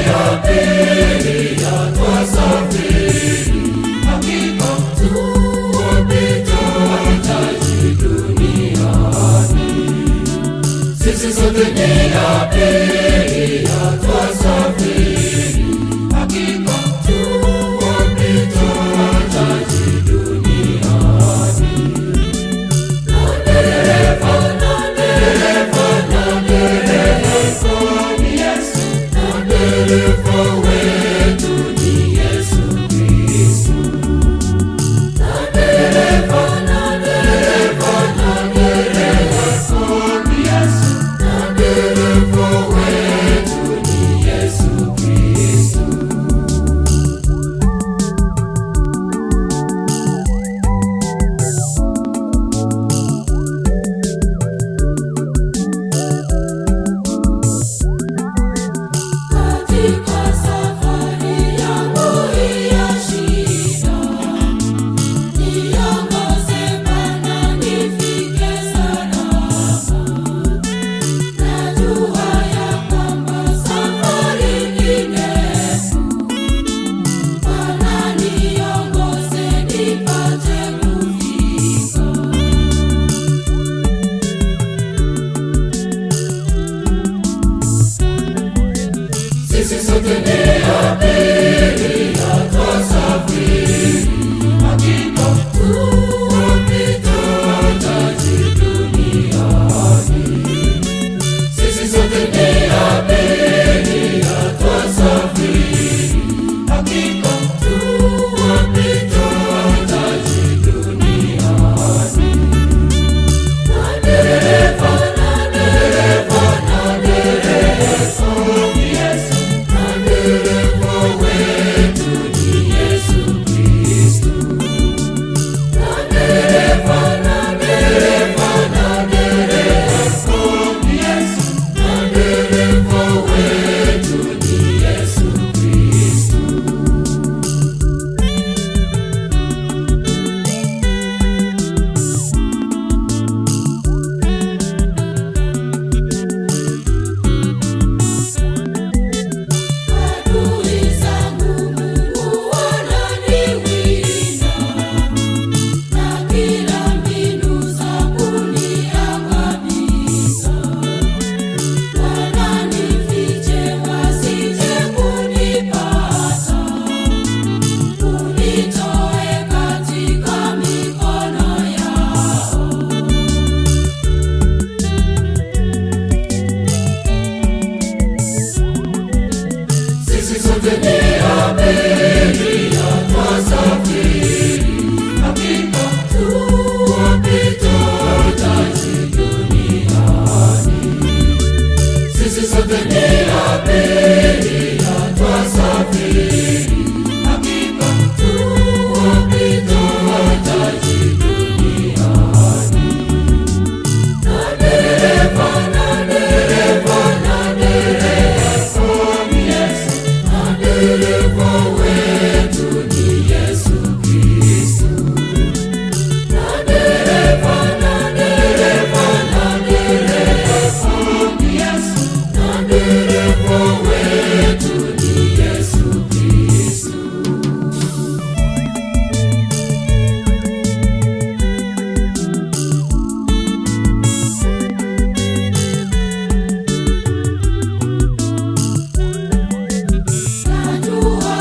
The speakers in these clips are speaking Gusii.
abiria twasafiri, hakika tuwapita wahitaji duniani. Sisi sote ni abiria twasafiri, hakika tuwapita wahitaji duniani. Na dereva, na dereva, ni Yesu, na dereva wetu ni Yesu Kristo. Na dereva, na dereva, na dereva ni Yesu, na dereva wetu ni Yesu Kristo. Katika safari yangu hii ya shida, niongoze Bwana nifike salama. Najua ya kwamba safari ni ndefu, Bwana niongoze nipate kufika. Sisi sote ni abiria twasafiri, hakika tuwapita wahitaji duniani. Sisi sote ni abiria twasafiri, hakika tuwapita wahitaji duniani. Na dereva, na dereva, na dereva ni Yesu, na dereva wetu ni Yesu Kristo. Na dereva, na dereva, na dereva ni Yesu, na dereva wetu ni Yesu Kristo. Adui zangu Mungu wananiwinda, na kila mbinu za kuniangamiza. Wananifiche wasije kunipata, unitoe katika mikono yao. Sisi sote ni abiria twasafiri, hakika tuwapita wahitaji duniani. Sisi sote ni abiria twasafiri, hakika tuwapita wahitaji duniani. Na dereva, na dereva, na dereva ni Yesu, na dereva wetu ni Yesu Kristo. Na dereva, na dereva, na dereva ni Yesu, na dereva wetu ni Yesu Kristo. Najua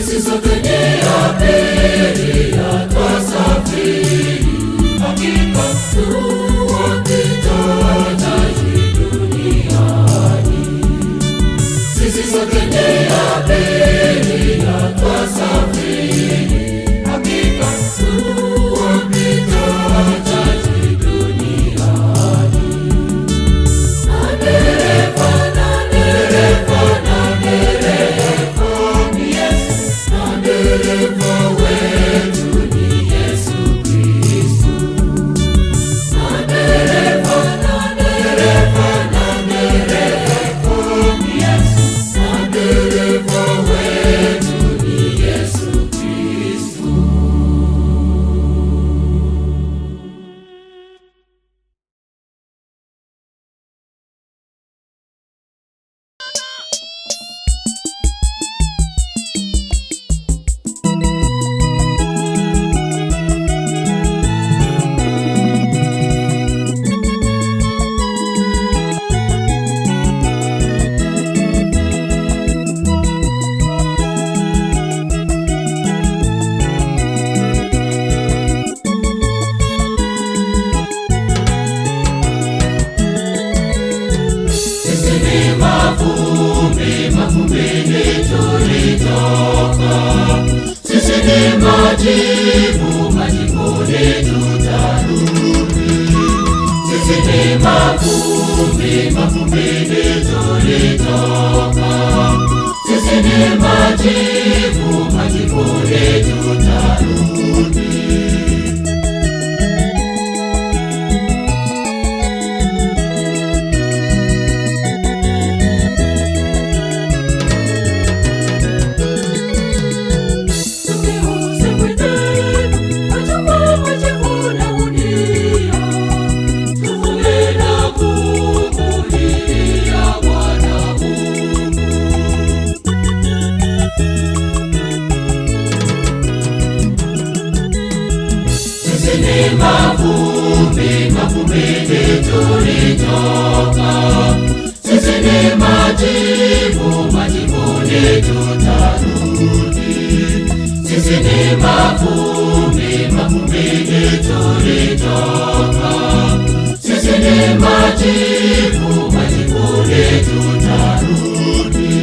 Sisi sote ni abiria twasafiri, hakika tuwapitaji duniani. Sisi sote ni abiria twasafiri, hakika tuwapitaji duniani. Na dereva, na dereva, na dereva ni Yesu, na dereva wetu ni Yesu Kristo. Na dereva, na dereva, na dereva ni Yesu, na dereva wetu ni Yesu Kristo. Sisi ni mavumbi, mavumbini tulitoka. Sisi ni majivu, majivuni tutarudi. Sisi ni mavumbi, mavumbini tulitoka. Sisi ni majivu, majivuni tutarudi. Sisi ni mavumbi, mavumbini tulitoka. Sisi ni majivu, majivuni tutarudi. Sisi ni mavumbi, mavumbini tulitoka. Sisi ni majivu, majivuni tutarudi.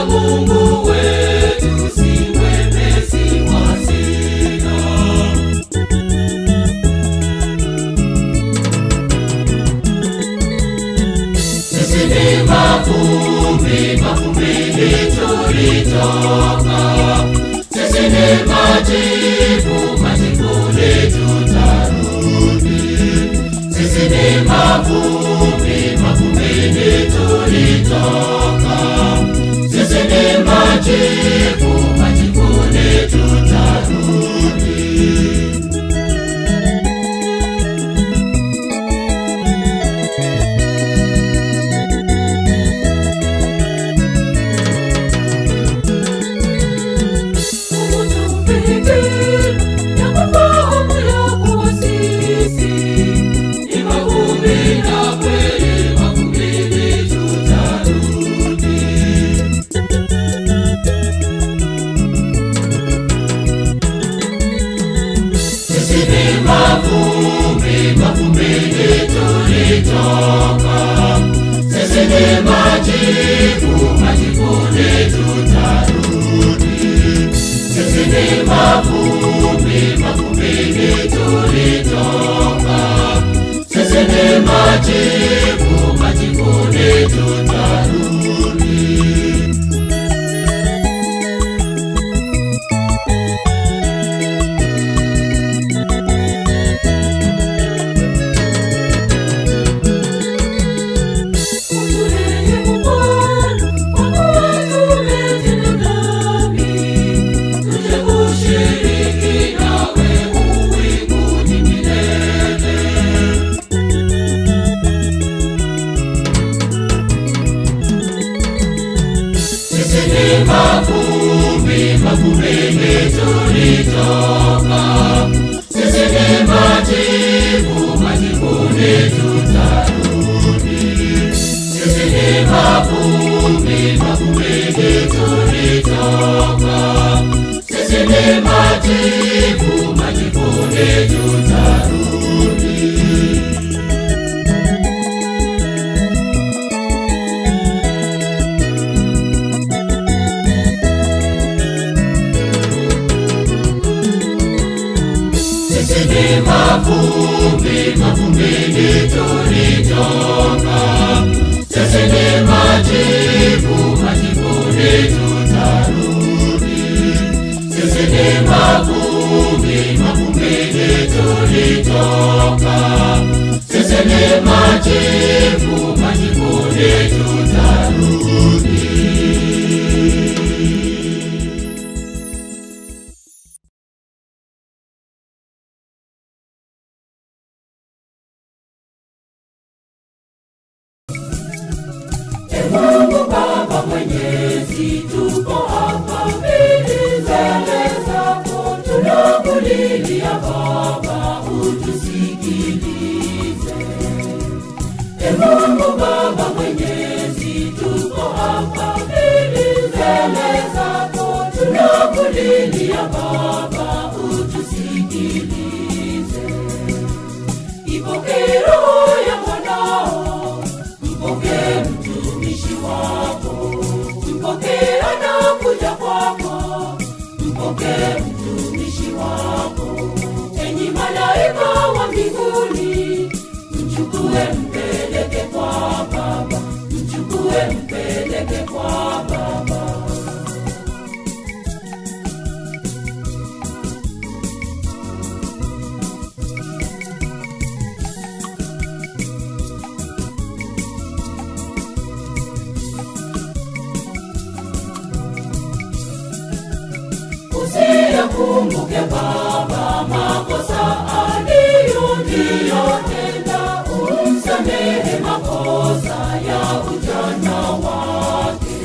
Mungu wetu si mwepesi wa hasira. Sisi ni mavumbi, mavumbini tulitoka. Sisi ni majivu, majivuni tutarudi. Sisi ni mavumbi, mavumbini tulitoka. Sisi ni majivu, majivuni tutarudi. Sisi ni mavumbi, mavumbini tulitoka. Sisi ni majivu, majivuni tutarudi. Sisi ni mavumbi, mavumbini tulitoka. Sisi ni majivu, majivuni tutarudi. Ushiriki nawe uwinguni milele. ni mavumbi, mavumbini tulitoka. Sisi ni majivu, majivuni tutarudi. Sisi ni mavumbi, mavumbini tulitoka. Sisi ni majivu, majivuni tutarudi. Sisi ni mavumbi, mavumbini tulitoka. Sisi ni majivu, majivuni tutarudi. Sisi ni mavumbi, mavumbini tulitoka. Sisi ni majivu, majivuni tutarudi. Mungu Baba Mwenyezi, tuko hapa mbele zako, tunakulilia Baba, utusikilize. E Mungu Baba Mwenyezi, tuko hapa mbele zako, tunakulilia Baba, utusikilize. Ipokee roho ya mwanao, mpokee mtumishi wako, mpokee anakuja kwako, mpokee mtumishi wako. Enyi malaika wa mbinguni, mchukue mpeleke kwa Baba, mchukue mpeleke kwa Baba. Usiyakumbuke Baba makosa aliyotenda, umsamehe makosa ya ujana wake.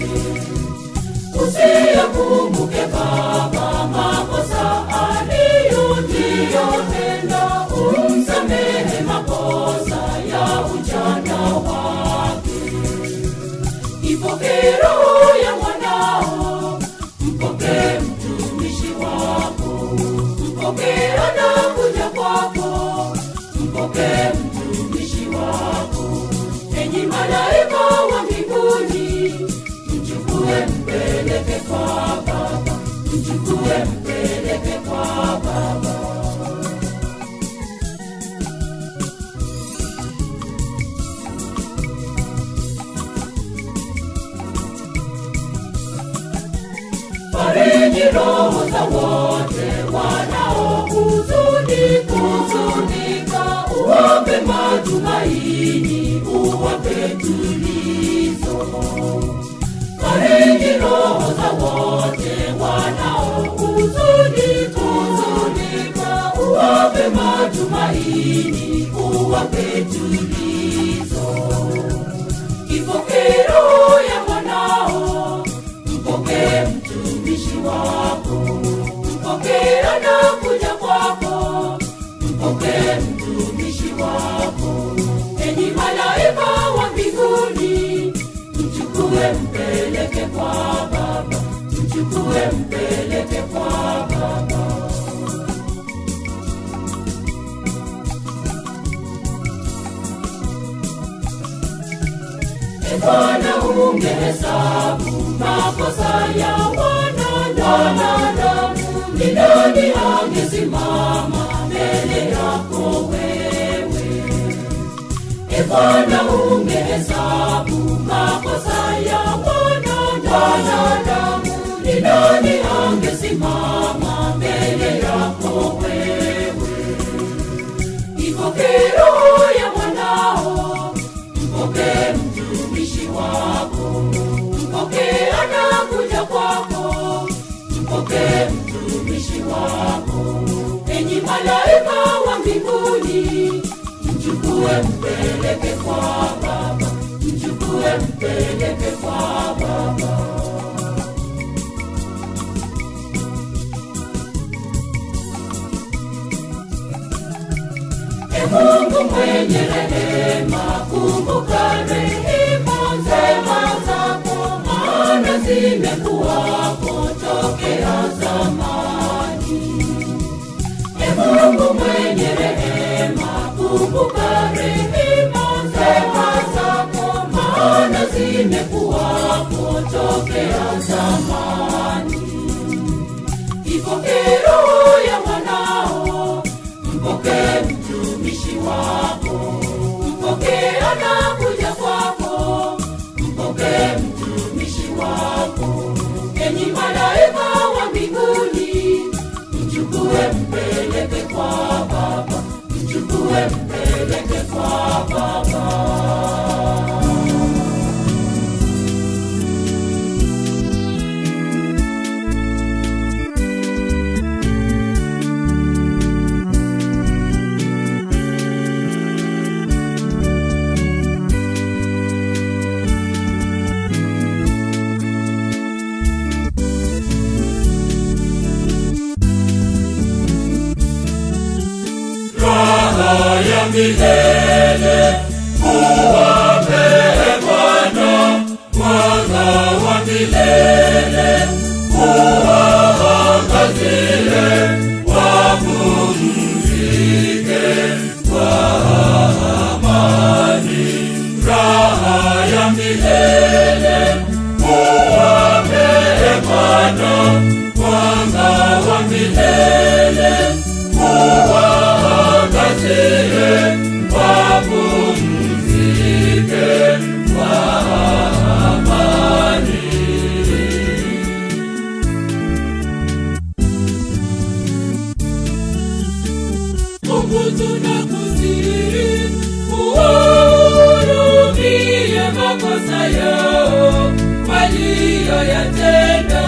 Usiyakumbuke Baba makosa aliyotenda, umsamehe makosa ya ujana wake. Ipokee roho ya mwanao, mpokee mtumishi wako, mpokee anakuja kwako, mpokee mtumishi wako. Enyi malaika wa mbinguni, mchukue mpeleke kwa Baba, mchukue mpeleke kwa Baba. Fariji roho za wote wanaohuzuni huzunika, uwape matumaini, uwape tulizo. Fariji roho za wote wanaohuzuni huzunika, uwape matumaini, uwape tulizo. Ipokee roho ya mwanao, mpokee mtumishi wako, mpokee anakuja kwako, mpokee mtumishi wako. Enyi malaika wa mbinguni, mchukue mpeleke kwa Baba, mchukue mpeleke kwa Baba. E Bwana, ungehesabu makosa ya wanadamu, ni nani angesimama mbele yako wewe? E Bwana, ungehesabu makosa ya wanadamu, ni nani angesimama mbele yako wewe? Ipokee roho ya mwanao, mpokee mtumishi wako, mpokee anakuja kwako, mpokee mtumishi wako. Enyi malaika wa mbinguni, mchukue mpeleke kwa Baba, mchukue mpeleke kwa Baba. mwenye rehema, kumbuka rehema njema zako, maana zimekuwako tokea zamani. E Mungu mwenye rehema, kumbuka rehema njema zako, maana zimekuwako tokea zamani. Ipokee roho ya mwanao, mpokee mtumishi wako, mpokee anakuja kwako, mpokee mtumishi wako. Enyi malaika wa mbinguni, mchukue mpeleke kwa Baba, mchukue mpeleke kwa Baba. Raha ya milele uwape Bwana, mwanga wa milele uwaangazie, wapumzike kwa amani. Raha ya milele uwape Bwana, mwanga wa milele uwaangazie, wapumzike kwa amani. Mungu tunakusihi uwahurumie makosa yao waliyoyatenda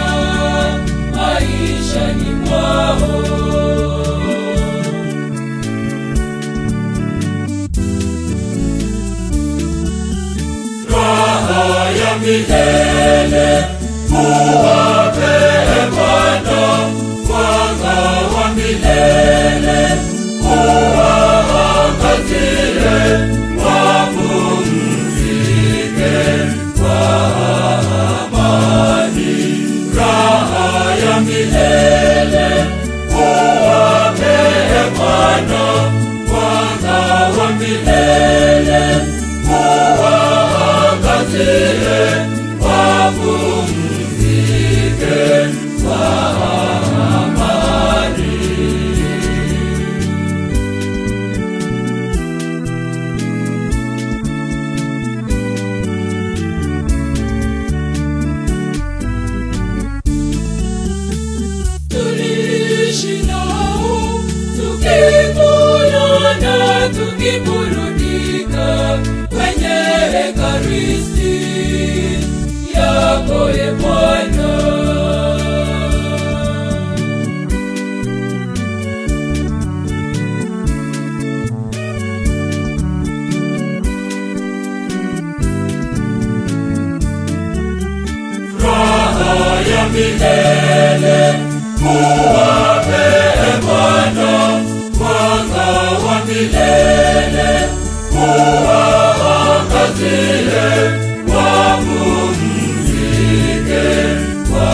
maishani mwao. Raha ya milele uwape Bwana, mwanga wa milele uwaangazie, wapumzike kwa amani. Raha ya milele uwape Bwana, mwanga wa milele uwaangazie, wapumzike kwa amani. Tuliishi nao tukikula na tukiburudika kwenye Ekaristi yako e Bwana. Raha ya milele uwape Bwana, mwanga wa milele uwaangazie, wapumzike kwa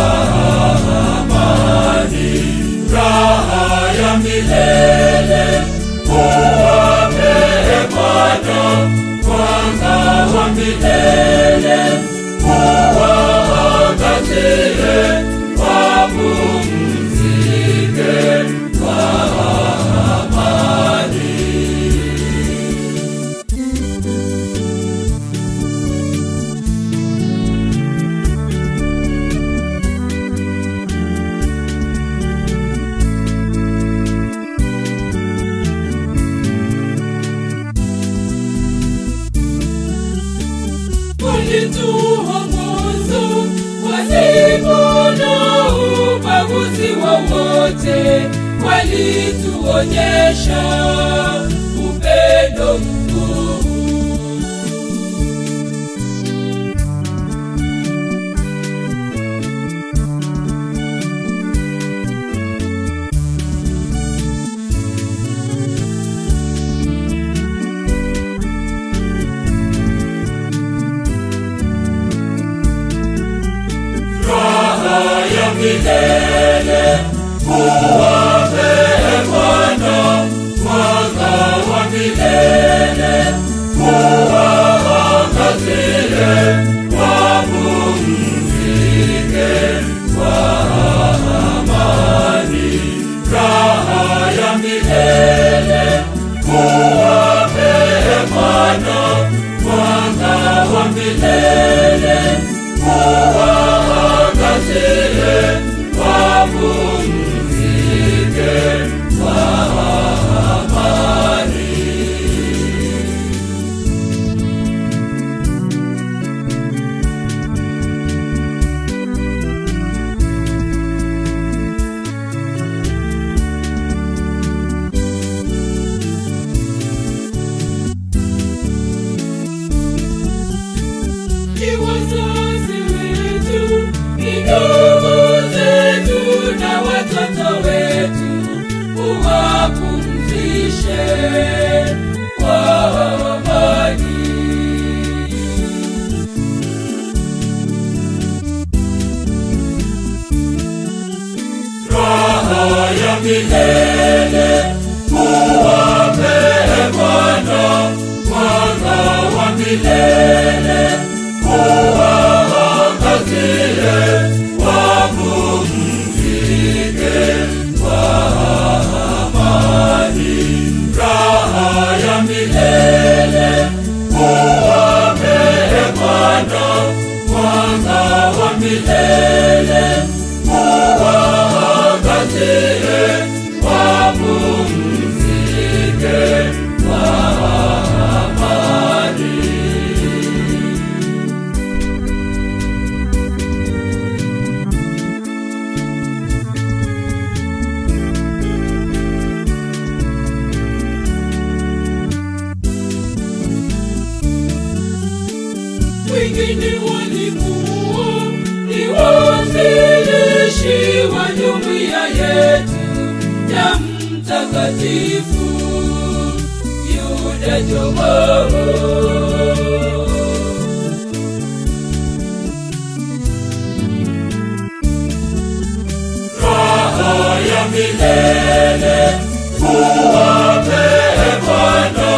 amani. Raha ya milele uwape Bwana, mwanga wa milele uwaangazie, wapumzike kwa amani. Walituongoza pasipo na ubaguzi wowote, walituonyesha upendo mkuu. milele, uwape Bwana mwanga wa milele, uwaangazie wapumzike kwa amani, raha ya milele, uwape Bwana mwanga wa milele, uwaangazie wapumzike kwa amani. Ni wazazi wetu, ni ndugu zetu na watoto wetu, uwapumzishe kwa amani. Raha ya milele uwape Bwana mwanga wa milele, uwaangazie wapumzike kwa amani. Raha ya milele uwape Bwana mwanga wa milele, uwaangazie wapumzike kwa amani. Wengine walikuwa ni waanzilishi wa jumuiya yetu ya Mtakatifu Yuda Jogoho. Raha ya milele uwape Bwana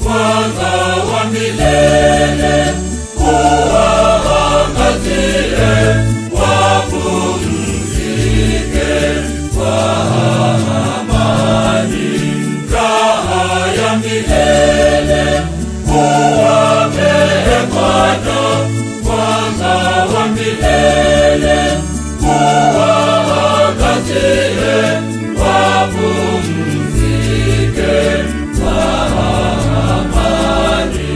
mwanga wa milele, uwaangazie wapumzike kwa amani. Raha ya milele uwape Bwana mwanga wa milele, uwaangazie wapumzike kwa amani.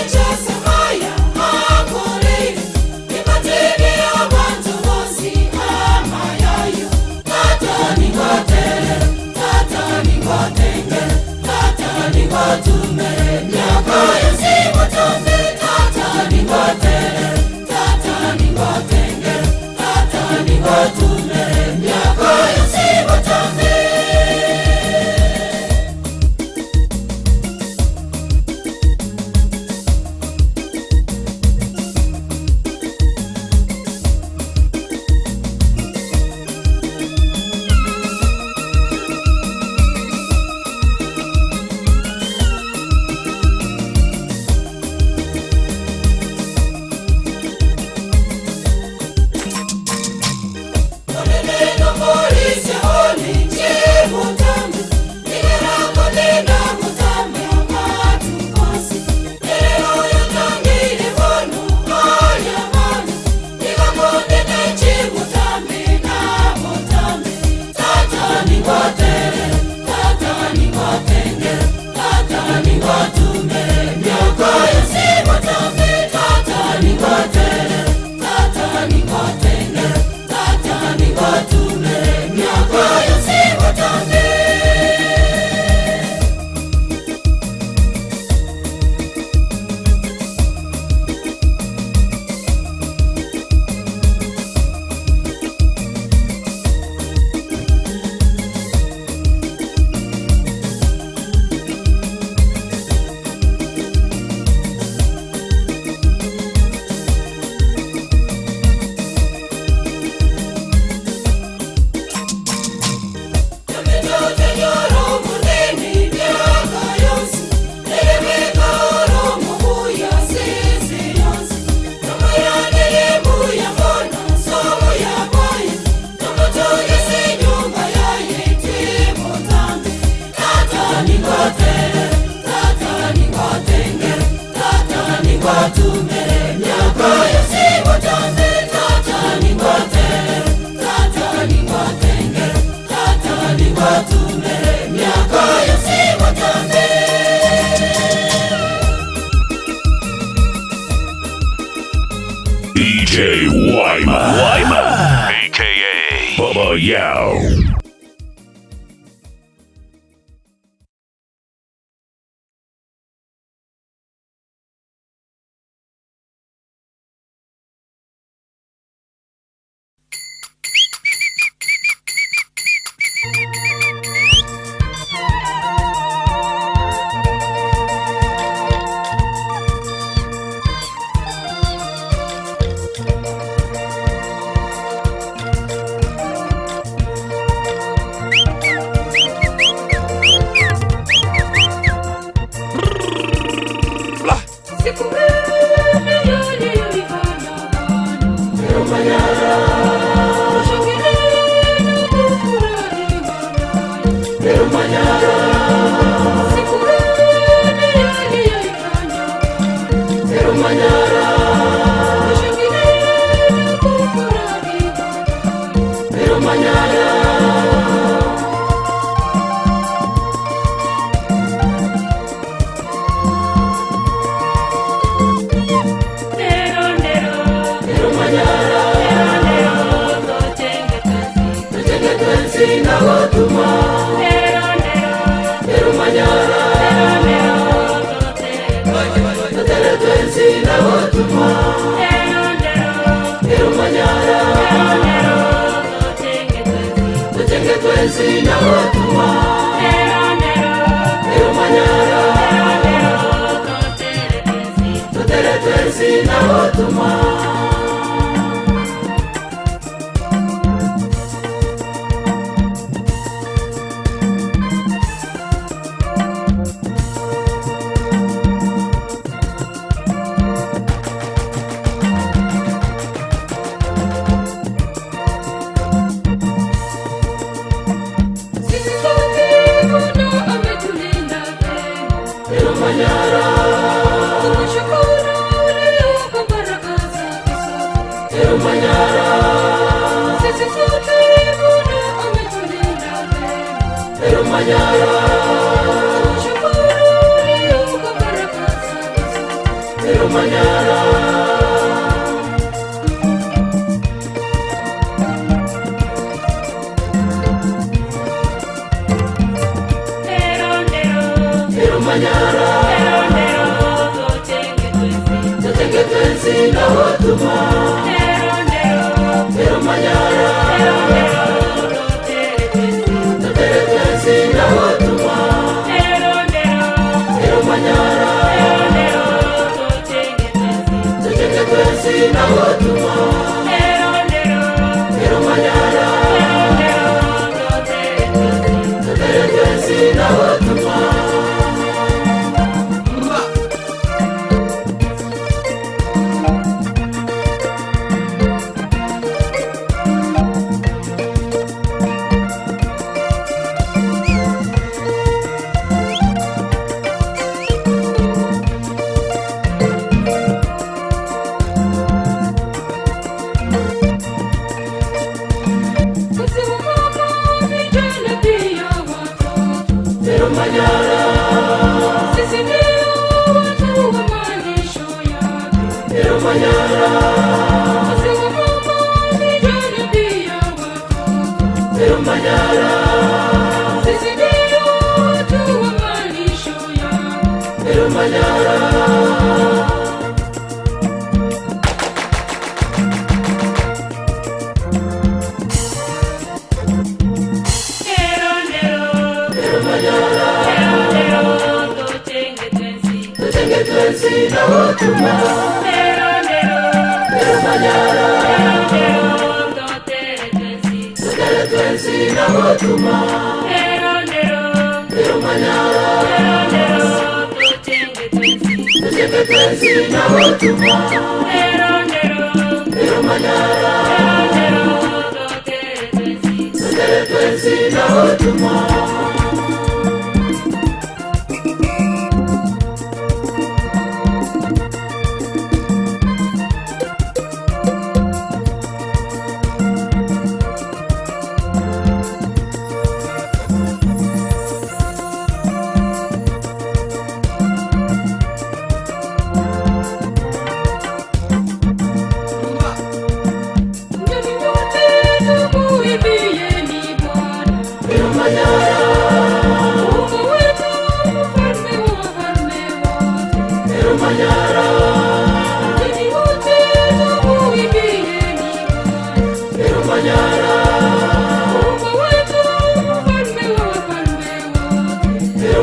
Just DJ Wyman. Wyman. AKA Bubba Yao. Sisi sote Bwana ametulinda vema. Tumshukuru leo kwa baraka zake zote. Sisi sote Bwana ametulinda vema. Tumshukuru leo kwa baraka zake zote. Sisi wamama, vijana pia watoto. Sisi ndio watu wa malisho yake. Sisi wamama, vijana pia watoto. Sisi ndio watu wa malisho yake. Wageni wote tumuimbieni Bwana. Muumba wetu, mfalme wa wafalme wote.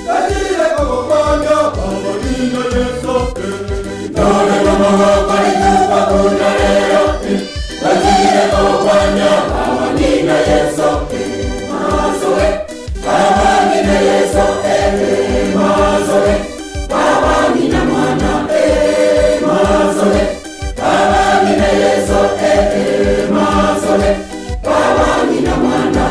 Bachire kogokonya abang'ina Yeso. Nore nomogoko rituko buna rero, bachire kogokonya abang'ina Yeso. Masoe, abang'ina Yeso, masoe, abang'ina mwana, masoe, abang'ina Yeso, masoe, abang'ina mwana.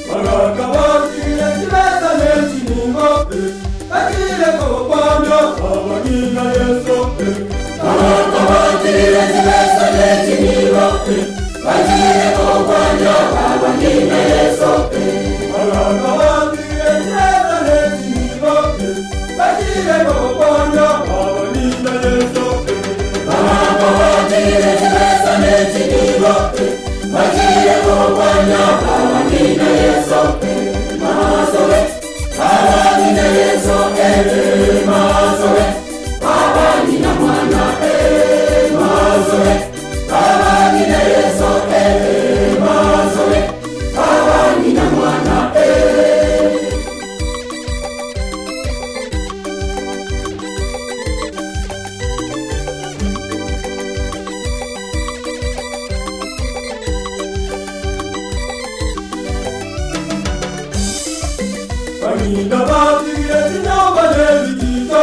Baraka bakire chibesa nechiningo, bakire kogokwanya abang'ina Yeso. Baraka bakire chibesa nechiningo, bakire kogokwanya abang'ina Yeso. Baraka bakire chibesa nechiningo, bakire kogokwanya abang'ina Yeso. Baraka bakire chibesa nechiningo, bakire kogokwanya abang'ina Yeso. Masowe, abang'ina Yeso, masowe, abang'ina mwana, masowe, abang'ina Yeso, masowe, abang'ina mwana. Bahinda batigire chinyomba n'ebitito,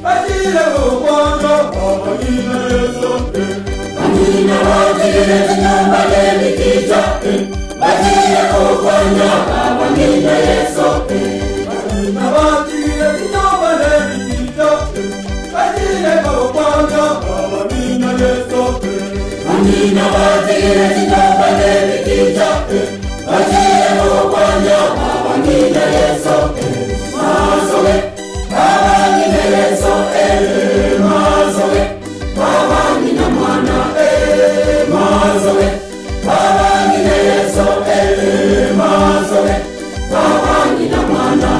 bagire kogokwanya abang'ina Yeso. Bahinda batigire chinyomba n'ebitito, bagire kogokwanya abang'ina Yeso. Bahinda batigire chinyomba n'ebitito, bagire kogokwanya abang'ina Yeso. Bahinda batigire chinyomba n'ebitito, bagire kogokwanya abang'ina Yeso. Masowe, abang'ina Yeso, masowe, abang'ina mwana, masowe, abang'ina Yeso, masowe, abang'ina mwana.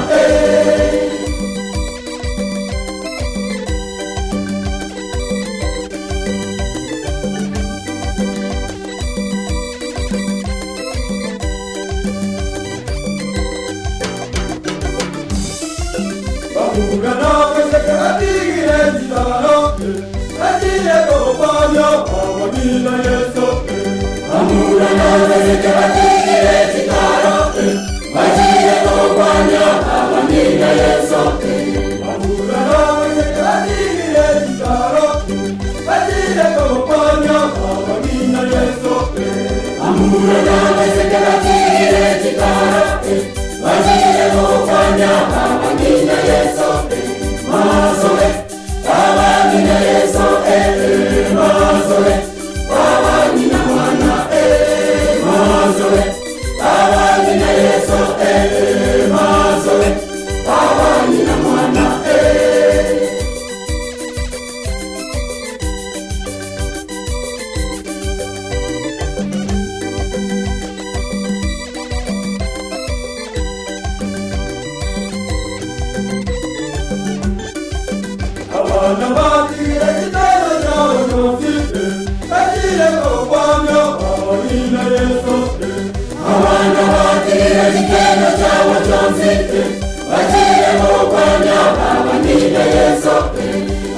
Bahura n'abaseke batigire chitaro, bagire kogokwanya abang'ina Yeso. Bahura n'abaseke batigire chitaro, bagire kogokwanya abang'ina Yeso. Bahura n'abaseke batigire chitaro, bagire kogokwanya abang'ina Yeso. Bahura n'abaseke batigire chitaro, bagire kogokwanya abang'ina Yeso. Masowe, abang'ina Yeso, masowe, abang'ina mwana, masowe, abang'ina Yeso, masowe, abang'ina mwana. Abana batigire chitaro chabo chonsi, bagire kogokwanya abang'ina Yeso. Abana batigire chitaro chabo chonsi, bagire kogokwanya abang'ina Yeso.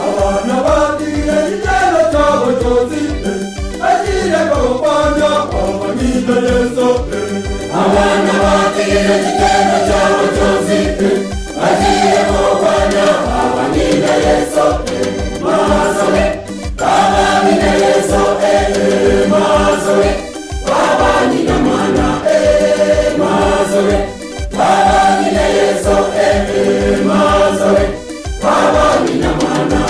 Abana batigire chitaro chabo chonsi, bagire kogokwanya abang'ina Yeso. Abana batigire chitaro chabo chonsi, bagire kogokwanya abang'ina Yeso. Masowe, abang'ina Yeso, masowe, abang'ina mwana, masowe, abang'ina Yeso, masowe, abang'ina mwana.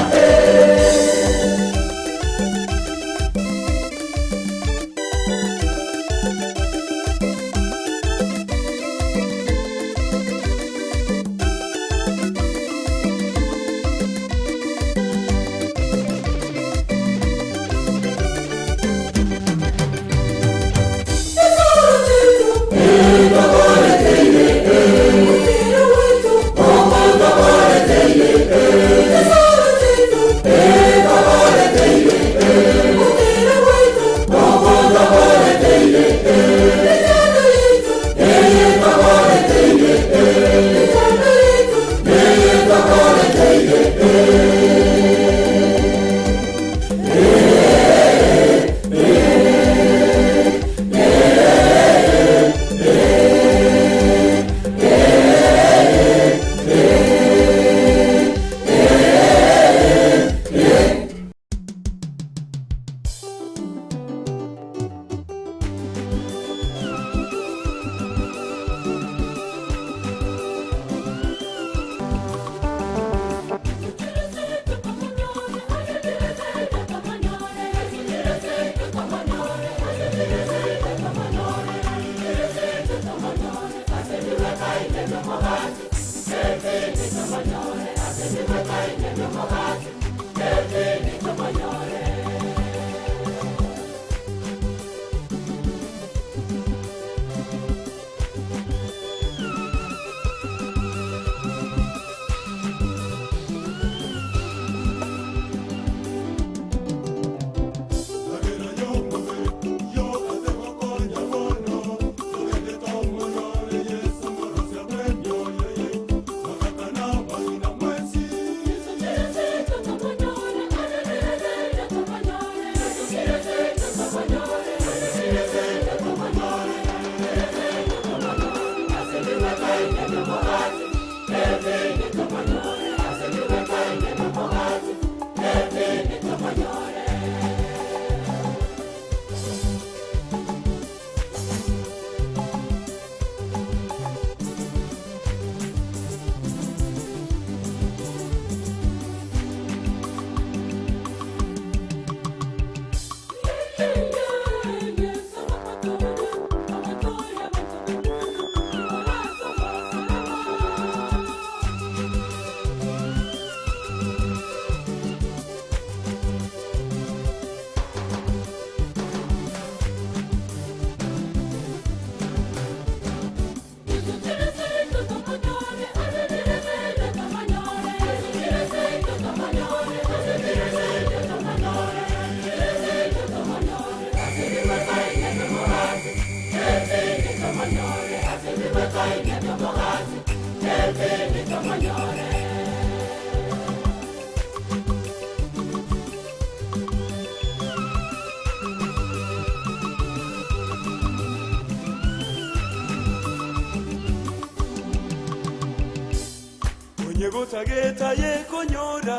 Onye gotageta yekonyora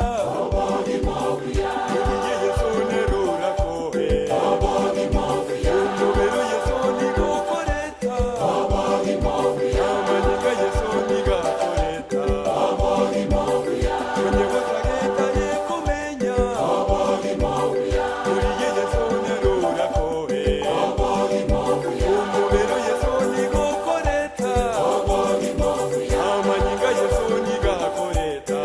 Origie Yeso nere orakoe Omobere Yeso nigo okoreta Amanyika Yeso nigo akoreta Onye gotageta yekomenya Origie Yeso nere orakoe Omobere Yeso nigo okoreta Amanyika Yeso nigo akoreta.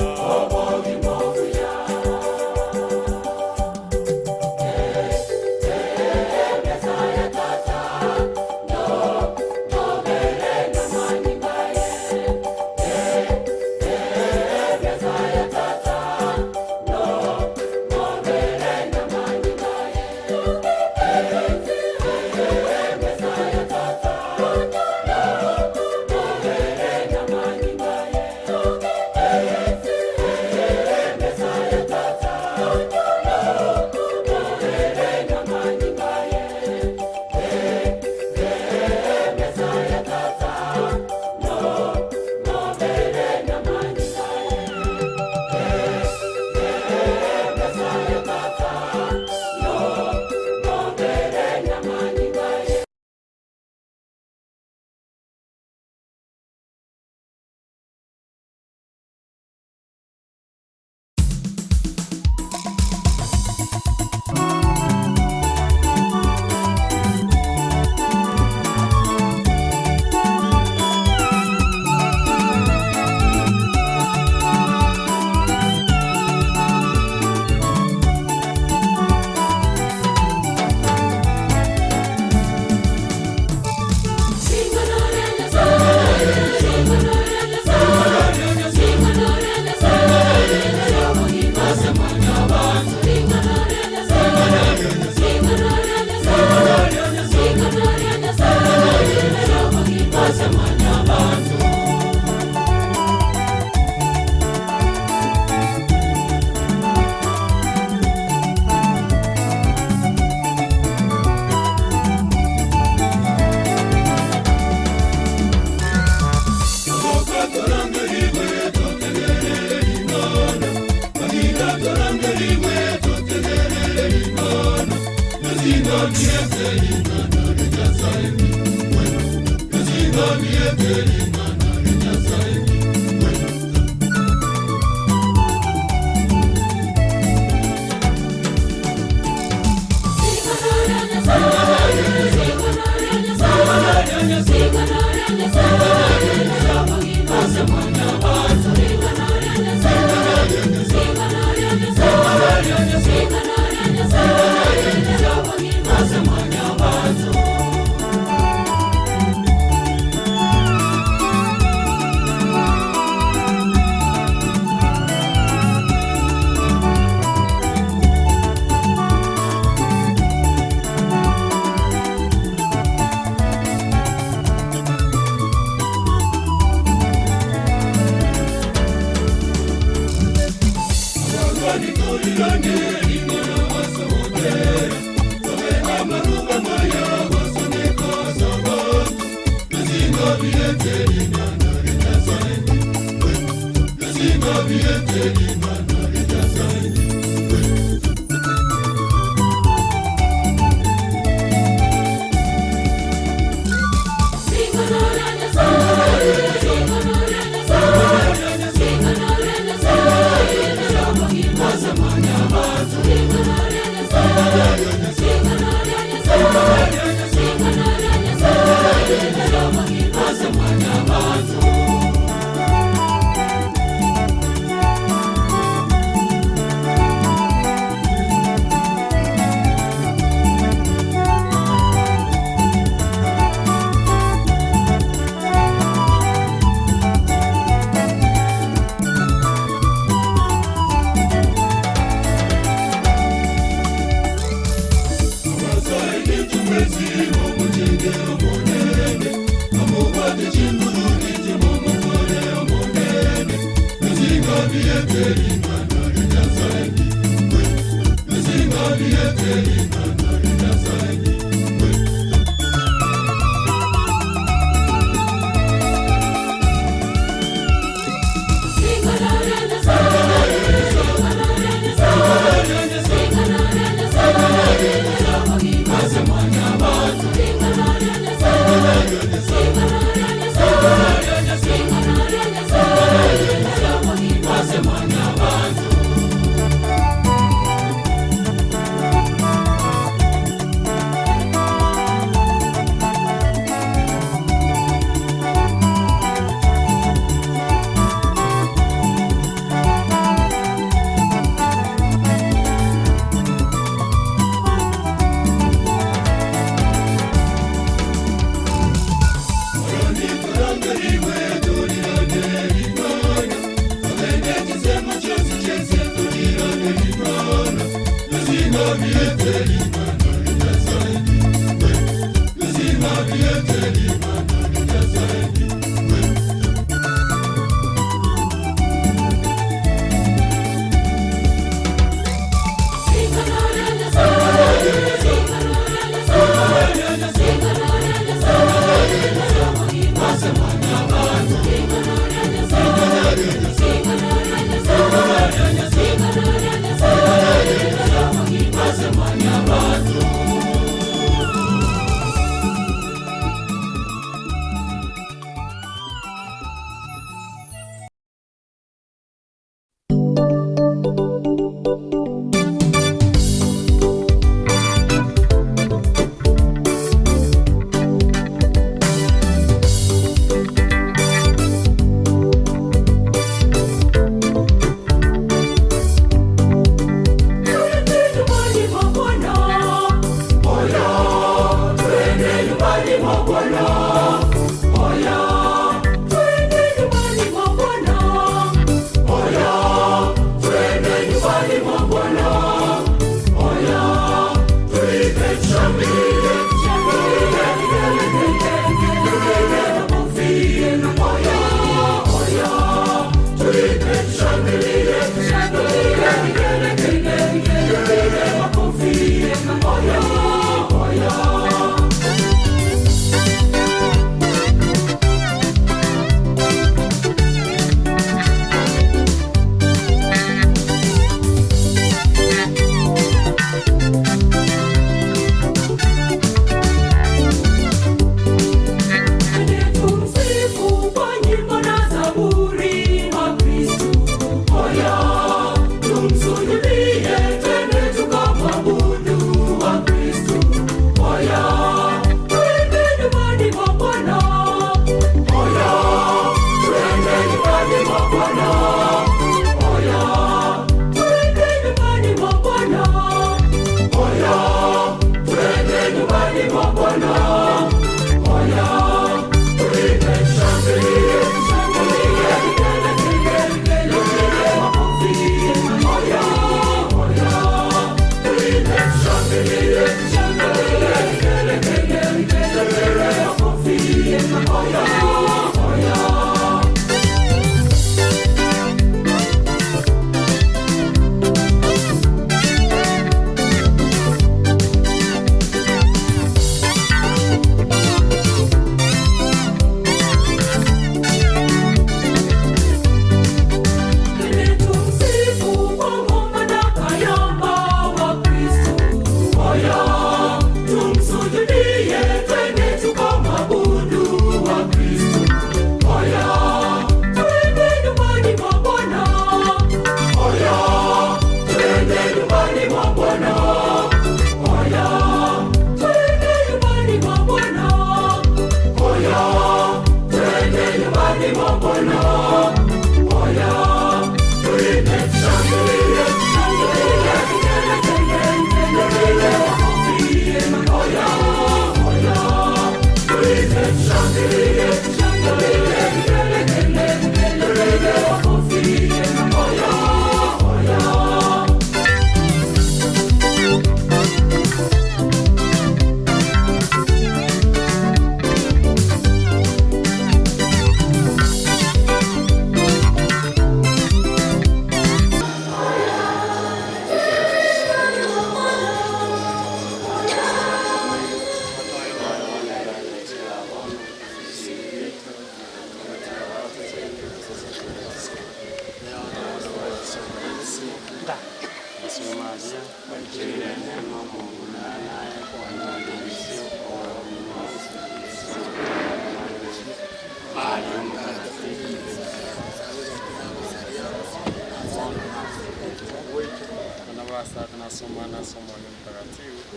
Ase Tata na ase Omwana na ase Omoyo Omotagatifu.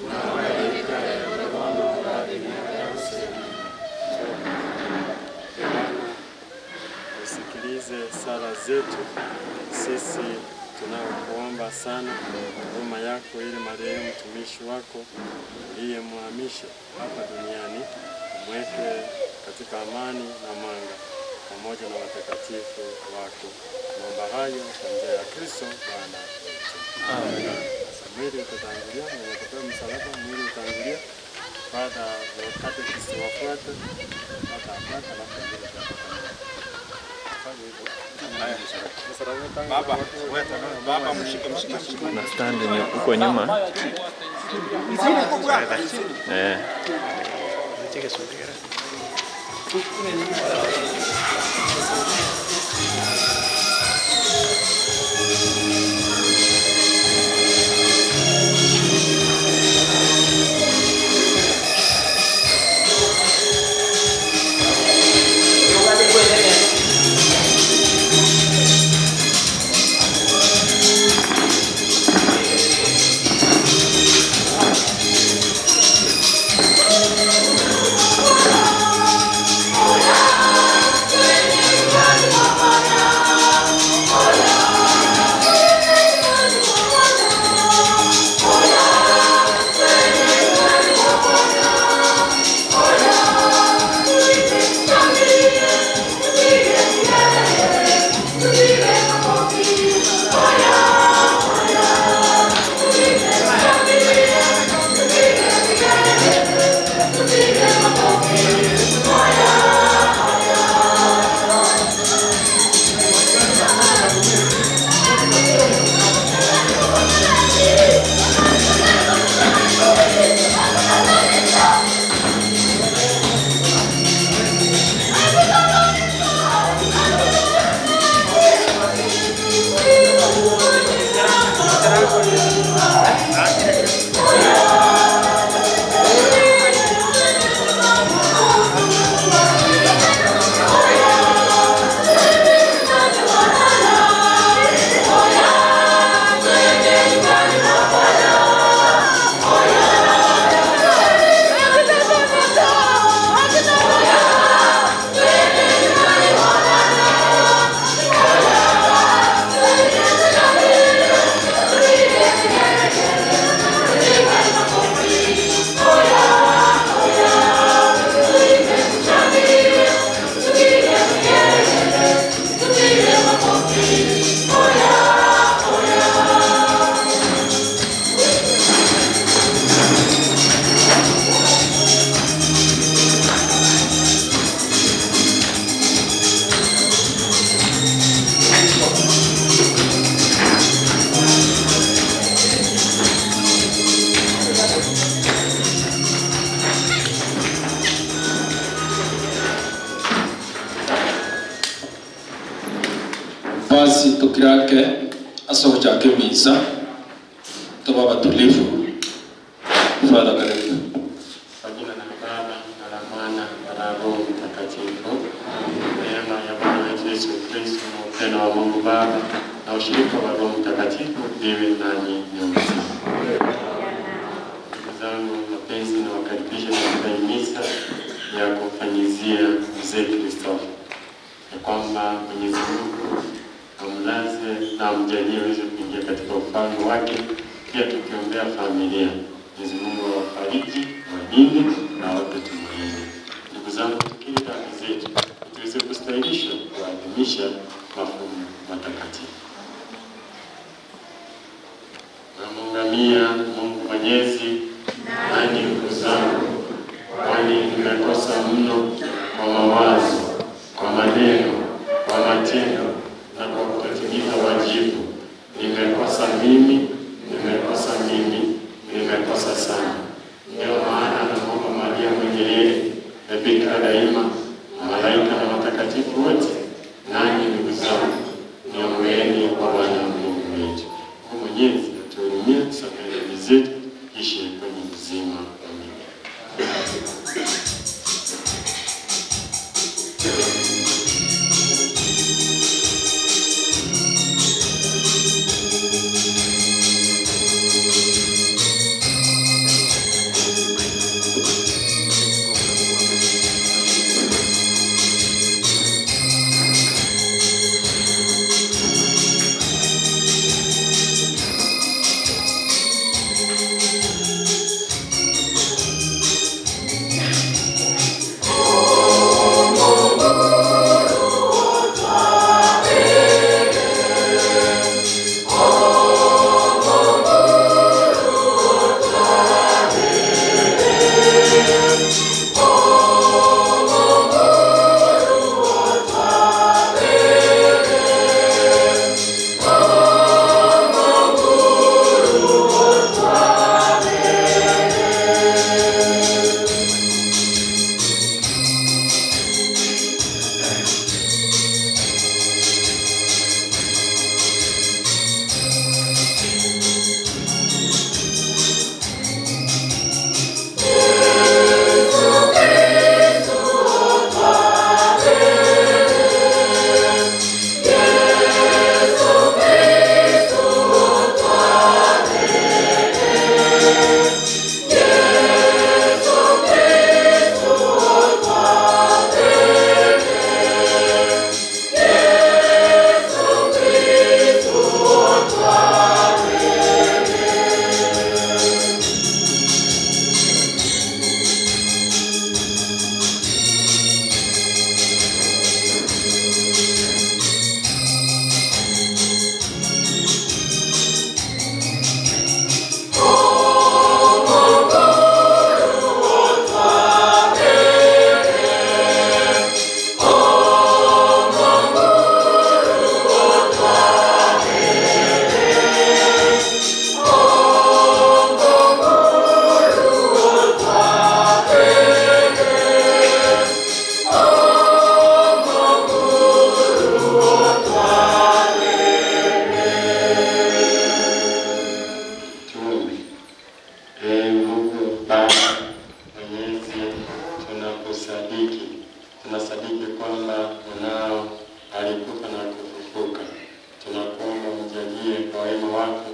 Bwana, usikilize sala zetu sisi tunaokuomba sana huruma yako, ili marehemu mtumishi wako uliyemhamisha hapa duniani umweke katika amani na mwanga pamoja na watakatifu wako. Naomba hayo kwa njia ya Kristo Bwana wetu. Amen. Sasa mwili utatangulia, mwenye kupewa msalaba, mwili utangulia, baada ya katekist wafuate, watafuata, alafu wengine tutafuata nyuma. Fanya hivyo. Msalaba utangulia, watu Na stand ni huko nyuma. Eh. Basi tukirake ase ogochaka emisa tobe abatulivu. Father karibu. Kwa jina la Baba na la Mwana na la Roho Mtakatifu. Neema ya Bwana wetu Yesu Kristo na upendo wa Mungu Baba na ushirika wa Roho Mtakatifu viwe nanyi nyote. Ndugu zangu wapenzi, nawakaribisha katika hii misa ya kumfanyizia mzee Kristofa, ya kwamba Mwenyezi Mungu amlaze na amjalie aweze kuingia katika ufalme wake, pia tukiombea familia. Mwenyezi Mungu awafariji, walinde na awape tumaini. Ndugu zangu, tukiri dhambi zetu tuweze kustahilishwa kuadhimisha mafumbo matakatifu. Namuungamia Mungu Mwenyezi, nanyi ndugu zangu, kwani nimekosa mno kwa mawazo, kwa maneno, kwa matendo na kwa kutotimiza wajibu. Nimekosa mimi, nimekosa mimi, nimekosa sana. Ndio maana namwomba Maria mwenye heri, Bikira daima, malaika na watakatifu wote, nanyi ndugu zangu, niombeeni kwa Bwana Mungu wetu. Mungu Mwenyezi atuhurumie, tusamehe dhambi daima wake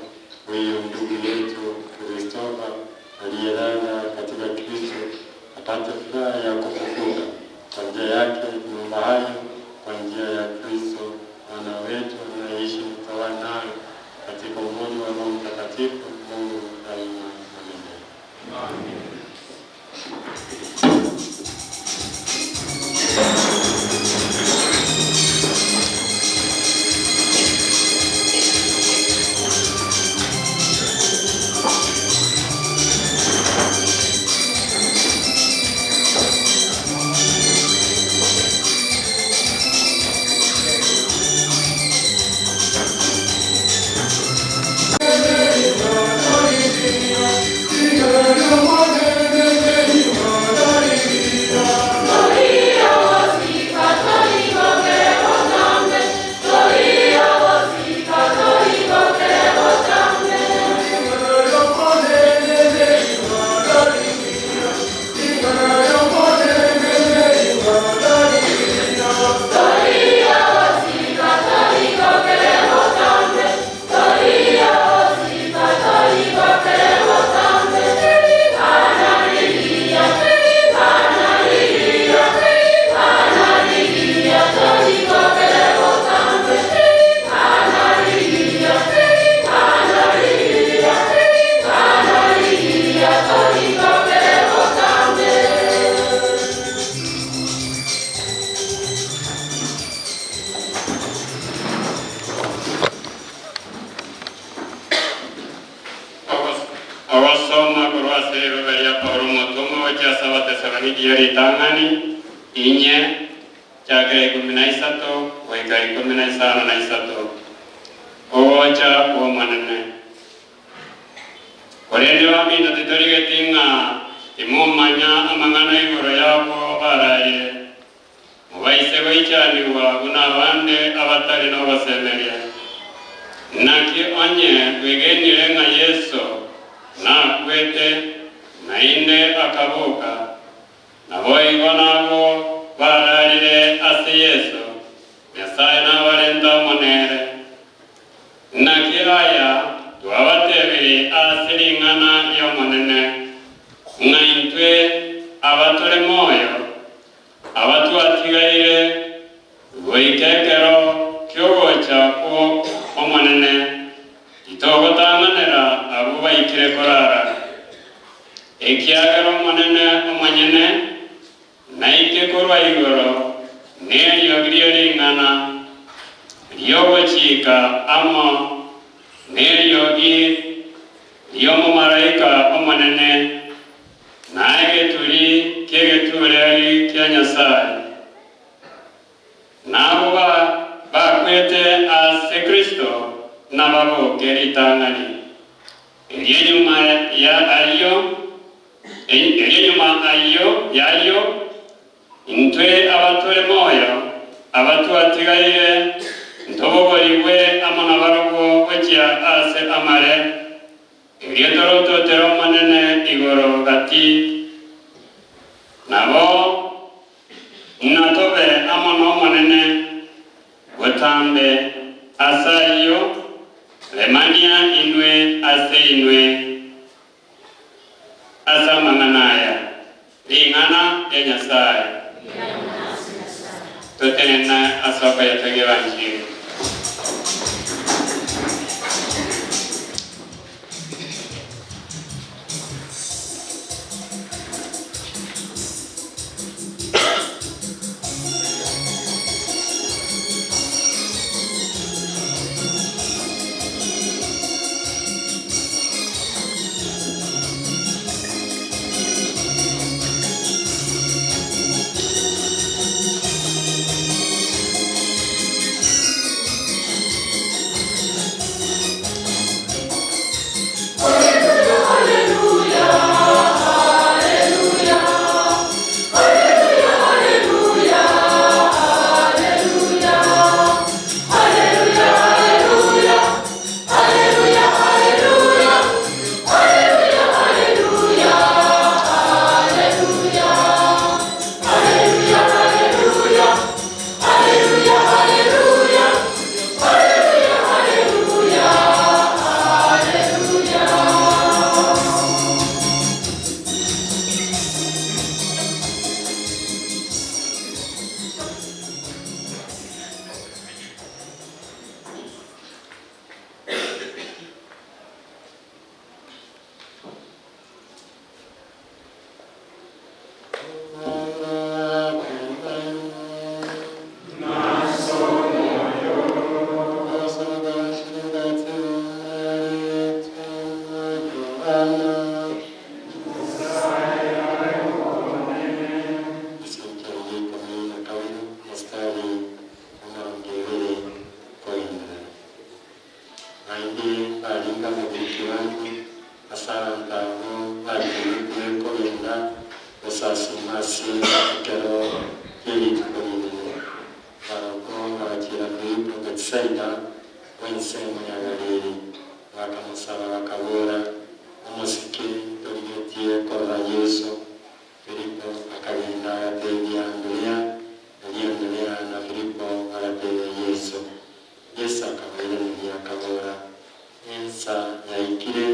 huyu ndugu yetu Christopher aliyelala katika Kristo apate furaha ya kufufuka. Kwa njia yake tunaomba hayo, kwa njia ya Kristo Bwana wetu anayeishi na kutawala nawe katika umoja wa Roho Mtakatifu, Mungu daima na milele. Ogosoma korwa ase riruba ria Paulo omotomwa gochia ase Abatesaloniki ye ritang'ani, inye, chakera 13 goika 53, Ogocha kw'Omonene. Korende baminto titorigeti ng'a timomanya amang'ana igoro y'abwo baraire, mobaise goichanigwa buna abande abatari nogosemeria. Naki onye twegenire ng'a Yeso nakwete, naende akaboka, naboigo nabwo bararire ase Yeso, Nyasae nabarente amo nere. Naki aya twabatebirie ase ring'ana ri'Omonene, ng'a intwe abatore moyo, abatwatigaire goika ekero ki'ogocha kw'Omonene, titogotang'anera abwo baikire korara, ekiagera Omonene omonyene naike korwa igoro neriogi rie ring'ana ri'ogochika amo neriogi ri'omomalaika omonene, na egeturi ki'egetureri kia Nyasae. Na abwo bakwete ase Kristo nababoke ritang'ani. Erio nyuma ya ayio, erio nyuma ayio y'ayio, intwe abatore moyo, abatwatigaire, ntobogorigwe amo nabarobwo gochia ase amare, erio torototere Omonene igoro gati. Nabo natobe amo n'Omonene botambe. Ase ayio, remania inwe ase inwe ase amang'ana aya. Ring'ana ria Nyasae. Totenene ase okoyetogia ebanchiri. Naende mbarenge ababiriki bande ase abanto abwo batebetigwe kogenda gosasima ase ekero kie rituko rinene. Barabwo bagachiera Filipo Bethisaida bw'ensemo ya Galili, bakamosaba bakabora, Omosike, ntorigetie korora Yeso. Filipo akagenda agateebia Anderea, erio Anderea na Filipo bagateebia Yeso. Yeso akabairaneria, akabora, Ensa yaikire,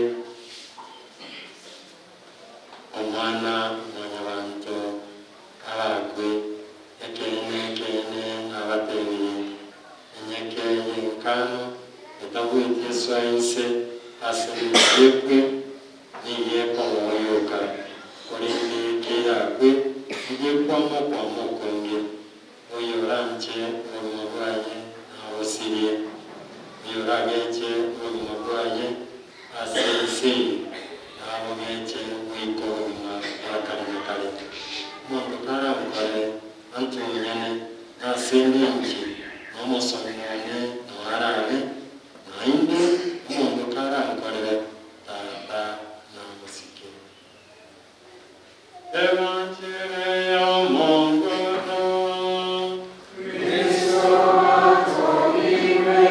Omwana-o-mwanyabanto arakwe. Ekeene, ekeene, nabatebirie, enyeke y'enkano etabweti esoa inse ase goika ekwe, nigo ekong'wa yoka, korende kerakwe, nigo ekwama okwama okonge. Oyoranche obogima bwaye nabosirie, oyorageche obogima bwaye ase ense eye nabogeche goika obogima bwa kare na kare. Omonto karankore antunyane, nase inde inche nomosomi one noarabe, naende omonto karankorere Tata namosike. Ebanchiri y'Omongono. Kristo atogigwe.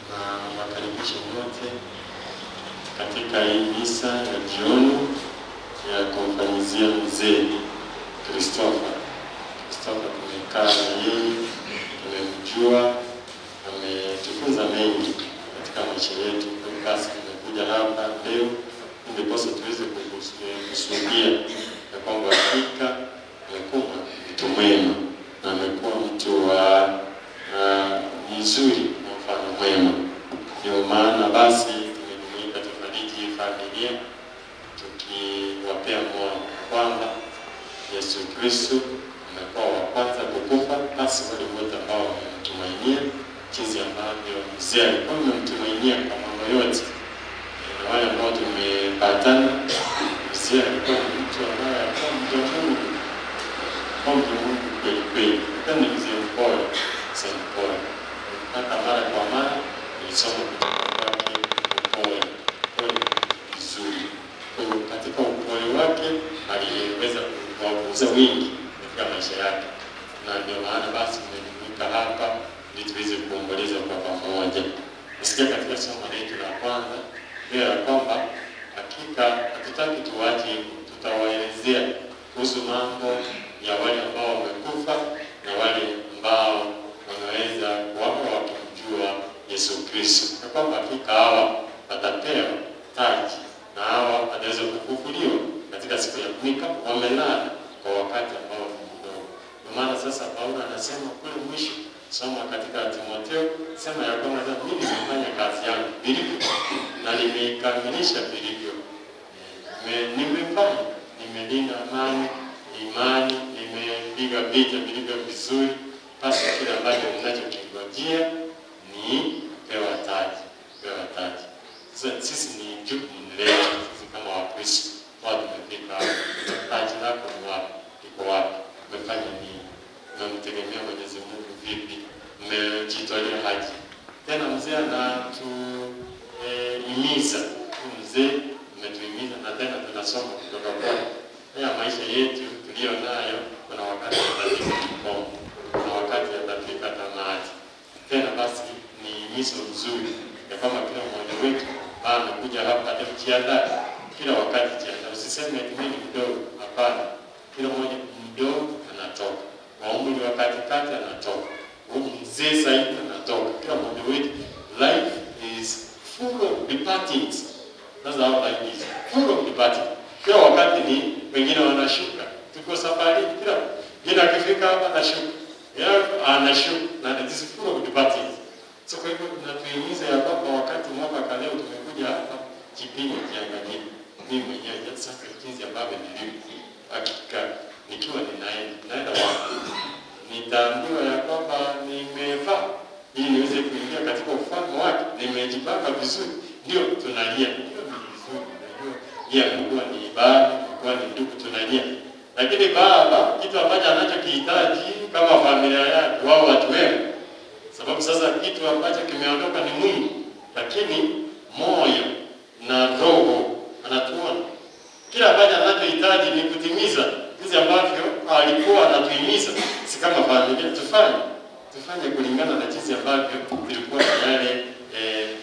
Na wakaribishe nyote katika hii misa ya jioni ya kumfanyizia mzee Christopher. Christopher tumekaa na yeye, tumemjua, ametufunza mengi katika maisha yetu. Kwa hiyo basi tumekuja hapa leo ndiposa tuweze kushuhudia ya kwamba hakika amekuwa mtu mwema na amekuwa mtu wa mzuri na mfano mwema. Ndio maana basi tumejumuika tufariji familia tukiwapea moyo kwamba Yesu Kristo amekuwa wa kwanza kukufa, basi wale wote ambao wamemtumainia, jinsi ambavyo mzee alikuwa amemtumainia kwa mambo yote, na wale ambao tumepatana, mzee alikuwa ni mtu ambaye alikuwa mcha Mungu, alikuwa mcha Mungu kweli kweli, alikuwa ni mzee mpole, mzee mpole. Hata mara kwa mara nilisoma kutoka kwake upole, upole vizuri. Kwa hiyo katika upole wake aliweza kuwaguza wengi katika maisha yake, na ndio maana basi tumejumuika hapa ili tuweze kuomboleza kwa pamoja. Nasikia katika somo letu la kwanza ndio ya kwamba hakika hatutaki tuwache, tutawaelezea kuhusu mambo ya wale ambao wamekufa na wale ambao wanaweza kuwapa wakimjua Yesu Kristo, na kwamba hakika hawa watapewa taji na hawa wataweza kufufuliwa katika siku ya kunika, wamelala kwa wakati ambao ni mdogo. Ndio maana sasa Paulo anasema kule mwisho, soma katika Timotheo, sema ya kwamba sasa mimi nimefanya kazi yangu vilivyo na nimeikamilisha vilivyo. Nimefanya, nimelinda amani, imani, nimepiga vita vilivyo vizuri. Basi kile ambacho ninachokingojea ni kupewa taji, kupewa taji. Sasa sisi ni jukumu letu sisi kama Wakristo, watu tumefika hapa. Taji lako ni wapi? Liko wapi? Umefanya nini? Umemtegemea Mwenyezi Mungu vipi? Mmejitolea haji? Tena mzee anatuhimiza, huyu mzee ametuhimiza, na tena tunasoma kutoka kwake. Haya maisha yetu tuliyo nayo, kuna wakati yatafika kikomo, kuna wakati yatafika tamati. Tena basi ni himizo nzuri ya kwamba kila mmoja wetu amekuja hapa leo, jiandae kila wakati, jiandae. Usiseme eti mimi ni mdogo. Hapana, kila mmoja mdogo anatoka, wa umri wa katikati anatoka, mzee zaidi anatoka. Kila mmoja wetu, life is full of departings. That's how life is full of departing. Kila wakati ni wengine wanashuka, tuko safari, kila mwingine akifika hapa anashuka, yeye anashuka, na it is full of departings. So kwa hivyo tunatuhimiza ya kwamba wakati mwafaka leo tumekuja hapa, jipime, jiangalie. Mimi mwenyewe sasa jinsi ambavyo nilivyo, hakika nikiwa ninaenda, naenda wapi? Nitaambiwa ya kwamba Ili niweze kuingia katika ufalme wake, nimejipanga vizuri, ndio tunalia. Ndio ni vizuri, unajua yeye amekuwa ni ibada, amekuwa ni ndugu, tunalia. Lakini baba kitu ambacho anachokihitaji kama familia yake, wao watu wema, sababu sasa kitu ambacho kimeondoka ni mwili, lakini moyo na roho anatuona. Kila ambacho anachohitaji ni kutimiza jinsi ambavyo alikuwa anatuhimiza, si kama familia tufanye tufanye kulingana na jinsi ambavyo tulikuwa na yale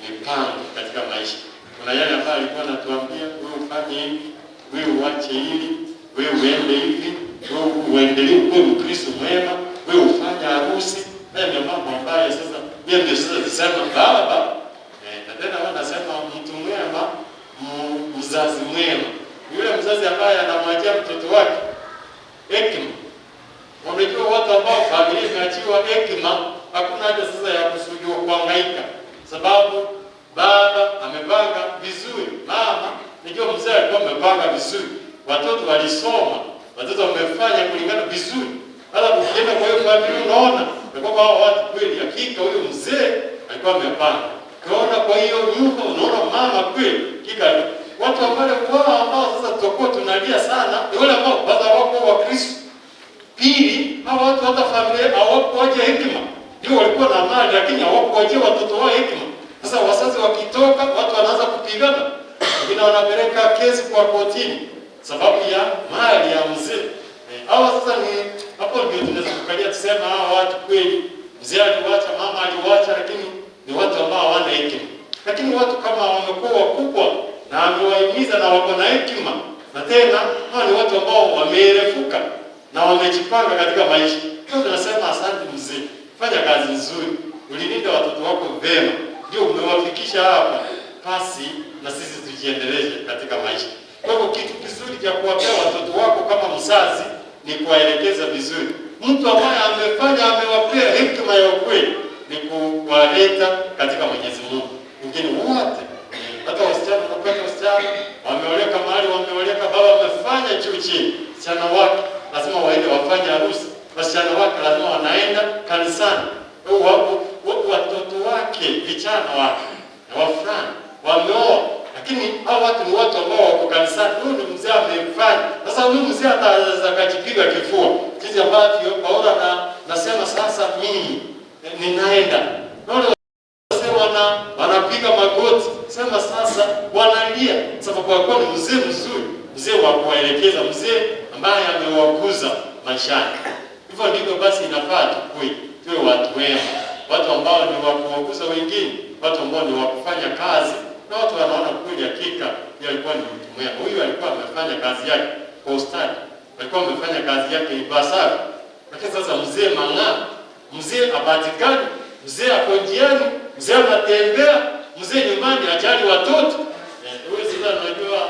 mipango katika maisha. Kuna yale ambayo alikuwa anatuambia, wewe ufanye hivi, wewe uache hili, wewe uende hivi, wewe uendelee kuwa Mkristo mwema, wewe ufanye harusi. Haya ndio mambo ambayo sasa hiyo ndio sasa tusema baba na tena wanasema mtu mwema, mzazi mwema yule mzazi ambaye anamwachia mtoto wake hekima. Unajua watu ambao familia imeachiwa hekima, hakuna haja sasa ya kusudiwa kuhangaika, sababu baba amepanga vizuri, mama najua mzee alikuwa amepanga vizuri, watoto walisoma, watoto wamefanya kulingana vizuri. Hata ukienda kwa hiyo familia unaona ya kwamba hao watu kweli, hakika huyo mzee alikuwa amepanga. Ukiona kwa hiyo nyumba unaona mama kweli, hakika watu ambao wao ambao sasa tutakuwa tunalia sana ni wale ambao kwanza wako wa Kristo. Pili, hawa watu hata familia hawakuwaje hekima. Ndio walikuwa na mali lakini hawakuwajia watoto wao hekima. Sasa wazazi wakitoka, watu wanaanza kupigana. Wengine wanapeleka kesi kwa kotini sababu ya mali ya mzee. Hawa sasa ni hapo ndio tunaweza kukalia tusema hawa watu kweli mzee aliwacha, mama aliwacha, lakini ni watu ambao hawana hekima. Lakini watu kama wamekuwa wakubwa na amewahimiza na wako na hekima, na tena hawa ni watu ambao wameerefuka na wamejipanga katika maisha. Kwa tunasema asante mzee, fanya kazi nzuri, ulilinda watoto wako vema, ndio umewafikisha hapa, basi na sisi tujiendeleze katika maisha. Kwa hivyo kitu kizuri cha kuwapea watoto wako kama mzazi ni kuwaelekeza vizuri. Mtu ambaye amefanya amewapea hekima ya ukweli ni kuwaleta katika Mwenyezi Mungu. Wengine wote hata wasichana, unapata wasichana wameoleka mahali, wameoleka, baba amefanya juu chini, wasichana wake lazima waende wafanye harusi, wasichana wake lazima wanaenda kanisani, watoto wake vijana wake na wafulana wameoa, lakini hao watu ni watu ambao wako kanisani. Huyu ni mzee amefanya. Sasa huyu mzee ataweza akajipiga kifua jinsi ambavyo Paulo na nasema sasa mimi ninaenda. Wale wazee wanapiga magoti, sema sasa wanalia, sababu alikuwa ni mzee mzuri, mzee wa kuwaelekeza, mzee ambaye amewakuza maishani. Hivyo ndivyo basi inafaa tukue, tuwe watu wema, watu ambao ni wa kuwakuza wengine, watu ambao ni wa kufanya kazi, na watu wanaona kweli hakika yeye alikuwa ni mtu mwema. Huyu alikuwa amefanya kazi yake kwa ustadi, alikuwa amefanya kazi yake ipasavyo. Lakini sasa mzee mang'aa, mzee apatikani, mzee ako njiani, mzee anatembea, mzee nyumbani ajali watoto. Huyu sasa unajua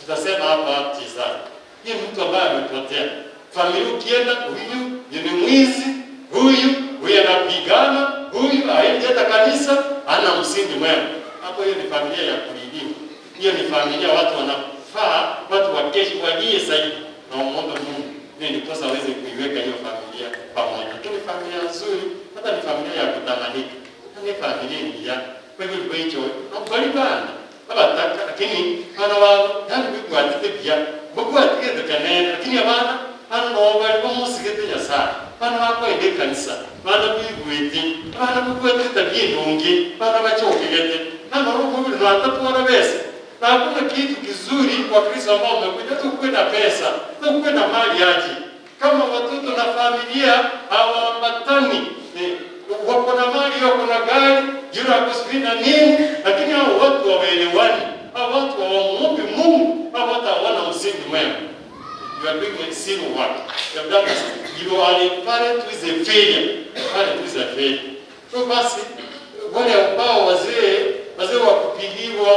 tutasema hapa tizani. Ni mtu ambaye amepotea. Familia ukienda, huyu ni mwizi, huyu huyu anapigana, huyu haendi hata kanisa, ana msingi mwema. Hapo hiyo ni familia ya kuliliwa. Hiyo ni familia watu wanafaa, watu wakeshi walie zaidi na wamuombe Mungu ili ndiposa aweze kuiweka hiyo familia pamoja. Lakini familia nzuri, hata ni familia ya kutamanika. Ni familia ya kwa hivyo kwa hicho bali bana abataka lakini bana wabo yani bigwatite bya bugwatigete kanene lakini abana bana no bali bamusigete Nyasaye bana bakwende kanisa bana bigwete bana bugwete tabia nungi bana bachokegete na marugo rwatapora bese na hakuna kitu kizuri kwa Kristo ambao umekuja tu kuwe na pesa tu kuwe na mali aje kama watoto na familia hawaambatani wako na mali wako na gari jura kusifiri na nini, lakini hao watu hawaelewani, hao watu hawamuombi Mungu, hao watu hawana msingi mwema. You are doing a sin work. You have done this. You are a parent who is a failure. A parent who is a failure. So basi wale ambao wazee wa kupigiwa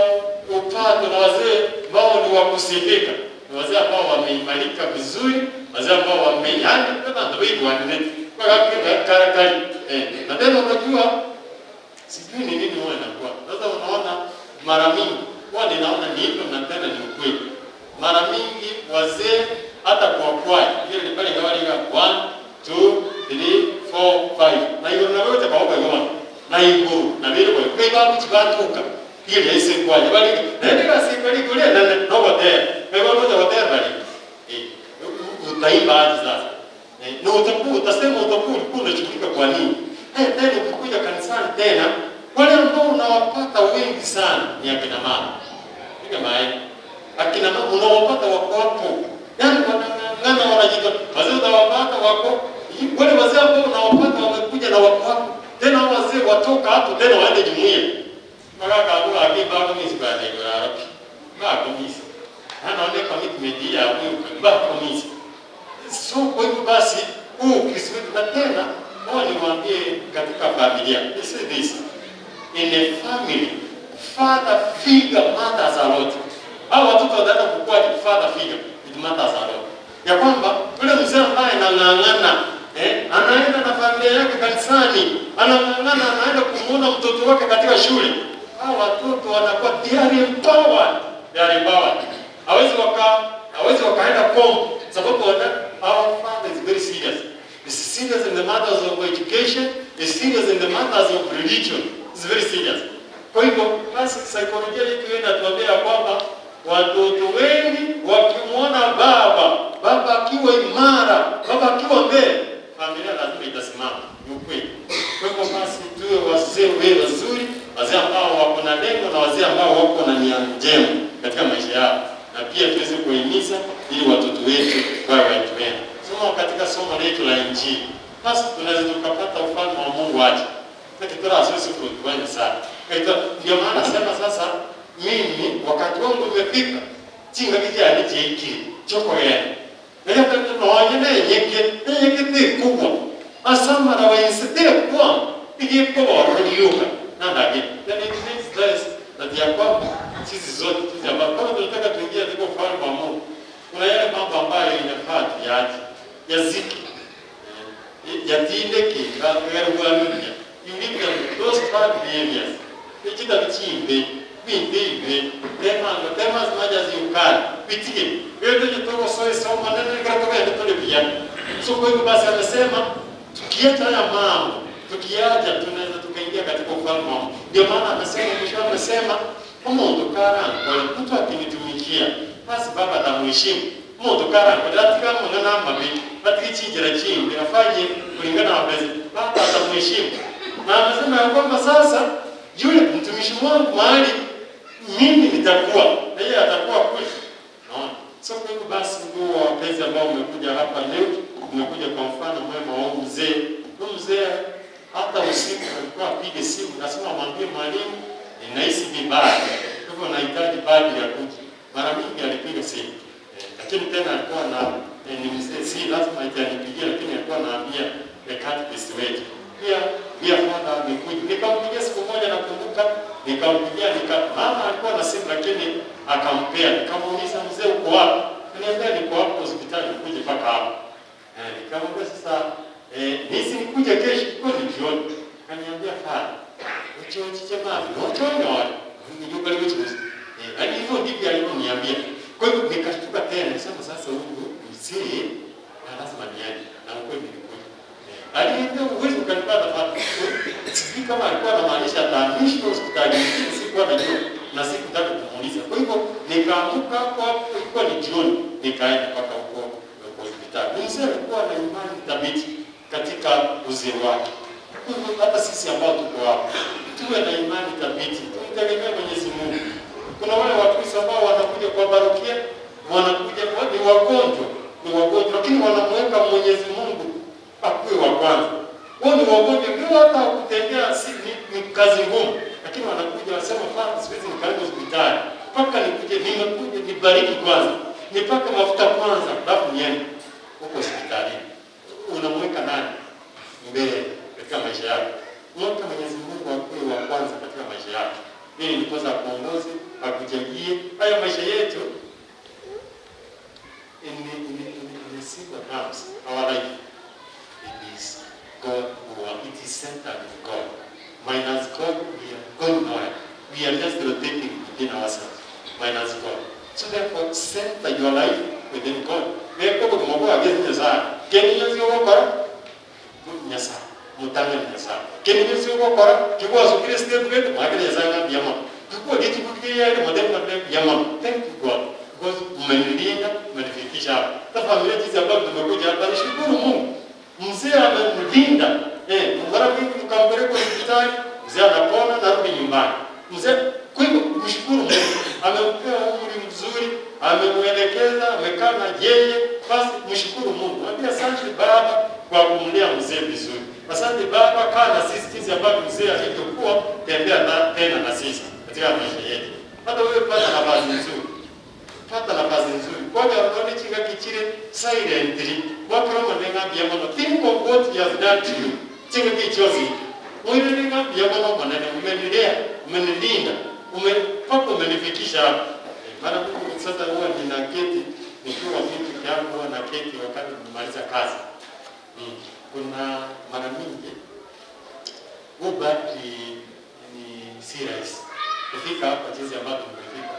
upato na wazee ambao ni wa kusifika, ni wazee ambao wameimarika vizuri, wazee ambao wameyani kama ndio hivyo kwa karakari. Na tena unajua sijui ni nini huwa inakuwa. Sasa unaona mara mingi huwa ninaona ni hivyo na tena ni ukweli. Mara mingi wazee hata kwa kwaya ile ni pale gawali 1 2 3 4 5. Na hiyo na wewe utabaoka hiyo. Na Na igoro nabere boigo. Ngai bagochia batuka riria ise kwanya barige naende egasi ekare igoro enene nogotera. Ngai bagocha gotera barige eh, utaimba aje sasa eh, na utakuwa utasema utakuwa ulikuwa unashughulika kwa nini? Eh, tena ukikuja kanisani tena wale ambao unawapata wengi sana ni akina mama. Piga mae. Akina mama unawapata wako hapo. Yaani wanang'ang'ana wanajitoa. Wazee utawapata wako wale wazee ambao unawapata wamekuja na wako hapo. Tena hao wazee watoka hapo tena waende jumuiya. Mpaka kabuga akimba komisi baada ya rapi. Ba komisi. Hana one commitment ya huyu ba komisi. So kwa hivyo basi huu Ukristo wetu na tena huwa niwaambie katika familia. This is this. In a family, father figure matters a lot. Hao watoto wataenda kukua ni father figure, it matters a lot. Ya kwamba yule mzee ambaye anang'ang'ana eh, anaenda na familia yake kanisani, anang'ang'ana, anaenda kumuona mtoto wake katika shule. Hao watoto wanakuwa they are empowered. They are empowered. Hawezi waka hawezi wakaenda kombo sababu wana, our father is very serious. Is serious in the matters of education, is serious in the matters of religion. Is very serious. Kwa hivyo basi saikolojia yetu hiyo inatuambia ya kwamba watoto wengi wakimwona baba, baba akiwa imara, baba akiwa mbele, familia lazima itasimama. Ni ukweli. Kwa hivyo basi tuwe wazee we wazuri, wazee ambao wako na lengo na wazee ambao wako na nia njema katika maisha yao, na pia tuweze kuhimiza ili watoto wetu wawe watu wema. Somo katika somo letu la Injili, basi tunaweza tukapata ufalme wa Mungu aje lakini kutueni sana. Ndio maana sema sasa, mimi wakati wangu umefika, chinga kijani cheki choko yena nonye nenyeke nenyeke tekubwa asamara wainse tekwa igikoboroliuka nandage. Then it means this that ya kwamba sisi zote sisi ambao kama tunataka tuingie katika ufalme wa Mungu, kuna yale mambo ambayo inafaa tuyaache yaziki yatindeke garugwanuria. You leave them those bad behaviors ekita bichimbe bindeibe temanga tema as much as you can bitige yote jitogosoesoma nene katoka tole pia. So kwa hivyo basi amesema tukiacha haya mambo tukiacha tunaweza tukaingia katika ufalme wa Mungu. Ndio maana amesema mwisho amesema omuntu karankole mtu akinitumikia basi baba atamuheshimu. Muntu karankole atika mung'ana amabi atika chinjira chimbi afanye kulingana na mapenzi baba atamuheshimu. Na amesema ya kwamba sasa yule mtumishi wangu mahali mimi nitakuwa na yeye atakuwa kule. Naona. So kwa hivyo basi, ndugu wapenzi ambao umekuja hapa leo, umekuja kwa mfano mwema wa huyu mzee. Huyu mzee hata usiku alikuwa apige simu, nasema mwambie mwalimu ninahisi vibaya, kwa hivyo nahitaji badi ya kuja. Mara mingi alipiga simu eh, lakini tena alikuwa na eh, ni mzee, si lazima eti anipigie, lakini alikuwa anaambia the catechist wetu pia pia father amekuja. Nikampigia siku moja, nakumbuka nikampigia, nika mama alikuwa na simu lakini akampea. Nikamuuliza mzee, uko wapi? Akaniambia niko hapo hospitali, nikuje mpaka hapo. Eh, nikamwambia sasa eh, nisi nikuje kesho, kwa ni jioni. Akaniambia father, uchochi chema nochonyora nijuka leo chuzi. Eh, hadi hivyo ndivyo alivyoniambia. Kwa hivyo nikashtuka tena, nisema sasa huyu mzee na lazima niaje. Na ukweli nilikuja. Aliambia huwezi ukanipata father. Sijui kama alikuwa anamaanisha atahamishwa hospitali nyingine, sikuwa najua na sikutaka kumuuliza. Kwa hivyo nikaamuka hapo hapo, ilikuwa ni jioni, nikaenda mpaka huko huko hospitali. Mzee alikuwa na imani thabiti katika uzee wake. Kwa hivyo hata sisi ambao tuko hapa tuwe na imani thabiti, tumtegemee Mwenyezi Mungu. Kuna wale Wakristo ambao wanakuja kwa parokia, wanakuja ni wagonjwa, ni wagonjwa, lakini wanamweka Mwenyezi Mungu akuwe wa kwanza. Wao ni wagonjwa, ndio hata kutembea si ni, ni kazi ngumu, lakini wanakuja wanasema, Father, siwezi nikaenda hospitali mpaka nikuje, nimekuja nibariki kwanza, nipake mafuta kwanza, alafu niende huko hospitalini. Unamweka nani mbele katika maisha yako? Mweka Mwenyezi Mungu akuwe wa kwanza katika maisha yako, ili ndiposa akuongoze, akujalie haya maisha yetu. In, in, in, in simple terms, our life, it is God who it is centered in God. Minus God, we are going nowhere. We are just rotating within ourselves. Minus God. So therefore, center your life within God. Meko kumoko agezi Nyasaye. Keni nyozi okora Nyasaye. Motang'ani Nyasae. Kende gionsi ogokora, kigwasokire estep gete, mwakere Nyasae ng'a mbuya mono. Kigwa rituko riaye motebe ng'a mbuya mono. Thank you God because mmenilinda, mmenifikisha hapa. Hata familia jinsi ambavyo tumekuja hapa, nishukuru Mungu. Mzee amemlinda. Eh, mara mingi tukampeleka hospitali, mzee anapona, narudi nyumbani. Mzee, kwa hivyo mshukuru Mungu. Amempea umri mzuri, amemwelekeza, amekaa na yeye. Basi mshukuru Mungu. Mwambie asante Baba kwa kumlea mzee vizuri. Asante Baba, kaa na sisi jinsi ambavyo mzee alivyokuwa, tembea na, tena na sisi katika maisha yetu. Hata wewe pata nafasi nzuri. Pata nafasi nzuri. Kwaga rone chinga kichire silently. Mwakero mane ng'a mbuya mono. Think of what he has done to you. Chinga kichiosi. Moirere ng'a mbuya mono Omonene, umenilea, umenilinda, ume mpaka umenifikisha hapa. Eh, mara mingi sasa huwa ninaketi nikiwa mimi peke yangu huwa naketi wakati nimemaliza kazi. Kuna mara mingi huu battery ni si rahisi kufika hapa jinsi ambavyo tumefika,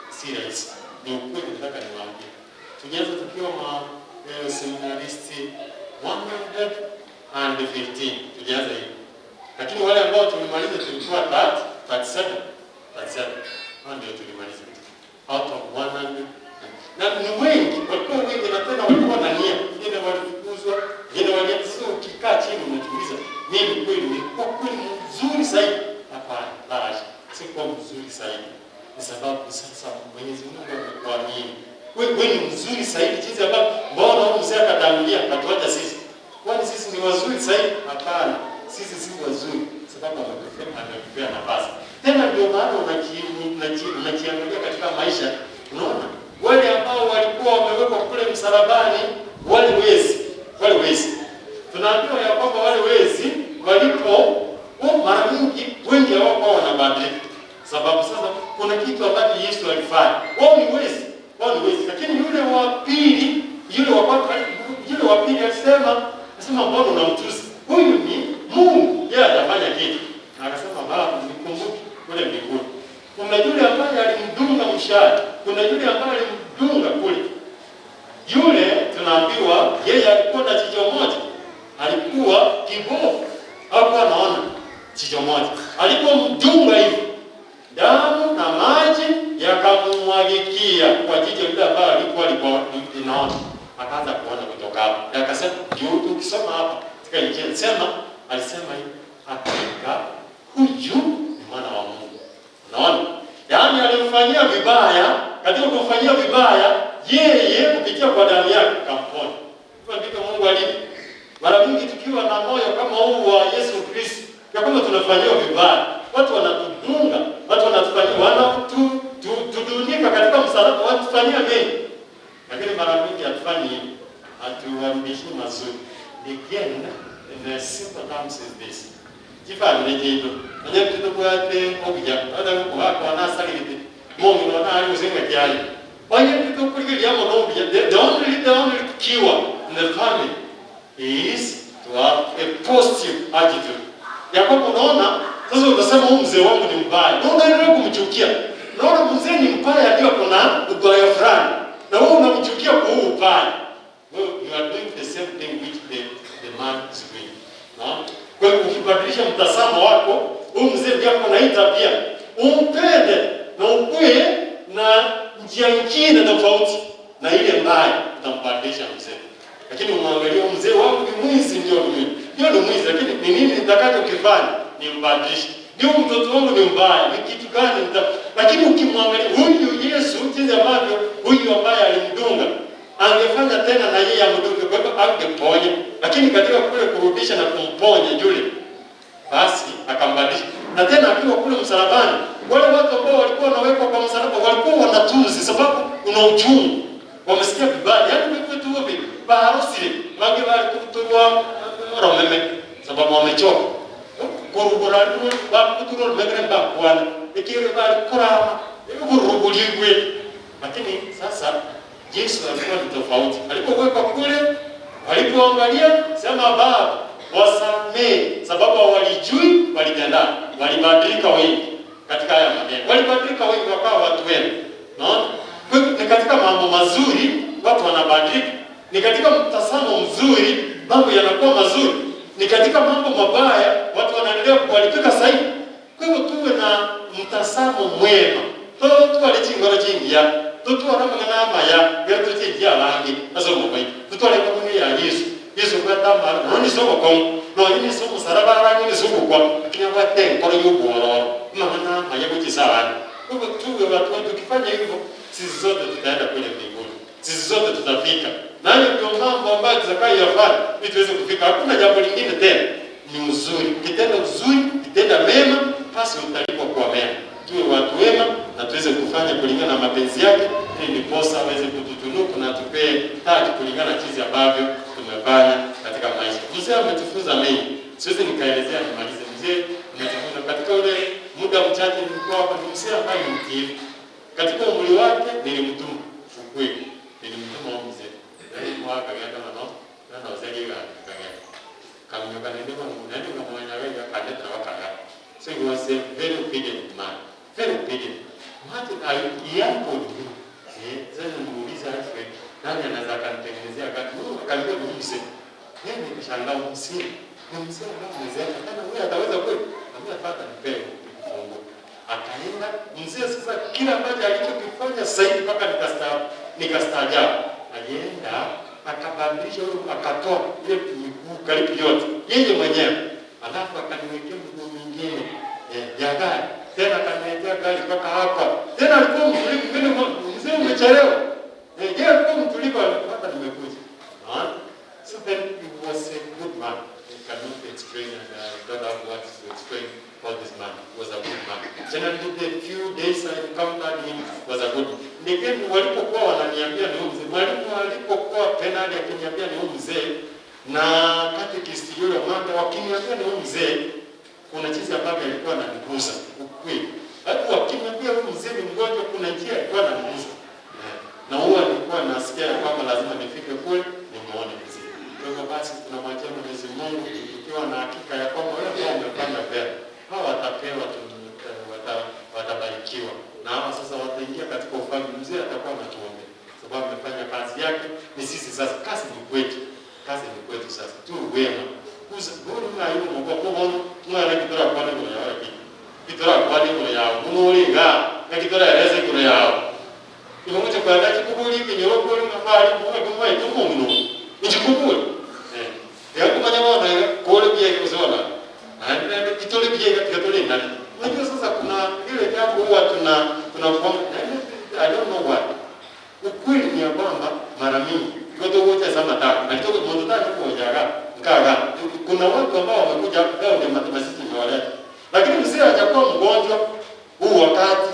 si rahisi. Ni ukweli, nataka niwaambie. Tulianza tukiwa ma seminaristi 115 tulianza hivi, lakini wale ambao tulimaliza tulikuwa 37 37 hao ndio tulimaliza out of 100 na ni wengi, walikuwa wengi na tena walikuwa na nia. Wengine walifukuzwa, wengine wali. Sasa ukikaa chini unajiuliza, mimi kweli nilikuwa kweli mzuri zaidi? Hapana, la hasha, sikuwa mzuri zaidi. Ni sababu sasa Mwenyezi Mungu amekuamini wewe, wewe ni mzuri zaidi jinsi ambavyo, mbona huyu mzee akatangulia akatuacha sisi? Kwani sisi ni wazuri zaidi? Hapana, sisi si wazuri, sababu ametupea nafasi. Tena ndio maana unajiangalia katika maisha, unaona wale ambao walikuwa wamewekwa kule msalabani, wale wezi, wale wezi, tunaambiwa ya kwamba wale wezi walipo mara nyingi wengi hawakuwa wanabadilika, sababu sasa kuna kitu ambacho Yesu alifanya. Wao ni wezi, wao ni wezi, lakini yule wa pili, yule wa kwanza, yule wa pili alisema, alisema mbona unamtusi huyu? Ni Mungu, yeye hajafanya kitu. Na akasema Baba, nikumbuke kule mbinguni. Kuna yule ambaye alimdunga mshale, kuna yule ambaye alimdunga kule. Yule tunaambiwa yeye alikuwa na jicho moja, alikuwa kibofu, hakuwa anaona jicho moja. Alipomdunga hivi, damu na maji yakamwagikia kwa jicho lile ambalo alikuwa linaona, akaanza kuona kutoka hapo. Akasema, ukisoma hapa katika Injili sema, alisema hivi, hakika huyu ni mwana wa Mungu. Unaona? Yaani alimfanyia vibaya, katika kumfanyia vibaya yeye kupitia kwa damu yake akamponya. Hivyo ndivyo Mungu alivyo. Mara nyingi tukiwa na moyo kama huu wa Yesu Kristo, ya kwamba tunafanyiwa vibaya, watu wanatudunga, watu wanatufanyia, wanatudunika katika msalaba, wanatufanyia mengi, lakini mara nyingi hatufanyi hivyo, hatuwarudishi mazuri. Again, in the simple terms is this. Chifamily chitu onye titobwate obuya ata gokobakwa nasarigete omong'ina one are gose ng'aki aye onye titokorigereria amo nobuya the only cure in the family is to have a positive attitude ya kwamba unaona sasa utasema huyu mzee wangu ni mbaya na unaendelea kumchukia. Unaona mzee ni mbaya ndio kuna ubaya fulani na wewe unamchukia kwa huu ubaya. Well, you are doing the same thing which the man is doing. No? Kwa hiyo ukibadilisha mtazamo wako, huyu mzee ndiye ako na hii tabia, umpende na ukue na njia nyingine tofauti na ile mbaya, utambadilisha mzee. Lakini umwangalie huyu mzee wangu ni mwizi, ndio ni mwizi. Ndio ni mwizi, lakini ni nini nitakachokifanya nimbadilishe? Ndio mtoto wangu ni mbaya, ni kitu gani nita... Lakini ukimwangalia huyu Yesu, jinsi ambavyo huyu ambaye alimdunga angefanya tena na yeye amdunge, kwa hivyo angeponya, lakini katika kule kurudisha na kumponya yule, basi akambadilisha. Na tena akiwa kule msalabani, wale watu ambao walikuwa wanawekwa kwa msalaba walikuwa wanatuzi, sababu kuna uchungu, wamesikia vibaya, yaani wewe tu wewe barosire bange bali kuturwa romeme sababu wamechoka kurugura bakuturwa romeme bakwana ikire bali kurama uburuguligwe. Lakini sasa Yesu alikuwa ni tofauti. Alipowekwa kule, walipoangalia, sema Baba wasamee, sababu hawalijui walitenda. Walibadilika wengi katika haya maneno, walibadilika wengi wakawa watu wema. Unaona? Kwa hivyo ni katika mambo mazuri watu wanabadilika, ni katika mtazamo mzuri mambo yanakuwa mazuri. Ni katika mambo mabaya watu wanaendelea kuharibika zaidi. Kwa hivyo tuwe na mtazamo mwema, totware chingoro chingiya, totware amang'ana amaya, ekero tochenchie abange ase obogima bwaito. Totware enkoro buna eya Yeso. Yeso obwate amara, nonya nise obokong'u, nonya nise omosaraba arang'e nise ogokwa, lakini abwate enkoro y'obwororo, amang'ana amaya gochia ase abande. Kwa hivyo tuwe watu tukifanya hivyo, sisi sote tutaenda kule mbinguni. Sisi sote tutafika. Na hayo ndio mambo ambayo tutakayoyafanya ili tuweze kufika. Hakuna jambo lingine tena. Ni uzuri. Ukitenda uzuri, ukitenda mema, basi utalipwa kwa mema. Tuwe watu wema na tuweze kufanya kulingana na mapenzi yake ili ndiposa aweze kututunuku na atupee taji kulingana na jinsi ambavyo tumefanya katika maisha. Mzee ametufunza mengi. Siwezi nikaelezea nimalize. Mzee ametufunza katika ule muda mchache nilikuwa hapa, ni mzee ambaye ni mtiifu. Katika umri wake nilimtuma, ukweli nilimtuma huyu mzee nari mwakagenda mono nanoseria egari nkagenda nkaminyoka naende naende nkamomanya iga akandetera bakaga so he was a very obedient man very obedient imagine I he humbled me eh sasa nimuulize Alfred nani anaweza akanitengenezea gari huyu akaniambia ni huyu mzee mimi nikashangaa huyu mzee ni mzee ambaye amezeeka tena huyu ataweza kweli Nikamwambia father nipe funguo Akaenda mzee sasa, kila ambacho alichokifanya zaidi mpaka nikastaajabu. Alienda akabadilisha huyo, akatoa ile miguu karibu yote yeye mwenyewe, alafu akaniwekea miguu mingine ya gari tena, akaniletea gari mpaka hapa tena. Alikuwa mtulivu, mimi mzee, umechelewa. Yeye alikuwa mtulivu, hata nimekuja. Unaona? So then he was a good man. I cannot explain and I don't have words to explain about this man. He was a good man. Generally the few days I encountered him was a good man. Again, walipokuwa wananiambia ni huyu mzee, mwalimu alipokuwa penali akiniambia ni huyu mzee na catechist yule mama wakiniambia ni huyu mzee, kuna jinsi ambavyo alikuwa ananigusa ukweli. Hata wakiniambia huyu mzee ni mgonjwa, kuna njia alikuwa ananigusa. Na huwa nilikuwa nasikia ya kwamba lazima nifike kule nimuone mzee. Kwa hivyo basi tunamwachia Mwenyezi Mungu tukiwa na hakika ya kwamba wale ambao wamepanda vyema hawa watapewa watabarikiwa na hawa sasa wataingia katika ufalme. Mzee atakuwa anatuombea sababu amefanya kazi yake. Ni sisi sasa, kazi ni kwetu, kazi ni kwetu sasa, tu wema kuza bori mwa yumo mwa kwa bono mwa na kitora kwa ni kwa yao kitora kwa ni kwa yao munoringa na kitora eleze kwa yao iwe mucho kwenda chikubuli kinyoro kuli mafali mwa kwa itumo muno ichikubuli eh yakumanya bona kole biye kusona na kitole biye kitole nani. Unajua sasa kuna ile jambo huwa tunafahamu, I don't know why. Ukweli ni ya kwamba mara mingi kwa sama taka na kitoko mtu tatu kujaga nkaga kuna watu ambao wamekuja hapa leo ndio matemasizi nimewaleta, lakini mzee hajakuwa mgonjwa huu wakati,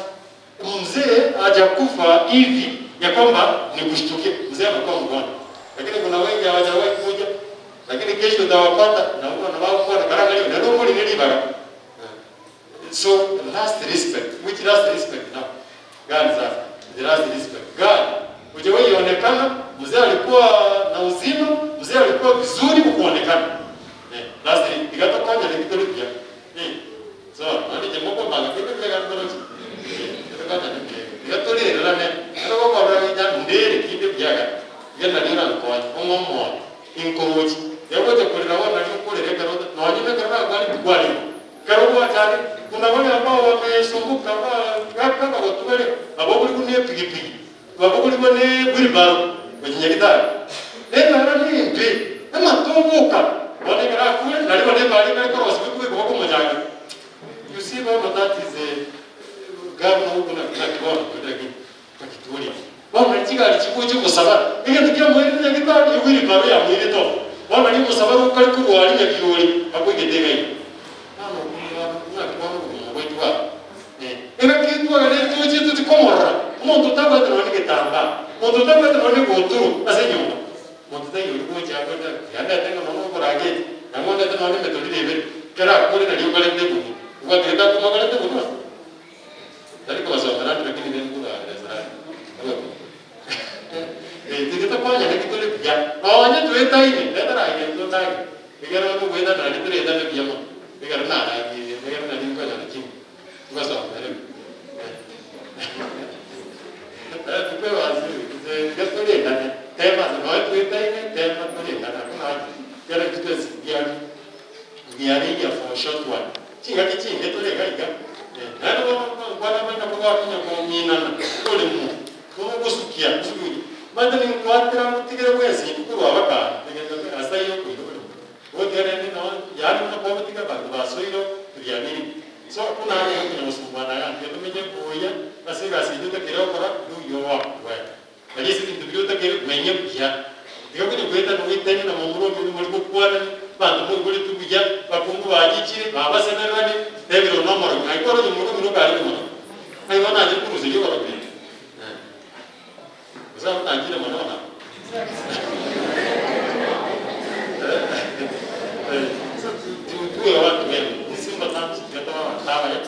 mzee hajakufa hivi ya kwamba ni kushtukia. Mzee amekuwa mgonjwa, lakini kuna wengi hawajawahi kuja, lakini kesho utawapata na huko na wao kwa karanga leo ndio mbona nilibaga. So last respect, which last respect now? Gani sasa? The last respect. Gani? Hujawahi onekana, mzee alikuwa na uzima, mzee alikuwa vizuri kuonekana. Eh, last ikatokonya ni kitu kipya. Eh. So, nani jemoko banga kitu kile gani tolo. Eh, ni kile. Ikatoli la ne. Ero ko ko ja ndere kinde byaga. Gena lira nkonya, omomo. Inkoroji. Yagote kulira wana likulire kero no nyime kero kwali kwali. Kero kwa tani kuna wale ambao wamesumbuka kama watu abokuli kune pikipiki abokuli kune wheelbarrow kwenye nena ni mbi ematumbuka bonekera kule nali bone bali kali korosi bikubi kuboko mujanga. You see baba, that is a governor huko na kuna kiwana kwa kwa kituoni bwana chigali chikuji kusaba ibintu bya mwiri nyagitari wheelbarrow ya mwiri to bwana ni musaba kali kurwali nyabyoli akwigedega hiyo nano kuna kiwana kumwetwa eh ega kitwa ne tuji tutikomora omuntu tabwete noni gitamba omuntu tabwete noni guturu ase nyumba omuntu tayo uri kuja kwenda yanda tenga nono kurageti nangonda tena noni metolire ibe kera kuri na liukale ndegu ukatireta kumagale ndegu no tari kwa sababu lakini ndio kuna Israel eh tigeta kwanya ne kitole bia onye tuetaine ndetara ine tutagi igera ko gwenda na litire da bia mo igera na na igera na linko na chini tukasoma tupewa tema no tuetaine tema tulindana kuna kera kitu are here for a short while. Chingaki chinke tore iga iga, naende bono nkwana buna kogokinya kong'inana oremo, kogosukia gosukia, omanyete ninkwatera motigere bwensi intwe korwa abakare, ase ayio okoira oremo. Ogotiga rende noo yaani buna kwagotiga abanto basoire ebiamiri. So buna aye okonya gosumbwana iga, tiga tomenye buya ase egasi eyio otakeire gokora, do your work well. Aria ase ebinto biria otakeire menye buya. Tiga konya goetana oetanie na momura omino more gokwanani, abanto moiboretwe buya, abakungu bachichire, babasebereranie, tebire one omorogi. Ng'ai kwarora onye momura omino okare omorogi? Ng'ai bono nachire koruseria oborogi obo? Gose abwo nanchire mono bono abwo? So tuwe watu wema, in simple terms, tiga tobe abanto abaya,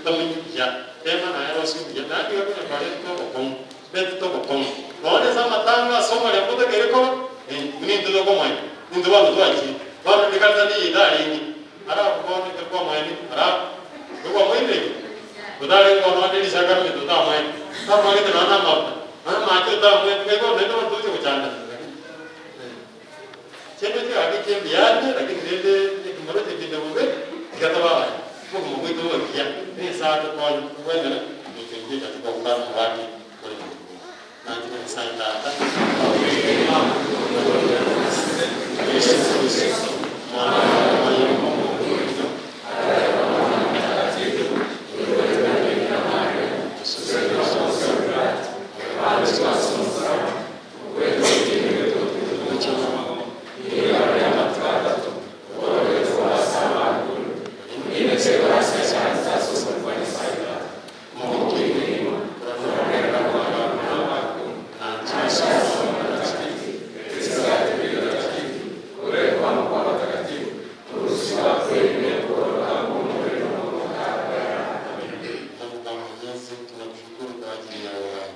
tomenye buya, tema naye rosie buya, naende tiga konya korenta obokong'u, rentete obokong'u. Nonya ase amatanga ase omorembe otakeire koba, buna intwe tokomoenya, intwe bono twachire, bono rikanisa niyo itarenge, ara abwo bono ekero kwamoenire, ara abwo, ekwamoirire ki? Otarenge kononya risakramenti otamoete, otamoagete nonya na amafuta, nonya amache otamoete, ng'ai bono naende bono togochia gochandana lakini chianga chigaki chi'embiande lakini rende ekemoro kende bobe tiga tobe abaya, obogima bwaito bobe buya, Nyasae atokonye togwenere goika intwe katika obokano bwake bore igoro. Nanche Nyasae Tata, Mama, Yesu Kristo, Mwana oye omokungu. Mungu Baba Mwenyezi, tunakushukuru kwa ajili ya uhai,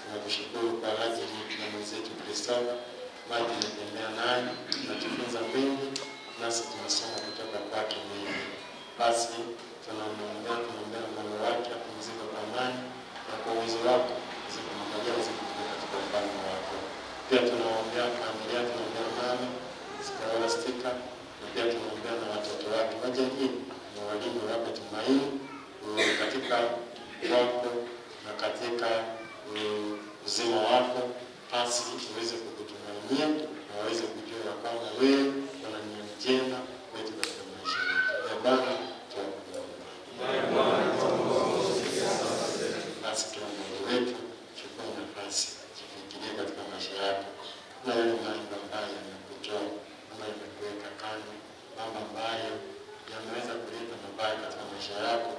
tunakushukuru kwa ajili ya mwenzetu Christopher ambaye tumetembea naye, tunatufunza mengi, nasi tunasoma kutoka kwake mengi. Basi tunamwombea, tunamwombea moyo wake apumzike kwa amani, na kwa uwezo wako uweze kumwangalia, uweze kumweka katika ufalme wako. Pia tunaombea familia, tunaombea mama Scholastica, na pia tunaombea na watoto wake, wajalie na walimu wape tumaini katika wako na katika uzima wako, basi uweze kukutumainia na waweze kujua ya kwamba wewe una nia njema kwetu katika maisha yetu. Ee Bwana, tunakuomba. Basi kila mmoja wetu chukua nafasi, jifikirie katika maisha yako na yale mambo ambayo yamekutoa ama yamekuweka kando, mambo ambayo yameweza kuleta mabaya katika maisha yako,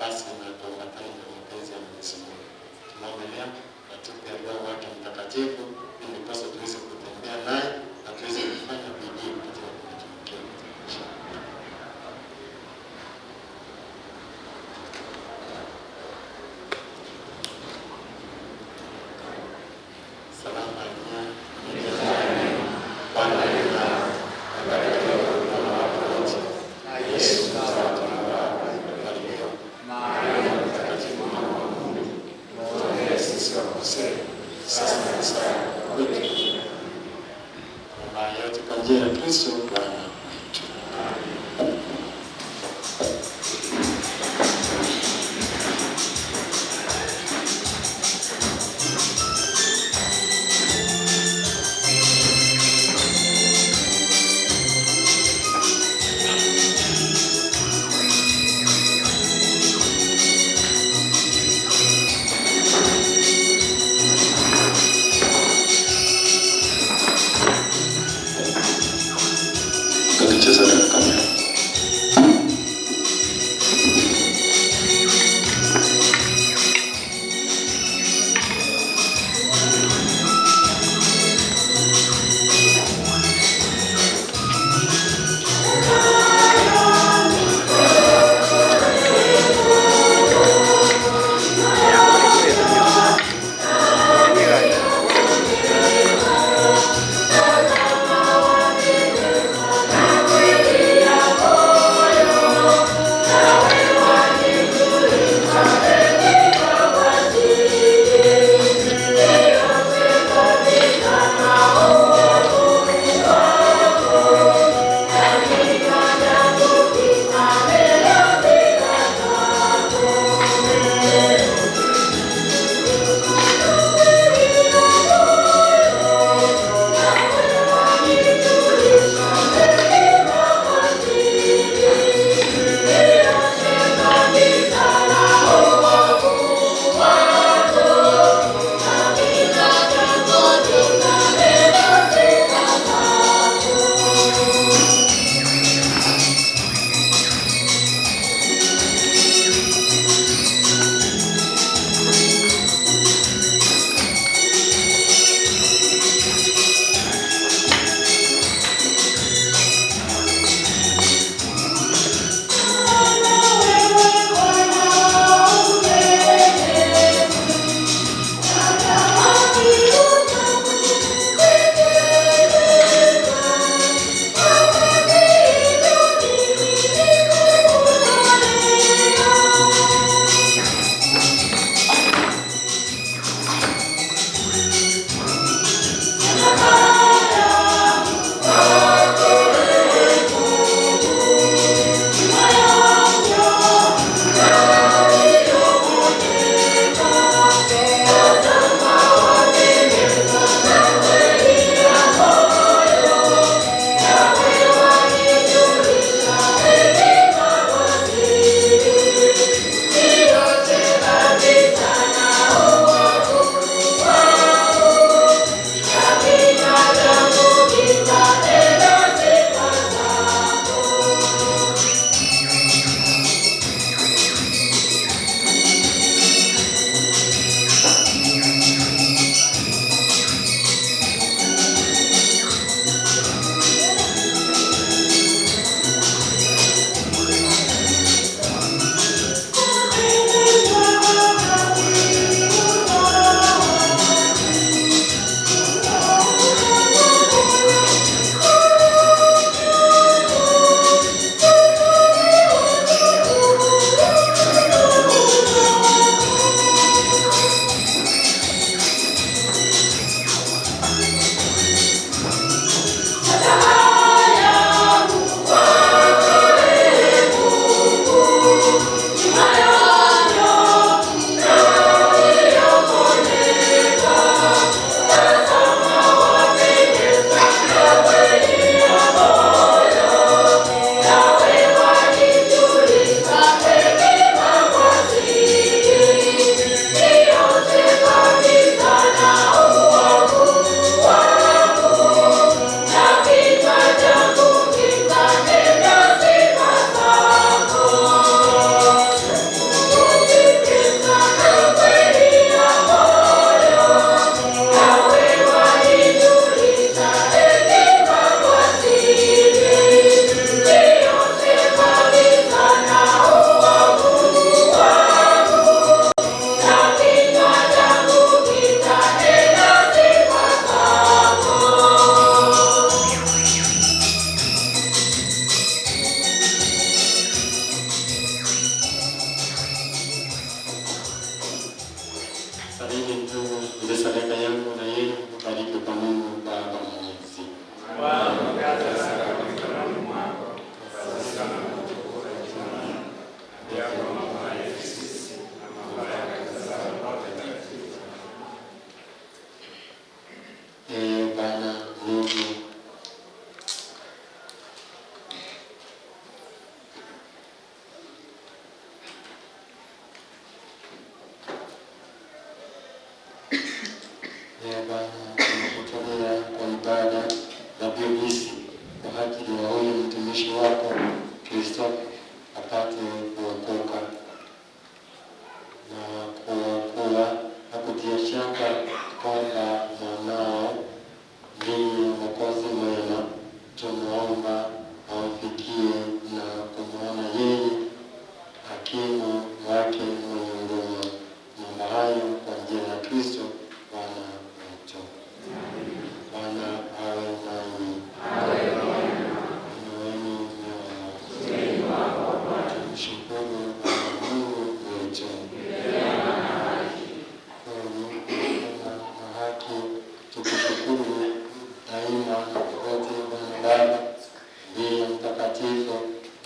basi na tuambatane na mapenzi ya Mwenyezi Mungu. Tunaomba atupe Roho wake Mtakatifu ili ndiposa tuweze kutembea naye na tuweze kufanya bidii katika kumtumikia katika maisha yetu. Salama ya Bwana yu nawe, amebarikiwa kuliko wanawake wote, na Yesu mzao wa tumbo lako amebarikiwa. Maria Mtakatifu, mama wa Mungu, tuombee sisi wakosefu, sasa na saa ya kufa kwetu. Mama yote kwa njia ya Kristo Bwana wetu. Kakicheza na kamera. Thank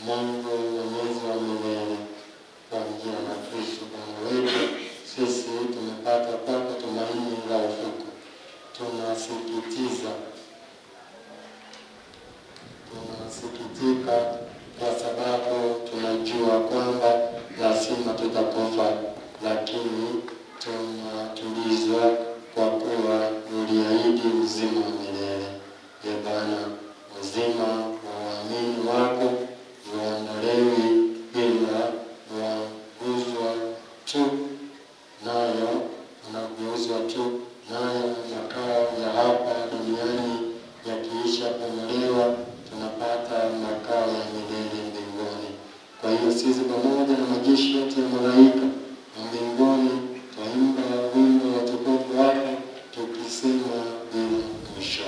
Mungu mwenyezi wa milele, kwa njia ya Kristo Bwana wetu, sisi tumepata kwako tumaini la ufufuko. Tunasikitiza tunasikitika kwa sababu tunajua kwamba lazima tutakufa, lakini tunatulizwa kwa kuwa uliahidi uzima wa milele. Ee Bwana, uzima wa waamini wako huondolewi, ila huaguzwa tu nayo unageuzwa tu nayo makao ya hapa duniani yakiisha bomolewa, tunapata makao ya milele mbinguni. Kwa hiyo sisi pamoja na majeshi yote ya malaika wa mbinguni twaimba wimbo wa utukufu wako tukisema bila mwisho.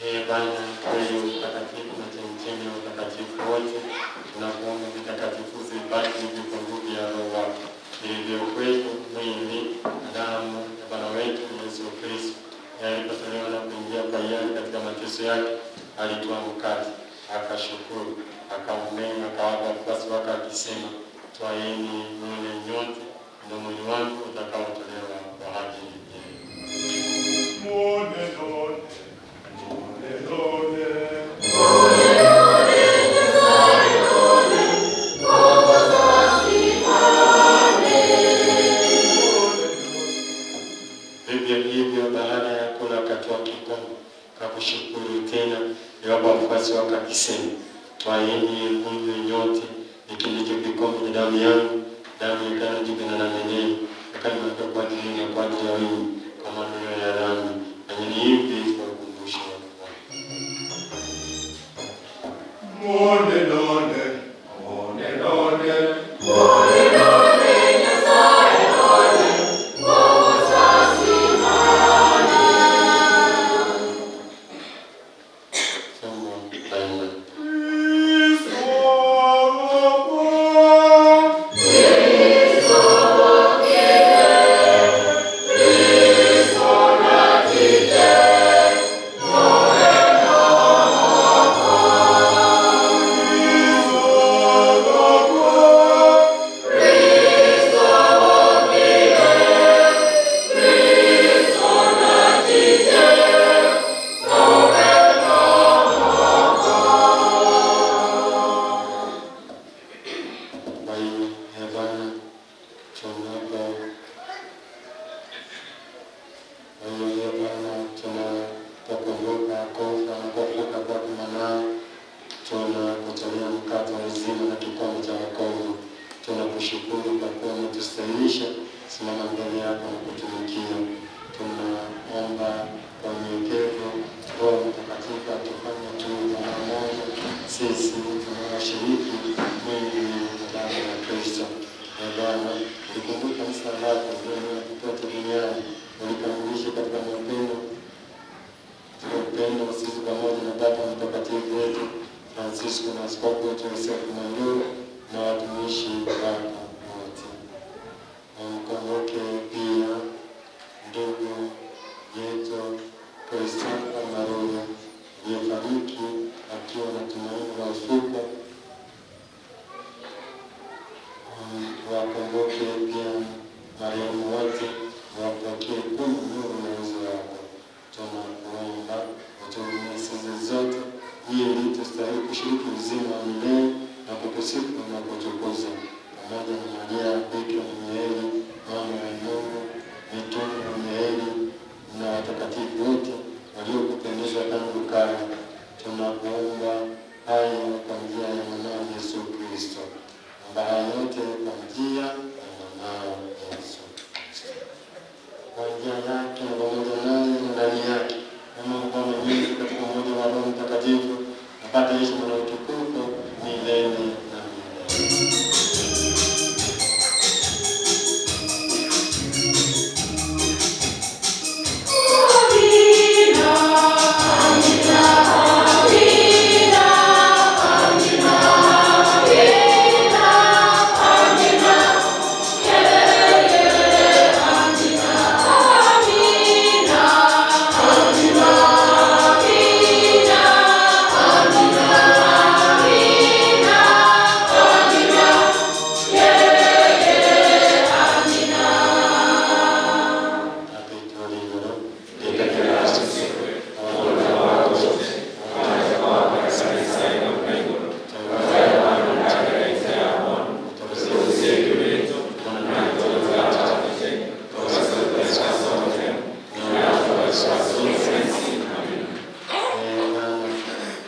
Ee Bwana kweli mtakatifu na chemchemi ya utakatifu wote, tunakuomba vitakatifu vibaki hivi kwa nguvu ya Roho wako, vilivyo kwetu mwili na damu ya Bwana wetu Yesu Kristo. Yeye alipotolewa na kuingia kwa hiari katika mateso yake, alitwaa mkate, akashukuru, akaumega, akawapa wafuasi wake akisema, twaeni mle nyote, ndio mwili wangu utakaotolewa kwa ajili yenu. Vivyo hivyo baada ya kula akatwaa kikombe, akakushukuru tena, aliwapa wafuasi wake akisema, twaeni mnywe nyote, hiki ndicho kikombe cha damu yangu, damu ya agano jipya na la milele, itakayomwagika kwa ajili yenu na kwa ajili ya wengi kwa maondoleo ya dhambi. Fanyeni hivi kwa ukumbusho wangu. Somo la imani. wetu Yosefu Mairura na watumishi wako wote. Umkumbuke pia ndugu yetu Christopher Marura aliyefariki akiwa na tumaini la ufufuko. Wakumbuke pia marehemu wote, wapokee kwenye nuru ya uso wako. Tunakuomba utuhurumie sisi zote, ili tustahili kushiriki uzima wa milele na kukusifu na kutukuza pamoja na Maria Bikira mwenye heri, mama wa Mungu, mitume wenye heri na watakatifu wote waliokupendeza tangu kale. Tunakuomba hayo kwa njia ya mwanao Yesu Kristo. Omba haya yote kwa njia ya mwanao Yesu Kristo. Kwa njia yake na pamoja naye na ndani yake, na Mungu Baba Mwenyezi katika umoja wa Roho Mtakatifu, apate heshima na utukufu milele na milele.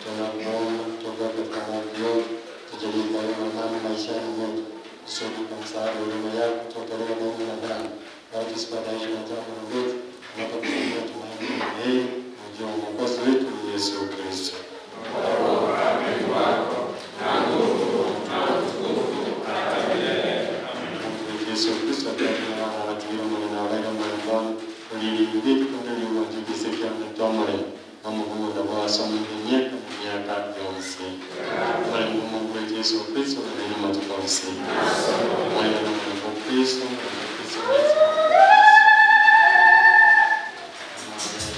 Tunakuomba toka katika maovu yote, tujalie daima amani maishani mwetu, kusudi kwa msaada wa huruma yako tuokolewe daima na dhambi, wala tusipataishwe na jambo lolote, tunapokutazamia tumaini lenye heri na ujio wa Mwokozi wetu Yesu Kristo. Yesu Kristo Yesu Kristo na matukufu. Mwana wa Kristo, Kristo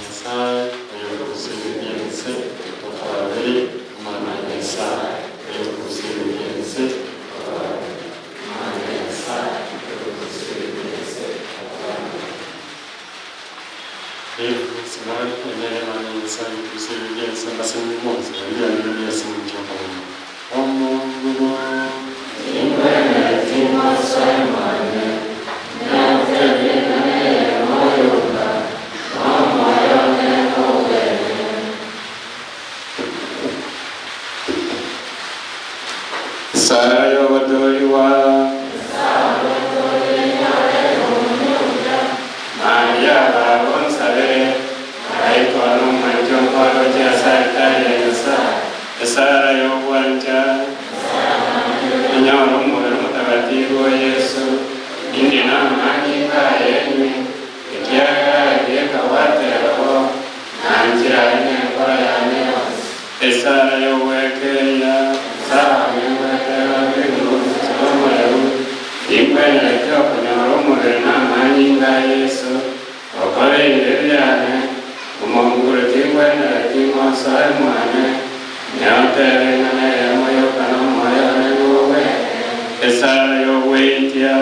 Nyasaye oyokusibiense tofali mana Nyasaye oyokusibiense mana Nyasaye oyokusibiense Simani enene mana Nyasaye oyokusibiense mbasimumonzi aliyandulia simuchoka omungu. Sara y'obutoliwa Maria babonsabire aitwa n'omwekyo nkwalo kyasaitayensa esara y'obwanja enyoro omubiri mutagatifu wa Yesu indi n'amaanyi gayenywe ekyaga ebyekawaterako nanjira n'enkola yange esara y'obwekeya imwenelekea okunyora omubiri n'amaanyi nga Yesu okora ebibi byane omonguru tingwenere tingosoe mwane nyotere ng'ana emoyoka n'omwoyo one guwe esara y'obweitia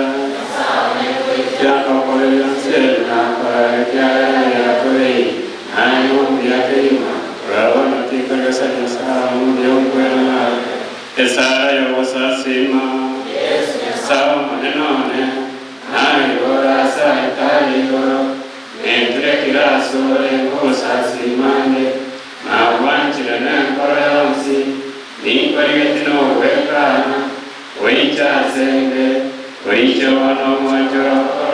kyakokora byonsi ebinakora ekyagera naye urabona tikolesa Nyasaye mubyonkwera esara y'obusasima sawa munenone naigora saitaigoro nenturekirasore nkusasimande nagwanchire nenkoro yonsi ninkorigeti nobwekana oichasenge oichobono omwanchorokoro.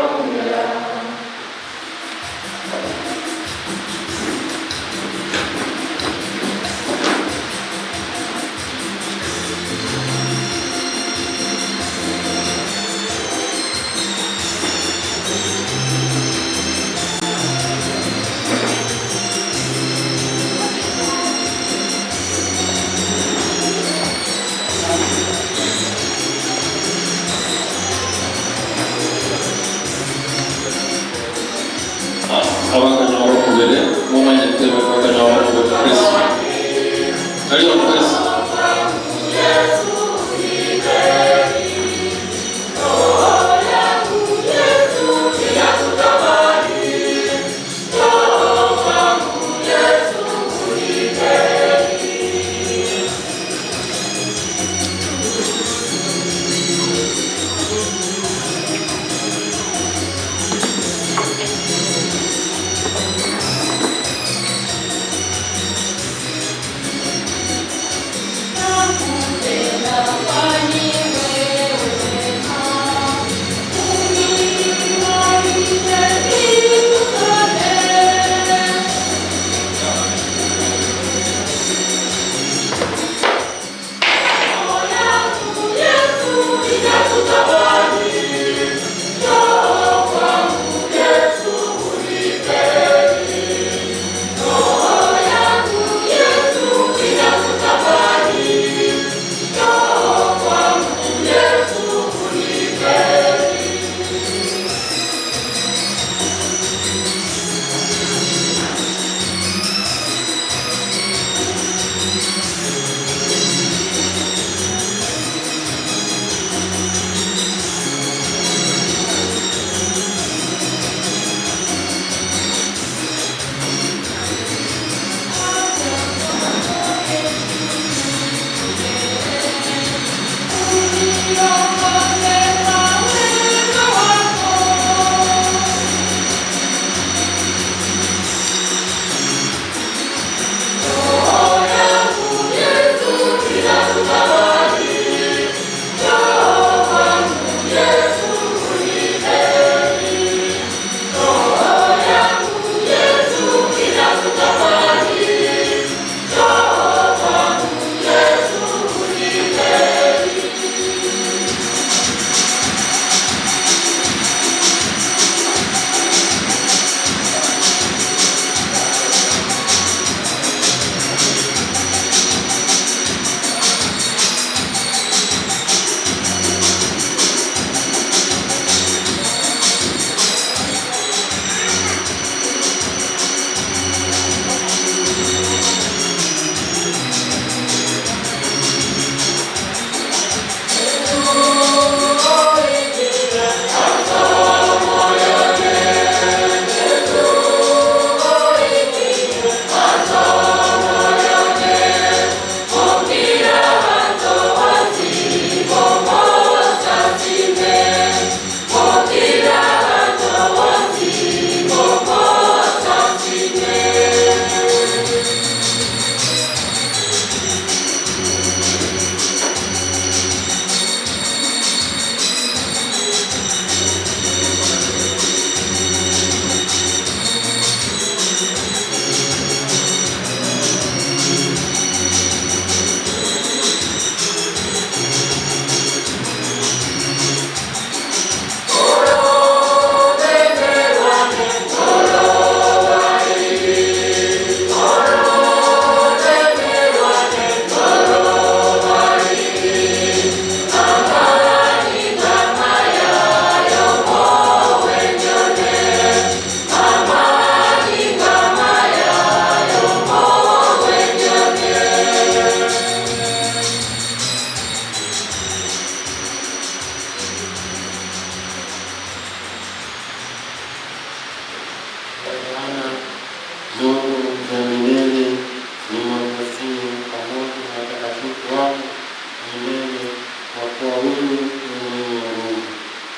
Kwa kuwa wewe ni mwenye huruma.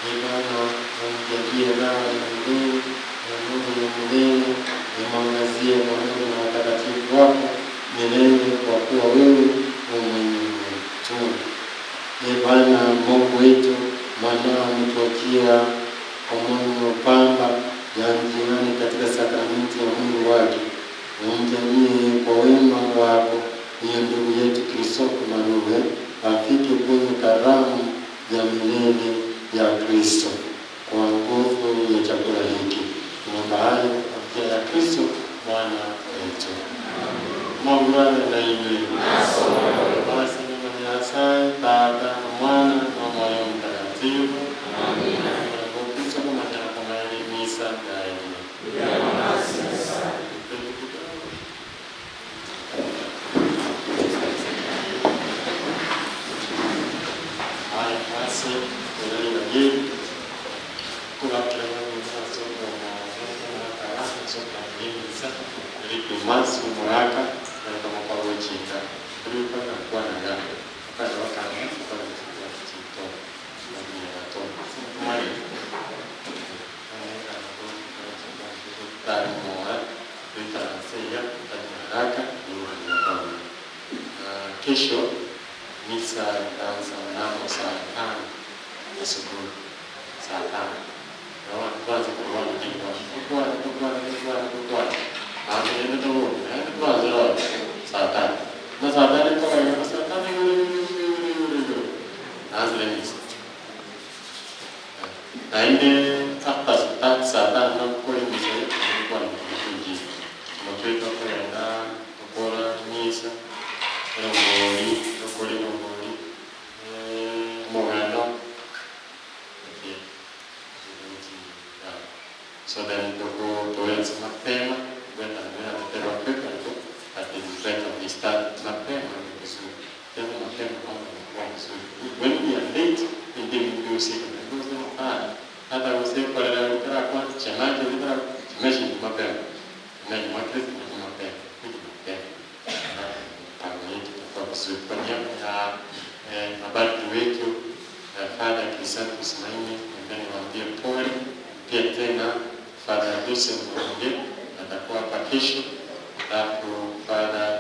Ee Bwana, umjalie raha ya milele na nuru ya milele, umwangazie pamoja na watakatifu wako milele, kwa kuwa wewe u mwenye huruma. Ee Bwana Mungu wetu, mwanao ametuachia komunyo pamba ya mtihani katika sakramenti ya mwili wake. Umjalie kwa wema wako huyo ndugu yetu Kristofu Marube afike kwenye karamu ya milele ya Kristo kwa nguvu ya chakula hiki. Tunaomba hayo kwa njia ya Kristo Bwana wetu. Mungu awe na iwe. Basi ni Nyasaye Tata, Mwana na Moyo Mtakatifu. Amina. Kristo kumanyana kwa misa daima. Haya basi, tunalingajeni maso muraka nakamakagochika kulipakakwanaga Kesho misa itaanza mnamo saa 5 asubuhi, saa 5. Naona kwanza kuona kuona kuona kuona kuona saa 5 na saa 5 mpaka saa 5 naanza misa na ile after saa 5 nakukora misa nilikuwa nikifungia mutweka kwenda gukora misa erongori gukora erongori omogano. So then tuko tuanze mapema kwenda mbele mapema kwetu, but it's better we start mapema ni vizuri. Tena mapema kwanza ni kwa vizuri. When we are late, we didn't do siku. Because ah hata usiku kwa leo litara kwa chamaji litara chimeshi mapema. Na Jumatatu ni mapema. Ni mapema. Mpango yetu itakuwa vizuri. Kwa niaba ya mabaki wetu Father Chrysanthus Maine, ndio niwaambie pole. Pia tena Father Joseph Mwenge atakuwa hapa kesho, alafu Father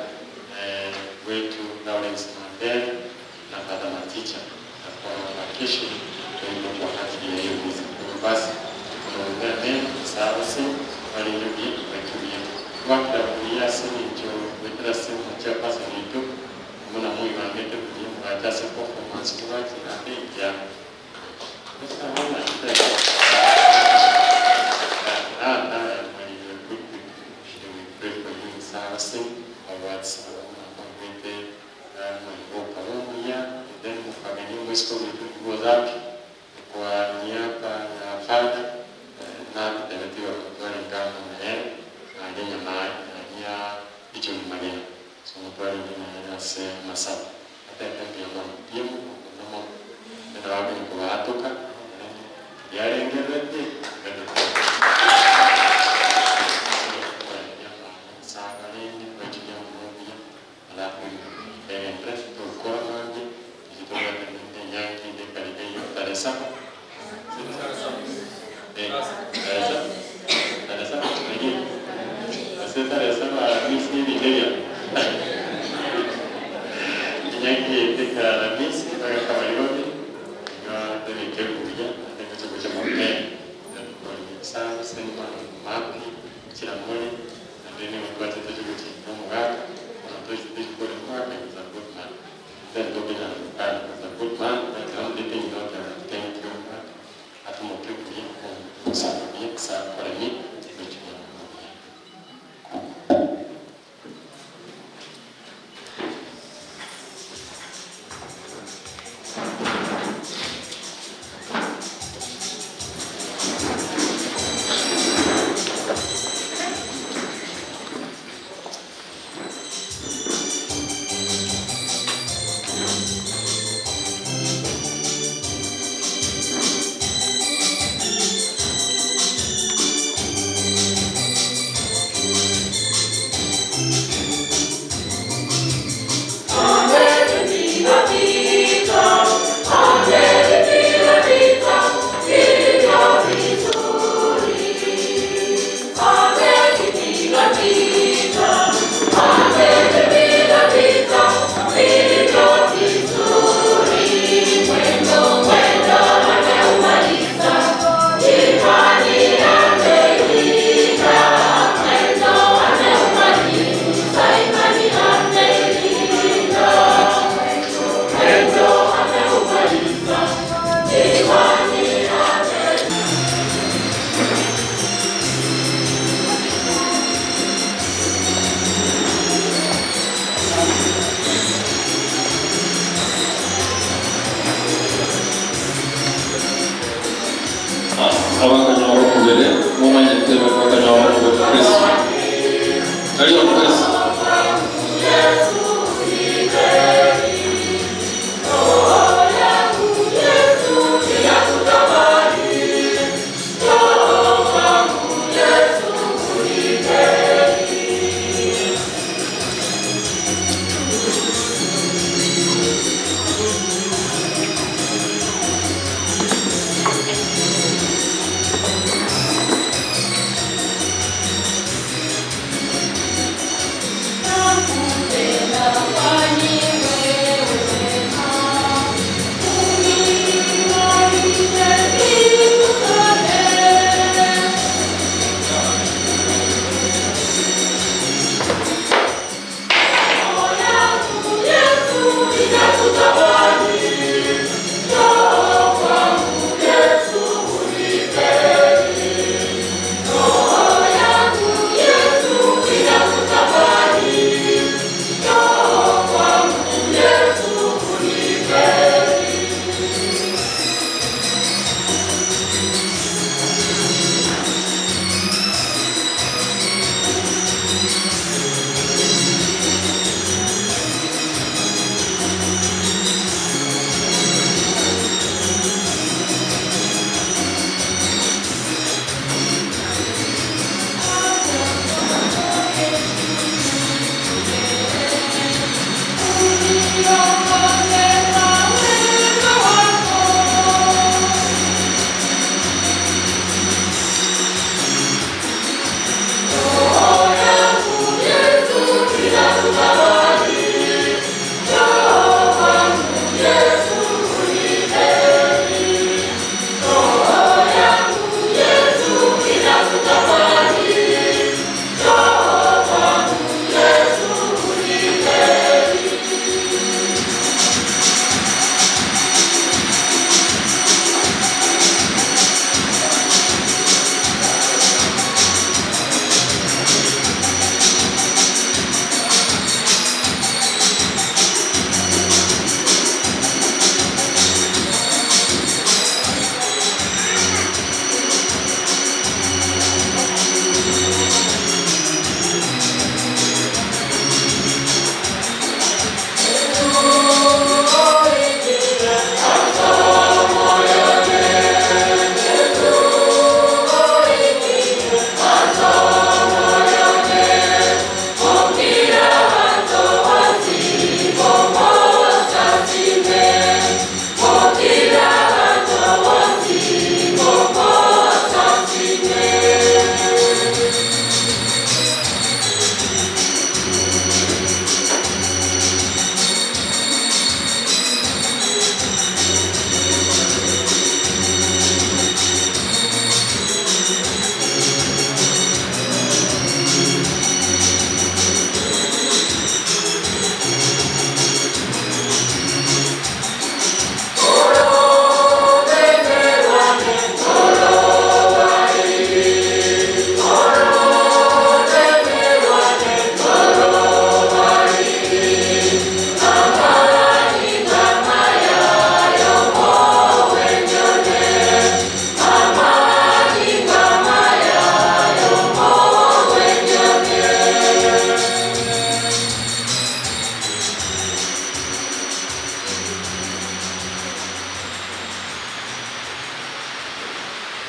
wetu Lawrence Mandela na Father Maticha atakuwa hapa kesho kwa hivyo kwa ajili ya hiyo misa. Kwa hivyo basi tunaombea mema sawa wale ndugu wetu wakira kuya sini njo wetera simu chairperson yetu muna muibangete kuya mugachase performance kubakira ya. Sasa mwana kwa niaba ya Father na mtawatiwa mutware ngano naye agenya ya icho ni maneno so mutware ngano ase masaba atete mbia mono nomo ndio wapi ni kubatuka yarengerete. Chris. Tari on Chris.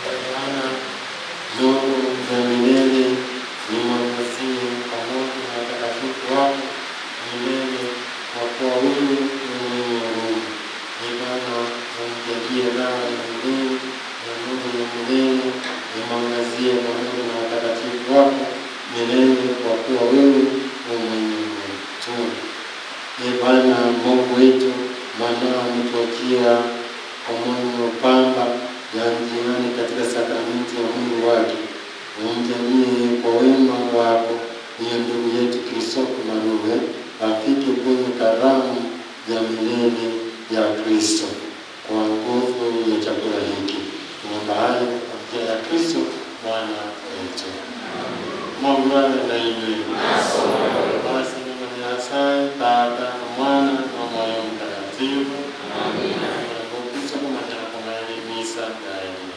Bwana, nuru ya milele nimwangazie pamoja na watakatifu wako milele, kwa kuwa wewe ni mwenye huruma. Ee Bwana, umjalie raha ya milele na nuru ya milele, nimwangazie pamoja na watakatifu wako milele, kwa kuwa wewe ni mwenye huruma. Ee Bwana Mungu wetu, mwanao ametuachia komunyo pamba ya mtihani katika sakramenti ya mwili wake. Umjalie kwa wema wako hiyo ndugu yetu Kristofu Manuel afike kwenye karamu ya milele ya Kristo kwa nguvu ya chakula hiki. Tunaomba hayo kwa njia ya Kristo Bwana wetu. Mungu awe na iwe. Basi neno ni Nyasaye Baba, Mwana na Moyo Mtakatifu. Amina. Kristo kumanyana kumaelimisa daima.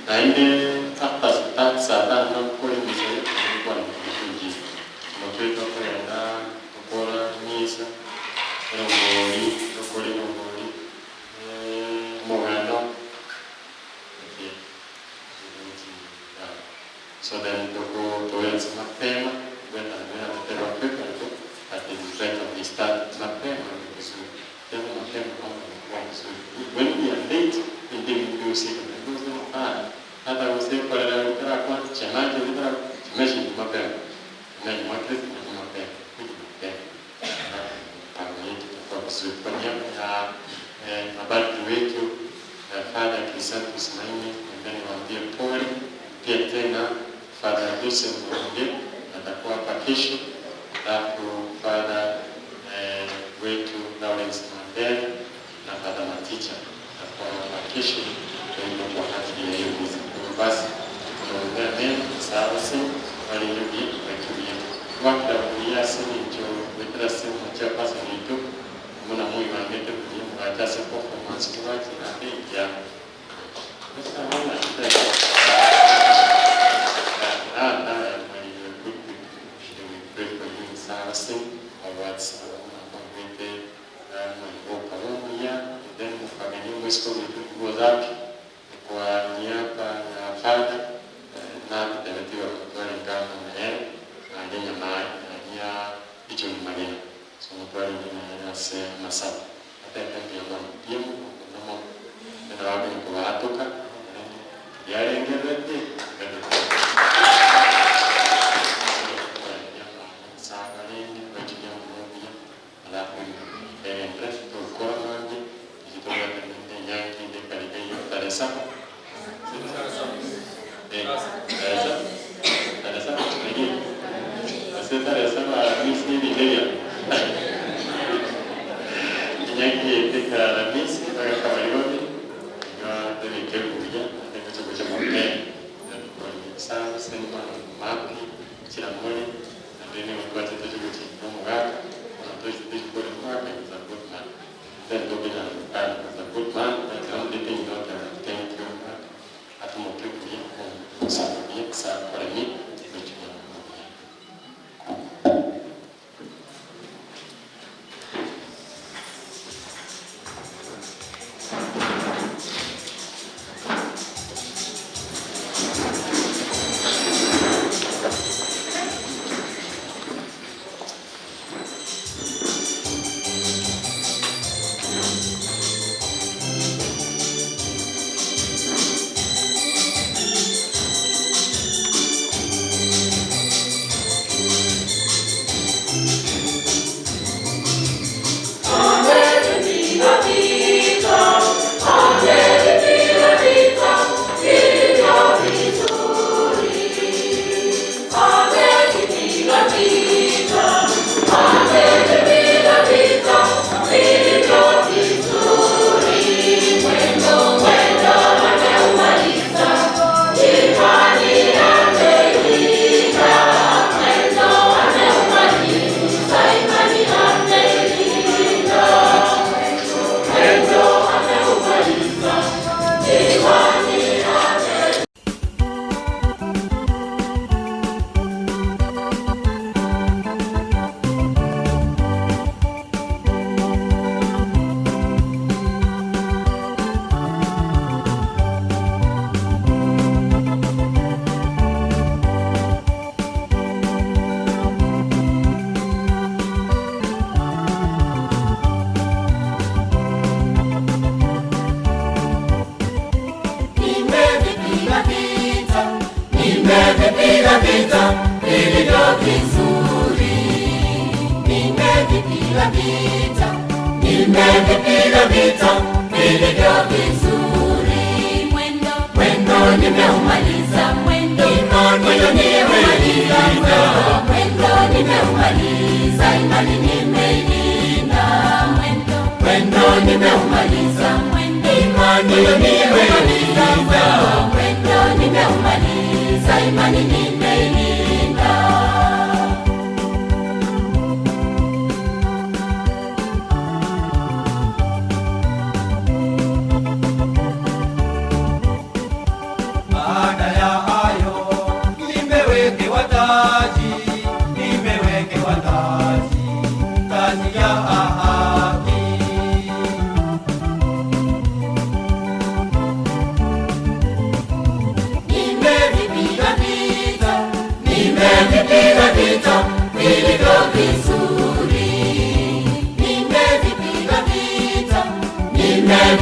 Naende after saa tano togokora emisa eye, naende kwane liturgy. Omotwe tokogenda gokora emisa, erongori, tokore erongori, omoganda okay So then toko toense mapema, gwetambera mapema preparable, but it is better we start mapema vizuri. Tena mapema mambo yanakuwa vizuri. When we are late, ndi usiku because ah hata usiku kwa leo litara kwa chamaji litara chimeshi mapema. Na ni mwakezi ni mapema. Ni mapema. Mpango yetu itakuwa vizuri. Kwa niaba ya mabadi wetu Father Crisantus Maini, nendeni waambie pole. Pia tena Father Joseph Mwonge atakuwa hapa kesho, alafu Father wetu Lawrence Mandela na Father Maticha atakuwa hapa kesho, kwa hivyo kwa ajili ya hiyo misa. Kwa hivyo basi tunaombea mema saasi waliyubi wakiwie wakira kuya sinicho wetera simu cha pasa nito muna muyi wangete kuye mwachase performance kiwaki abeja Sasa mwana kwa niaba ya Father na kutebetiwa mutware ngano naye na nya icho ni magena so mutware ngano ya se masaba atete ndio mama timu namo na wapi kubahatuka yarengerete Nimevipiga vita vilivyo vizuri, nimevipiga vita, nimevipiga vita vilivyo vizuri. Mwendo, mwendo nimeumaliza, mwendo, mwendo nimeumaliza, mwendo nimeumaliza, imani nimeilinda, mwendo, mwendo nimeumaliza, mwendo, imani nimeilinda, mwendo nimeumaliza, imani nimeilinda.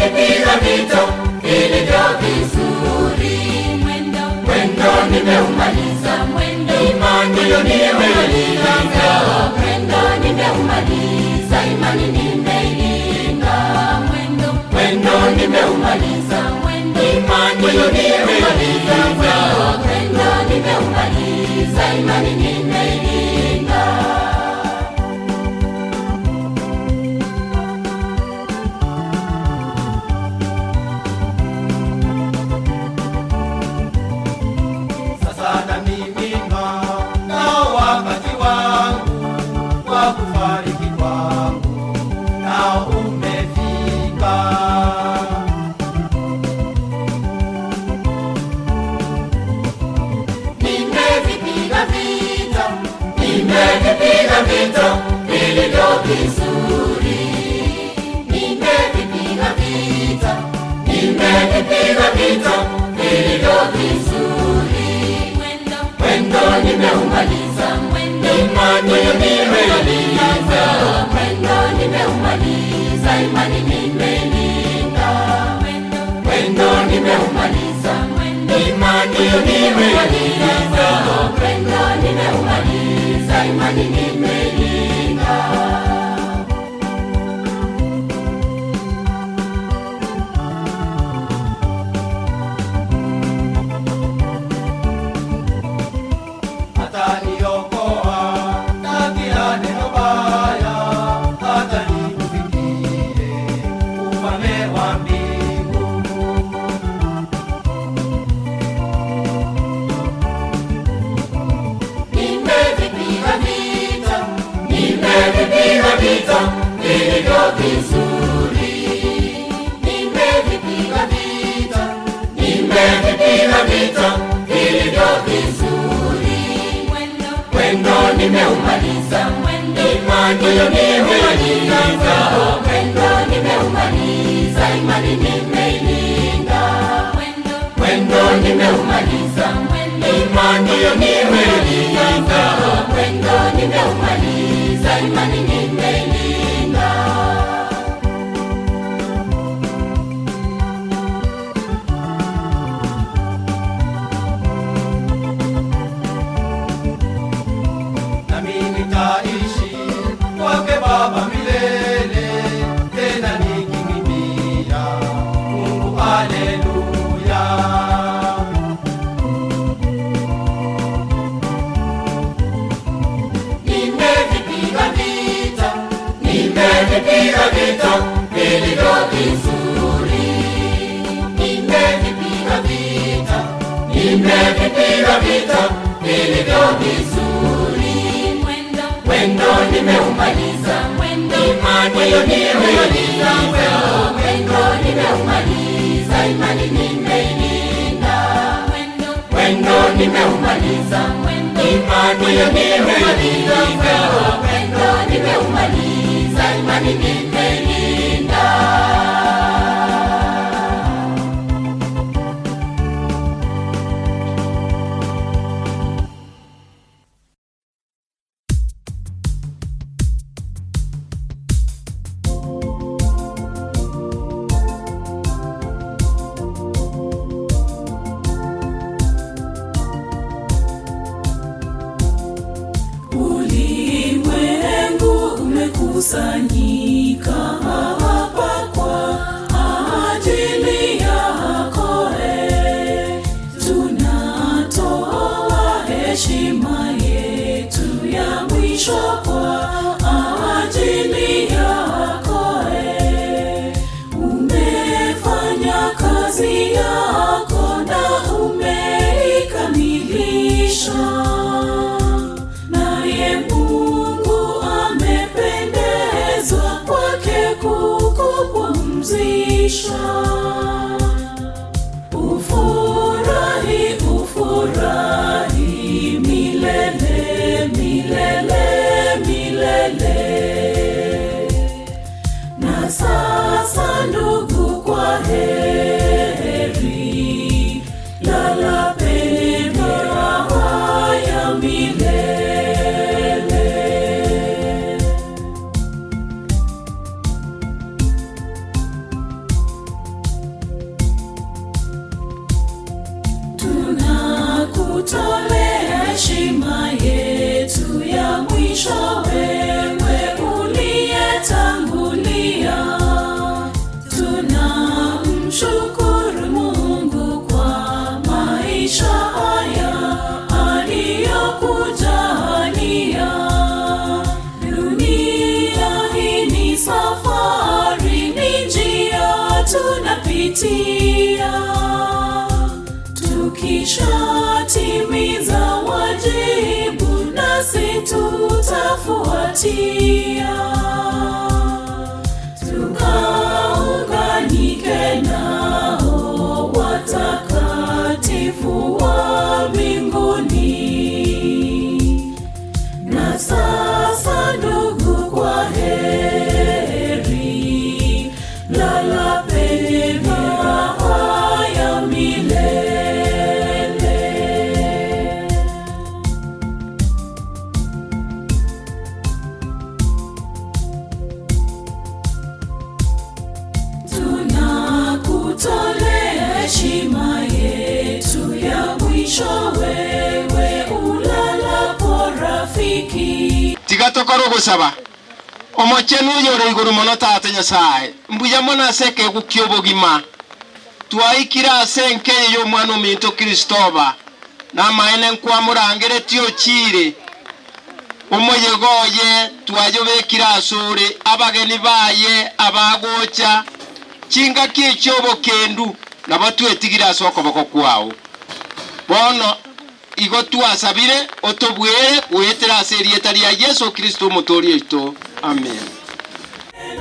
Nimevipiga vita vilivyo vizuri, mwendo mwendo nimeumaliza, mwendo imani nimeilinda, mwendo nimeumaliza, imani nimeilinda, mwendo mwendo nimeumaliza, mwendo imani nimeilinda, mwendo nimeumaliza, imani nimeilinda. Sasa namiminwa nao wakati wangu wa kufariki kwangu nao umefika. Nimevipiga vita, nimevipiga vita vilivyo vizuri. Nimevipiga vita, nimevipiga vita vilivyo vizuri. Mwendo, mwendo nimeumaliza, mwendo imani nimeilinda, mwendo nimeumaliza, imani nimeilinda, mwendo, mwendo nimeumaliza, mwendo imani nimeilinda, mwendo nimeumaliza, imani nimeilinda. Ataniokoa na kila neno baya, hata nikufikie ufalme wa mbingu. Nimevipiga vita, nimevipiga vita vilivyo vizuri. Nimevipiga vita, nimevipiga vita vilivyo vizuri. Mwendo, mwendo nimeumaliza, mwendo imani nimeilinda, mwendo nimeumaliza, imani nimeilinda, mwendo, mwendo nimeumaliza, mwendo imani nimeilinda, mwendo nimeumaliza, imani nimeilinda. Nami nitaishi kwake Baba milele, tena nikimwimbia Mungu haleluya. Nimevipiga vita, nimevipiga vita vilivyo vizuri. Nimevipiga vita, nimevipiga vita vilivyo vizuri. Mwendo, mwendo nimeumaliza, mwendo imani nimeilinda, mwendo nimeumaliza, imani nimeilinda, mwendo, mwendo nimeumaliza, mwendo imani nimeilinda, mwendo nimeumaliza, imani nimeilinda. Ulimwengu umekusanyika hapa kwa ajili yako, eh. Tunatoa heshima yetu ya mwisho kwa ajili yako, eh. Umefanya kazi yako na umeikamilisha. Naye Mungu amependezwa kwake kukupumzisha. Ufurahi, ufurahi milele, milele, milele. Na sasa ndugu, kwa heri, lala penye raha ya milele. Tunakutolea heshima yetu ya mwisho, wewe uliyetangulia. Tunamshukuru Mungu kwa maisha haya aliyokujalia. Dunia hii ni safari, ni njia tunapitia. Tukishatimiza wajibu, nasi tutafuatia. Tukaunganike nao watakatifu wa mbinguni. Na sasa ndugu, kwa heri, lala penye raha ya milele. Tunakutolea heshima yetu ya mwisho, wewe ulalapo rafiki. Tiga tokore ogosaba. Omochenu oyore igoro mono Tata Nyasae, mbuya mono ase ekeegwa ki'obogima twaikire ase enka eye y'Omwana ominto Kristoba, namaene nkwamorangeretie ochiire omoyega oye twayobekire asore, abageni baye abagocha chingaki echi'obokendu nabo twetigire ase okoboko kwao. Bono igo twasabire otobwere goetera ase erieta ria Yeso Kristo Omotoori oito. Amen.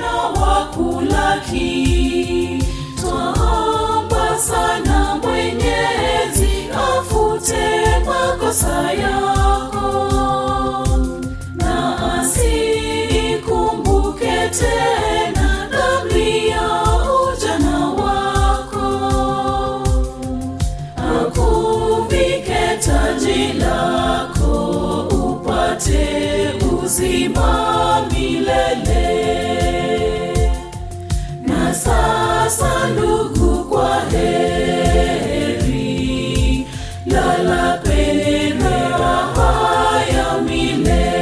Na wakulaki, twaomba sana Mwenyezi afute makosa yako na asikumbuke tena dhambi ya ujana wako, akuvike taji lako upate uzima milele. Na sasa ndugu, kwa heri, lala penye raha ya milele.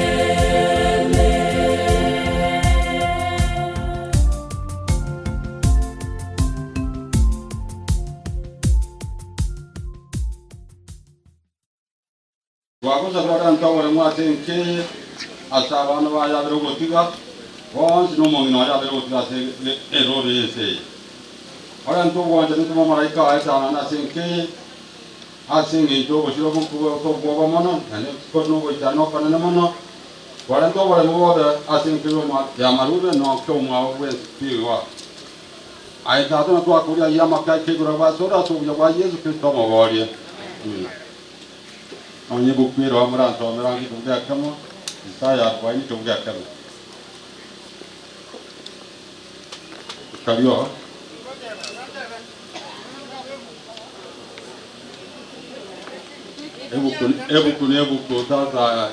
Twagosaba orente oboremu ase enka eye, ase abana baye abere ogotiga bonsi, na omong'ina oye abere ogotiga ase erori y'ense eye. Orente obwanchani korwa omomalaika oye etanane ase enka eye, ase engencho y'ogochira obwoba mono, naende kore nogoichana okonene mono. Kwarenta oboremu bobe ase enka y'amarube na omwabo bwensi pigwa. Aye Tata, na twakoria ayio amake aike igoro agwasore ase obuya bwa Yeso Kristo omoborie. Amina. Nonye gokwera moransomere ange ekebugo ekemo, Isaya arobaini ekebugo ekemo. Kario. Ebuku ebuku na ebuku tata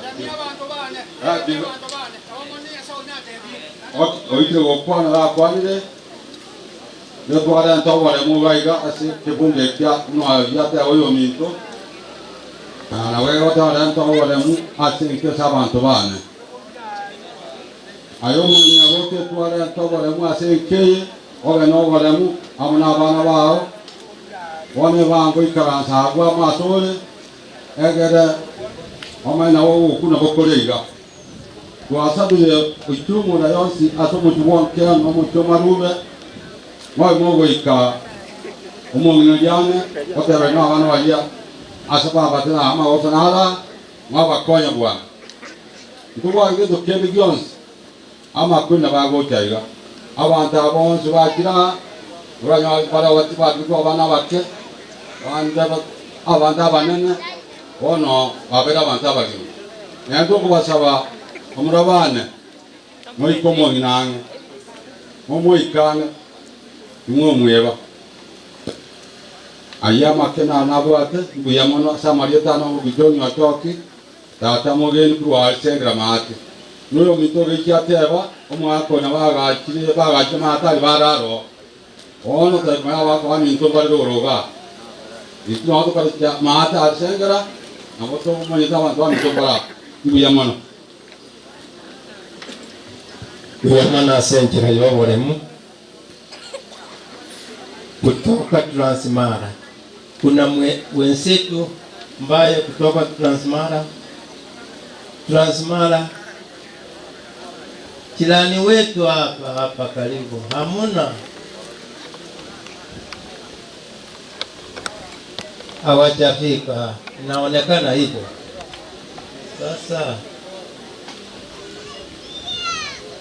oikire gokwana gakwanire nigo twarenta oboremu iga iga ase ekebungo ekia buna giateba oyominto na nabo egotarenta oboremu ase enki ase abanto bane. Aye omonyaboke twarenta oboremu ase enka eye, obe noboremu amo nabana bao, bono ebango ikaransa agwo amo asore, egere omanye nabo ogokuna bokore iga. Twasabire oichumura yonsi ase omochie bw'Onkea na omochie o Marube, mobe mogoika omong'ina oria ang'e, gotebania nabana baria ase babate na amagoso nara, mwabakonya bwango. Ntobwate gento kende gionsi, amakweri nabo agocha iga. Abanto aba bonsi bachire aa, oranyore barabwo tibabekwa abana abake, abande abanto abanene, bono babeire abanto abagima. Naende tokobasaba bamura bane, moike omong'ina ang'e, momoike ang'e, timomweba. Ayio amake nabwate, mbuya mono ase amarieta ane omogicha onyochoki, Tata mogeni korwa ase engira maate. Noyominto ogechia ateba, Omwaka one bagachire bagachire maate aria bare aroro. Bono tari komanya abagaaka baminto mbare rogoro igaa. Intwe nabo tokarecha maate ase engira. Nabo tomanyete abanto baminto mbare aba. Mbuya mono. Mbuya mono ase enchera y'oboremu kutoka Transmara. Kuna mwenzetu mbaye kutoka Transmara, Transmara, jirani wetu hapa hapa karibu, hamuna hawajafika, inaonekana hivyo sasa.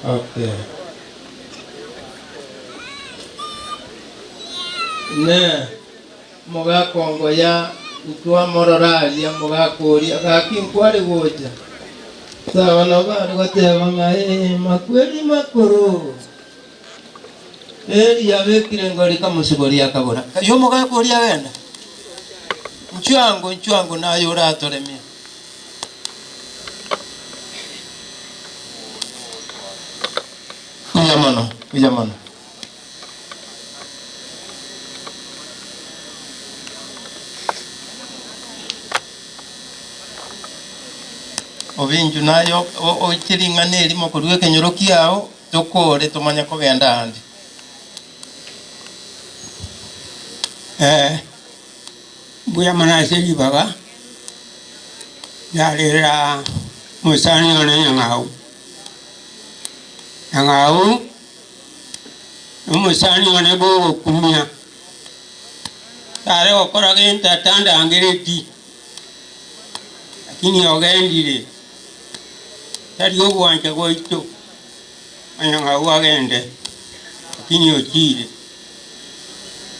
Okay. Ne mogakongoya ntwamorora aria mogakoria gaki nkware gocha sawa nabo bare goteba ng'a ee makweri makoro Eri yabekire ngori kamosuboria akabora, Karia omogaka oria agenda? Inchuo ango, inchuo ango naye oratoremie. Buya mono, buya mono. Obinchu naye oche ring'ana erimo korwa ekenyoro kiao. Tokore tomanye kogenda aande. Ee, mbuya mono ase ribaga narera omosani one Nyang'au. Nyang'au nomosani one bwogokumia, tare gokora gento atandangereti, lakini ogendire tari ogwancha gwaito. Onye ng'au agende, lakini ochiire.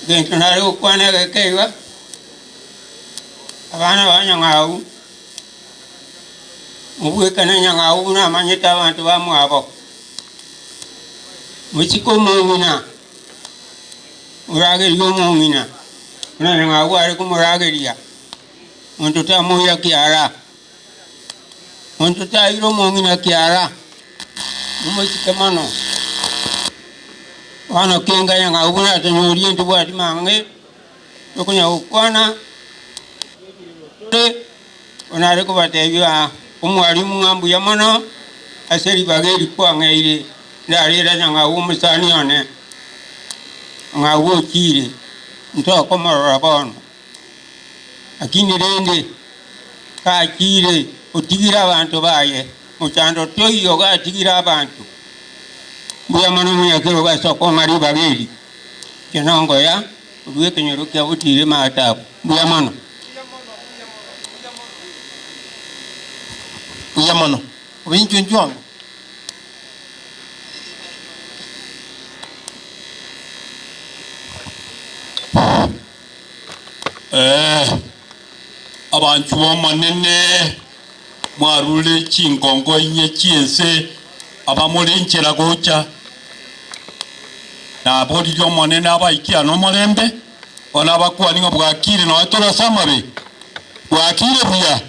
Egento nare gokwana egeke iga, abana ba nyang'au, mobwekane nyang'au buna amanyete abanto bamwabo, mosike omong'ina, moragerie omong'ina, buna nyang'au are komorageria, monto tamoira kiara. Monto taira omong'ina kiara, momosike mono. Bono kenga nyang'au buna atonyorie ntobwati mang'e, tokonya gokwana tore, bono are kobatebia omwalimu ng'a mbuya mono ase ribaga eri kwang'eire, ndarera nyang'au omosani one, nyang'au ochire, ntokomorora bono. Lakini rende gachire otigire abanto baye, mochando toiyo gatigire abanto. Mbuya mono omonyakerogo ase okong'a ribaga eri, inche nongoya korwa ekenyoro kia botire maatabu. Mbuya mono. Mbuya mono. Obe inchwe inchwe ango. Ee, abanchwa b'Omonene, mwarure chingongo inye chi'ense, abamore inchera gocha. Naboririe Omonene abaikie aa nomorembe, bono abakuani ng'a bwakire nonya tore ase amabe, bwakire buya.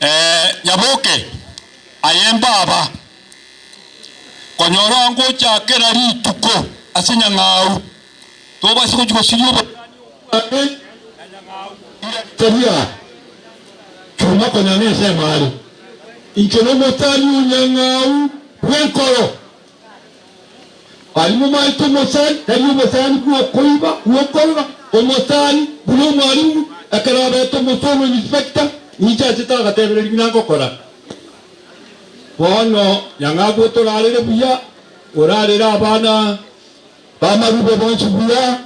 Ee, nyaboke, aye mbaba, konyora ngocha kera rituko ase nyang'au. Tobase gochia gosiria obotani obwane na nyang'au ira chuma konya nensemo are. Inche nomotani o nyang'au bw'enkoro. Aria momaete omosani, tari omosani bw'okoiba, bw'okorora, omosani buna omwalimu, ekero abete omosomba inspector, inche achete agatebereria buna ngokora. Bono nyang'au otorarere buya, orarere abana. Bamarube bonsi buya,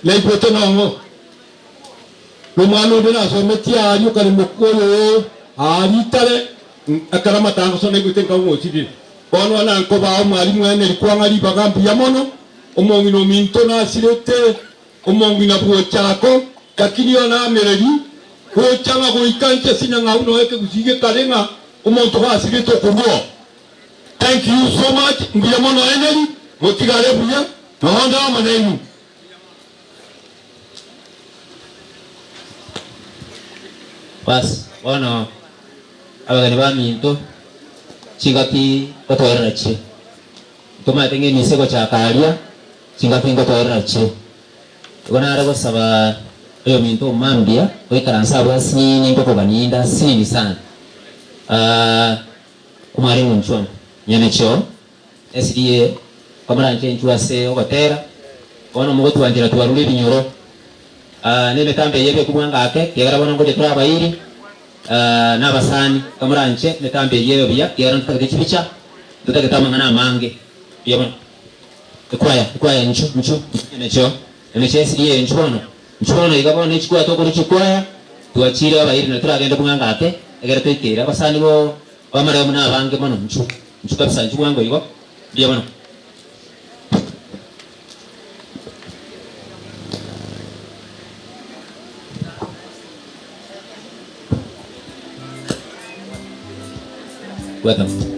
naigwete nong'o nomwana onde nasometie aaria okare mokoyo aaria itare, ekero amatangaso naigwete nkagwa ng'osirire. Bono ana nkobaa omwalimu Henry kwang'a ribaga mbuya mono, omong'ina ominto nasirete omong'ina bwochako, lakini one amereri gocha ng'a goika inche sinyang'au noe ekegusii gekare ng'a omonto gasirete okorwa oo. Thank you so much mbuya mono Henry motigare buya noonde amo nainwe. Bas, bono abageni baminto, chingaki ngotoerera chire. Ntomanyete ng'a emisa egochaka aria, chingaki ngotoerera chire. Igo nare gosaba. Oyominto omambia oikaranse abwo asinini nkokogania inde asinini sana. Aah omwarimu inchuo nyenecho SDA komoranche inchuo ase ogotera bono mogotwanchera twarure ebinyoro aah na emetambo eye ebekwe bwango ake ekiagera bono ngocha tore abairi aah na abasani komoranche emetambo eyio ebe buya ekiagera ntotagete chibicha ntotagete amang'ana amange mbuya mono. Ekwaya ekwaya inchuo inchuo inchuo nyenecho nyenecho SDA inchuo bono. Inchuo bono iga bono echikwaya tokorwa chikwaya, twachire abairi na toragende bwango ake, egere toikeire abasani bo bamareo buna abange mono. Inchuo, inchuo kabisa, inchuo bwango igo, mbuya mono. Welcome.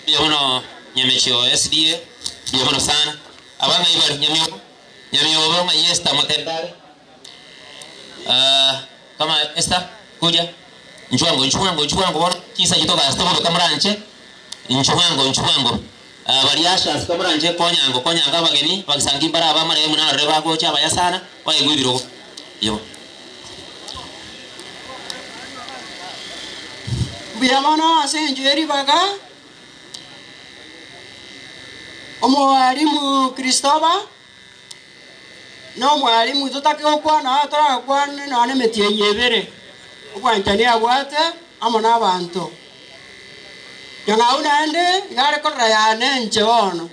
Mbuya mono Nyamechio SDA, mbuya mono sana. Aba ng'ai bare Nyamiobo? Nyamiobo ng'ai Esther Motendare? Ah, kama Esther kuja. Nchwango nchwango nchwango bono chinsa echi togasi toboroka moranche. Nchwango nchwango. Ah, baria ushers kamoranche konyango konyango abageni bagisangi mbare aba amarehemu narore bagocha abaya sana baegwe ebirogo. Mbuya mono. Mbuya mono ase engencho ye ribaga, omwalimu Christopher, na omwalimu totake gokwana aa torakwane nonya na emetienyi ebere, obwanchani abwate amo na abanto. Nyang'au naende iga are korora yane inche bono.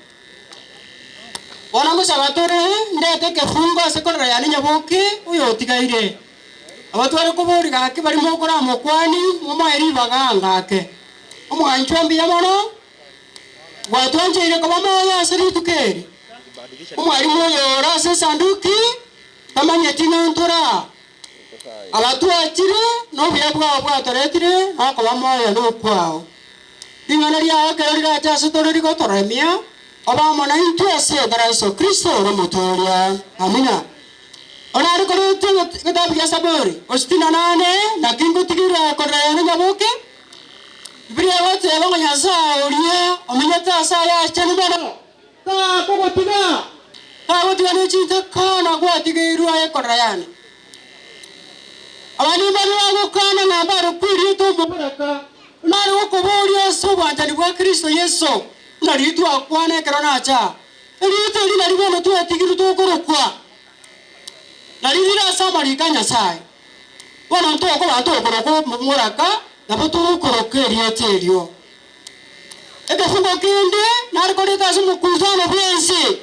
Bono ngosaba tore ndete ekefungo ase korora yane nyaboke oyotigaire. Abatware koboria gaki baria mokoramokwani, momoe ribaga ngake. Omwanchwa mbuya mono, gwatwancheire koba moyo ase rituko eri. Omwalimu oyo ore ase esanduki tamanyeti ng'a ntore aa. Abatwachire nobuya bwao bwatoretire nokoba moyo nokwao. Ring'ana riao ekero rirache ase tore rigotoremia, obe amo naintwe ase enchera Yeso Kristo ore Omotooria. Amina. Orare koretwa egetabu gia Saburi, ositina nane, naki ngotigera korera yane nyaboke. Bibilia egoteba ng'a Nyasae oria omenyete ase ayachenu mono takogotiga, tagotiga ne chintakana gwatigeirwe aye korera yane. Abande mbare bagokana ng'a mbare kwerieta omoboraka, nare gokoboria ase obwanchani bwa Kristo Yeso, buna riria twakwana ekero nacha aa. Erieta eri nario bono twatigirwe tokorokwa, na ririre ase amariiko a Nyasae. Bono ntokoba tokorokwa omoraka, nabo togokoroka erieta erio. Ekefungo kende nare koreta ase omokutano bw'ense,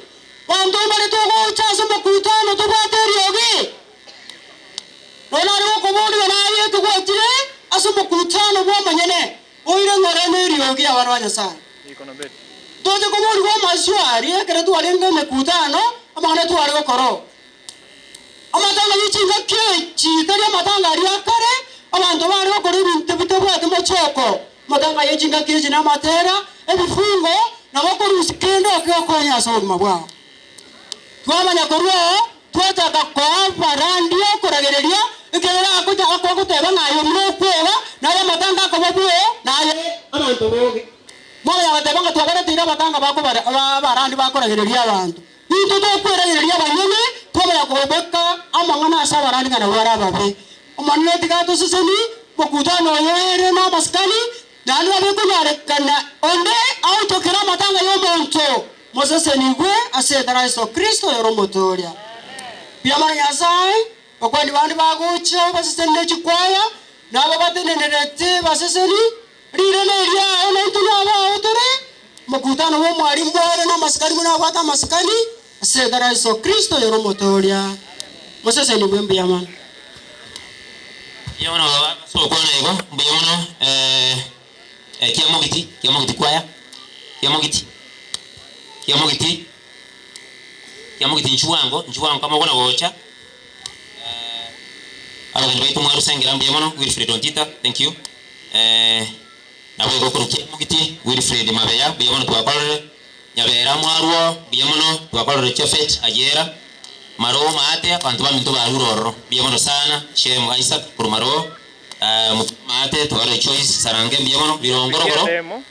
Banto mbare togocha ase omokutano tobwate eriogi. Nonya nare gokoboria naye eke gwachire ase omokutano bw'omonyene, oire ng'ore neriogi abana ba Nyasae. Toche koborigwa amasio aria ekero twarenge emekutano, amang'ana tware gokora oo. Amatanga ye chingaki echi tari amatanga aria a kare, abanto bare gokora ebinto bitabwati mochoko. Amatanga ye chingaki echi namatera, ebifungo, na gokorusia kende okegokonya ase obogima bwao. Twamanya korwa oo, twachaka koa abarandia okoragereria, ekiagera agochaka goteba ng'a aye buna okwoga, naye amatanga akoba bwoo, naye abanto boge. Mwamanya goteba ng'a twabareteire abatanga bakobara abarandia bakoragereria abanto. Intwe tokweragereria abanyene, twamanya kobeka amang'ana ase abarandi ng'a nabwo are ababe. Omonene tiga atosesenie, mokutano oyo ere namasikani, naende nabe konyarekana onde aochokere amatanga y'omonto, mosesenigwe ase etara Yeso Kristo oyore Omotooria. Mbuya mono Nyasae, Abakuani bande bagocha baseseni ne chikwaya, na aba batenenerete baseseni, Rirena eriao naintwe nabao tore, Mokutano bw'omwalimu ore namasikani buna abwate amasikani ase ekero Yeso Kristo oyore Omotooria. Mosesenigwe mbuya mono. Mbuya mono baba ase ogokwana igo, mbuya mono eh kiamogiti, kiamogiti kwaya, kiamogiti, kiamogiti, kiamogiti inchuo bwango, inchuo bwango kama okona gocha abageni baito mwarusengera mbuya mono, Wilfred Ontita, thank you eh. Naboigo korwa Kiamogiti, Wilfred Mabeya, mbuya mono twakorire. Nyabera mwarwo, mbuya mono twakorire Japhet Ayera, Maroo Maate, abanto baminto barure ororo, mbuya mono sana. Shem Isaac korwa Maroo, Maate twakorire Joyce Sarange, mbuya mono. Birongo rogoro,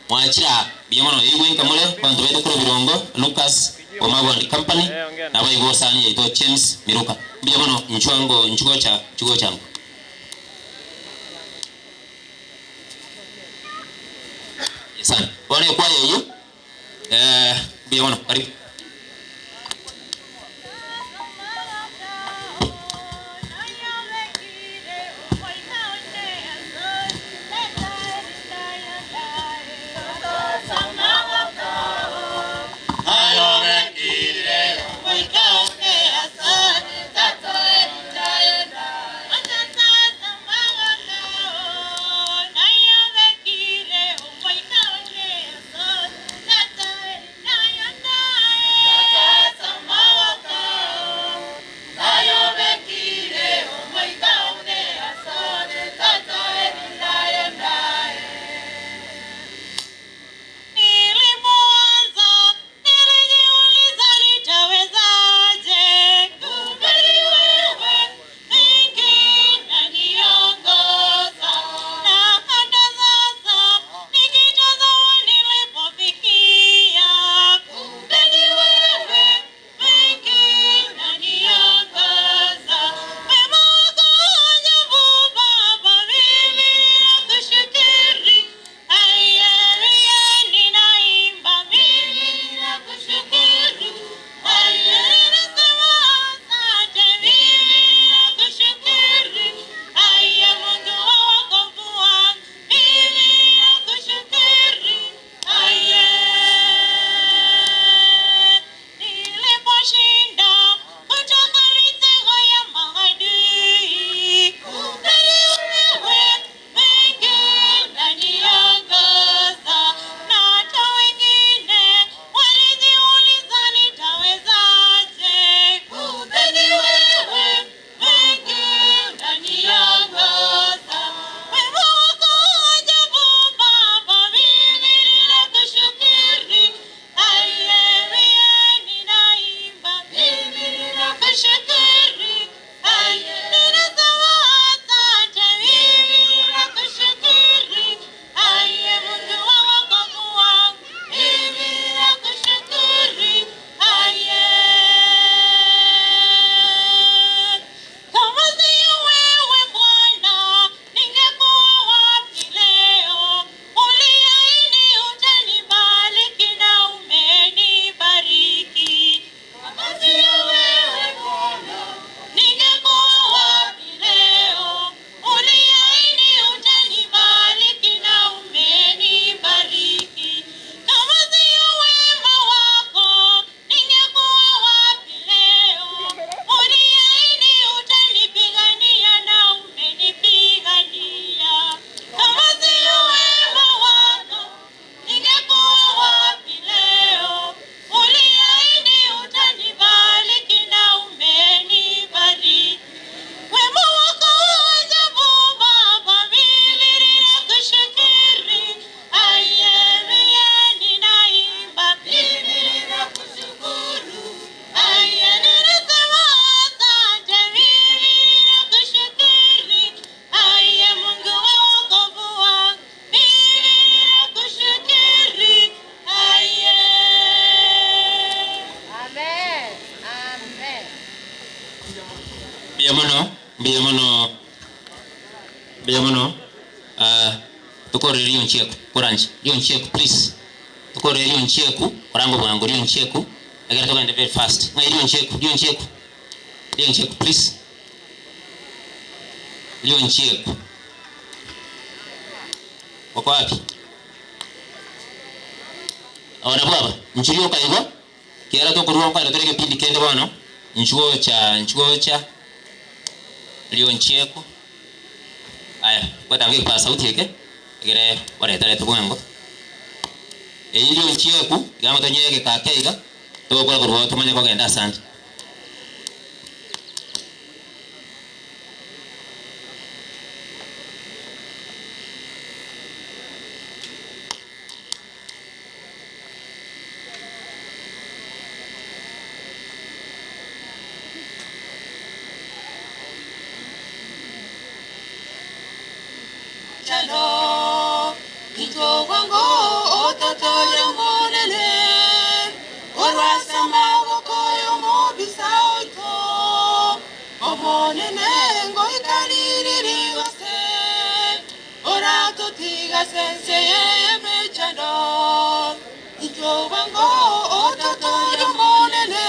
mwachire aa, mbuya mono. Eigwe inka more abanto baito korwa Birongo, Lucas Omagwa and Company, naboigo esani yaito James Miruka, mbuya mono. Inchuo ango, inchuo gocha, inchuo gocha ango. Sana. Bono ekwaya eyio, eh, mbuya mono, karibu. Nilipoanza nilijiuliza nitawezaje, kumbe ni wewe mengi unaniongoza, na hata sasa nikitazama nilipofikia, kumbe ni wewe mengi unaniongoza. Wema wako ajabu Baba, mimi ninakushukuru. Haleluya, ninaimba mimi ninakushukuru. Haleluya, nasema asante, mimi ninakushukuru. Haya, Mungu wa wokovu wangu, mimi ninakushukuru. Haya, niliposhinda kutoka mitego ya maadui, kumbe ni wewe mengi unaniongoza, na hata wengine walijiuliza nitawezaje, kumbe ni wewe mengi unaniongoza. Wema wako ajabu Baba, mimi ninakushukuru. Haleluya, ninaimba mimi ninakushukuru. Haleluya, ninasema asante, mimi ninakushukuru. Haya, Mungu wa wokovu wangu, mimi ninakushukuru. Haya, kama sio wewe Bwana, ningekuwa wapi leo? Uliahidi utanibariki na umenibariki. Kama sio wewe Bwana, ningekuwa wapi leo? Uliahidi utanibariki na umenibariki. Kama sio wema wako, ningekuwa wapi leo? Uliahidi utanipigania na umenipigania. Kama sio wema wako, ningekuwa wapi leo? Uliahidi utanibariki na umenibariki. Wema wako ajabu Baba, mimi ninakushukuru. Haleluya, ninaimba mimi ninakushukuru. Haya, ninasema asante, mimi ninakushukuru. Haya, Mungu wa wokovu wangu, mimi ninakushukuru. Haya. Amen. Amen. Mbuya mono, mbuya mono, mbuya mono. Ah, tokorere rionchieku, koranche. Rionchieku, please. Tokorere rionchieku, korango bwango rionchieku. Egere togende very fast. Ng'ai rionchieku, rionchieku. Rionchieku, please. Rionchieku. Wako wapi? Aba nabwo aba, inchuo rioka igo, kiagera tokorua nkoenda tore egepindi kende bono, inchuo gocha, inchuo gocha, rionchieku. Aya, gwatanga egepaza sauti eke, egere oretarete bwango. Eyio rionchieku, iga amo tonyee egeka ake iga, togokora korwa oo tomanye kogenda asande. Ase ense y'emechando, inchwo bwango ototoorie Omonene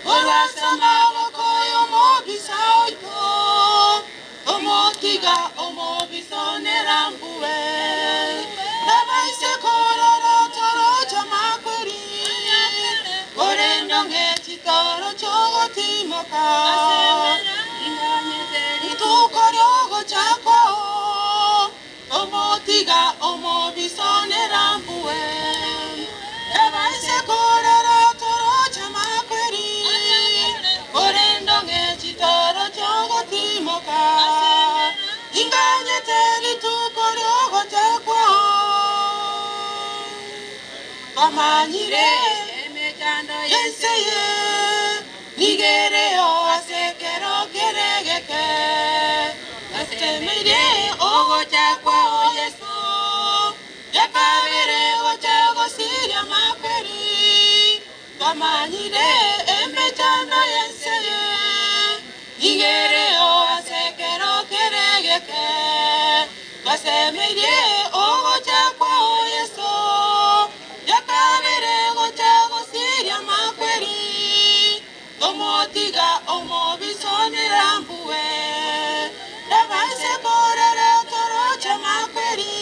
korwa ase amaboko y'omobisa oito, tomotiga omobisa one rambue. Nabaise korora toroche amakweri, korende ong'e chitoro chi'ogotimoka. Rituko ri'ogocha kwao, tomotiga omobisa one rambue. Nabaise korora toroche amakweri, korende ong'e chitoro chi'ogotimoka. Inganyete rituko ri'ogocha kwao. Twamanyire emechando y'ense eye, nigo ereo ase ekero kere egeke. Twasemeirie ogocha kwao Yeso, yakabere gocha gosiria amakweri. Twamanyire emechando y'ense eye, nigo ereo ase ekero kere egeke. Twasemeirie ogocha kwao Yeso, yakabere gocha gosiria amakweri. Tomotiga omobisa one rambue, nabaise korara toroche amakweri,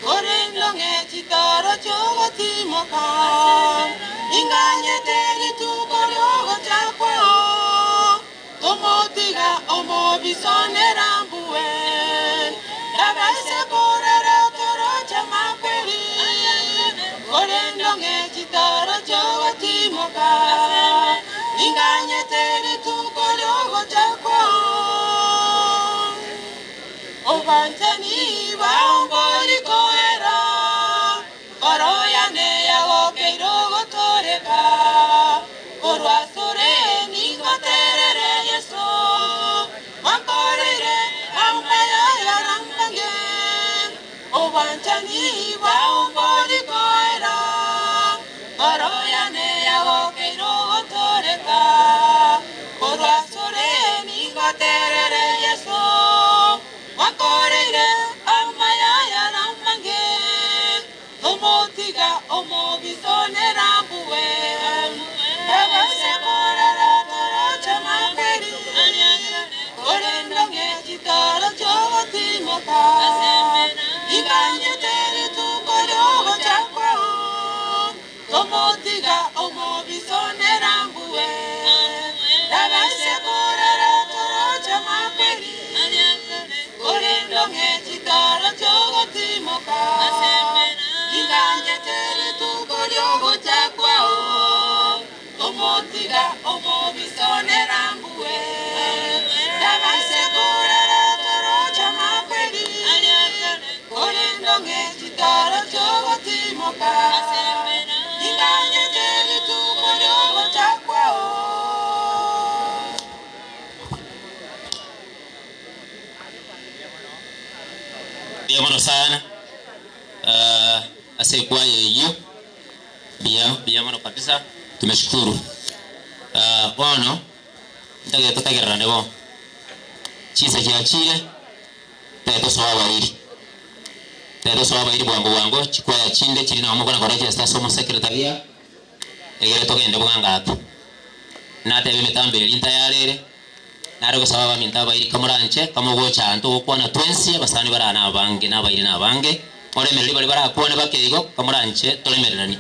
korende ong'e chitoro chi'ogotimoka. Ninganyete rituko ri'ogocha kwao, tomotiga omobisa one rambue, nabaise korara toroche amakweri, korende ong'e chitoro chi'ogotimoka. Ninganyete rituko ri'ogocha kwao. Obwanchani bwao mbori koera, Nkoro yane yagokeire ogotooreka, korwa asore ningoterere Yeso, gwankoreire amaya yarambange, Obwanchani bwao mbori koera, Nkoro yane yagokeire ogotooreka, korwa asore ningoterere Yeso, gwankoreire amaya yarambange. Tomotiga omobisa one rambue, Nabaise korara toroche amakweri, Korende ong'e chitoro chi'ogotimoka, Inganyete rituko ri'ogocha kwao. Tomotiga omobisa one rambue, Nabaise korara toroche amakweri, Korende ong'e chitoro chi'ogotimoka, Inganyete rituko ri'ogocha kwao. Tomotiga omobisa one rambue, Nabaise korara toroche amakweri, Korende ong'e chitoro chi'ogotimoka, Inganyete rituko ri'ogocha kwao. Mbuya mono sana ase ekwaya eyio. Mbuya, mbuya mono kabisa, tumeshukuru. Bono ntagete totegererane bo, chinsa chiachire, ntagete tosoe abairi, ntagete tosoe abairi bwango bwango, chikwaya chinde chiri nabo mokona koregister ase omosekretaria, egere togende bwango ake. Nateba emetambo eria ntayare ere, nare gosaba abaminto abairi kamoranche, kamogocha aa ntogokwana twensi, abasani bare aa nabange, na abairi nabange, moremererie baria barakwane bake igo, kamoranche toremereranie.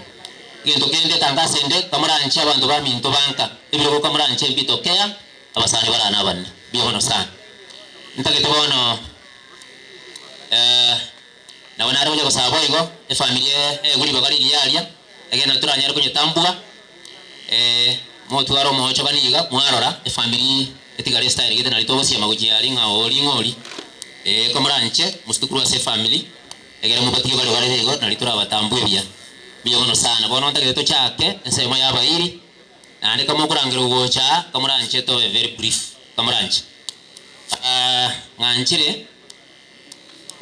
Egento kende tangasa ende, kamoranche abanto baminto banka, ebirogo kamoranche mbitokea, abasani bare aa nabanene. Mbuya mono sana. Ntagete bono eh, nabo nare gocha gosaba boigo, efamiri eegwe ribaga rigiya aria, egere nabo toranyare konyetambua. Motware omoochogani iga, mwarora efamiri etigare estyle gete nari togosiema gochia aria ng'a ori ng'a ori. Ee komoranche mosike korwa ase efamiri, egere mobatige bare bare igo nari torabatambue buya. Mbuya mono sana. Bono ntagete tochake ensemo ya abairi, naende kamokorangerwa gocha aa, kamoranche tobe very brief, kamoranche. Ng'anchire,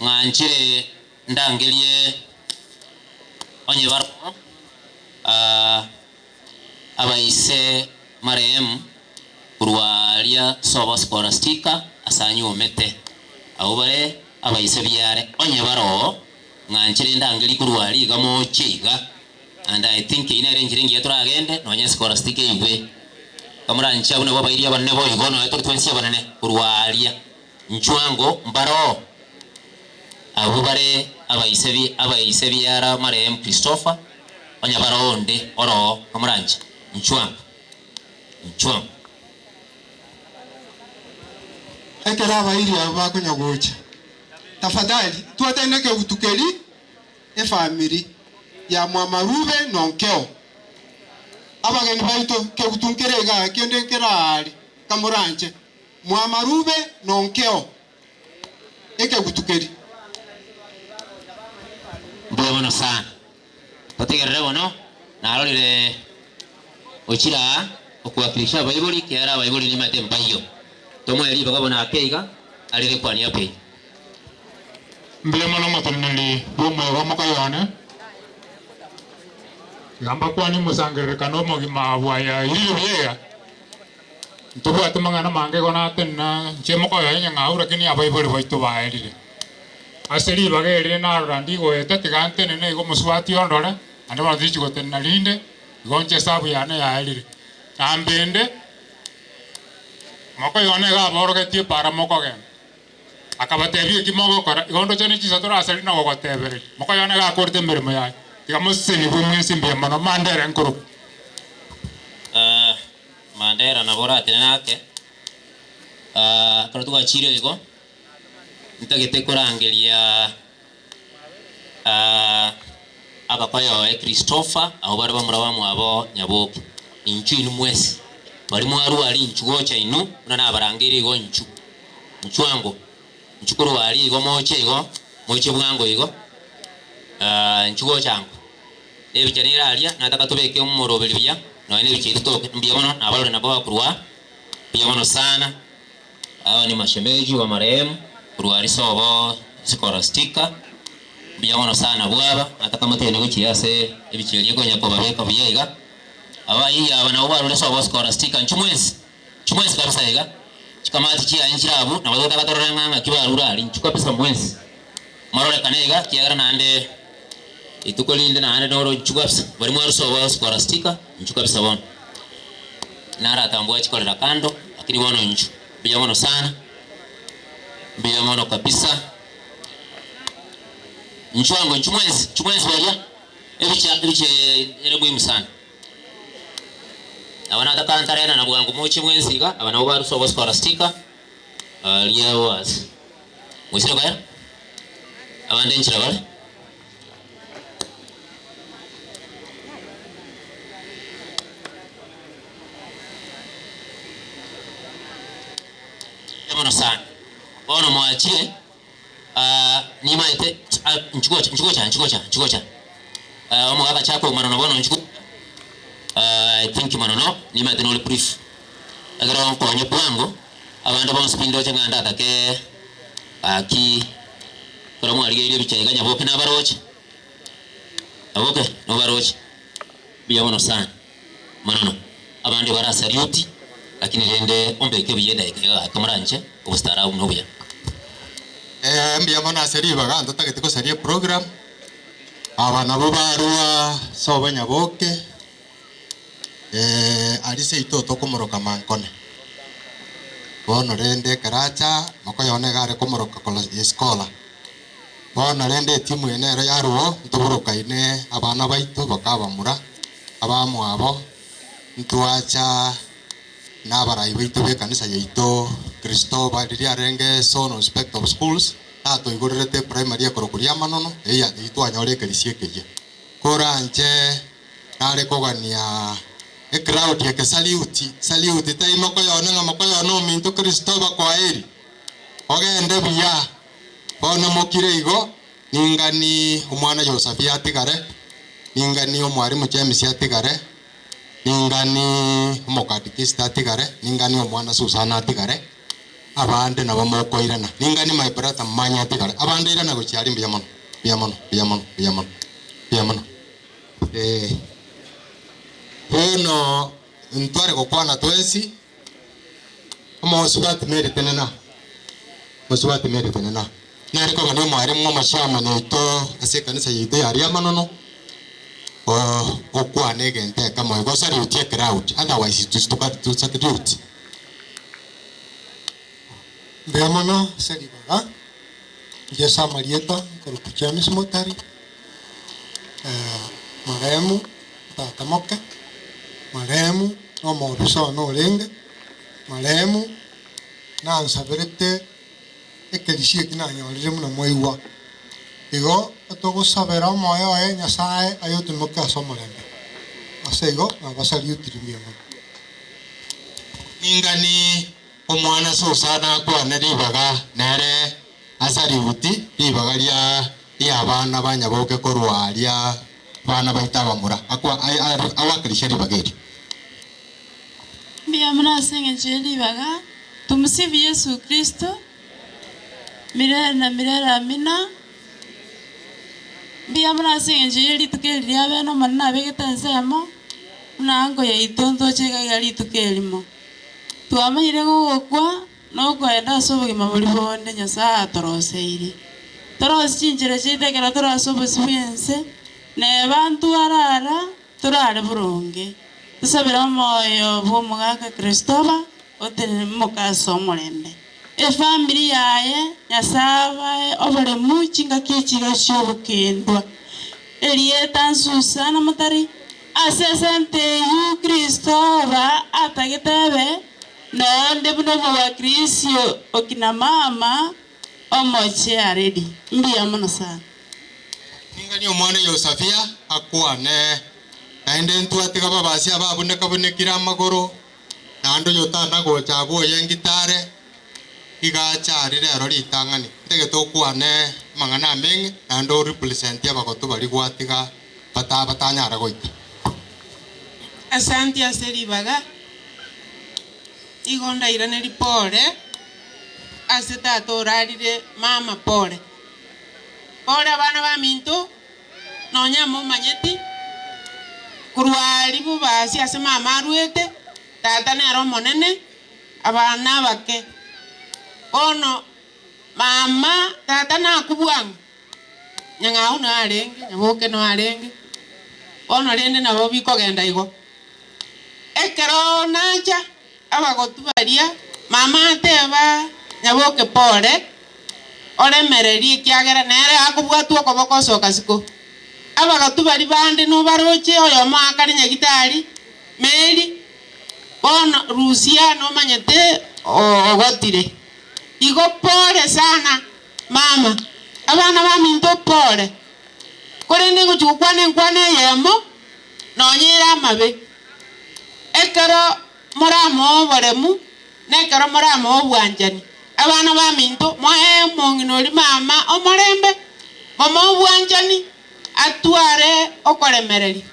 ng'anchire ndangerie onye barobwo abaise marehemu korwa aria sobo Scholastica ase anyuomete. Abwo bare. Abaise biare, onye baroo, ng'anche rende ange rikorwa aria iga moche iga, and I think eyio nere enchera engiya toragende, nonya escholastic eigwe. Kamoranche abwo nabwo abairi abanene boigo, nonya tore twensi abanene korwa aria. Inchuo ango mbaroo abwo bare abaise bi abaise biara marehemu Christopher, onye baroo onde oroo, kamoranche, inchuo ango, inchuo ango. Ekero abairi aba bakonya gocha, tafadhali twatane ekegutu keria efamiri ya mwamarube nonkeo. Abageni baito kegutu nkere igaa kende nkere aare kamoranche mwamarube nonkeo ekegutu keria. Mbuya mono sana. Totegerere bono, narorire ochire aa okuwakilisha abaibori ekiagera abaibori nimanyete mbaiyo. Tomoe ribaga bono ake iga arere kwania pi. Mbuya mono omoteneneri bw'omoyega omokaye one, iga mbakwanie omosangererekano omogima bwayairire buya iga. Ntobwate mang'ana mange igo natenena inche mokoyoa enyang'au lakini abaibori baito baerire. Ase ribaga eri narora ndigoeta tiga ntenene igo omosubati ondore, naende bono tichi gotenena rinde, igo inche esabu yane yaerire. Na mbende, mokoyo one iga aborogetie epaara mokogenda. Akabatebia, Eki mogokora, igo ndoche ne chinsa torasarie na gogotebereria. Mokoyo one iga akorete emeremo yaye, tiga mosesenigwe mwensi mbuya mono, Mandera nkorokwa. Mandera nabo oratenene ake. Ekero twachire igo, ntagete korangeria abakoyoe Christopher, abwo bare bamura bamwabo Nyaboke. Inchuo inwe mwensi, baria mwarwa aria inchuo gocha inwe, buna nabarangeire igo inchuo. Inchuo ango, inchuo korwa aria igo moche igo, moche bwango igo, inchuo gocha ango. Nebicha nere aria, nataka tobeke omoroberi buya, nonya nebicha ebi totoke, mbuya mono, nabarore nabo bakorwa mbuya mono sana. Aba ni mashemeji wa marehemu korwa aria sobo Scholastica, mbuya mono sana bwaba, nataka motebie gochia ase ebicha eria ekonya kobabeka buya iga. Abayiyi aba nabo barure sobo Scholastica, inchuo mwensi, inchuo mwensi kabisa iga, chikamati chiaye nchire abwo, nabo totaka torore ng'a ng'aki barure aria, inchuo kabisa mwensi. Mororekane iga, ekiagera naende rituko rinde naende noro inchuo kabisa, baria mwaruse obo Scholastica, inchuo kabisa bono. Naratambua chikorera kando, lakini bono inchuo, mbuya mono sana, mbuya mono kabisa. Inchuo ango inchuo mwensi, inchuo mwensi baria, ebicha ebicha eye ere muhimu sana. Nabo nataka ntarena bwango moche mwensi iga, aba nabo baruse obo Scholastica, aria was. Moisire koera? Abande enchera bare. Mono sana. Bono mwachire, ah, nimaete, ah, nchigocha, nchigocha, nchigocha, nchigocha. Ah, omogaka chaka omanono bono nchigo, ah, I think manono, nimaete nore brief. Ekero nkonye bwango, abande bonsi pi ndoche ng'a ndatake gaki, ekero mwarigereire ebicha iga nyaboke nabaroche, nyaboke nobaroche, mbuya mono sana, monono. Abande bara saluti, lakini rende ombeke buya edageka iga gaki moranche, obostaarabu nobuya. Mbuya mono ase ribaga ntotagete gosaria eprogram, aba nabo barwa sobo nyaboke. Aria seito tokomoroka mankone. Bono rende ekero acha, mokoyone iga are komoroka kola esikola. Bono rende etimu eye nero yarwo, ntoborokaine abana baito baka abamura, abamwabo, ntwacha na abarai baito b'ekanisa yaito Kristoba riria arenge Zone Inspector of Schools, natoigorerete eprimary ekorokwa Riamanono, eyio eyio twanyora ekerisia ekeyia. Koranche nare kogania ecrowd eke salute salute tai mokoyone ng'a mokoyone ominto Kristoba kwaheri ogende buya bono mokire igo ningani omwana Yosafi atigare ningani omwalimu James atigare ningani omokadikista atigare ningani omwana Susana atigare abande nabo mokoirana ningani my brother Mmanyi atigare abande irana gochia aria mbuya mono mbuya mono mbuya mono mbuya mono mbuya mono. Ee, bono ntware gokwana twensi, omosubati Mary tenena, omosubati Mary tenena. Nere kogania omwarimu omochairman oito ase ekanisa yaito ya Riamanono, gokwana egento ekemo igo salute ecrowd otherwise to salute. Mbuya mono ase ribaga, inche ase amarieta nkorokwa James Motari, marehemu tata moke, marehemu na omobisa one orenge, marehemu nansaberete ekerisia eki nanyorire buna mwaigwa. Igo togosabera omoyo oye Nyasae ayotumoke ase omorembe. Ase igo nabasariutiri mbuya mono. Ningani omwana Susana akwane ribaga nere asariuti ribaga ria ri'abana ba Nyaboke korwa aria bana baito abamura, akwa awakilishe ribaga erio. Mbuya mono ase engencho ye ribaga. Tumsifu Yesu Kristo milele na milele amina. Mbuya mono ase engencho ye rituko eri ria bene Omonene abegete ensemo, buna anko yaito ntoche iga iga rituko erimo. Twamanyire ng'a ogokwa nokoenda ase obogima boria bonde Nyasae atoroseirie. Torosie chinchera chiaito ekero tore ase obosio bw'ense, neba ntwarara Torare boronge, tosabere omoyo bw'omogaka Kristoba otenene moka ase omorembe. Efamiri yaye, Nyasae abae oboremu chingaki echi iga chi'ogokendwa. Erieta Nsusana motari ase esente eyio Kristoba atagete ebe, nonde buna omowakilisi okina mama omochie aredi. Mbuya mono sana. Ninganie omwana Yosafia akwane, naende ntwatiga babasi ababuneka-bunekire amagoro, naende oyotana gocha abwo oyengite are, iga ache aria rero ritang'ani. Ntagete okwane amang'ana ameng'e, naende orepresente abagotu baria gwatiga bata batanyara goika. Asanti ase ribaga, igo ndairanerie pole ase tata orarire mama pole. Pole abana baminto, nonya momanyeti, korwa aria bobasi ase mama arwete, tata nere omonene, abana abake. Bono mama, tata nakwe bwango, nyang'au noyo arenge, nyaboke noyo arenge, bono rende nabo bikogenda igo. Ekero nacha abagotu baria, mama ateba, Nyaboke pole, oremererie ekiagera nere akobwatwa okoboko osoka siko. Abagotu baria bande nobaroche, oyomo akare nyagitari, Mary, bono Rusia nomanyete ogotire. Igo pole sana mama, abana baminto pole. Korende ngochia gokwana enkwana eyemo, nonya ere amabe. Ekero moramoe oboremu, na ekero moramoe obwanchani, abana baminto, moe omong'ina oria mama omorembe, momoe obwanchani, atware okoremereria.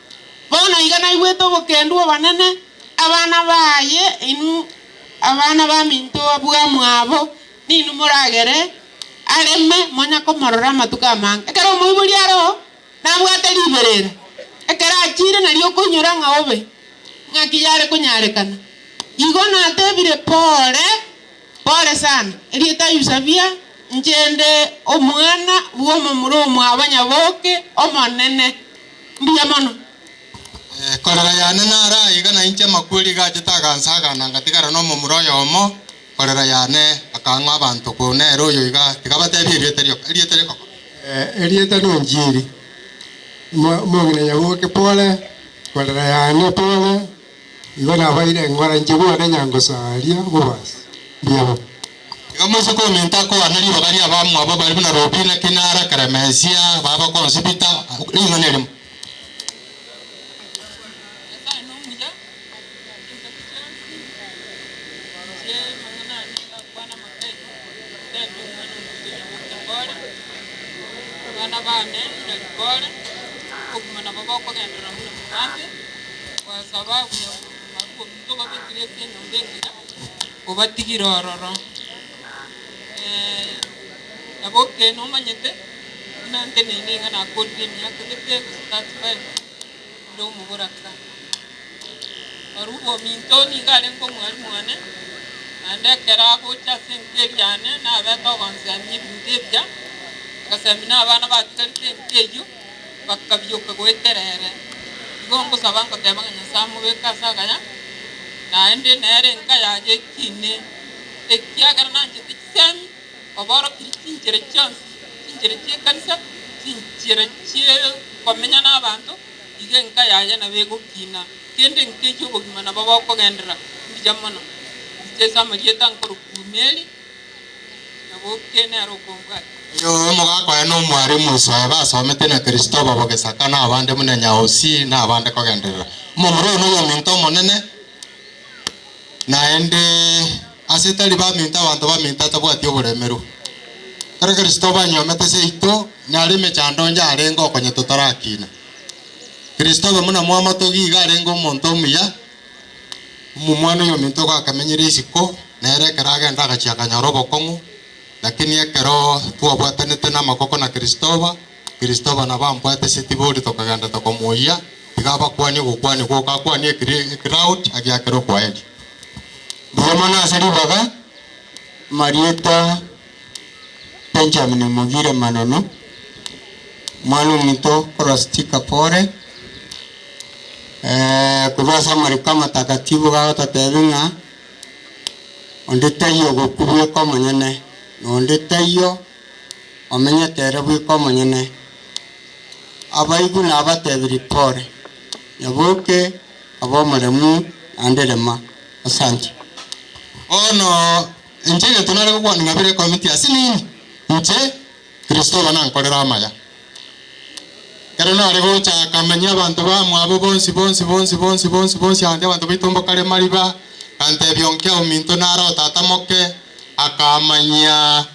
Bono iga naigwete obokendu obonene, abana baye inwe abana baminto bwamwabo, ninwe moragere areme, monya komorora amatuko amange. Ekero omoibori aroo, Nabwate riberera, ekero achiire nario okoinyora ng'a obe, ng'aki yare konyarekana. Igo natebire pore, pore sana, erieta Yusabia, inche nde omwana bw'omomura omwabo Nyaboke omonene. Mbuya mono. Korera yane naro aiga na inche amakweri iga achete agansagana ngatigara nomomura oyomo, korera yane akang'a abanto ko nere oyo iga tiga batebie erieta rioka, erieta rikoko. Erieta n'Onjiri, omong'ina Nyaboke pole, korera yane pole, igo nabaire eng'ora inche bwane nyangoso aria bobasi. Mbuya mono. Iga moiseke ominto akoana ribaga ri'abamwabo bare buna Robina, Kinara, Keremesia, baba Konsibita, ring'ana erimo. Abana bane inarikore, obogima nabo bokogenderera buna botambe, kwa sababu ya obogima ominto obabekire ase enyomba engiya, obatigire ororo. Nabo ekeene omanyete, buna nteneine iga nakorire emiaka gete gose 35, inde omoboraka. Barubu ominto nigo arenge omwalimu one, naende ekero agocha ase enka eria yane nabete ogonsemia ebinto ebiya. Ngasemi na abana batigarete enka eyio, bakabioka goetera ere. Igo ngosaba ngoteba ng'a Nyasae amobeke ase agaya, naende nere enka yaye ekine, ekiagera nanchete chisemi, oborokirie chinchera chionsi, chinchera chi'ekanisa, chinchera chi'okomenya nabanto, igo enka yaye nabo egokina. Kende enka eyio obogima nabo bokogenderera mbuya mono. Inche ase amarieta nkorokwa Mary. Nyaboke nere okombwatia. Oyo omogaka oye nomwarimu Musa, basomete na Kristoba bogesaka na abande buna Nyaosi na abande kogenderera. Omomura oyo noyominto omonene, naende ase tari baminto abanto baminto atabwati oboremerwa. Ekero Kristoba anyiomete seito, nare emechando onye arenge okonya totarakina. Kristoba buna mwamatogi iga arenge omonto omuya, Omomwana oyominto igo akamenyire isiko, nere ekero agenda agachia akanyora obokong'u, lakini ekero twabwatanete namakoko na Kristoba, Kristoba nabo ambwate ase tibori tokagenda tokomoyia, tiga abakwanie ogokwania gwoka akwanie ekri ecrowd agiakere okwaeria. Mbuya mono ase ribaga, Marieta Benjamin Mogire Manono, omwana ominto korwa Stika Pore, korwa ase amariko amatakatifu gagototebia ng'a onde taiyo ogokwa bweka omonyene, na onde taiyo omenyete ere bweka omonyene. Abaigwa nabatebirie pore, nyaboke abe omoremu naende rema. Asante. Bono inche egento nare gokwana ng'a bire ekomiti ase nini, inche Kristo oba nankorere amaya. Ekero nare gocha akamanyia abanto bamwabo bonsi bonsi bonsi bonsi bonsi bonsi ande abanto baito mbokare mariba, akantebia onkea ominto nare o tata moke, akamanyia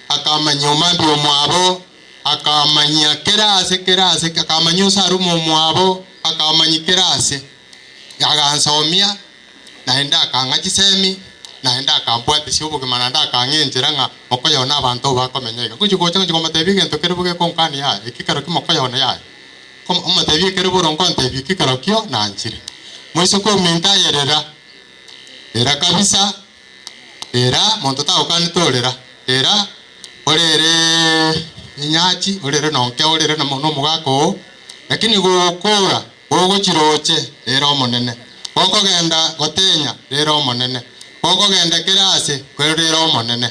akamanyia omambia omwabo, akamanyia kera ase kera ase akamanyia osarume omwabo, akamanyia kera ase. Agansomia, naende akang'a chisemi, naende akambwatisia obogima, naende akang'a enchera ng'a mokoyona abanto obo bakomenya iga. Ngochia gocha ngochia komotebia egento kere bobe gekonkania yaya, eki kero ki mokoyona yaya. Kom omotebie ekere boronge ontebie eki kerokio nanchire. Moiseke ominto aye rera, rera kabisa, rera monto tagokanete orera, rera orere enyachi, orere nonke orere na omogaka oo, lakini gokora. Gogochiroche, rera Omonene, gokogenda gotenya, rera Omonene, gokogenda kera aase, rera Omonene.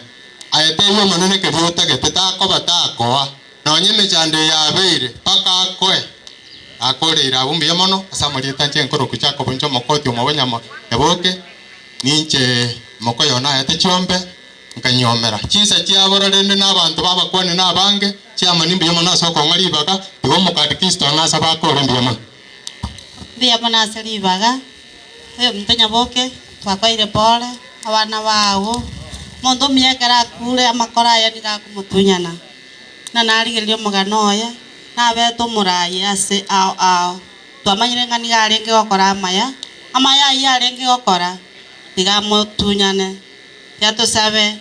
Aye tebia Omonene keria otagete, takoba takoa, nonya emechando eye yabeire, mpaka akoe. Nakoreire abwo mbuya mono ase amarieta inche nkorokwa Jakobo, inche omokoti omobonyama nyaboke, ninche mokoyo one aete chiombe, Nkanyuomera chinsa chiabora rende na abanto b'abakuani na abange, chiamani mbuya mono ase okong'a ribaga, igo omokatekista one ase abakore mbuya mono. Mbuya mono ase ribaga, oyominto nyaboke, twakoeire pole, abana bao, omonto omuya ekero akure amakoro aye nigo akomotunyana. Buna narigereria omogano oye, nabete omoraai ase ao ao, twamanyire ng'a nigo arenge gokora amaya, amaya ayio arenge gokora, tiga amotunyane. Tiga tosabe.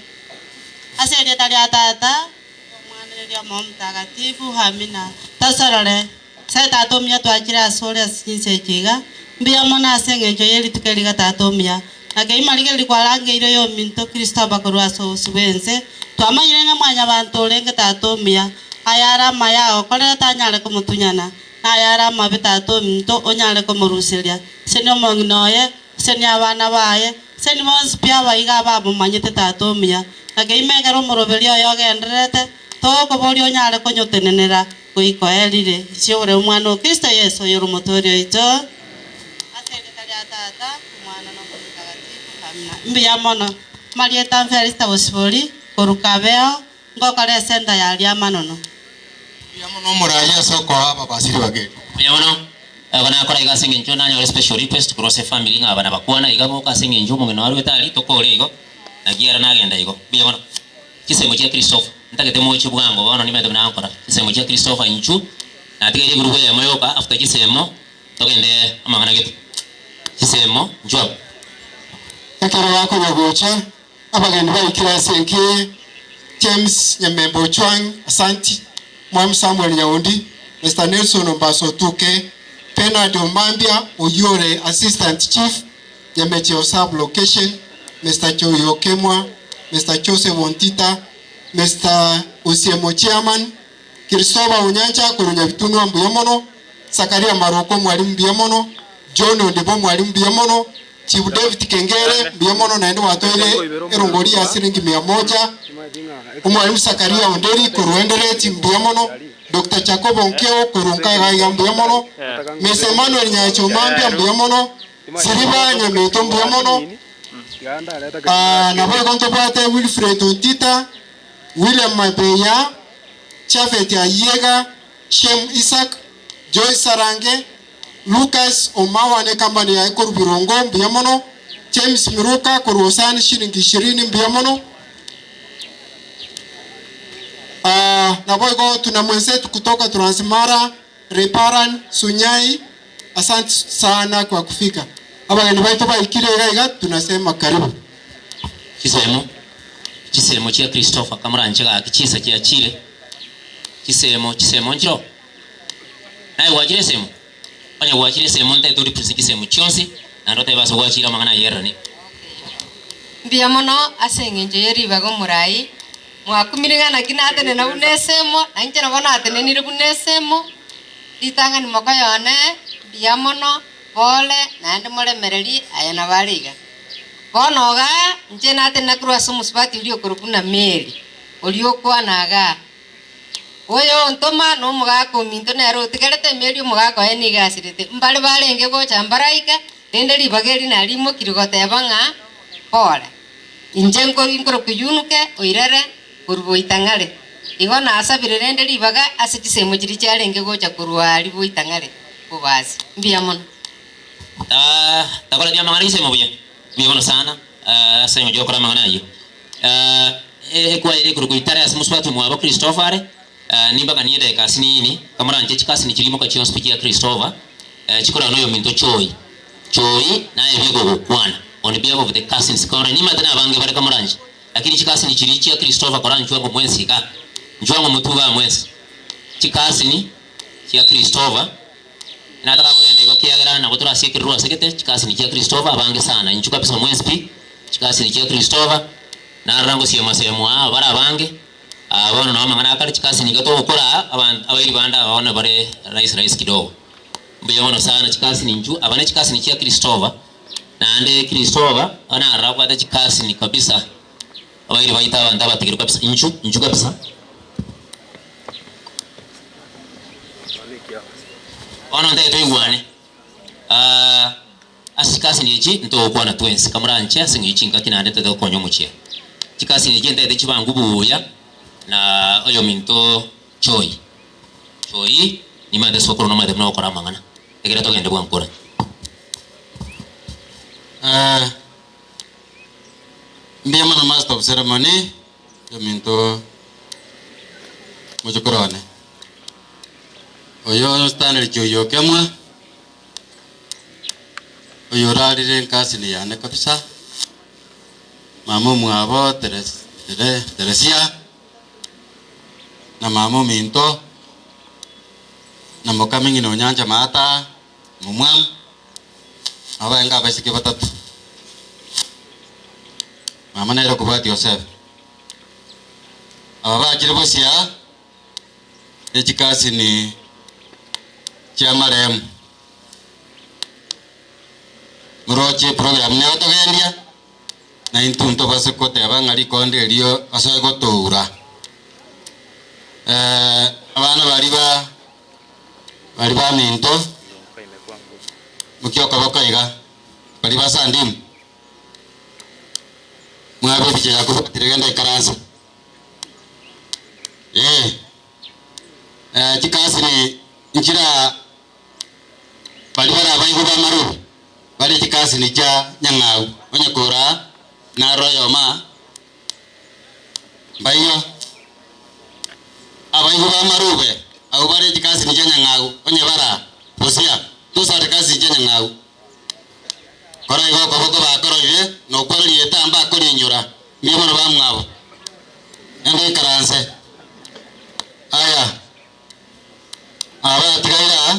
Ase erieta ria Tata, Omwana, na eria Omoyo Omotagatifu. Amina. Tosorore. Nyasae Tata omuya twachire asore ase chinsa echi iga, mbuya mono ase engencho ye rituko eri iga Tata omuya. Na keima rigereria kwarangeire oyominto Kristoba korwa ase obosio bw'ense, twamanyire ng'a mwanyabanto orenge Tata omuya, ayare amaya agokorera tanyare komotunyana, na ayare amabe Tata ominto onyare komoruseria. Senia omong'ina oye, Senia abana baye, senia bonsi pi abaiga abamomanyete Tata omuya, na keima ekero omoroberi oye ogendererete, togokoboria onyare konyotenenera goika oerire. Inche ore Omwana o Kristo Yeso, oyore Omotoori oito. Ase erieta ria Tata, Omwana, na Omoika Omotagatifu. Amina. Mbuya mono. Amarieta Felista Bosibori, korwa Kabeo, ngokora esenta ya Riamanono. Mbuya mono omoraai ase okoa ababasiri bageni. Mbuya mono. Igo nakora iga ase engencho nanyore special request korwa ase efamily ng'a aba nabakwana iga boka ase engencho omong'ina oarwete aria tokore igo, naki ere nagenda igo. Mbuya mono. Chisemo chia Christopher, ntagete moche bwango bono nimanyete buna nkora. Chisemo chia Christopher inchuo, natigaire egurubu eyemo yoka after chisemo togende amang'ana gete. Chisemo inchuo abwo. Ekero bakonya gocha, Abageni baikire ase enka eye, James Nyamemba Ojwang, Asanti, Mwami Samuel Nyaundi, Mister Nelson Ombaso Otuke, Bernard Omambia oyio ore Assistant Chief, Nyamecheo Sub Location, Mister Joey Okemwa, Mister Joseph Ontita, Mister Osiemo Chairman. Christopher Onyancha korwa Nyabitunwa mbuya mono, Zakaria Maroko omwalimu mbuya mono, John Ondiba omwalimu mbuya mono, Chief David Kengere mbuya mono naende gwatoire erongori ya siringi mia moja, Omwalimu Zakaria Onderi korwa Endereti mbuya mono, Doctor Jacobo Nkeo korwa Nkaiga mbuya mono, Mr Emmanuel Nyacha Omambia mbuya mono, Siriba Nyamito mbuya mono, Naboigo ntobwate Wilfred Ontita, William Mabeya, Japhet Ayiega, Shem Isaac, Joyce Sarange, Lucas Omawa ne company yaye korwa Birongo mbuya mono, James Miruka korwa Osani shilingi ishirini mbuya mono. Naboigo tuna mwenzetu kutoka Transmara, Reparan Sunyai, asante sana kwa kufika. Abageni baito baikire iga iga tunasema karibu. Chisemo, chisemo chia Christopher kamoranche gaki chinsa chiachire, chisemo chisemo nchiroo? Naye gwachire esemo? Onye gwachire esemo ntaete orepresent chisemo chionsi naende otebe ase gwachire amang'ana ayererane. Mbuya mono ase engencho ye ribaga omorai, mwakumire ng'a naki natenena buna esemo, na inche nabo natenenire buna esemo, ritang'ani mokoyone, mbuya mono, pole, naende moremererie, aya nabo are iga. Bono iga, inche natenena korwa ase omosubati oria okorokwa buna Mary, oria okwana igaa. Oyo ontoma nomogaka ominto nere otigarete emeri omogaka oye nigo asirete. Mbare barenge gocha mbaraika, rende ribaga eri narimokire goteba ng'a pore. Inche nkorokwa Yunuke oirere korwa boitang'are. Igo nasabire rende ribaga ase chisemo chiria chiarenge gocha korwa aria boitang'are bobasi. Mbuya mono. Takoreti amang'ana gisemo buya buya mono sana ase eng'encho yokora amang'ana ayio. Ekwaya ere ekorokwa Itare ase mosubati omwabo Christopher are, nimbaganie edageka ase nini, kamoranche chikasini chiria imoka chionsi pi chia Christopher, chikorana noyominto Choi. Choi naye biga ogokwana on behalf of the cousins, kore nimanyete nabange bare kamoranche, lakini chikasini chiria chia Christopher koranchwe ango mwensi igaa, nchwe ango motwe igaa mwensi, chikasini chia Christopher. Nataka kogenda igo kiagera nabo torasiekererwe ase gete chikasini chia Christopher abange sana, inchuo kabisa mwensi pi, chikasini chia Christopher, narora ngosiema sehemu aa bare abange, aa bono nao amang'ana akare chikasini iga togokora aa, aban abairi bande aba bono bare rahisi rahisi kidogo. Mbuya mono sana chikasini inchuo, aba ne chikasini chia Christopher, naende Christopher, narora abwate chikasini kabisa, abairi baito abanto abategeru kabisa, inchuo inchuo kabisa. Bono ntagete toigwane, ase chikasini echi ntogokwana twensi, kamoranche ase eng'encho chingaki naende ntagete gokonya omochie. Chikasini echi ntagete chibangu buya na oyominto Joy. Joy, nimanyete ase okorwa nomanyete buna ogokora amang'ana, ekero togende bwango kore. Mbuya mono master of ceremony. Ominto mochokoro one, oyo Stanley Kioyio Okemwa, oyo orarire enkasini yane kabisa, mama omwabo Teres Tere Teresia, na mama ominto, na moka ming'ina Onyancha Maata, momwamu, nabo barenge abaiseke batato. Mama nere okobwatia Yosefu. Aba bachire bosia ne chikasini chi'amaremu. Moroche eprogram nigo togendia, na intwe ntobase goteba ng'a rikondo erio asoe gotoura. Abana baria ba baria baminto, mokia okoboko iga, baria ba Sandimu. Mwabe ebicha yakobwatire genda ikaranse. Eh, eh, chikasini nchira baria bare abaigwa b'amarobi bare chikasini chia nyang'au onye koraa naro oyomo aa mbaiyo abaigwa b'amarube abwo bare chikasini chia nyang'au onye baraa bosia tosare kasini chia nyang'au. Kora igo okoboko bakoroire, na okwororia etamba akorinyora, mbuya mono bamwabo. Ende ikaranse. Aya, aba batigaire aa,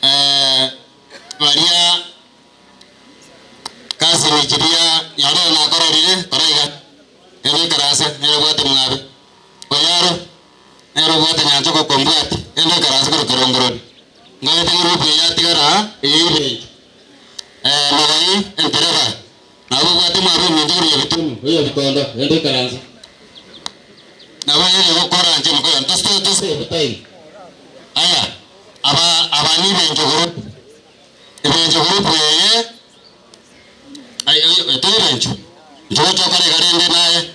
eh, baria kasini chiria nyorire nakororire, kora iga, ende ikaranse, nere obwate mwabe. Oya. Nkobwate nyanchoka kombwati, genda oikaranse korwa kerongorori. Ngagete ng'a rope eye yatigara aa, eye ibencho. Eh, mogai, entereba, nabo obwate mwabo ominto korwa Nyabitunu, oyo Bikondo, genda oikaranse. Nabo ere gokora inche mokoyo, tose tose time. Aya, aba aba nibencho group. Ebencho group eye, ai ai toibencho, inche gocha okore iga rende naye,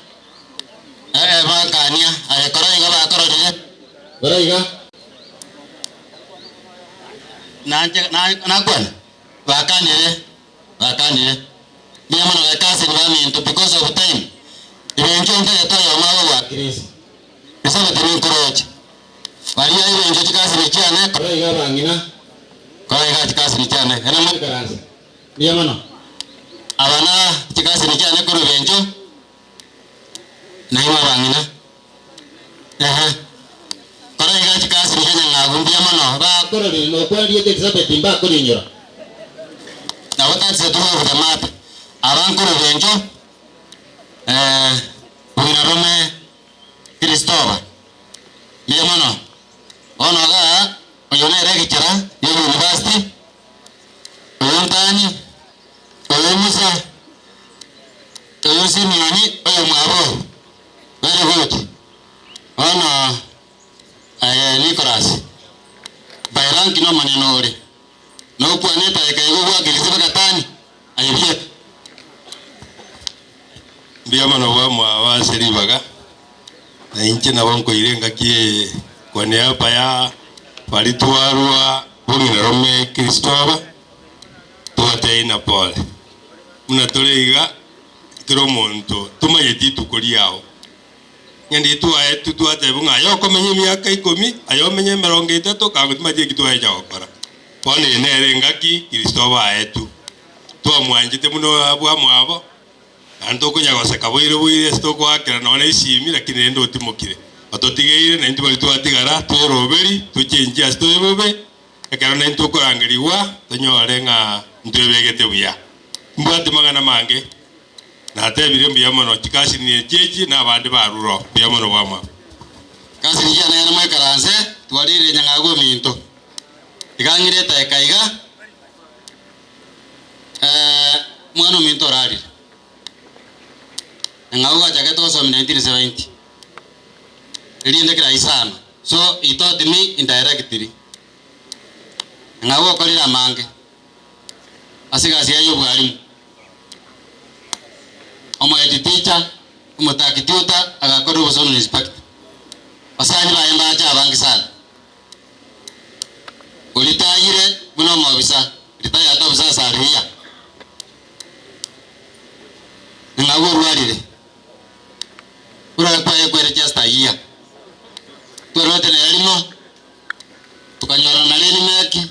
eh bakania, aye kora iga bakororire, kora iga. Nanche nakwana, bakanire, bakanire. Mbuya mono gekasini baminto because of time. Ebencho ntagete oyomo abe gwakire ase. Elizabeth ninkoroche. Baria ebencho chikasini chiane kora iga abang'ina, kora iga chikasini chiane. Genda moikaranse. Mbuya mono. Aba na chikasini chiane korwa ebencho, nainwe abang'ina. Ehe. Kora iga chikasini chia nyang'agu mbuya mono. Bakororire nokwariete Elizabeth mbakorinyora. Nabo that's the truth of the matter. Aba nkorwa bencho eh, bwina rome Kristoba. Mbuya mono. Bono igaa oyo nere egichera ya university, oyo Ntani, oyo Musa, oyo Simioni, oyo mwabo oyo. Very good. Bono aye Nicholas, by rank nomonene ore, nokwane etageka igo gwakirisia mpaka tani, aye bieka. Mbuya mono bwamwabo ase ribaga, na inche nabo nkoira engaki eye kwa niaba ya baria twarwa bong'ina rome Kristo aba, tobatebie na pole. Buna tore iga, Kera omonto tomanyeti rituko riao. Ng'a nditwaetwe twatebwa ng'a aye okomenya emiaka ikomi, aye omenye emerongo etato, kago timanyeti eki twaecha gokora. Bono eye nere engaki Kristo obaetwe. Twamwanchete buna abwamwabo, naende tokonya goseka boire boire ase tokoakera nonya na esimi, lakini rende otimokire. Ototigeire naintwe baria twatigara tweroberi, tochenchie ase tore bobe, ekero naintwe okorangerigwa tonyore ng'a ntwebegete buya. Mbwate mang'ana mange, natebire mbuya mono chikasini echi echi na abande barure oo. Mbuya mono bwamwabo. Kasini chiane genda moikaranse, twarire enyang'agu ominto. Iga ng'ire etaeka iga, mwana ominto orarire. Nyang'au gachagete gosomia 1970, erinde kera isano, so he taught me indirectly. Nyang'au okorire amange. ase egasi yaye y'obwarimu. Omohead teacher, omotaki tutor, agakora obosoni inspector. Basani baye mbache abange sana. Oritayire buna omobisa, retired officer ase Arua. Ning'au orwarire. Korwa kwaye kwere just a year. Twarwete nere rimo, Tokanyorana na Elimeleki,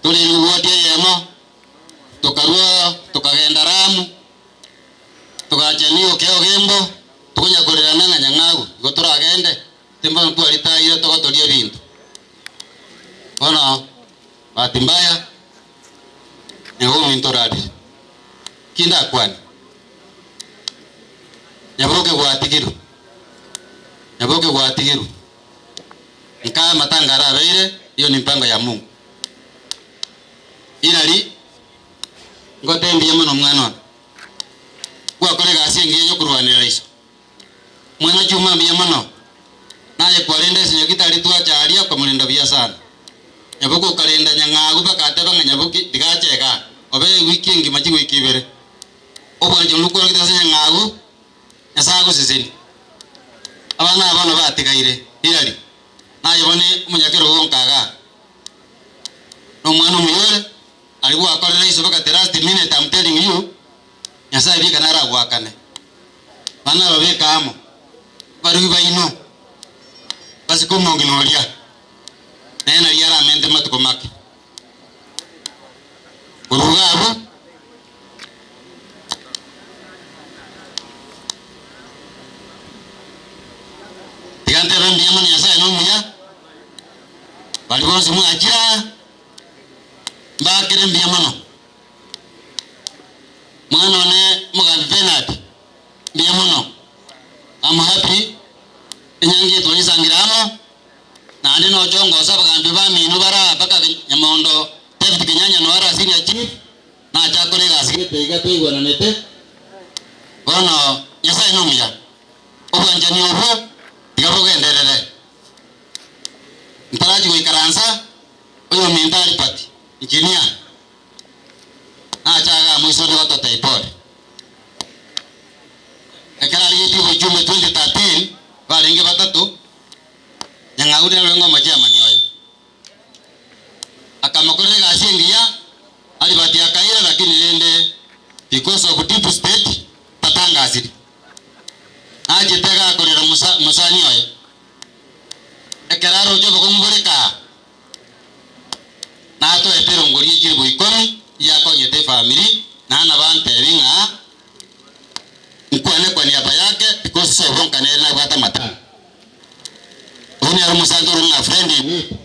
tore rigwoti eyemo, tokarua tokagenda Ramu, togacha Nioke Ogembo, tokonya korerana ng'a nyang'au igo toragende, timbono twaritaire togotoria ebinto. Bono bahati mbaya, nigo ominto orarire. Ki ndakwane? Nyaboke gwatigirwe, nyaboke gwatigirwe. Nkaa amatanga arabeire, iyo nimpango ya Mungu. Irari, ngotebie mbuya mono omwana one, gwakora egasi engiya yokorwanera iso. Mwana chuma mbuya mono, naye kwarenda esinyoki tari twacha aria okamorenda buya sana. Nyaboke okarenda nyang'agu mpaka ateba ng'a nyaboki tiga ache igaa, obe ewiki engima chiwiki ibere. Obwanchani bokworokete ase nyang'agu, Nyasae agosesenie. Abana aba bono batigaire, Hilary, naye bono omonyakerogo gonka igaa, na omwana omuya ore, aria gwakorera iso mpaka the last minute am telling you, Nyasae bieka naragoakane. Bana aba beka amo, barugi baino, basike omong'ina oria, naye naria aramente matuko make. Korwa iga abwo. Tiga ntebe mbuya mono Nyasae nomuya, baria bonsi mwachire aa, mbakere mbuya mono. Mwana one Mogambi Bernard, mbuya mono, am happy, enyangi eye twayesangira amo. Nochongosa abagambi bamino bara mpaka Nyamondo David Kenyanya noe ara senior chief, nachakore egasi gete iga twaigwananete. Bono Nyasaye nomuya, obwanchani obwo tiga bogenderere. Ntarachi goikaransa, oyominto Albert, engineer, nache igaa moisonde gototebia pole. Ekero arigetie obochumbe 2013, barenge batato, Nyang'au nere orenge omochairman oye. Akamokorera egasi engiya, Albert akaira lakini rende because of deep state tatangasiri. Nachete agakorera musa mosani oye. Ekero aroche obokong'u bore kaa, natoete erongori ye chilifu ikomi eyakonyete efamiri, naende nabo antebi ng'a nkwane kwa niaba yake because sobo nka nere nabwate amatanga. Oyio nere omosanto ore ng'a friend in need.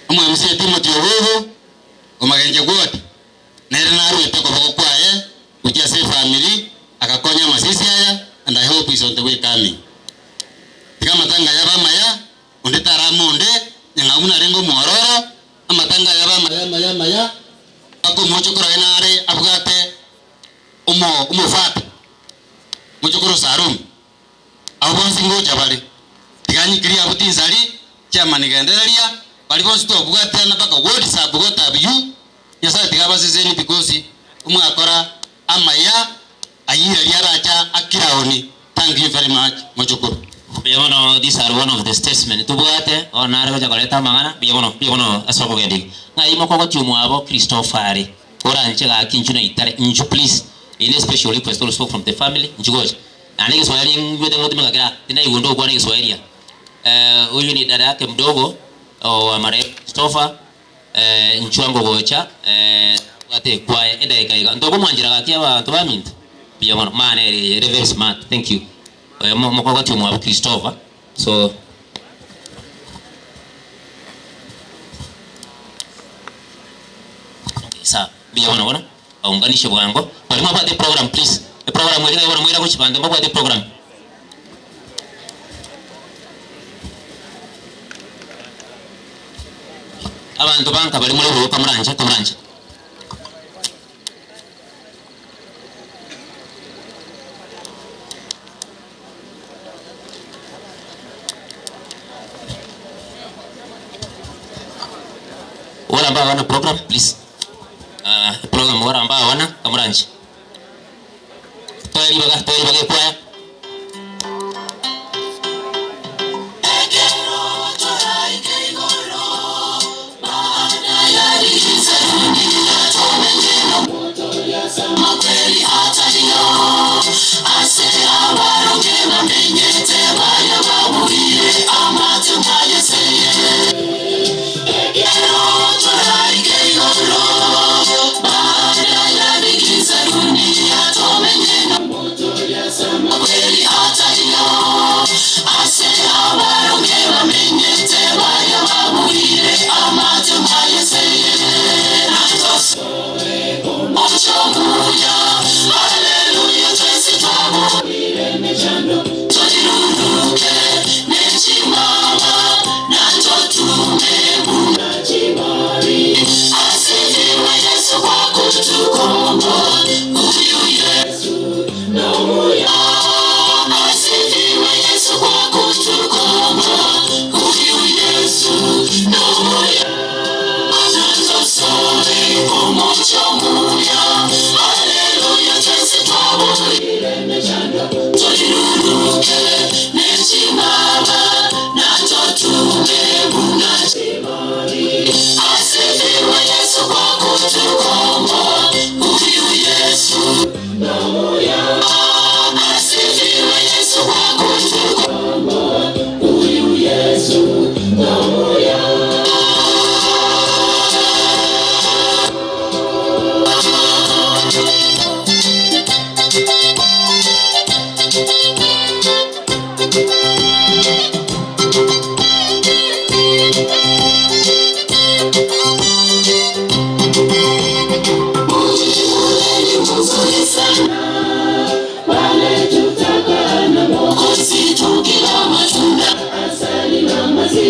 Omo-MCA Timothy Ogogo, o Magenche Ward, nere naruete okoboko kwaye gochia ase efamiri agakonya amasisi aya and I hope is on the way coming. Tiga amatanga aya abe amaya, onde tarama onde, nyang'au buna arenge omwororo, amatanga aya abe amaya amaya amaya, mpaka omochokoro oye nare abwate omo omofata, omochokoro Salome. Abwo bonsi ngocha bare, tiga nyikirie abwo tinsari chiamani gendereria, baria bonsi twabwaterana mpaka God sub God have you, Nyasaye tiga abaseseni because omwakora amaya ayio riria aracha akiraoni, thank you very much mochokoro. Mbuya mono these are one of the statesmen tobwate bono nare gocha koreta amang'ana mbuya mono mbuya mono ase okogenda iga. Ng'ai mokogotia omwabo Christopher are koranche gaki inchu naitare inchu please eye ne special request also from the family inchu gocha. Naende egeswahili ngwete ngotumeka kera tindaigwa onde ogokwana egeswahili aa. Eh, huyu ni dada yake mdogo wa marehemu Christopher eh, inchuo ngogocha eh, abwate ekwaya edageka iga. Ntokomwanchera gaki abanto baminto? Mbuya mono, maana ere eye ere very smart, thank you. Oyo mo mokogoti omwabo Christopher, so. Okay, sawa. Mbuya mono bono. Baunganishe bwango. Baria mwabwate eprogram please. Eprogram eria bono moira gochia banto mbabwate eprogram. Abanto banka baria more boka moranche komoranche. Wale ambao hawana program please. Ah, program wale ambao hawana kamuranche. Toe ribaga, toe ribaga ekwaya.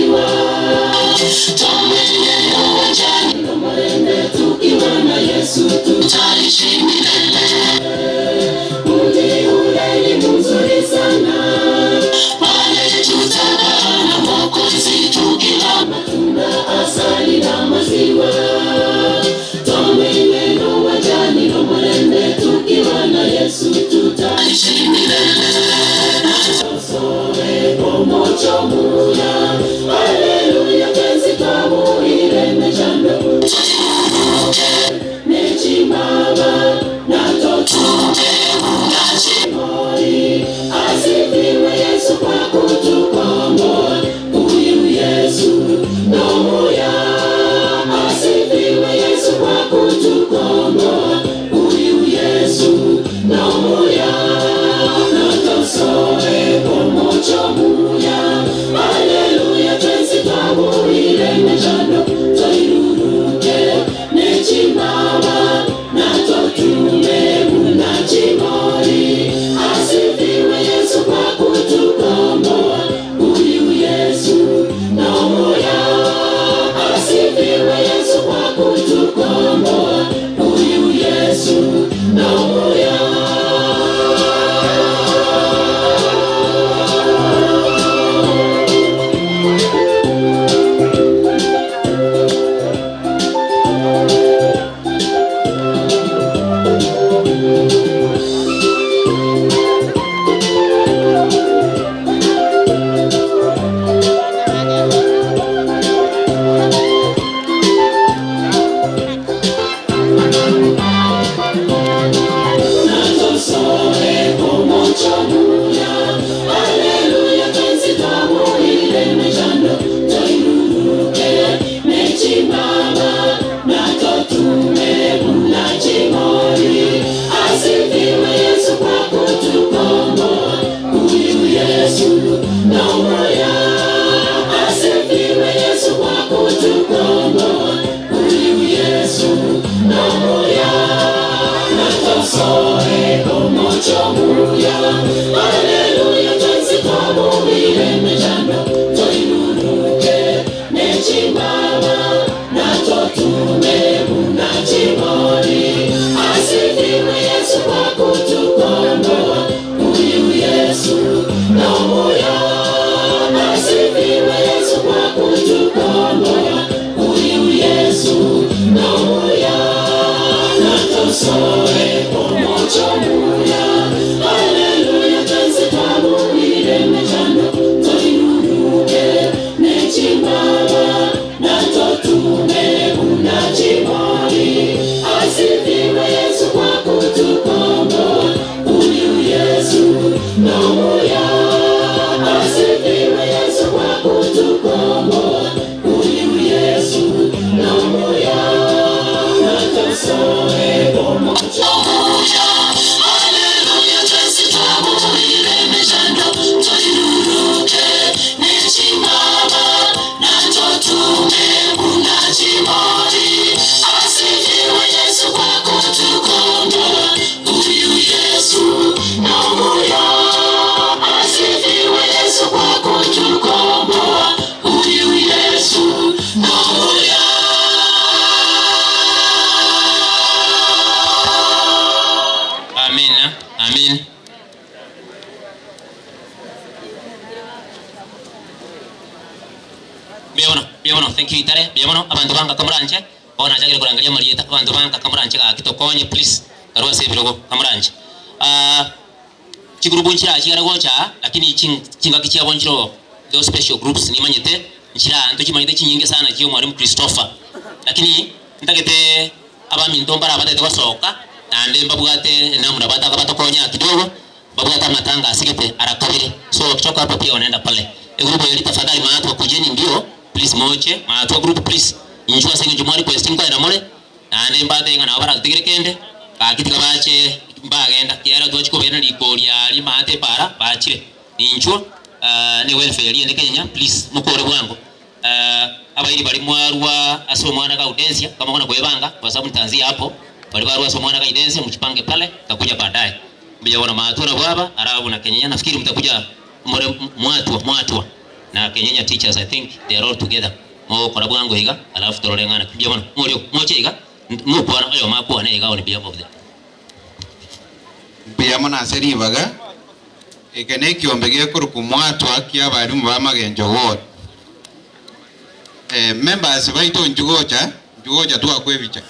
maziwa. Tumenye uwanjani nomorembe tukiwa na Yesu tutaishi milele. Mji ule ni mzuri sana, pale tutakaa na Mwokozi tukila matunda, asali na maziwa. Tumenye uwanjani nomorembe tukiwa na Yesu tutaishi milele. Haleluya, penzi tamu ile mechando Nechimaba na totume Asifiwe Yesu kwa kutukomboa, huyu Yesu nomoya. Asifiwe Yesu kwa kutukomboa, huyu Yesu nomoya. Natosoe pomochomuya, haleluya, twenzi twabulire mechando toiruruke nechimaba natotume munachimori. Asifiwe Yesu kwa kutukomboa, huyu Yesu nomoya. Asifiwe Yesu kwa kutukomboa, huyu Yesu nomoya. Haleluya, penzi tamu ile mechando toiruruke nechimaba natotume munachimori. Asifiwe Yesu kwa kutukomboa, huyu Yesu nomoya. Asifiwe Yesu kwa kutukomboa, huyu Yesu nomoya. Natosoe omochomuya, haleluya, twenzi twabulire mechando toiruruke nechimaba natotume munachimori. Asifiwe Yesu kwa kutukomboa, huyu Yesu nomoya. Asifiwe Yesu kwa kutukomboa, huyu Yesu nomoya. Natosoe omochomuya, haleluya, twenzi twabulire mechando toiruruke nechimaba natotume munachimori. Asifiwe Yesu kwa kutukomboa, huyu Yesu nomoya. Asifiwe Yesu kwa kutukomboa, huyu Yesu nomoya. Natosoe omochomuya, haleluya, twenzi twabulire mechando toiruruke nechimaba natotume munachimori. Asifiwe Yesu kwa kutukomboa, huyu Yesu nomoya. Asifiwe Yesu kwa kutukomboa, huyu Yesu nomoya. Amen. Amen. Mbiabono, mbiabono, thank you Itare. Mbiabono, abanto banga kamuranche. Bono nachakire korangeria amarieta. Abanto banga kamuranche gaki tokonye please. Karwa ase ebirogo kamuranche. Ah, chigurubu nchira chigare gocha, lakini ching chingaki chiabo nchiro those special groups nimanyete nchira anto chimanyete chinyinge sana chio mwalimu Christopher. Lakini ntagete abaminto mbara abatete gosoka naende mbabwate enamuna bataka batokonya kidogo babwate amatanga asigete arakabere so wakitoka hapa pia wanaenda pale egroup yali tafadhali maatwa kujeni mbio please moche maatwa group please injua sengi jumwari request nkoera more naende mbate ng'a nabo baratigire kende bakitika bache mbagenda kiara twachikobera rikoria rimate para bachire ninchwo uh, ne welfare yende Kenya please mukore bwango uh, abairi bari mwarwa ase omwana Gaudensia kama kona kwebanga kwa sababu nitaanzia hapo bari barwa ase omwana Gaudensia mchipange pale takuja baadaye mjabona maatwa na baba arabu na Kenya nafikiri mtakuja more mwatwa mwatwa Na Kenyenya teachers I think they are all together mogokora bwango iga alafu torore ng'a naki. Mbuya mono. Moria moche iga mokwana oyomo akwane iga on behalf of them. Mbuya mono ase ribaga, eke nekiombe gekorokwa mwatwa kia abalimu ba Magencho Ward. Members baito inchu gocha, inchu gocha twakwa ebicha.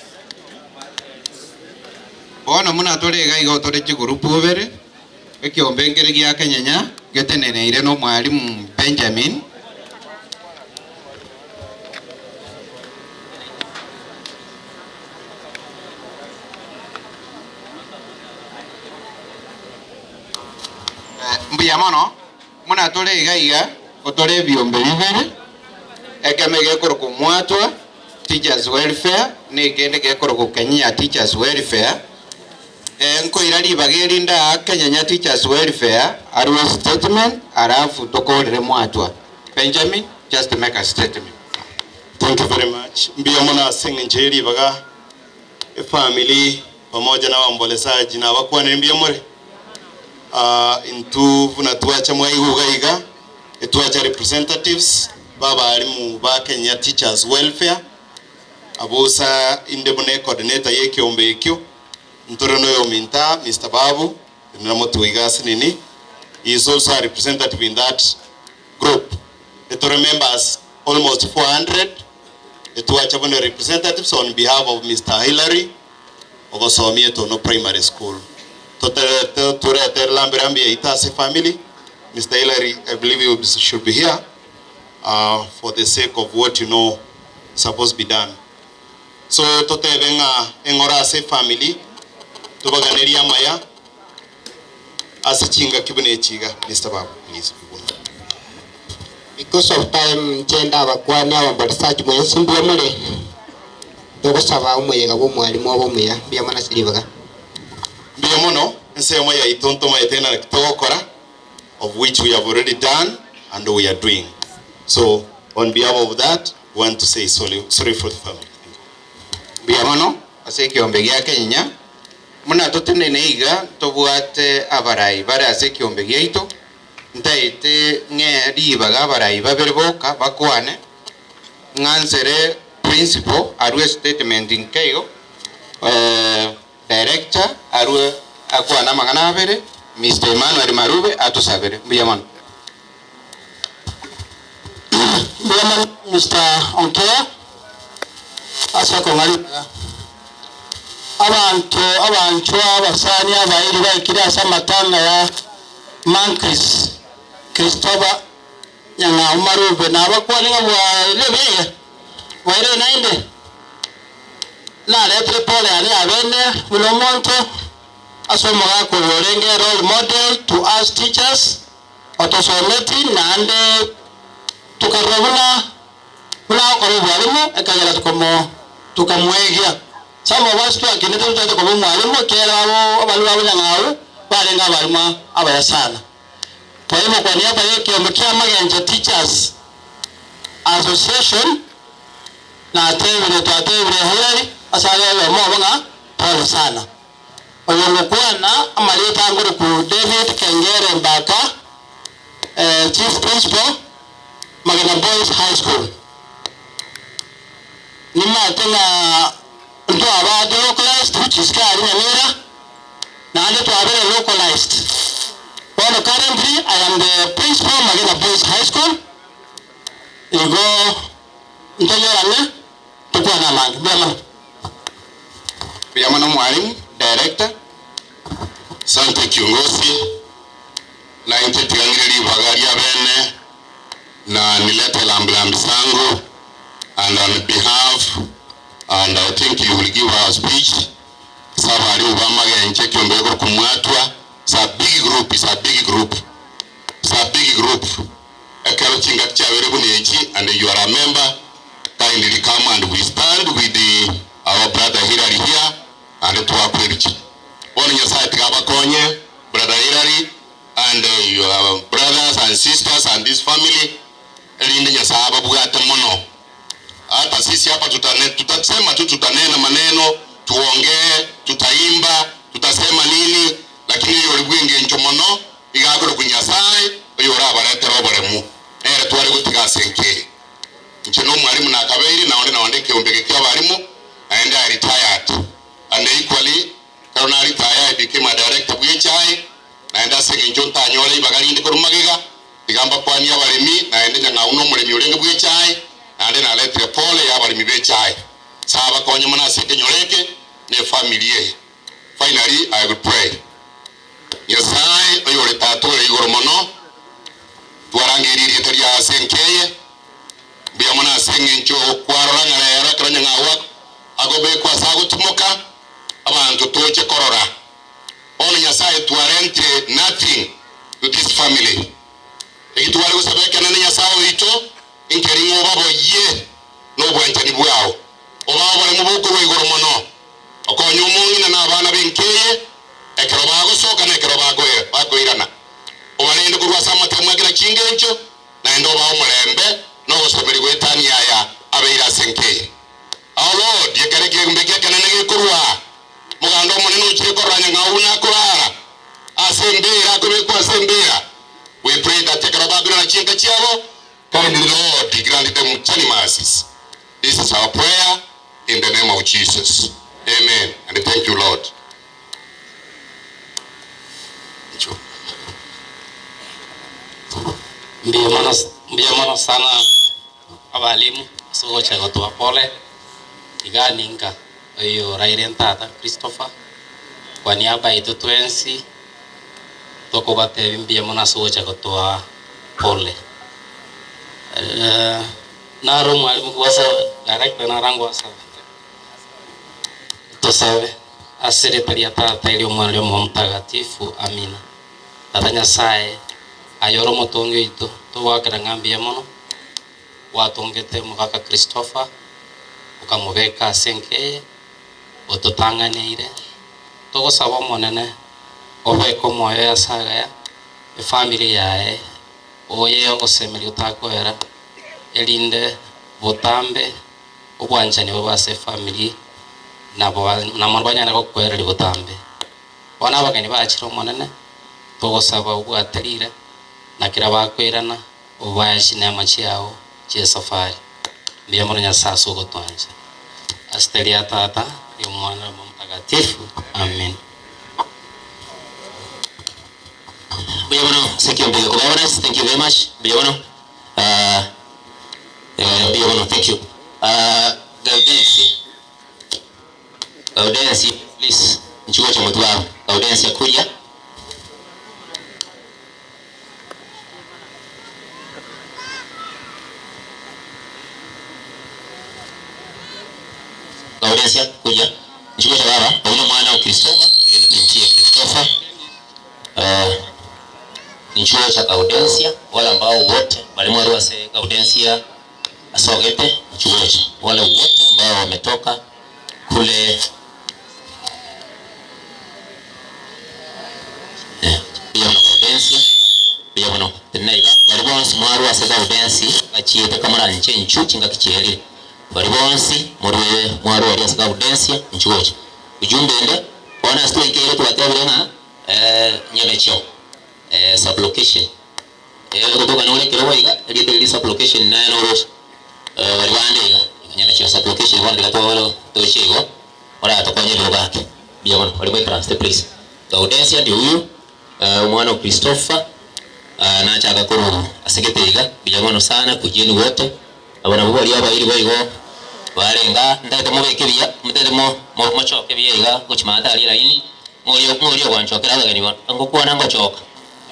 Bono buna tore iga igo tore chigroup ibere, ekiombe nkere gia Kenyenya geteneneire na omwalimu Benjamin, Mbuya mono, buna tore iga iga, gotore ebiombe bibere, ekemo egekorokwa Mwatwa Teachers Welfare na ekende gekorokwa Kenyenya Teachers Welfare. Nkoira ribaga eri ndaa Kenyenya Teachers Welfare arue statement alafu tokorere Mwatwa. Benjamin, just make a statement. Thank you very much. Mbuya mono ase eng'encho ye ribaga Efamiri pamoja na abambolesaji nabakwanire mbuya more. Intwe buna twacha mwaigwa iga iga, etwacha representatives ba abalimu ba Kenya Teachers Welfare, abusa inde buna ecoordinator ye ekiombe ekio, ntore na oyominto aa Mister Babu, tenena motwe iga ase nini, he is also a representative in that group. Etore members almost 400, Etwacha buna representatives on behalf of Mister Hillary ogosomia Etono Primary School. Toterete turete rambi rambi yaito ase family. Mister Hillary, I believe you should be here uh, for the sake of what you know supposed be done. So totebe ng'a eng'ora ase family tobaganerie amaya ase chingaki buna echi iga. Mister Babu, please. Because of time inche ndabakwanie abambarisachi mwensi mbuya more, togosaba omoyega bw'omwalimu obe omuya, mbuya mono ase ribaga. Mbuya mono, ensemo yaito ntomaete naki togokora, of which we have already done and we are doing. So on behalf of that, we want to say sorry, sorry for the family. Thank you. Mbuya mono ase ekiombe gia Kenya, buna totenene iga ntobwate abarai bare ase ekiombe giaito, Ntaete ng'ee ribaga abarai babere boka bakwane, ng'ansere principal arue statement nkeigo, director arue akwane amang'ana abere, Mister Emmanuel Marube atosabere. Mbuya mono. Mbuya mono Mister Onkea ase okong'a ribaga. Abanto abanchwa abasani abairi baikire ase amatanga ya Mancris, Christopher Nyang'au Marube nabakwane ng'a bwairire buya iga, bwairire naende naretire pole yane ya bene buna omonto ase omogaka oyo orenge role model to us teachers, otosometi naende tokarora buna buna agokora obwalimu ekagera tokomo tokamwegia. Some of us twakinete totagete koba omwalimu ekiagera abo abaria ba bonyang'au barenge abalimu abaya sana. Kwa hivyo kwa niaba ya ekiombe kia Magencho Teachers Association natebire twatebire Hillary ase aria oyomo obo ng'a pole sana. Oyo ngokwana amarieta angoruku David Kengere Mbaka, Chief Principal, Magena Boys High School. Nimate ng'a ntwaba delocalized which is kare Nyamira, naende twabere localized. Bono currently I am the principal Magena Boys High School, igo ntonyorane tokwane amange. Mbuya mono. Mbuya mono mwalimu, director. Asante kiongozi, na inche tiga ng'ire ribaga ria bene na nilete lambilambi zangu and on behalf and I think you will give our speech ase abarimu ba Magenche ekiombe gekorokwa Mwatwa is a big group, is a big group, is a big group ekero chingaki chiabeire buna echi and you are a member kindly come and we stand with the our brother Hillary here and twakweruchia. Bono Nyasaye tiga abakonye brother Hillary and your brothers and sisters and this family erinde Nyasaye ababwate mono. Hata sisi hapa tutane, tutasema tu tutanena maneno tuongee, tutaimba, tutasema nini lakini oyori bw'engencho mono iga akorokwa Nyasaye oyorabaretere oboremu. Nere tware gotiga ase enka eye. Inche nomwalimu nakabeire, na onde nonde ekeombe eke ki'abalimu, naende I retired. And equally, ekero na retire I became a director bw'echae, naende ase eng'encho ntanyore ibaga rinde korwa magega, tiga mbakwanie abaremi, naende Nyang'au nomoremi orenge bw'echae, naende naretire pole y'abaremi b'echae. Sabakonye mono ase ekenyoro eke, na efamiri eye. Finally, I will pray. Nyasae oyore Tata ore igoro mono, twarangeirie erieta riao ase enka eye. Mbuya mono ase engencho kwarora ng'a rero ekero Nyang'au agobekwa ase agotimoka, abanto toche korora. Bono Nyasae twarentire nothing to this family. Eki tware gosaba ekenene Nyasae oito, nkeri ng'a obaboyie nobwanchani bwao, obae oboremu bokorwa igoro mono. Okonye omong'ina na abana b'enka eye, ekero bagosoka na ekero bakoirana. Obarende korwa ase amatemo a kera chingencho, naende obae omorembe na ogosemeria goetania aya abeire ase enka eye. Our Lord, ekero ekeombe gi'ekenene gekorwa aa, omoganda omonene ochire korora nyang'au buna akorara ase embeera, akobekwa ase embeera. We pray that ekero bakoirana chinka chiabo, kindly Lord grant them journey mercies. This is our prayer in the name of Jesus. Amen and thank you Lord. Mbuya mono, mbuya mono sana abalimu ase ogocha gotoa pole iga ninka oyo oraire ntata Christopher kwa niaba yaito twensi tokobatebia mbuya mono ase ogocha gotoa pole. Naro omwalimu gwasaba, director naro angwasaba. Tosabe, Ase erieta ria Tata, eria Omwana, eria Omoyo Omotagatifu. Amina. Tata Nyasae, aye ore omotongi oito, togoakera ng'a mbuya mono, gwatongete omogaka Christopher, okamobeka ase enka eye, ototang'aneire. Togosaba Omonene, obeke omoyo oye ase agaya, efamiri yaye, oye ogosemeria otakoera, erinde botambe obwanchani bobe ase efamiri, nabo na banyare gokoereria botambe. Bono abageni bachire Omonene, togosaba obwate riire, na kera bakoirana, obae chineema chiao chi'esafari. Mbuya mono Nyasae ase ogotwancha. Ase ria Tata, ria Omwana, na Roho Omotagatifu. Amen. Mbuya mono ase ekiombe eke koba honest, thank you very much, mbuya mono ah, eh, mbuya mono, thank you. Ah, Gaudensia, Gaudensia, please, inchuo gocha motwe aba, Gaudensia kuria. Gaudensia kuria, inchuo gocha baba, oyo nomwana o Christopher, oyo ni binti ya Christopher. Eh, ni chuo cha Gaudensia, wale ambao wote mwalimu aliwa ase Gaudensia asogete chuo cha wale wote ambao wametoka kule eh, pia na Gaudensia pia bono tenaiga bari bonsi mwarwa ase Gaudensi bachiete kamara nche nchu chingaki chierire bari bonsi morwe mwarwa ari ase Gaudensia nchuo cha ujumbe ende bona ase twaikeire twatebire ng'a eh, nyamecheo eh, sublocation eh, gotoka nore kirogo iga erieta riri sublocation naye norosha eh, bari bande iga nyamecheo sublocation bono tiga to toche igo oratokonye ebirogo ake mbuya mono ori goikaransa please Gaudensia ndio huyu eh, omwana o Christopher uh, nachaka korwa ase gete iga mbuya mono sana kujeni wote abo nabo baria abairi boigo barenga ntaete mobeke buya motete mo mochoke buya iga gochimata aria laini moria moria ogwanchokera abageni bono ngokwana ngochoka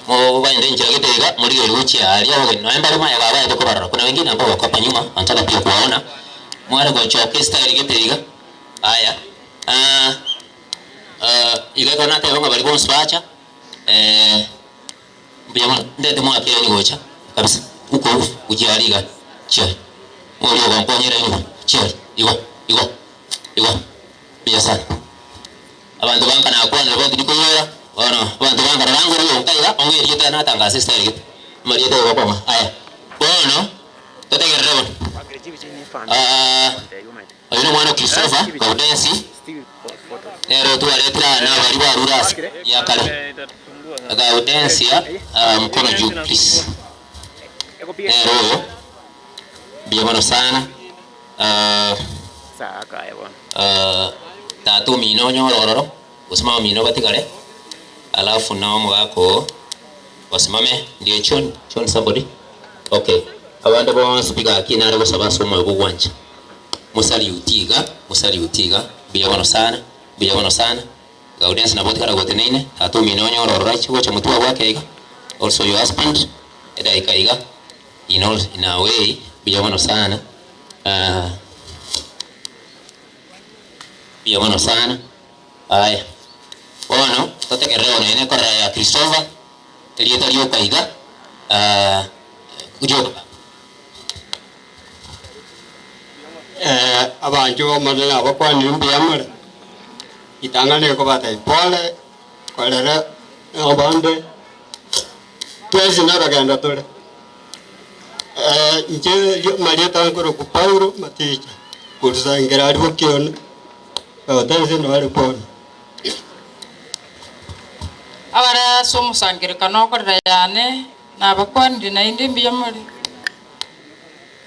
mobaende enchera gete iga morigereria gochia aria abageni nonya mbare maega abaete kobarora kuna wengine ambao wako hapa nyuma wanataka pia kuwaona mware gochoka estyle gete iga aya ah, uh, iga ekero nateba ng'a bari bonsi bacha eh, mbuya mono ndete mwakere gocha kabisa uko uchiari iga chiari moria ogonkonyera igo chiari igo igo igo mbuya sana abanto banka nakwanire bonsi ndikoirora bono abanto banka rorangore yonka iga ong'e erieta natangasa estyle gete amarieta igo gokong'a aya bono totegerere bono ah, oyo nomwana o Christopher Gaudensi nere otwaretire aa nabari barure ase ya kare Gaudensia uh, mkono juu please. Nere oyo, mbuya mono sana. Ah, ah, tata omino onyore ororo, gose mama omino batigare, alafu na omogaka oo basimame, ndiye John, John somebody? Okay, abande bonsi pi gaki nare gosaba ase omoyo bwa ogwancha, mosaliuti iga, mosaliuti iga, mbuya mono sana, mbuya mono sana. Gaudensi nabo otigara goteneine, tata omino onyore ororo aiche gocha motwe agwo ake iga, also your husband, edaika iga, in all in a way, mbuya mono sana, ah, mbuya mono sana, aya. Bono, totegerere bono ere ekorera ya Christopher, erieta rioka iga, ah, rioka. Abanchwa b'Omonene abakwanire mbuya more, ritang'ani nkobatebia pole, korera abande, twensi norogendo tore. Inche amarieta nkorokwa Paulo Maticha, korwa Sengera aria Bokione, otense nore bono. Abare ase omosangererekano okorera yane nabakwanire naende mbuya more.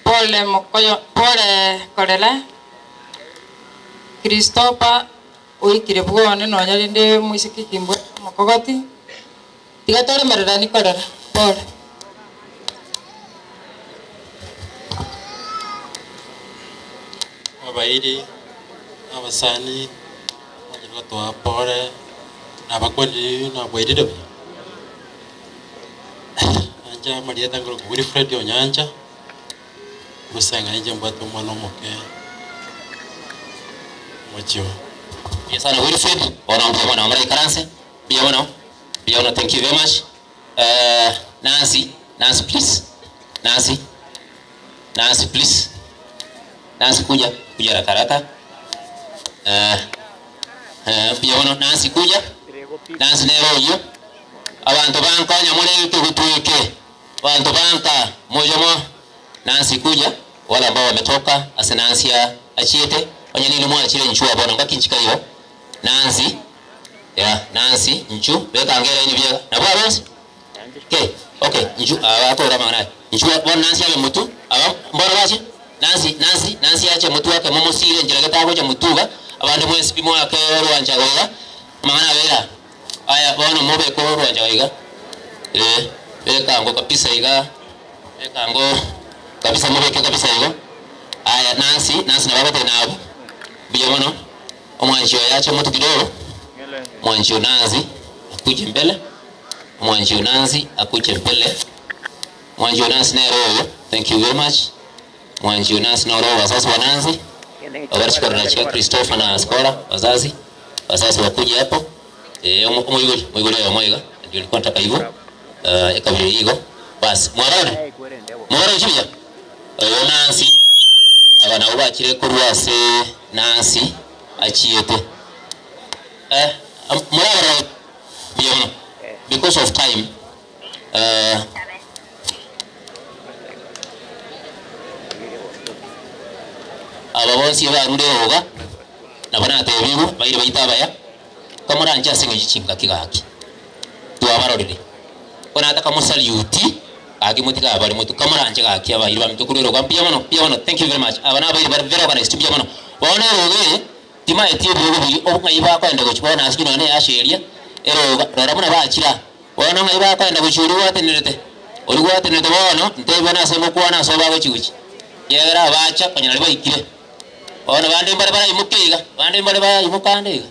Pole mokoyo, pole korera, Christopher oikire bwone nonya rende moiseke kimbwa omokogoti, tiga toremererani korera, pole. Abairi, abasani, mwanchire gotoa pole, nabakwanire nabwairire buya. Inche amarieta nkorokwa Wilfred Onyancha, gose ng'a inche mbwate omwana omoke omochie oo. Mbuya sana Wilfred, bono mbuya mono moraikaranse, mbuya mono, mbuya mono thank you very much. Nancy, Nancy please, Nancy, Nancy please, Nancy kuja, kuja haraka haraka. Mbuya mono Nancy kuja, Nancy nere oyio. Abanto bankonya more ekegutu eke, abanto banka moyomo Nancy kuja, wale ambao wametoka ase Nancy achiete, onye ninwe mwachire inchuo bono ngaki nchika igo, Nancy, yeah, Nancy inchu beka ange eraini biega, nabwo abonsi? Okay, okay, inchu aba akore amang'ana aya, inchuo bono Nancy abe motwe, aba mboro bache? Nancy, Nancy, Nancy ache motwe ake momosire enchera gete agocha motwe iga, abande mwensi pi moake orwancha iga, amang'ana abeire aa. Aya bono mobeke orwancha iga, ee, beka ango kabisa iga, beka ango kabisa mobeke kabisa igo. Aya Nancy, Nancy nabo agoteba nabo, mbuya mono, omwanchi oyo ache motwe kidogo, omwanchi oyo Nancy akuje mbele, omwanchi oyo Nancy akuje mbele, omwanchi oyo Nancy nere oyo, thank you very much. Mwanchi oyo Nancy noro wazazi wa Nancy, abare chikorera chia Christopher na Scola, wazazi, wazazi wakuje hapo. Eh, omo- omoibori, omoibori oyomo iga, ndio nilikuwa nataka hivyo. Eh, ekabira eyio igo. Bas, mwarorire? Mwarorire chibuya? Oyo Nancy, aba nabo bachire korwa ase Nancy achiete. Eh, am- morarora buya mono. Because of time, eh, Aba bonsi ebarure eroga, nabo natebigwe, baire baito abaya, kamoranche ase eng'encho chingaki gaki. Twabarorire. Ko nataka mosaliuti, gaki motige abare motwe, kamoranche gaki abairi baminto korwa eroga, mbuya mono, mbuya mono, thank you very much. Aba nabairi bare very organized, mbuya mono. Bono eroga eye, timaeti ebiogo biria, obong'ai bakoenda gochia bono ase nonya na eyasha eria, eroga, rora buna bachire aa. Bono ng'ai bakoenda gochia oria gwatenerete? Oria gwatenerete bono, ntebie bono ase ngokwana ase obagochia gochia, ekiagera abacha konya nario baikire. Bono bande mbare baraimoke iga, bande mbare baraimoka ande iga.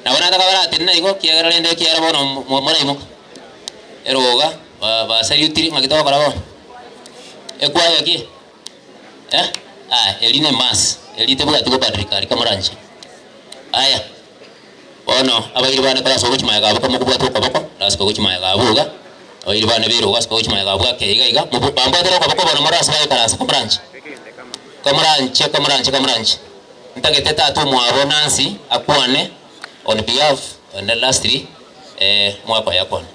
Nabo nataka baratenena igo, ekiagera rende ekiagera bono mo moraimoka. Eroga, ba basariutiri ng'aki togokora bono? Ekwaya ki? Eh, aya eri ne mass, eri tebwati gobadilika aria kamoranche. Aya. Bono abairi bane korase ogochia magega abwo kamokobwata okoboko, rasike ogochia magega abwo iga, abairi bane bere ogasike ogochia magega abwo ake iga iga, mobo bambwatere okoboko bono more ase baikaranse kamoranche, kamoranche kamoranche kamoranche. Ntagete tata omwabo Nancy akwane on behalf and lastly omwaka oye akwane.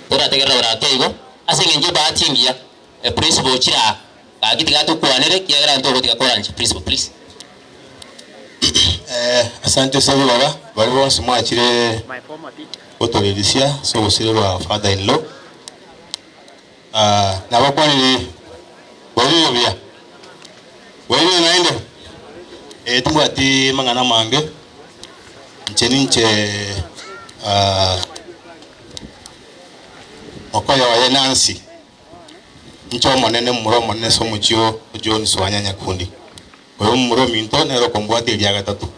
Torategerera ore ake igo, ase eng'encho ebahati engiya. E principal ochire aa gaki tiga tokwanere ekiagera ntogotiga koranche principal please. Asante ase ribaga. Baria bonsi mwachire gotorerisia ase obosire bwa father in law, nabakwanire bwairire buya, bwairire naende? Eh, timbwati mang'ana amange, inche ninche mokoyo oye Nancy, inche omonene momura omonene ase omochie o John Swanya Nyakundi. Oyo momura ominto nere okombwatia eria gatato.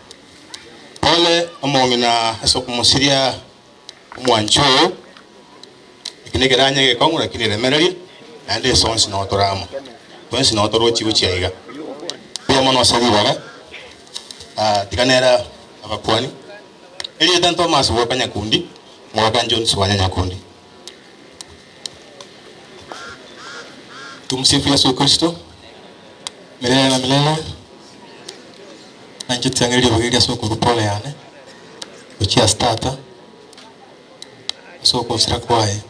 Pole omong'ina ase okomosiria omwanchi oo, eki nekeranya egekong'u lakini remereria, naende ase onsi noo tore amo. Twensi noo torochie gochia iga. Mbuya mono ase ribaga, tiga nere abakuani. Erieta Thomas Bwoka Nyakundi, omogaka Jones Wanya Nyakundi. Tumsifu Yesu Kristo milele na milele. Nainche tiang'e ribaga eria ase okorwa pole yane gochia ase tata ase okosira kwaye.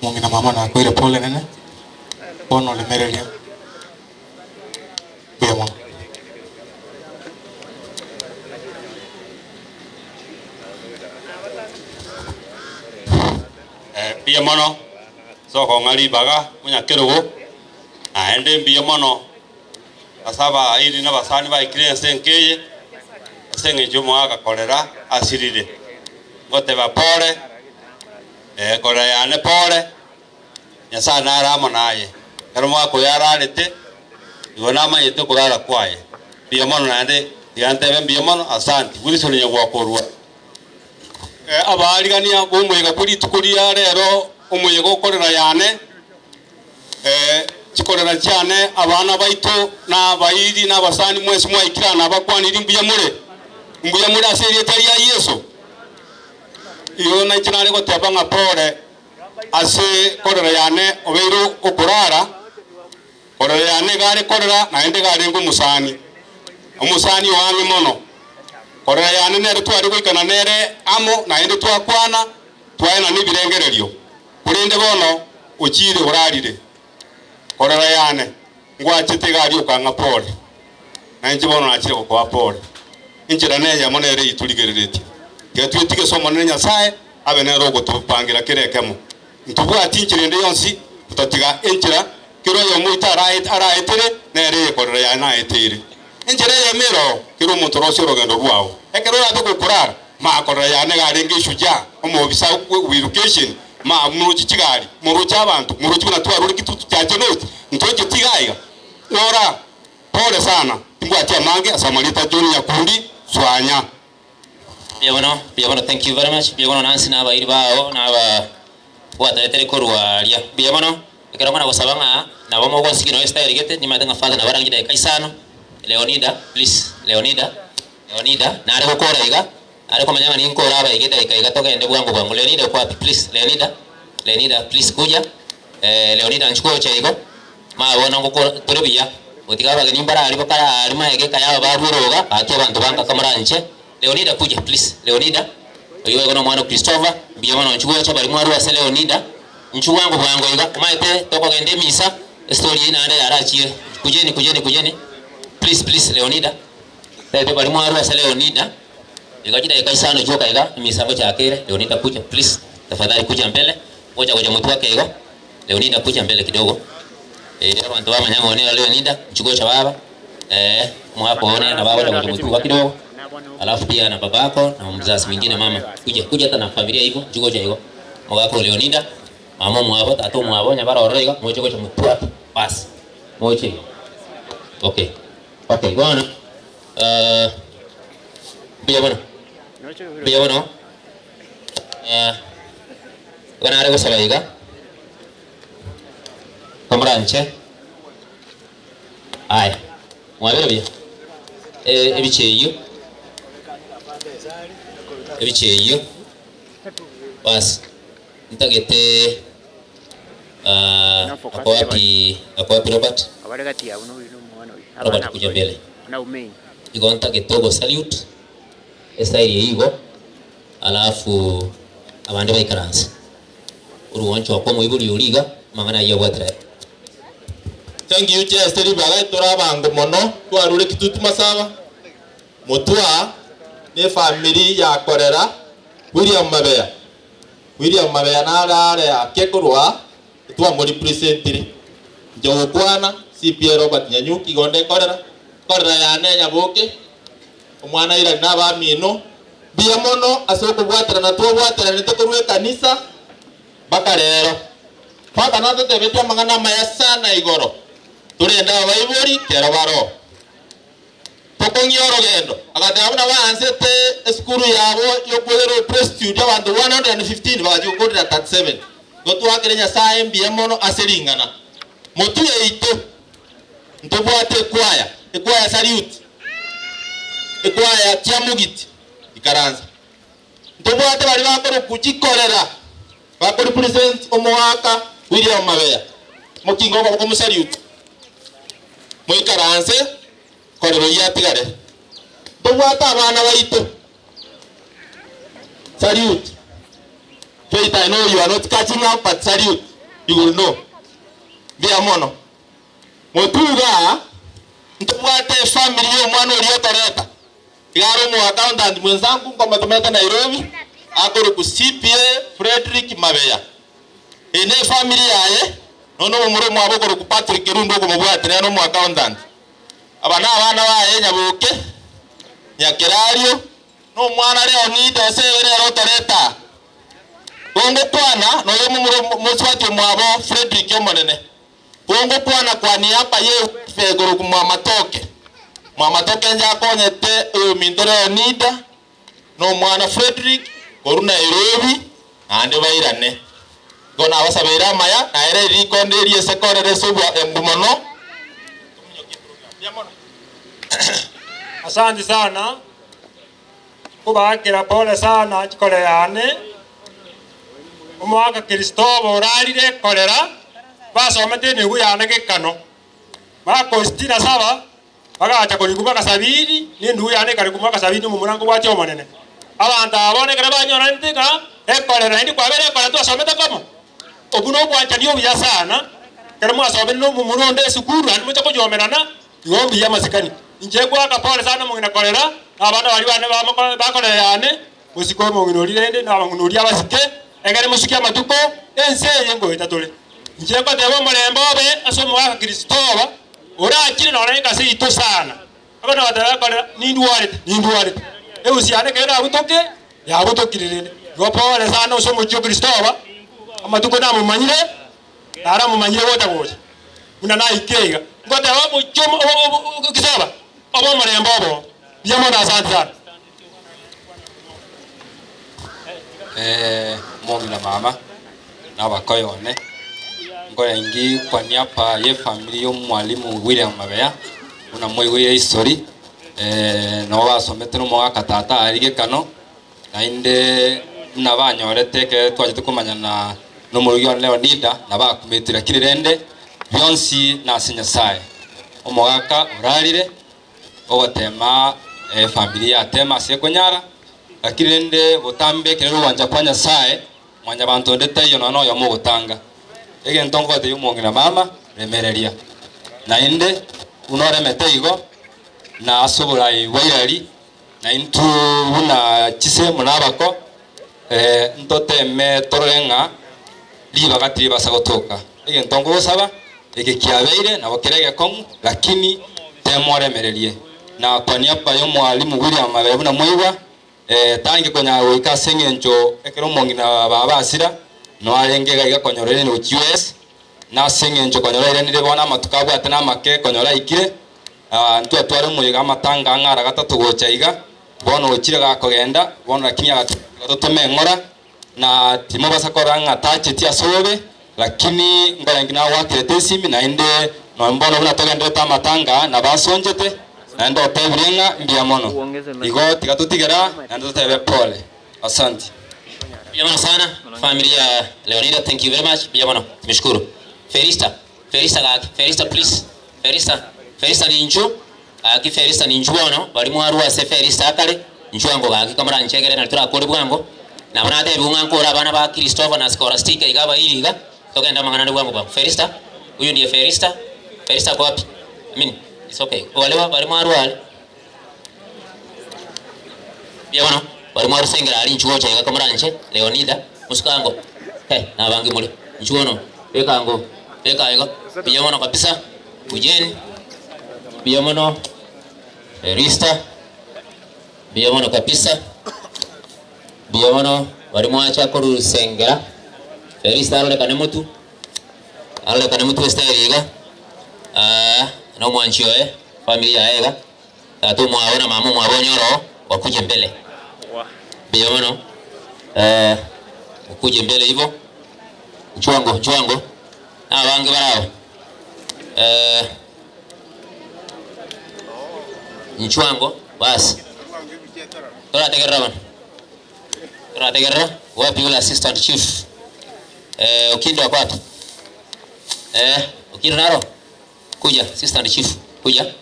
Omong'ina mama nakoire pole nene bono oremereria mbuya mono. Mbuya mono ase okong'a ribaga omonyakerogo, naende mbuya mono ase abairi na abasani baikire ense enke eye, ase eng'encho omogaka korera asirire. Ngoteba pore, korera yane pore, Nyasae nare amo naye. Ekero omogaka oyo ararete, igo namanyete okorara kwaye. Mbuya mono naende tiga ntebe mbuya mono, asanti. Wilson Nyagwakorwa. Abaarigania b'omoyega bwe rituko ria rero, omoyega okorera yane, chikorera chiane, abana baito, na abairi, na abasani mwensi mwaikire aa nabakwanirie mbuya more, mbuya more ase erieta ria Yeso. Igo nainche nare goteba ng'a pore ase korera yane obeire okorara, korera yane iga are korera naende iga arenge omosani, omosani o ang'e mono. Korera yane nere tware goikana nere amo naende twakwana, twaenana ebirengererio, korende bono ochiire orarire. Korera yane, ngwachete iga aria okang'a pore, na inche bono nachire gokoa pore. Enchera neyemo nere eyio torigereretie. Tiga twetige ase Omonene Nyasae abe nere ogotopangira kera ekemo. Ntobwati enchera ende yonsi gotatiga enchera kera oyomo oito araetere nere eyekorera yaye naeteire. Enchera eyemo eroo, kera omonto orosie orogendo rwao. Ekero orabe gokorara, makorera yane iga arenge eshujaa, omobisa bw'education, ma moroche chigari, moroche abanto, moroche buna twarure kitutu chache north, ntocheti iga iga. Rora, pole sana, timbwati amange ase amarieta John Nyakundi, Swanya. Mbuya mono, mbuya mono, thank you very much. Mbuya mono Nancy na abairi bao na aba gwataretere korwa aria. Mbuya mono, ekero nkona gosaba ng'a nabo mogonsikia nonya estyle gete, nimanyete ng'a father nabo arang'e chidakika isano. Leonida, please, Leonida, Leonida, nare gokora iga, nare komanya ng'a ninkore abaige edakika iga togende bwango bwango. Leonida uko wapi please, Leonida, Leonida please kuja, Leonida nchi gocha igo. Maya bono ngokora tore buya, gotiga abageni mbare aria bakare aria magega eka yabo barue roga, gaki abanto ba nkaka moranche. Leonida kuja please, Leonida, oyio boigo nomwana o Christopher, mbuya mono inchuo gocha baria mwarua ase Leonida, inchuo bwango bwango iga, omanyete tokogenda emisa, estory eyio naende yarachire, kujeni kujeni kujeni, please please Leonida, tebia baria mwarua ase Leonida, iga chidakika isano chioka iga, emisa ngochaka ere, Leonida kuja please, tafadhali kuja mbele, gocha gocha motwe ake igo. Leonida kuja mbele kidogo eh, abanto bamanya ng'a one Leonida nchigocha baba eh, omwaka one na baba gocha gotuga kidogo alafu pia na babako na mzazi mwingine mama kuja kuja hata na familia hivyo nchigocha igo mogaka o Leonida mama omwabo tata omwabo onye barororo iga moche gocha motwe basi moche igo okay okay bono uh, mbuya mono mbuya mono uh, Igo nare gosaba iga, komoranche, aya, mwabere buya? Ebicha eyio, ebicha eyio, bas, ntagete ako wapi, ako wapi Robert? Robert kuja mbele. Igo ntagete ogo salute, estyle eyio igo. Alafu abande baikaranse. Orugoncho okwo omoibori oria iga, amang'ana ayio abwatire aye. Thank you chair ase ribaga tore abango mono twarure kitutu masaba motwa. Na efamiri ya korera William Mabeya. William Mabeya nare are ake korwa aa, twamoripresentire. Inche gokwana, CPA Robert Nyanyuki igo nde korera, korera yane Nyaboke, omwana Irani na abamino, mbuya mono ase okobwaterana twabwateranete korwa ekanisa mpaka rero. Father natotebetie amang'ana amaya sana igoro, torende abaibori kero baroo. Tokong'ia orogendo. Agateba buna baansete esukuru yabo y'okwegera obopresitude abanto 115 bagachia gokorera 37. Igo twakere Nyasae mbuya mono ase ring'ana. Motwe yaito ntobwate ekwaya, ekwaya salute, ekwaya kiamogiti, ikaransa. Ntobwate baria bakorokwa chikorera, bakorepresent omogaka William Mabeya, mokinge okoboko mosalute, moikaranse korera oyio atigare. Ntobwate abana baito, salute. Faith I know you are not catching up but salute, you will know. Mbuya mono. Motwe igaa, ntobwate efamiri y'omwana oria otoreta. Iga are omoaccountant mwenzangu nkomotomete Nairobi, akorokwa CPA Fredrick Mabeya. Eye nefamiri yaye, nonya nomomura omwabo okorokwa Patrick Kerundo okomobwatia nere nomoaccountant. Aba nabana baye Nyaboke, Nyakerario, na omwana Leonida ase ere nere otoreta aa. Gongokwana noyo omomura mosubati omwabo Fredrick omonene. Gongokwana kwa niaba y'efe ekorokwa Mwamatoke. Mwamatoke inche akonyete oyominto Leonida na omwana Fredrick korwa Nairobi naende bairane. Igo nabasabeire amaya, na ere rikonde eria ase korera ase obwangu mono. Asante sana nkobaakera pole sana chikore yane, omwaka Kristobo orarire korera, basomete emegwe yane gekano, mwaka sitini na saba bagacha korikwa mwaka sabini, na endugu yane ekarikwa mwaka sabini omomura nkobwatia Omonene. Abanto aba bono ekero banyoranete ng'a ekorera naende kwabera ekorera twasomete komo, obwo nobwanchani obuya sana, ekero mwasomire na omomura onde esukuru naende mocha konyomerana, Igo mbuya amasikani. Inche ngoaka pole sana omong'ina korera, na abana baria bane bamokore bakorera yane, mosike omong'ina oria rende, na abang'ina oria abasike, egere mosukie amatuko ense eye ngoeta tore. Inche ngoteba omorembe obe ase omogaka Kristoba, orachire nonya enka seito sana. Abana bateba korera, nindwarete, nindwarete. Eusi yane ekero erabutoke, yabutokire rende. Igo pole sana ase omochie o Kristoba, amatuko namomanyire, Naramomanyire gocha gocha, buna naikire iga. Ngoteba omochie obo obe omorembe obo. Mbuya mono asante sana. Omong'ina mama na abakoyo one, nkorengi kwa niaba ye family ya omwalimu William Mabeya, buna mwaigweire history, nabo basomete na omogaka tata aria gekano. Naende buna banyorete ekero twachete komanyana nomorogi one Leonida, nabakumetie, lakini rende bionsi nase Nyasae. Omogaka orarire, ogotema efamiri yatema ase ekonyara, lakini rende botambe ekero ogwancha kwa Nyasae, mwanyabanto onde taiyo nonya noyomo ogotanga. Egento ngogotebia omong'ina mama, remereria. Naende buna oremete igo, na ase oborai bwa Irari, Na intwe buna chisemo na abako, ntoteme torore ng'a ribaga tiribasa gotoka. Egento nkogosaba, eke kiabeire nabo kere egekong'u, lakini tema oremererie. Na kwa niaba y'omwalimu William Mabere buna mwaigwa, tarenge konyara goika ase eng'encho ekero omong'ina baba asira, noarenge iga iga konyora oiranire gochia US, na ase eng'encho konyora oiranire bono amatuko abwate namake konyora aikire, Ntwatware omoyega amatanga ang'e ara gatato gocha iga, bono ochire gakogenda, bono lakini agatotoma eng'ora, na timobasa korora ng'a tacheti ase obobe, lakini nkorenge nagoakerete esimi, naende nonya bono buna togenderete amatanga aa, nabo asonchete, naende otebirie ng'a mbuya mono. Igo tiga totigere aa, naende totebe pole. Asanti. Mbuya mono sana family ya Leonida thank you very much mbuya mono tumeshukuru Felista Felista gaki Felista please Felista Felista ninchu gaki Felista ninchu bono baria mwarwa ase Felista akare inchu ango gaki kamoranchegere nari torakore bwango nabo natebiwu ng'a nkore abana ba Christopher na Scholastica iga abairi iga togende amang'ana ande bwango bwango Felista huyu ndiye Felista Felista ako wapi I mean it's okay wale baria mwarwa are. Mbuya mono, baria mwarusengera aria inchuo gocha iga komoranche, Leonida, mosuka ango, eh, nabange more, inchuo ono, beka ango, beka igo, mbuya mono kabisa, Eugene, mbuya mono, Felista, mbuya mono kabisa, mbuya mono, baria mwacha korusengera, Felista arorekane motwe, arorekane motwe estyle iga, na omwanchi oye, family yaye iga. Tata omwabo na mama omwabo onye oroo, wakuje mbele. Mbuya mono. Eh, wakuje mbele ibo. Nchwango, nchwango. Na abange barao. Eh, nchwango, basi. Torategerera bana. Torategerera. Wapi yule assistant chief? Eh, Okindo ako wapi? Eh, Okindo naro? Kuja, assistant chief, kuja.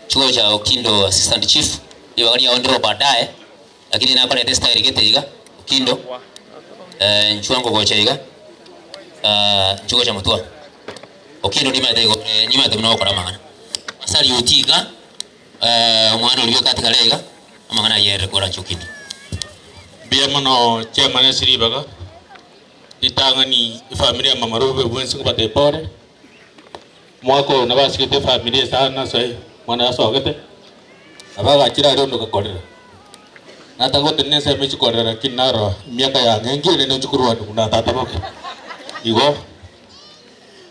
Chuo cha Okindo assistant chief. Ribaga riao ndiro baadaye, lakini nakorete style gete iga, Okindo. Eh, nchwango gocha iga. Ah, nchuo cha mutua. Okindo nimaete igo, eh, nimaete buna ogokora amang'ana. Asari otiga, eh, omwana oria okatigara iga, amang'ana ayerere koranche Okindo. Mbuya mono chairman ase ribaga, ritang'ani efamiri ya mama Robe bwensi nkobatebia pole. Omwaka oyo nabasigete efamiri esano ase omwana asogete, nabo agachire aria onde ogakorera. Nataka gotenena ensemo echi korera lakini narora emiaka yang'e engiya nonchi korwania buna tata boke. Igo,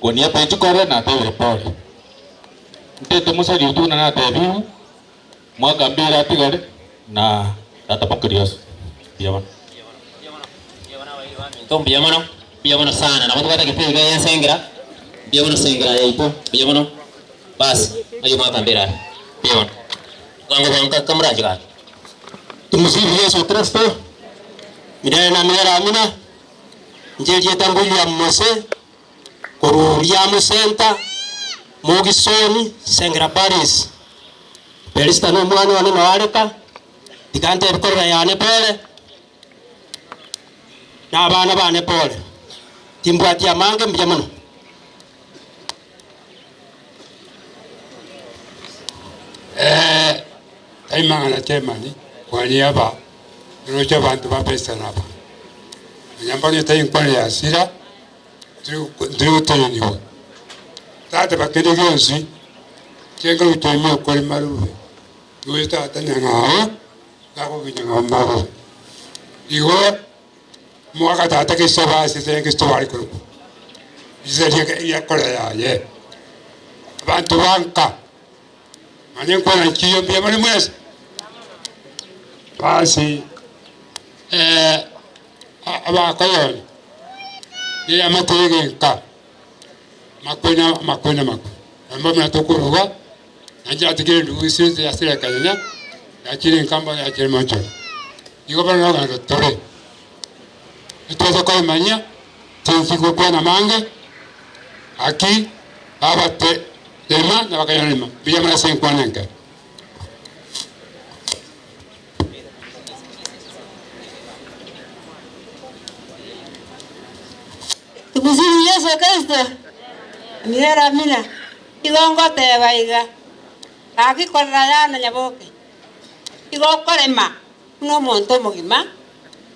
koniapa echi korera natebire pole. Ntete mosari oyio buna natebiwe, mwaka mbere atigare na tata boke riosi. Mbuya mono. Mbuya mono, mbuya mono sana. Nabo tobwate iga ya ensengera, mbuya mono sengera yaito, mbuya mono. Basi, aye omwaka mbere are. Mbuya mono. Bwango bwango kamoranche gaki. Tumusifu Yesu Kristo. Milele na milele amina. Inche erieta William Mose, korwa Riamu Center, Mogisoni, Sengera Parish. Felista na omwana one noareka, tiga ntebi korora yane pole, na abana bane pole. Timbwati amange mbuya mono. Eh, tari mang'ana chairman, kwania aba, noroche abanto ba pesa naba. Nonya mbono tari nkwana ya hasira, ntiri goteneniwa. Tateba kende gionsi, kienga gotoimia okore marube. Igo tata nyang'ao, gakoginya ng'ao marube. Igo, omogaka tata gesaba ase ase tobare korokwa. Risa riakora yaye. Abanto banka, manye nkwana nchiyo mbuya more mwesi. Basi, eh, abakoyonya, eamate egenka, makwena makwena makwe. Nabo muna tokoruga, nainche natigire endugu ase ense ya Serekanyanya, yachire enkamba yachire mochori. Igo bono nogenda tore. Etwase koemanyia, tinchi gokwana mange, gaki babate rema na bakanyora rema, mbuya mono ase enkwana enkero. Tumusifu Yesu Kristo. Milele amina. Igo ngoteba iga, gaki korera yane nyaboke, igo okorema buna omonto omogima,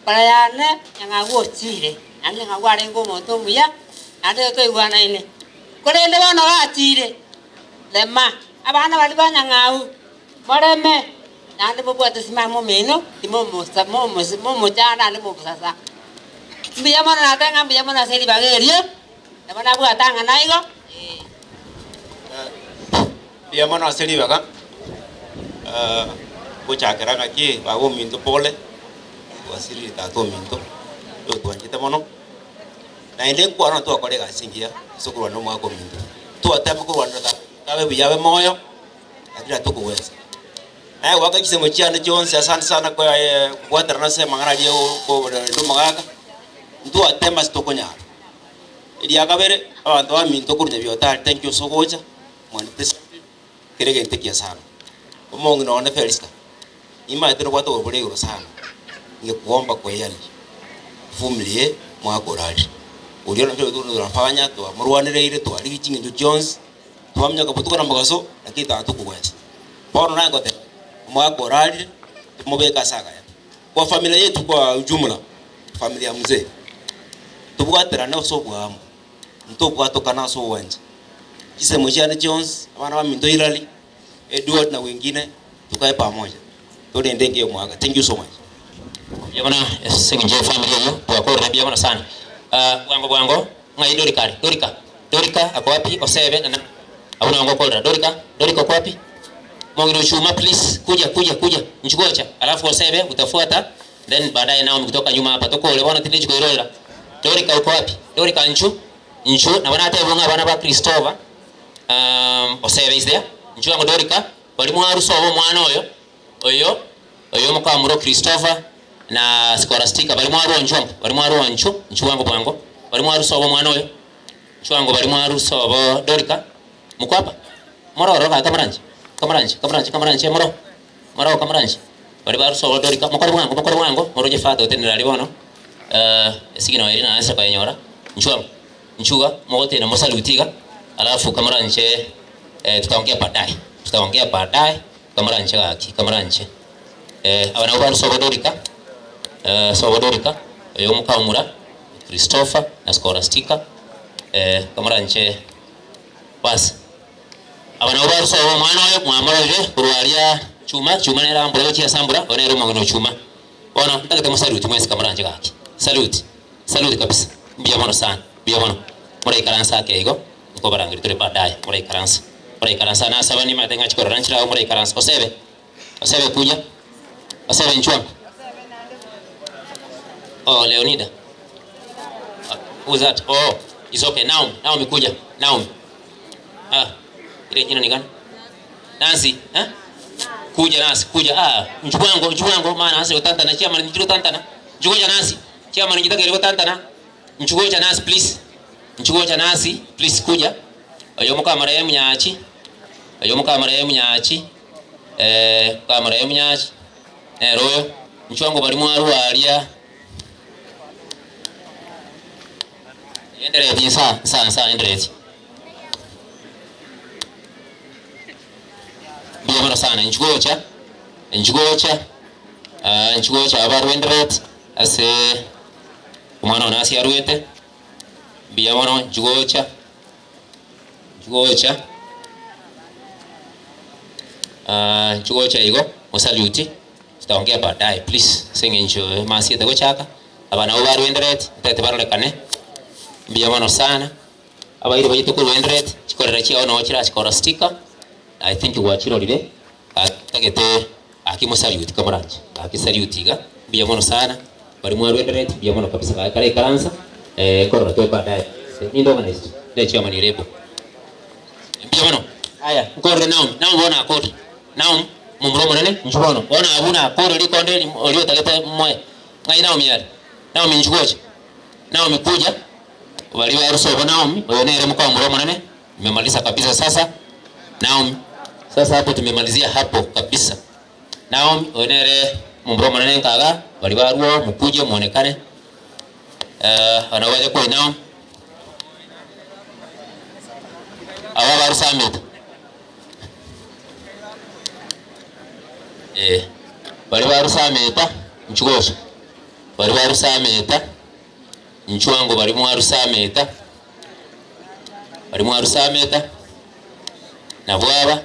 kora yane nyang'au ochire, naende nyang'au arenge omonto omuya, naende igo twaigwanaine. Korende bono gachire, rema, abana baria ba nyang'au, moreme, naende mobwate simama omino, timomosa momosi momochanda naende mobosasa. Mbuya mono nateba ng'a mbuya mono ase ribaga erio, nabo nabwate ang'ana igo, ee. Mbuya mono ase ribaga, gochakera ng'aki baba ominto pole, twasirire tata ominto, oyotwanchete mono, naende nkwarora twakora egasi engiya ase okorwana omwaka ominto. Twatema korwanera tata abe buya abe moyo, lakini atokogwesa. Naye goaka chisemo chiane chionsi asante sana kobwaterana ase amang'ana aria okorenda omogaka, ntwatema ase tokonyara. Eria kabere, abanto baminto korwa Nyabiotari thank you ase ogocha, mwanetesa kera egento ekiya sana. Omong'ina one Felista, nimanyete nobwate obobori igoro sana, ngekuomba kweyani, vumilie mwaka orarire. Oria naki tunafanya twamorwanereire twarigia ching'encho chionsi, twamenya botuko na mogaso, lakini tata tokogwesa. Bono naye ngoteba, omwaka orarire. Tomobeke ase agaya. Kwa familia yetu kwa ujumla, familia ya mzee, tobwaterane ase oboamo, ntobwatokana ase obwancha. Chisemo chiane chionsi, abana baminto Hillary, Edward na wengine, tukae pamoja, torende enka y'omwaka. Thank you so much. Mbuya mono ase eng'encho y'efamiri eyio, twakorire mbuya mono sana. Ah, bwango bwango, ng'ai Dorika are? Dorika, Dorika ako wapi? Osebe na na abwo nabo ngokorera. Dorika, Dorika oko wapi? Mong'ina Ochuma please, kuja kuja kuja, inchuo gocha, alafu osebe utafuata, then baadaye Naomi kutoka nyuma hapa, tokore bono tindi chikoirorera. Dorika uko wapi? Dorika inchu, inchu, nabo natebwa ng'a abana ba Christopher, um, osebe is there? Inchuo ango Dorika, baria mwarusa obo omwana oyo, Oyo oyo omokamura o Christopher na Scholastica baria mwarua nchwango baria mwarua nchu nchwango bwango baria mwarua sobo omwana oyo nchwango baria mwarua sobo Dorika mkwapa more ororo gaka kamoranche kamoranche kamoranche kamoranche moro moro kamoranche baria barwa sobo Dorika mokore bwango mokore bwango moroche father otenenere aria bono esigino eria naanse koyenyora nchwango nchuga mogotena mosaluti iga alafu kamoranche tutaongea baadaye tutaongea baadaye. Kamoranche gaki, kamoranche. Eh, aba nabo bare sobo Dorika, eh, sobo Dorika, oyo omokamura, Christopher na Scholastica, eh, kamoranche bas. Aba nabo bare sobo omwana oyo mwamororire korwa aria chuma, chuma nere ambura gochia ase ambura, oyo nere omong'ina o chuma. Bono ntagete mosaluti mwensi kamoranche gaki, salute, salute kabisa, mbuya mono sana, mbuya mono. Moraikaranse ake igo. Nkobarangeria tore baadaye, moraikaransa, moraikaransa nasaba nimanyete ng'a chikorora nchire agwo moraikaransa. Osebe, osebe kuja, osebe inchuo. Oh, Leonida. Uh, who's that? Oh, it's okay. Naomi, Naomi kuja. Naomi. Ah, ile jina ni gani? Nancy, eh? Kuja Nancy, kuja. Ah, nchukwango, nchukwango maana Nancy gotantana chairman nchiro tantana. Nchugoja Nancy. Chairman njitagere gotantana. Nchugocha Nancy please. Nchugocha Nancy please kuja. Oyo mokamora emunyachi, oyo mokamora emunyachi, eh, mokamora emunyachi, nere oyo, inchuo ango baria mwarwa aria, endereti nsa nsa nsa endereti. Mbuya mono sana, inchugocha, inchugocha, ah, inchugocha abarwa endereti ase omwana one ase arwete. Mbuya mono inchuo gocha, inchuo gocha, ah, inchuo gocha igo, mosaluti, tutaongea baadaye please, ase eng'encho emasi etagochaka, aba nabo barwendereti, ntagete barorekane, mbuya mono sana, abairi baito korwa Eldoret, chikorera chiao noo chirachikora sticker, I think gwachirorire, gaki ntagete gaki mosaluti kamoranche, gaki salute iga, mbuya mono sana, baria mwarwendereti mbuya mono kabisa gaki kare ikaransa, nkorora toe baadaye, ninde organized, nde chairman Irebo, mbuya mono. Aya, nkorore Naomi, Naomi bono akorire, Naomi, momura omonene, inchuo bono, bono abwo nakore rikonde eri oria otagete moe, ng'ai Naomi are? Naomi inchuo gocha, Naomi kuja, baria barusia obo Naomi, oyo nere mokamura omonene. Nimemaliza kabisa sasa Naomi. Sasa hapo tumemalizia hapo kabisa. Naomi oyo nere momura omonene nkaga baria barwao mukuje muonekane. Eh, aba nabo bache koi Naomi. Aba barusamete. Eh, baria barusameta nchigosha. Baria barusameta nchwango baria mwarusameta. Baria mwarusameta, nabwo aba,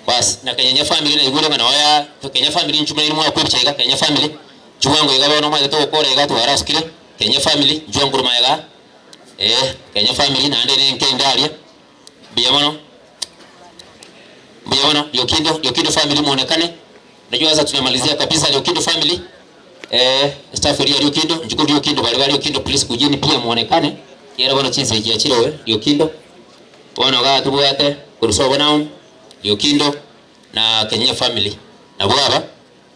bas na Kenya family naigure ng'a noo ya Kenya family inchuo muna mwakwebisa iga Kenya family, inchuo bwango iga bono omanyete togokora iga twarasikire, Kenya family inchuo nkorwa magega eh, Kenya family naende ne enka ende aria, mbuya mono, mbuya mono, Riokindo, Riokindo family mwonekane, unajua sasa tunamalizia kabisa Riokindo family. Eh, staff eria Riokindo, inchuo korwa Riokindo baria ba Riokindo please kujeni pia mwonekane, ekiagera bono chinsa echi chiachire Riokindo, bono igaa tobwate korwa sobo Naomi, Riokindo na Kenya family, nabwo aba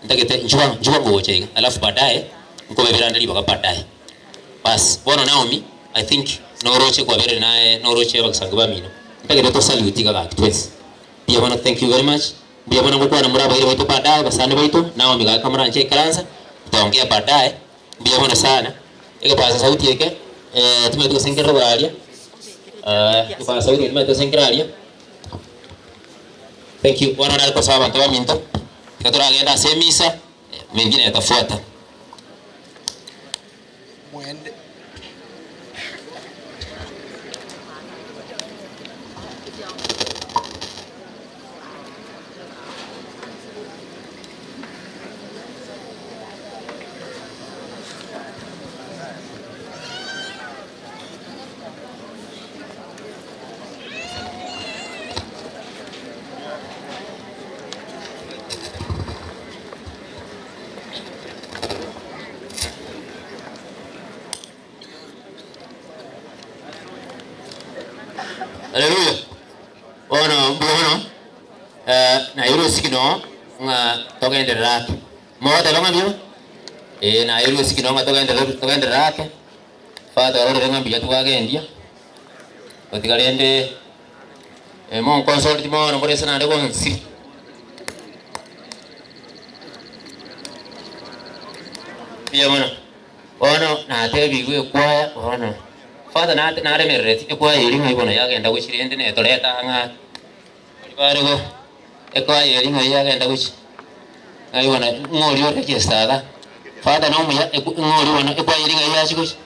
ntagete inchuo inchuo ngogocha iga alafu baadaye nkobebera ande ribaga baadaye. Baas, bono Naomi I think noroche kwaberire naye noroche abagisangio bamino, ntagete to salute iga gaki twensi. Mbuya mono thank you very much. Mbuya mono ngokwana more abairi baito baadaye, abasani baito, Naomi gaka moranche ikaransa, tutaongea baadaye, mbuya mono sana. Egepaza sauti eke, eh, timanyeti gose nkerore boraria, eh, egepaza sauti eke timanyeti gose nkere aria. Thank you. Bono nare kosaba abanto baminto. Tiga toragende ase emisa, mengine yatafuata. Mwende. Haleluya. Bono mbuya mono eh, naye osikino ng'a togenderera ake. Mogoteba ng'a mbuya? Eh, naye osikino ng'a togenderere togenderere ake. Father ororire ng'a mbuya twagendia, gotiga rende eh, monkonsoleti mono more ase naende bonsi. Mbuya mono. Bono natebigwe ekwaya bono, Father nate naremerereti ekwaya eria ng'ai bono yagenda gochia rende netoreta ang'e aa. Baria bare go ekwaya eria ng'ai yagenda gochia, ng'ai bono ng'o oria oregister igaa, Father nomuya eku ng'o oria bono ekwaya eria ng'ai yachia gochia,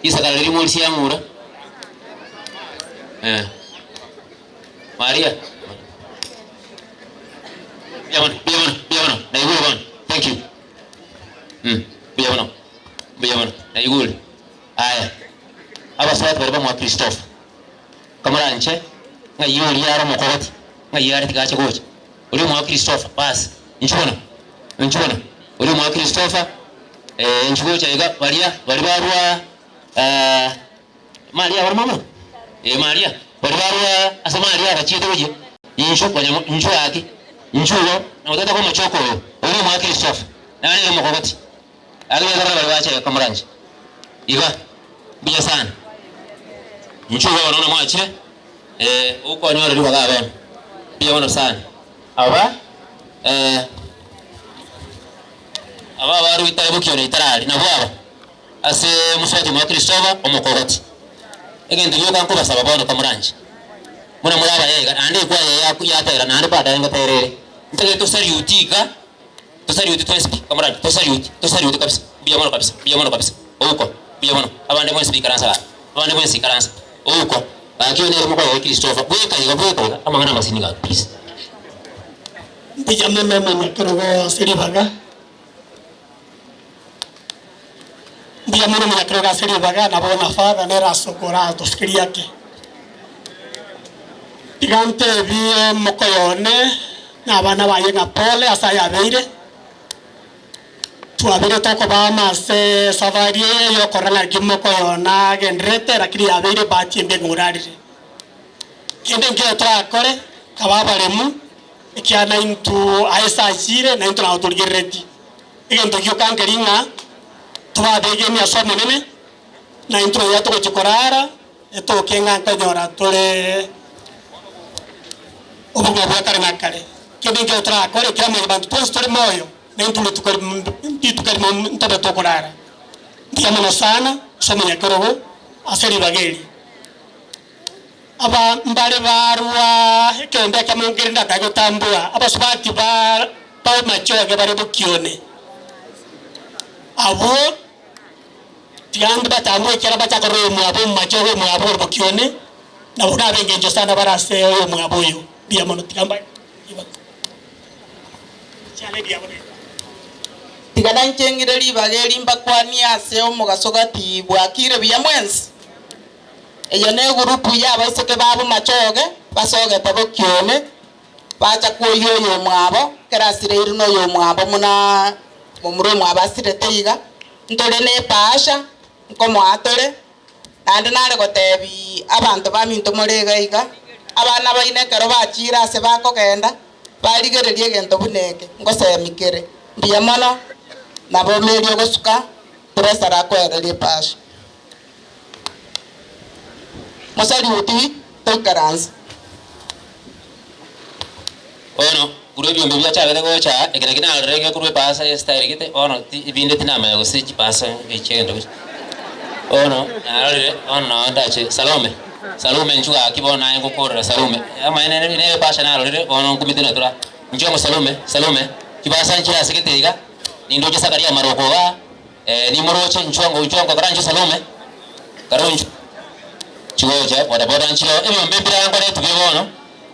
risakara riria morisia ng'ura eh. Maria, mbuya mono, mbuya mono, mbuya mono, naigure bono, thank you. Mbuya mono, mbuya mono, naigure. Aya, abasubati baria bamwa Christopher, kamoranche ng'ai oria are omokogoti, ng'ai are tiga ache gocha. Oria omwa Christopher, bas, inchuo bono, inchuo bono. Oria omwa Christopher, eh, inchuo gocha iga, baria, baria barwa Maria ore mama? Ee, Maria. Baria barwa ase Maria abachiete gochia, inchuo konya inchuo gaki, inchuo igo, na goteta kw'omochoko oyo, oria omwa Christopher, nare ere omokogoti. Gaki bekorora baria bacha iga komoranche. Iga, mbuya sana. Inchuo iga bono buna mwachire, eh, okonyora ribaga aa bono. Mbuya mono sana. Aba, eh, aba abarwete bokio na itarari, nabwo aba. Ase omosubati omwa Kristoba omokogoti. Egento gioka nkobasaba bono kamoranche, buna more abaya iga, naende ekwaya eye yaku yatera naende baadaye ngotere ere. Ntagete tosariuti iga, tosariuti twensi pi, kamoranche, tosariuti, tosariuti kabisa, mbuya mono kabisa, mbuya mono kabisa, ouko, mbuya mono, abande mwensi bikaransa gaki, abande mwensi ikaransa, ouko, gaki oyo nere mokoyo Kristofa, bweka iga, bweka iga, amang'ana amasini gaki please. Mbuya mono omonyakerogo ase ribaga. Mbuya mono omonyakerogo ase ribaga, nabo na Father nere ase okoratosukeria ake. Tiga ntebie mokoyo one na abana baye ng'a pole ase ayabeire, twabeire tokoba amo ase esafari eye yokorora ng'a mokoyo one agendererete lakini yabeire ebahati embe ng'a orarire. Kende nkio torakore, kaba abaremu, ekiagera naintwe aye ase achire, naintwe nabo torigereretie. Egento gioka nkeri ng'a tobe abegeni ase Omonene, na intwe nonya togochia korara, etoke ng'a nkonyora tore obogima bwa kare na kare. Kende nkio torakore, ekiagera mwanyabanto twensi tore moyo, na intwe rituko rimo rituko erimo ntobe tokorara. Mbuya mono sana ase omonyakerogo ase ribaga eri. Aba mbare barua ekeombe ekemo nkere ndatake gotambua, abasubati ba b'amachoge bare bokione. Abwo tiga mbatambue ekiagera bachaka korora oyomwabo omomachoge omwabo ore bokione, nabwo nabe engencho sana bare ase oyomwabo oyo. Mbuya mono, tiga mbae ribaga. Tiga nainche ng'ire ribaga eri mbakwanie ase omogaso gati bwakire buya mwensi. Eye negurupu y'abaiseke babo machoge basogete bokione, bacha kwoyia oyomwabo, ekero asireirwe noyomwabo buna momura omwabo asirete iga, ntore nepaasha, nkomoa tore, naende nare gotebi abanto baminto more iga iga, abana baino ekero bachiire ase bakogenda, barigererie egento buna eke, ngosemi kere. Mbuya mono, nabo Mary ogosuka, Professor akoereria epaasha. Mosariuti toikaranse. Bono korwa ebiombe biachabete gocha, eke nakio narorire gekorwa epasa y'estyle gete, bono ti ebinde tinamanya gose chipasa echi gose. Bono narorire, bono noo ndache Salome, Salome inchuo gaki bono naye ngokorera Salome, amaene nere epasha narorire bono nkumete natura, inchuo amo Salome, Salome. Chibasa nchire ase gete iga, nindoche Zakaria amaroko igaa, eh, nimoroche inchwango inchwango kara inchwe Salome, kara inchwe chigocha bodaboda nchireo, ebiombe mbire ankore bire bono,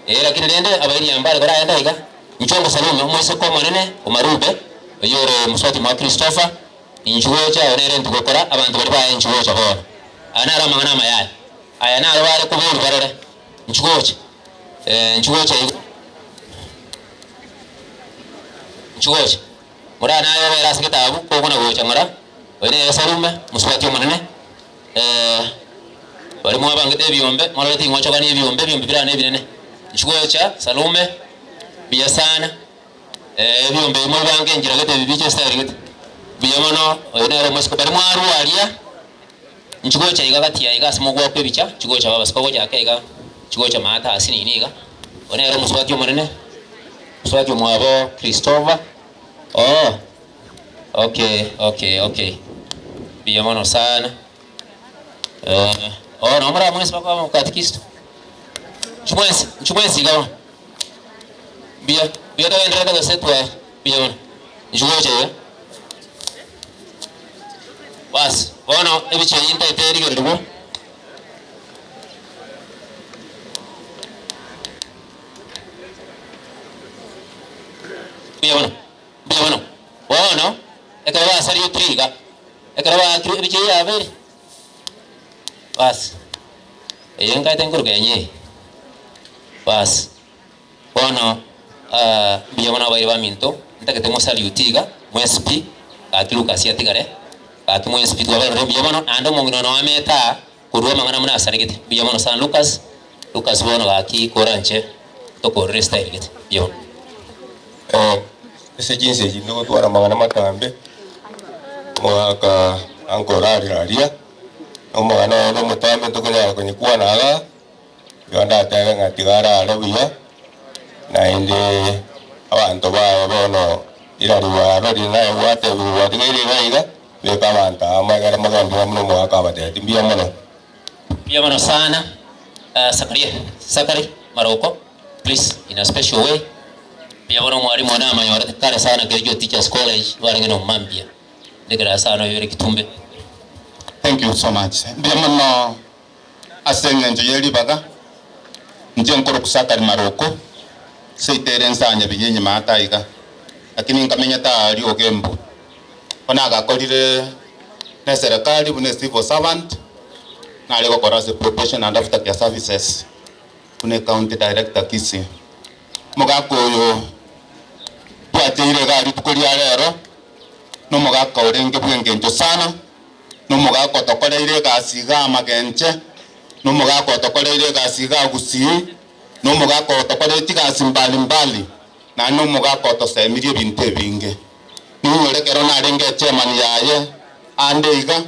eh, lakini rende abairi mbare koragenda iga, inchwango Salome, omoiseke omonene o Marube, oyio ore mosubati mwa Christopher, inchu gocha oyo nere ntugokora, abanto baria baye inchu gocha bono. Aya naro amang'ana amaya aya, aya naro bare koborwa barore, inchu gocha, eh, inchu gocha igo. Inchu gocha, morane aye obere ase getabu, kogona gocha ng'ora, oyo nere Salume, mosubati omonene, baria mwabangete ebiombe, morore ting'ochogania ebiombe, ebiombe birane ebinene. Inchu gocha, Salume, mbuya sana, ebiombe ebi mobibange enchera gete ebi biche estyle gete, mbuya mono, oyo nere omosiko. Baria mwarwa aria, inchu gocha iga gati ya iga ase mogwakwa ebicha, inchu gocha baba siko gocha ake iga, inchu gocha maate ase nini iga, oyo nere omosubati omonene. Mosubati omwabo Christopher, oh okay okay okay mbuya mono sana eh, oh nabo more mwensi bakoba omokatikista inchu mwensi inchu mwensi iga bono mbuya mbuya togendererete gose twa mbuya mono inchu gocha iga basi bono ebicha eyio ntaete erigererigwe. Mbuya mono, mbuya mono. Bono, ekero basariotire iga, ekero baakirwe ebicha eye yabere, bas, eye nkaete nkoruka enye eye, bas, bono mbuya mono abairi baminto, ntagete mosariuti iga, mwensi pi, gaki Lucas atigare, gaki mwensi pi twabarorire mbuya mono, naende omong'ina one oamete aa. Korwa amang'ana buna asaregete. Mbuya mono sana Lucas, Lucas bono gaki koranche tokorere estyle gete. Mbuya mono. Ase chinsa echi ntogotwara amang'ana matambe, omogaka ankorarera aria, na omogano oye nomotambe ntokonyara konyekwana igaa, igo ndatebe ng'a tiga arare buya, naende abanto baye bono rirarigwa arorire naye gwatebiwa gwatigaire iga iga. Beka abanto amo ekero mogenderera buna omogaka abatebetie, Mbuya mono. Mbuya mono sana Sakaria Sakari Maroko please in a special way mbuya mono omwalimu one amanyorete kare sana Kericho Teachers College barenge na omomambia ndekera sana oyore Kitumbe. Thank you so much. Mbuya mono ase eng'encho ye ribaga, inche nkorokwa Sakari Maroko, seito ere ensanya binyinyi maate aiga, lakini nkamenyete aa Riogembo. Bono nagakorire ne eserekari buna ecivil servant, nare gokora ase probation and after care services buna ecounty director Kisii. Omogaka oyo twacheire igaa rituko ria rero, na omogaka orenge bw'engencho sana, na omogaka otokoreire egasi igaa Magenche, na omogaka otokoreire egasi igaa Gusii, na omogaka otokoreire chigasi mbali mbali, naende na omogaka otosemirie ebinto ebinge. Ninyore ekero narenge echairman yaye ande iga,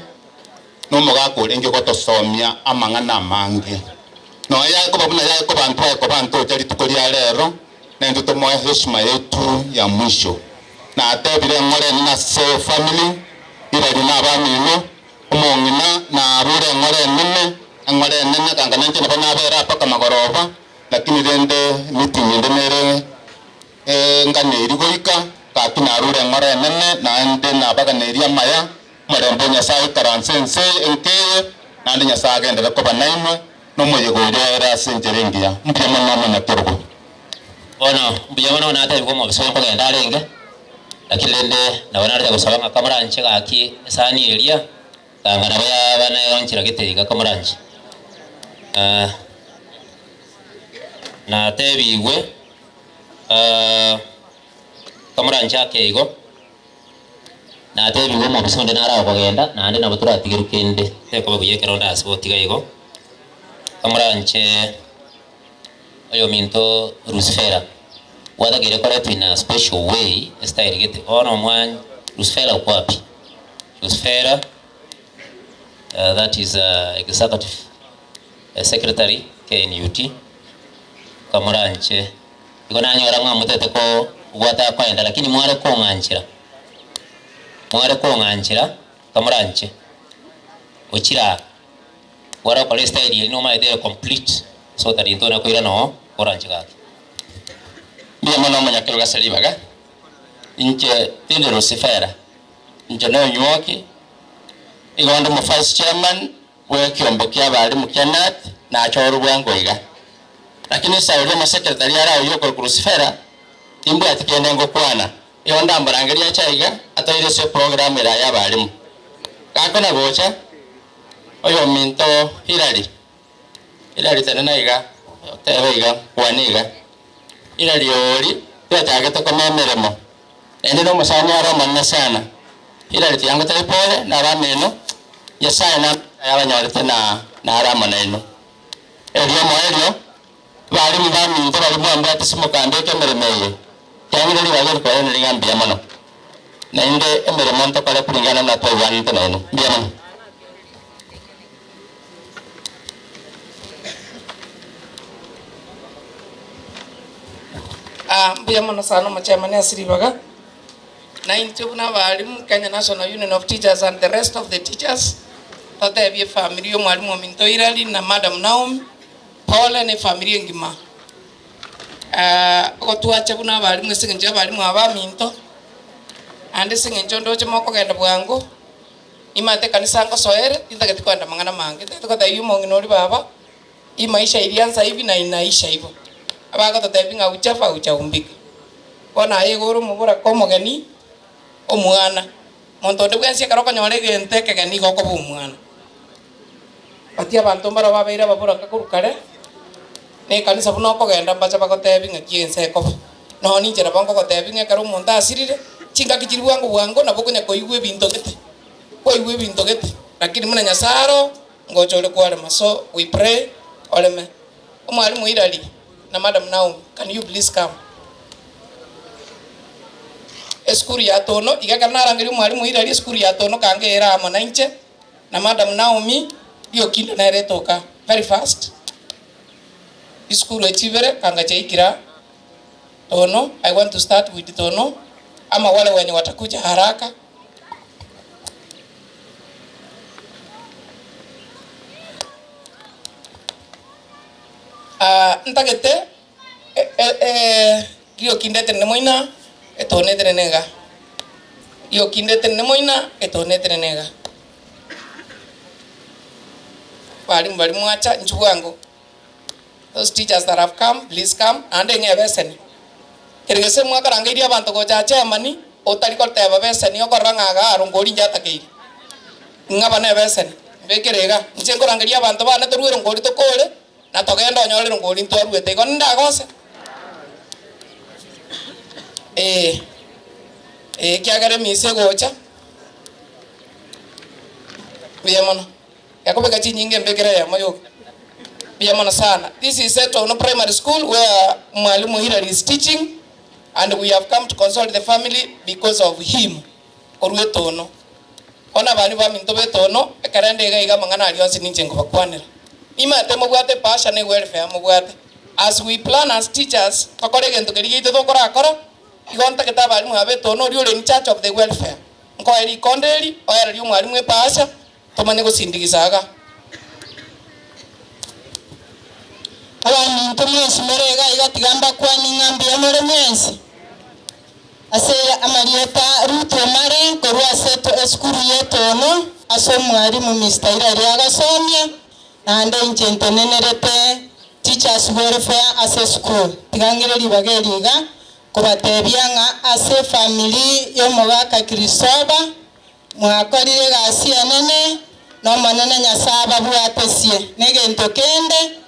na omogaka orenge gotosomia amang'ana amange. Nonya yaye buna yaye koba ntwaye koba ntocha rituko ria rero, naintwe tomoe heshima yetu ya mwisho. Natebire eng'ora enene ase efamily, irari na abamino, omong'ina narure eng'ora enene, eng'ora enene ganga nainche nabo nabere aa mpaka magoroba, lakini rende meeting ende nere enganeri goika, gaki narure eng'ora enene, naende nabaganeirie amaya, omorembe o Nyasae oikaranse ense enkeye, naende Nyasae agenderere koba nainwe, na omoyega oria oere ase enchera engiya. Mbuya mono omonyakerogo. Bono mbuya mono natebigwe omobisa oyo nkogenda arenge, lakini rende nabo narete gosaba ng'a kamoranche gaki esani eria, ganga nabo yaba nero nchera gete iga kamoranche. Natebigwe kamoranche ake igo, Natebigwe omobisa onde nare agokogenda, naende nabo toratigerwe kende tekoba buya ekero onde ase gotiga igo. Kamoranche oyominto Rusifera, gwatakeire koretwa in a special way, estyle gete. Bono omwa Rusifera uko wapi? Rusifera, that is executive secretary KNUT, kamoranche. Igo nanyora ng'a motete kobwata akoenda, lakini mware kong'anchera, mware kong'anchera kamoranche ochire aa, gware gokora estyle eria nomaete ere complete so that intwe nakoirana oo oranche gaki. Mbuya mono omonyakerogo ase ribaga. Inche tindi Lusifera, inche nonywoki, igo nde omo-vice chairman bw'ekiombe ki'abalimu kia KNUT, nachorwe bwango iga. Lakini Sauli omosekretari ara oyio okorokwa Lusifera, timbwati kende ngokwana, igo ndamborangerie ache aiga, toire ase eprogramu ere y'abalimu. Gakona gocha, oyominto Hillary, Hillary tenena iga, otebe iga, nkwane iga, Hillary oria twachagete koma emeremo, naende nomosani are omonene sana. Hillary tiga ngotebie pole na abamino, Nyasaye name ayabanyorete na nare amo nainwe. Erio omoerio, abalimu baminto baria mwambwate simokambeke emeremo eye, kiang'ire ribaga eri koeneria ng'a mbuya mono, naende emeremo ntokore kulingana buna twaigwanete nainwe. Mbuya mono. Ah, mbuya mono sana omochairman ase ribaga. Na intwe buna abalimu, Kenya National Union of Teachers and the rest of the teachers, totebie efamiri ya omwalimu ominto Hilary na Madam Naomi, pole na efamiri engima. Ah, ogotwacha buna abalimu ase eng'encho ya abalimu aba baminto, naende ase eng'encho ndoche mokogenda bwango, Nimanyete ekanisa ngosoere, tintageti koenda amang'ana amange. Ntagete gotebia omong'ina oria baba, hii maisha ilianza hivi na inaisha hivo. Abagototebia ng'a uchafa uchaumbika. Bono aye igo ore omoboraka omogeni, omwana. Monto onde bwensi ekero okonyora egento ekegeni igo okoba omwana. But abanto mbaro babeire ababoraka korwa kare, na ekanisa buna okogenda mbache bagotebie ng'aki ense ekoba. Nonya ninche nabo nkogotebia ng'a ekero omonto asirire, chingaki chiria bwango bwango nabo okonya koigwa ebinto gete, kwaigwa ebinto gete, lakini buna Nyasae aro, ngocha ore kwarema. So we pray oreme. Omwalimu Hilary na Madam Naomi, can you please come? Esukuru ya Tono, iga ekero narangeria omwalimu Hilary, esukuru ya Tono kange ere amo nainche, na Madam Naomi, Riokindo nere etoka very fast. Chisukuru echi ibere kanga chiaikire aa. Tono, I want to start with Tono, ama wale wenye watakuja haraka. Ah, ntagete eh, eh, eh, rioki ndetenene moina, etono etenene iga. Rioki ndetenene moina, etono etenene iga. Balimu baria mwacha, inchuo bwango. Those teachers that have come, please come, naende ng'a ebeseni. Kere gese mwakarangeirie abanto gocha aa chairman, otari koteba beseni okorora ng'a igaa aro ngori inche atakeire. Ng'a aba nebeseni, mbekere iga, inche nkorangeria abanto bane torue erongori tokore, na togende onyore erongori ntwaruete igo nindagose? Eeh, eh ekiagera emisa egocha, mbuya mono. Yakobeka chinyinga embekere eyemo yoka. Mbuya mono sana. This is Etono Primary School where Mwalimu Hilary is teaching and we have come to console the family because of him korwa Etono. Bono abana baminto ba Etono ekero ende iga iga amang'ana aria onsi ninche nkobakwanera. Nimanyete mobwate epassion na ewelfare mobwate. As we plan as teachers tokore egento keria giaito tokorakora, igo ntagete abalimu aba Etono oria ore in charge of the welfare nkoe rikondo eri oererie omwalimu epassion Tomanye gosindigisa iga. Abaminto mwensi more iga iga tiga mbakwanie ng'a mbuya more mwensi. Ase amarieta Ruth Omare korwa ase esukuru y'Etono ase omwalimu Mister Hilary agosomia, naende inche ntenenerete Teachers Welfare ase esukuru. Tiga ng'ire ribaga eri iga kobatebia ng'a ase efamiri y'omogaka Christopher, Mwakorire egasi enene, n'Omonene Nyasae ababwatesie. Negento kende,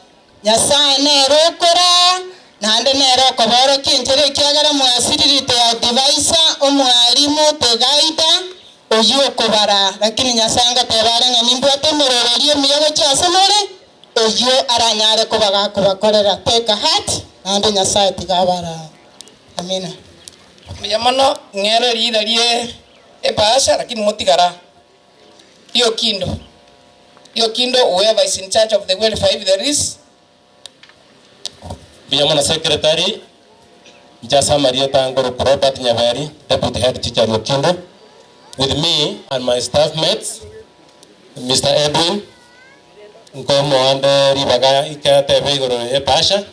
Nyasae nere okoraa, naende nere okoborokia enchera ekiagera mwasiriri the adviser, omwalimu, the guider, oyio okobaraa. Lakini Nyasae ngoteba are ng'a nimbwate emeroberio emiya gochia ase more, oyio aranyare koba gakobakorera. Take heart, naende Nyasae tiga abaraa. Amina. Mbuya mono, ng'ere riira rie Epaasha lakini motigara Riokindo Riokindo whoever is in charge of the welfare if there is. Mbuya mono secretary, inche ase amarieta nkorokwa Robert Nyaberi, deputy head teacher Riokindo. With me and my staff mates, Mister Edwin, nkomoa ribaga ike atebe igoro ye Epaasha,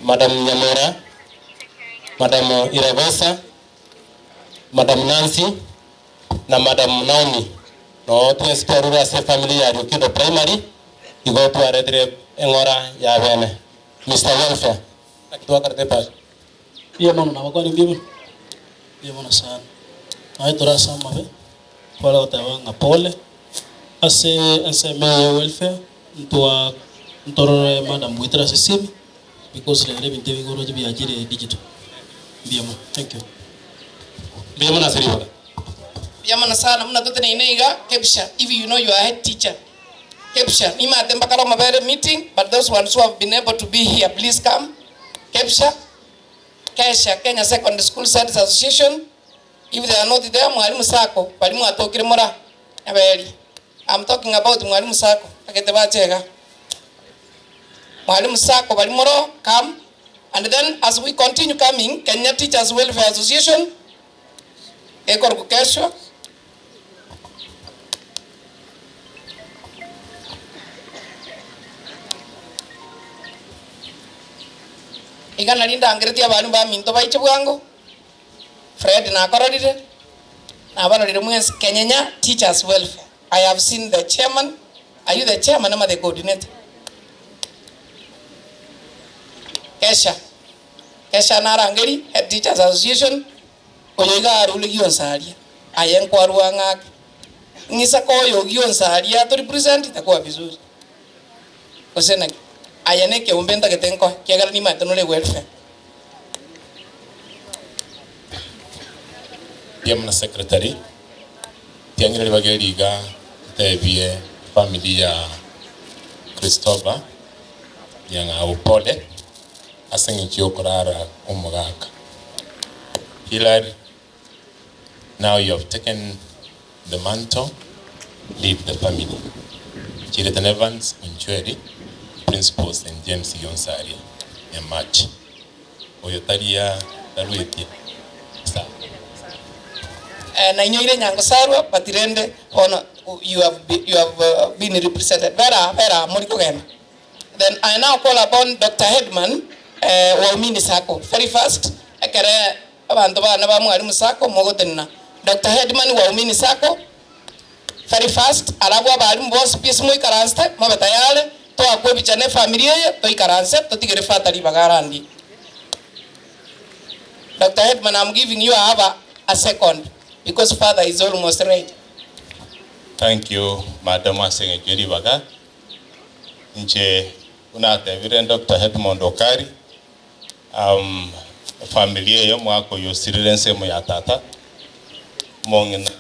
Madam Nyamura, Madam Iragosa. Madam Nancy na Madam Naomi noo twensi twarure ase efamiri ya Riokindo Primary igo twaretire eng'ora ya bene. Mister Welfare, naki twakarete epasi? Mbuya mono nabakwane mbuya mono, mbuya mono sana. Naye tore ase amabe, tware goteba ng'a pole, ase ensemo eye ya welfare, ntwa ntorore madam goetera ase esimi, because rero ebinto ebi igoro biachire digital. Mbuya mono, thank you. Mbuya mono ase ribaga. Mbuya mono sana buna toteneine iga, Kepsha, if you know your head teacher. Kepsha, nimate mbakare omobere meeting, but those ones who have been able to be here, please come. Kepsha, Kesha, Kenya Secondary School Heads Association, if they are not there, Mwalimu Sacco, baria mwatokire mora Nyaberi. I'm talking about Mwalimu Sacco, agete bache iga. Mwalimu Sacco baria moro, come. And then as we continue coming, Kenya Teachers Welfare Association, ekorokwa Kesha. Iga nario ndangeretie abalimu baminto baiche bwango, Fred nakororire, nabarorire mwensi, Kenyenya Teachers Welfare, I have seen the chairman, are you the chairman ama the coordinator? Kesha, Kesha narangeri, Head Teachers Association, Oyo iga arure gionsi aria, aye nkwarua ng'ake. Ng'isa koyo gionsi aria to represent itakuwa vizuri. Gose naki? Aye nekeombe ntagete nkoe, kiagera nimanyete nore welfare. Mbuya mono secretary, tiang'ire ribaga eri iga ntebie family ya Christopher Nyang'au pole ase eng'encho yokorara kw'omogaka. Hillary, now you have taken the mantle, lead the family. Chiriton Evans Onchweri, Principal St. James Gionsaria, Nyamache. Oyo taria tarwetie sa. Eh, nainyoire Nyangosarwa, but rende bono you have, you have uh, been represented. Bera, bera, mori kogenda. Then I now call upon Doctor Headman eh, Waumini Sacco. Very fast, ekere abanto bane ba Mwalimu Sacco mogotenena. Doctor Headman Waumini Sacco, very fast, arabwo abalimu bonsi pi ase moikaransete, mobe tayari, toakwe ebicha ne efamiri eye, toikaranse, totigere Father ribaga arandie. Doctor Headman, I'm giving you have a, a second because Father is almost ready. Thank you madam ase eng'encho ye ribaga. Inche buna atebire Doctor Edmond Okari, um, efamiri eye omwaka oyo osirire ensemo ya tata, omong'ina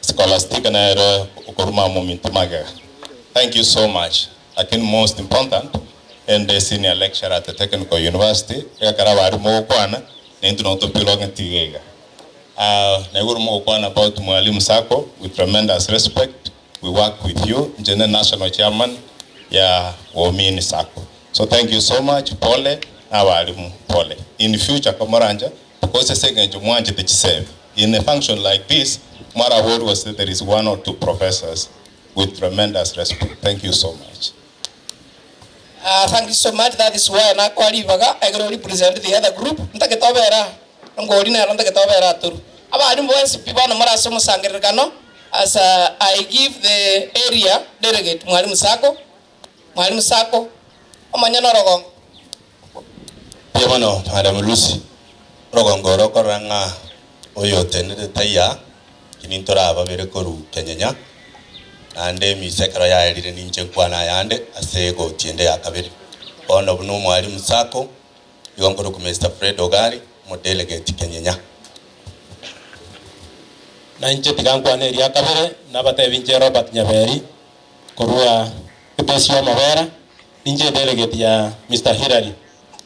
Scholastica nere okoruma mominto magega. Thank you so much. Lakini most important, ende senior lecturer at the Technical University, egekero abare mogokwana, naintwe nabo topilong'eti iga iga. Ah, naigure mogokwana about Mwalimu Sacco with tremendous respect, we work with you, inche ne national chairman ya Waumini Sacco. So thank you so much, pole na abalimu pole. In future komorancha, because ase eng'encho mwanchete chisemi, in a function like this, mwaraborwe gose there is one or two professors with tremendous respect. Thank you so much. Ah, thank you so much, that is why nakoa ribaga ekero o represent the other group, ntagete obere aa, ngori nero ntagete obere atoru. Abalimu bonsi pi bono more ase omosangererekano, as I give the area delegate Mwalimu Sacco, Mwalimu Sacco, omonyene orogongo. Mbuya mono Madam Lucy, orogongo oro okorora ng'a oyo otenenete taiya, lakini ntorababere korwa Kenyenya, naende emisa ekero yaerire ninche nkwane ayande ase egoti ende ya kabere. Bono buna Omwalimu Sacco, igo nkorokwa Mister Fred Ogari, omodelegate Kenyenya. Na inche tiga nkwane eria kabere, nabatebi inche Robert Nyaberi, korwa ebesi y'omobera, ninche edelegate ya Mister Hillary.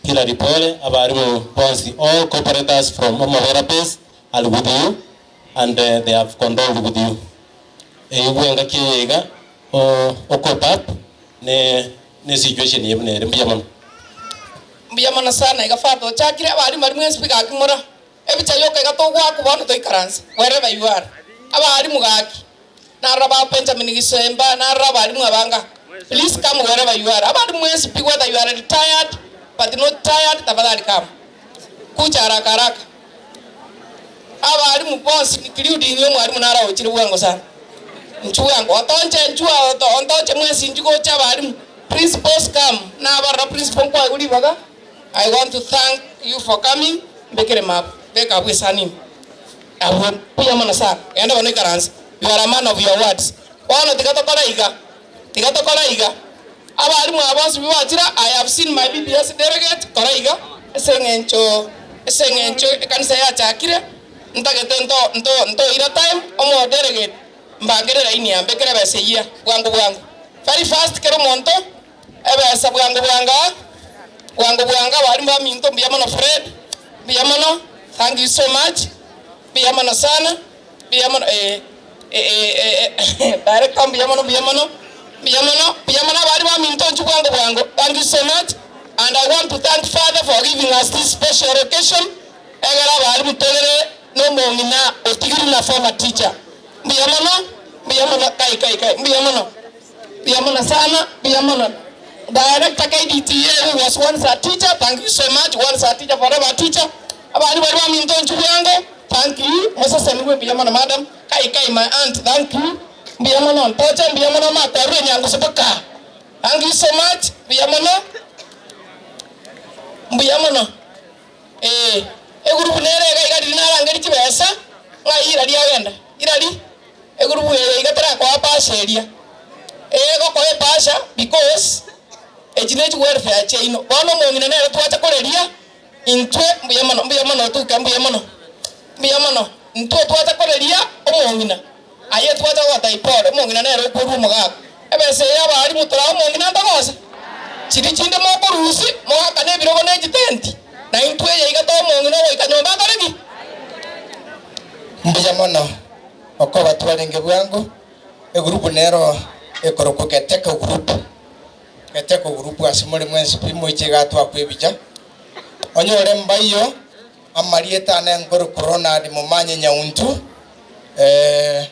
Hillary pole, abarimu bonsi, all cooperators from Omobera base are with you and they have condoled with you. Eywo engaki eye iga o cope up ne ne situation eye buna ere. Mbuya mono. Mbuya mono sana iga father ochakire abarimu baria mwensi pi gaki mora ebicha yoka iga togoakwa bono toikaranse wherever you are abarimu gaki narora ba Benjamin Gisemba narora abarimu abanga please come wherever you are abarimu mwensi pi whether you are retired but not tired tafadhali come kuja haraka haraka. Abalimu bonsi including omwalimu naro ogochire bwango sana. Inchuo bwango, otonche inchuo ontoche mwensi inchuo gocha abalimu. Principals come, nabarora principal nkwaigwe ribaga, I want to thank you for coming, mbekere map, beka abwo esani ime. Abwo mbuya mono sana, genda bono ikaranse, you are a man of your words. Bono tiga tokore iga, tiga tokore iga, abalimu aba bonsi pi bachire, I have seen my BBS delegate, kora iga, ase eng'encho, ase eng'encho ekanisa yachakire, ntagete nto nto ntoira time, omo delegate mbangere line aa, mbekere ebesa eyia bwango bwango, very fast kera omonto. Ebesa bwango bwango aa, bwango bwango abalimu baminto mbuya mono Fred, mbuya mono, thank you so much, mbuya mono sana, mbuya mono eh, eh, eh, director mbuya mono, mbuya mono, mbuya mono, mbuya mono abalimu baminto inchuo bwango bwango, thank you so much and I want to thank father for giving us this special occasion, egere abalimu torere na omong'ina otigirwe na former teacher, mbuya mono, mbuya mono, kai kai kai, mbuya mono. Mbuya mono sana, mbuya mono. Director KDTA who was once a teacher, thank you so much, once a teacher, forever a teacher. Abana baria baminto inchuo bwango, thank you, mosesenigwe mbuya mono madam. Kai kai my aunt, thank you, mbuya mono, ntoche mbuya mono materwe enyangusu mpaka. Thank you so much, mbuya mono, mbuya mono. Ee, egurubu nere iga iga riria narangerie chibesa, ng'ai irari agenda? Irari? Egurubu eye iga terakoa pasha eria. Ee egokoa epasha because echi ne chiwelfare chiaino. Bono omong'ina nere twacha koreria intwe mbuya mono mbuya mono otuke mbuya mono mbuya mono. Intwe twacha koreria omong'ina aye twacha gotebia pole omong'ina nere okwerwa omogaka. Ebesa eye abalimu torae omong'ina ntogosa? Chiria chinde mokorusia moakane ebirogo ne chitenti, na intwe eye iga toe omong'ina ogoika nyomba akore ki? Mbuya mono okoba twarenge bwango, egurupu nero ekorokwa Geteko Group. Geteko Group ase more mwensi pi moiche iga twakwa ebicha. Onyore mbaiyo amarieta ane nkorokwa Ronald Momanyi Nyauntu,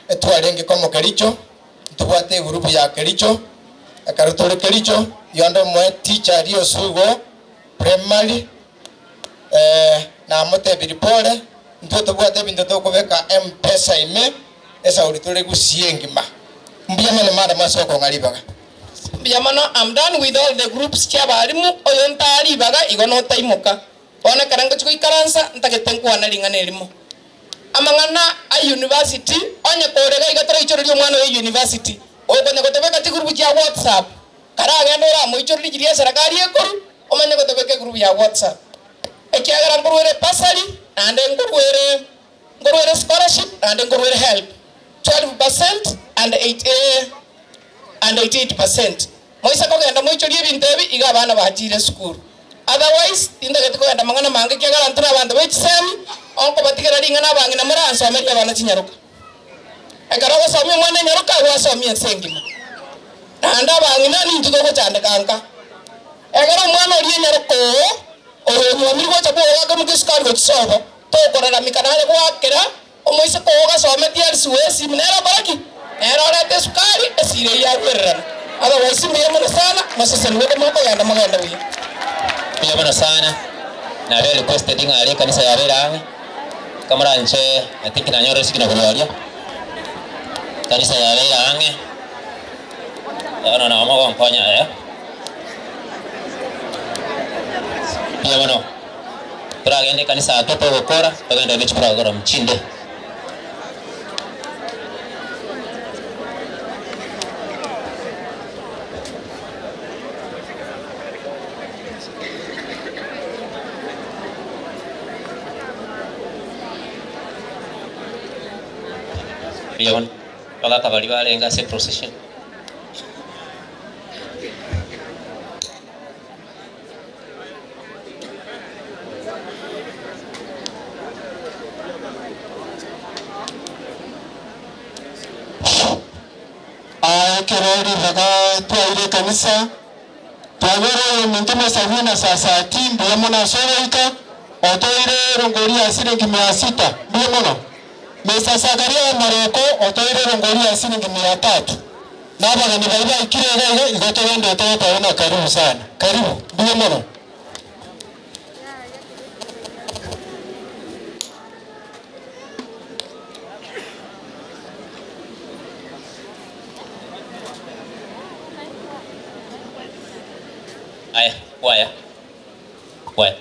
etwarenge komo Kericho, ntobwate egurupu ya Kericho, ekero tore Kericho, yonde omoe teacher aria Osugo Primary, Namotebirie pore, intwe tobwate ebinto tokobeka M-pesa ime, esauri tore gusii engima. Mbuya mono madam ase okong'a ribaga. Mbuya mono, am done with all the groups chia abalimu, oyo ntaa ribaga igo notaimoka. Bono ekero ngochia goikaransa ntagete nkwane ring'ana erimo. Amang'ana a university, onye kore iga iga toraichorerie omwana oyo university, okonya gotobeka chigroup chia whatsapp, Karagende oramoichorerie chiria eserekari ekoru, omanye gotobeka egroup ya WhatsApp. Ekiagera nkoruere bursary, naende nkoruere nkoruere scholarship, naende nkoruere help 12% and and 88%. Moise kogenda moichorie ebinto ebi, iga abana bachire esukuru. Otherwise, tintageti kogenda amang'ana mange ekiagera intwe nabanto be chisemi, onkobatigera ring'ana abang'ina moransomerie abana chinyaroka. Ekero ogosomia omwana enyaroka, gwasomia ense engima. Naende abang'ina nintwe togochandeka nka. Ekero omwana oria enyaroka oo, oyo onyuomire gocha bwogo akoimokia esukari gochia sobo, tokoraramika nare goakera omoiseke oo ogasometie arisiwe esimu nere okore ki? Nere orete esukari, esira eyio arwererane. Otherwise mbuya mono sana, mosesenigwe komokogenda mogende buya. Mbuya mono sana, nabe requested ng'a aria ekanisa yabeire ang'e. Kamoranche I think nanyore esigino korwa aria. Kanisa yabeire ang'e. Bono nabo mogonkonya eh. Mbuya mono. Toragende ekanisa ake togokora, togende ne chiprogram chinde. Mbuya mono. Abagaka baria barenge ase eprocession. Aa ekero ribaga twaire ekanisa. Twanyora oyominto Mesabina Sasati, mbuya mono ase ogoika, otoire erongori ya siringi mia sita, mbuya mono. Mr. Zakaria Omaroko otoire erongori ya siringi mia tatu. Na abageni baria baikire iga iga, igo togenderete goteba ng'a karibu sana, karibu, mbuya mono. Aya, kwaya, kwaya.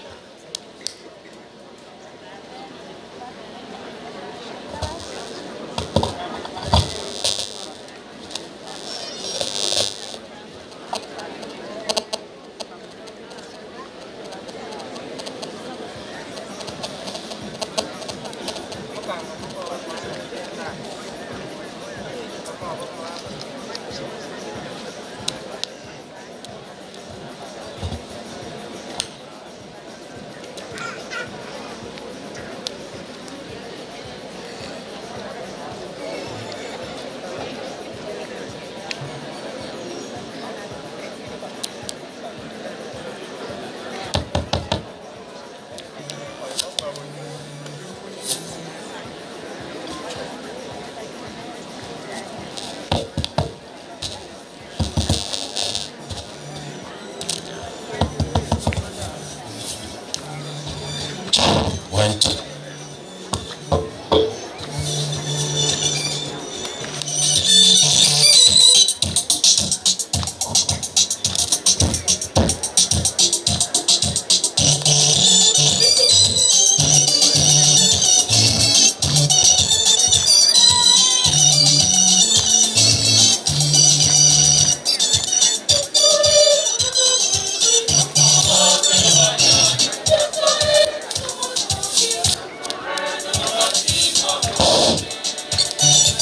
One, two.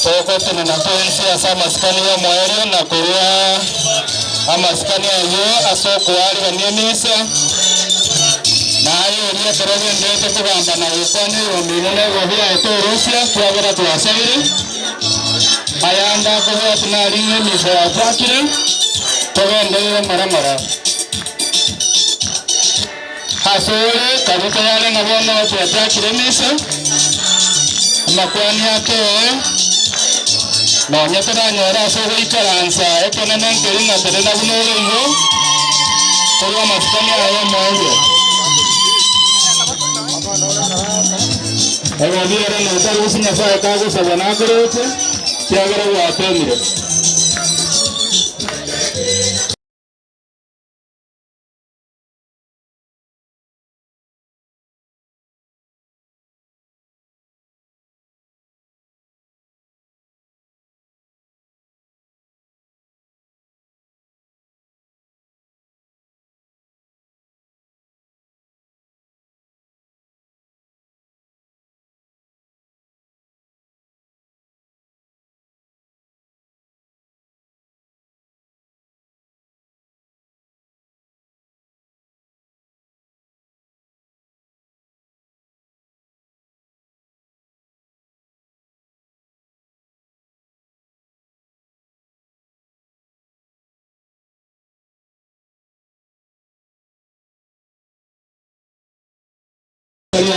Togotenena twensi ase amasikani y'omoerio na korwa amasikani ayio ase okoarigania emisa naye oria ekero ogenderete kogamba na gokwana ebihumbi bine na ebigo biaye torusia twabera twasabire ayande akobwati naring'e emisa yachakire togenderere mara mara ase ore kabisa yare ng'a bono twachakire emisa amakwani ake nonya toranyora ase ogoikaransa ekenene nkeri ng'a tere na buna ore igo korwa amasikani aye omoerio egobiere notarusi nyasaye kagosaba nakoroche kiagera gwatemire.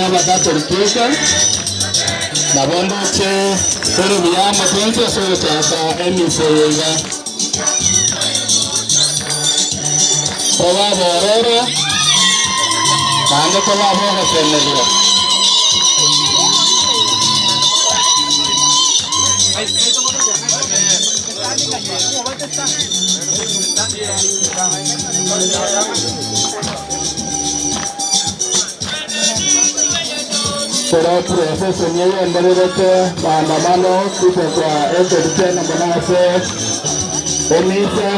Abakatolika nabo ndoche kore buya amapenzi ase ogochaka emisa eye iga toba bororo naende toba bogosemeria. Kora process enyewe endererete maandamano kuja kwa ekerite na manase emisa.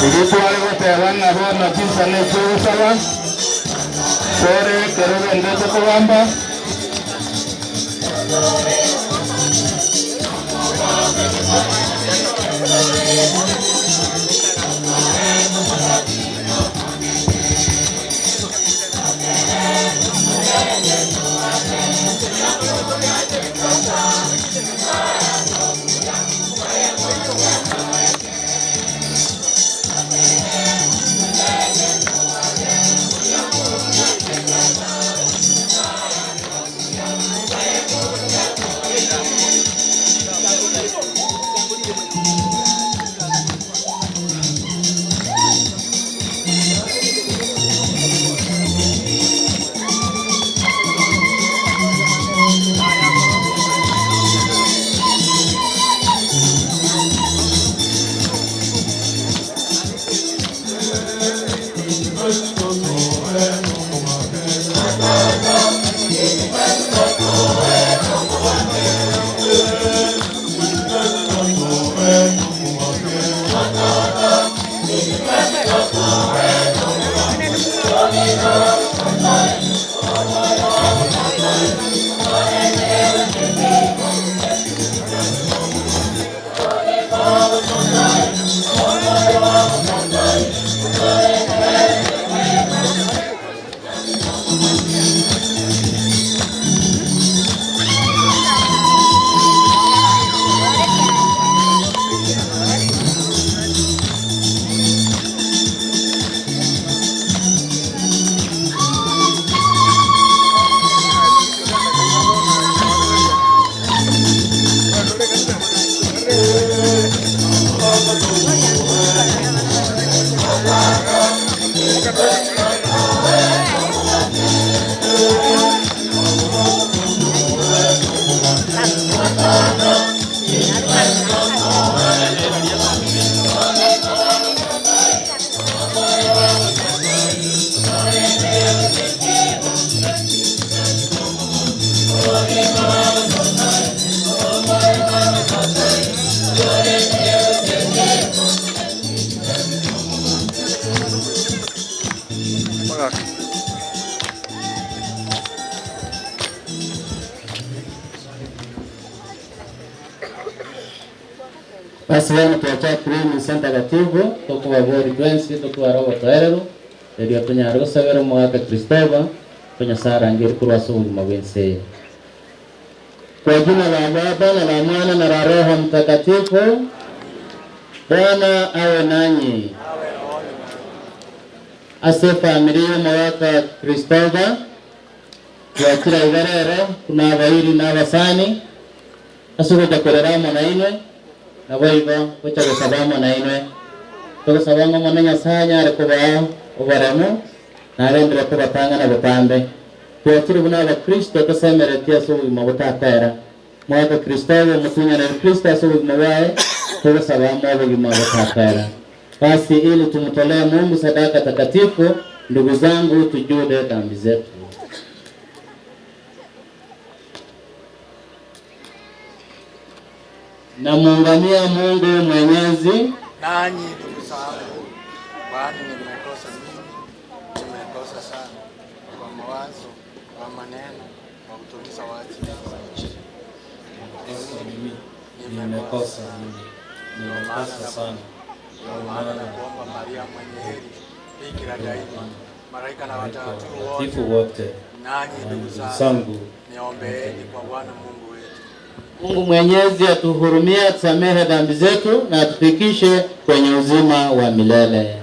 Igitware goteba ng'a bono chinsa na ekegosaba kore kero bendete kogamba. Ase bono twachakire emisa ntakatifu, tokobaboria twensi totware obotoereru, erio tonyare gosabera omogaka Kristoba, ko Nyasae arangerie korwa ase obogima bw'ense eye. Kwa jina la Baba na la Mwana na la Roho Mtakatifu. Bwana awe nanyi. Ase efamiri y'omogaka Kristoba, twachire iga rero buna abairi na abasani, Ase ogocha korera amo nainwe, naboigo gocha gosaba amo nainwe. Togosaba ng'a Omonene Nyasae anyare kobaa oboremu, na agenderere kobatang'ana botambe. Twachire buna Abakristo tosemeretie ase obogima botakoera. Mwake Kristo obe omotunyaneri Kristo ase obogima bwaye, togosaba amo obogima botakoera. Basi ili tumtolee Mungu sadaka takatifu, ndugu zangu, tujude dhambi zetu. Namuungamia Mungu Mwenyezi. Nanyi ndugu zangu, kwani nimekosa mimi, nimekosa sana kwa mawazo, kwa maneno, kwa kutimiza wajibu. Nimekosa mimi, nimekosa sana. Ndio maana nakuomba Maria mwenye heri, bikira daima, malaika na watakatifu Watakatifu wote, nanyi ndugu ndugu zangu, zangu, niombeeni kwa Bwana Mungu wetu. Mungu Mwenyezi atuhurumie, atusamehe dhambi zetu na atufikishe kwenye uzima wa milele.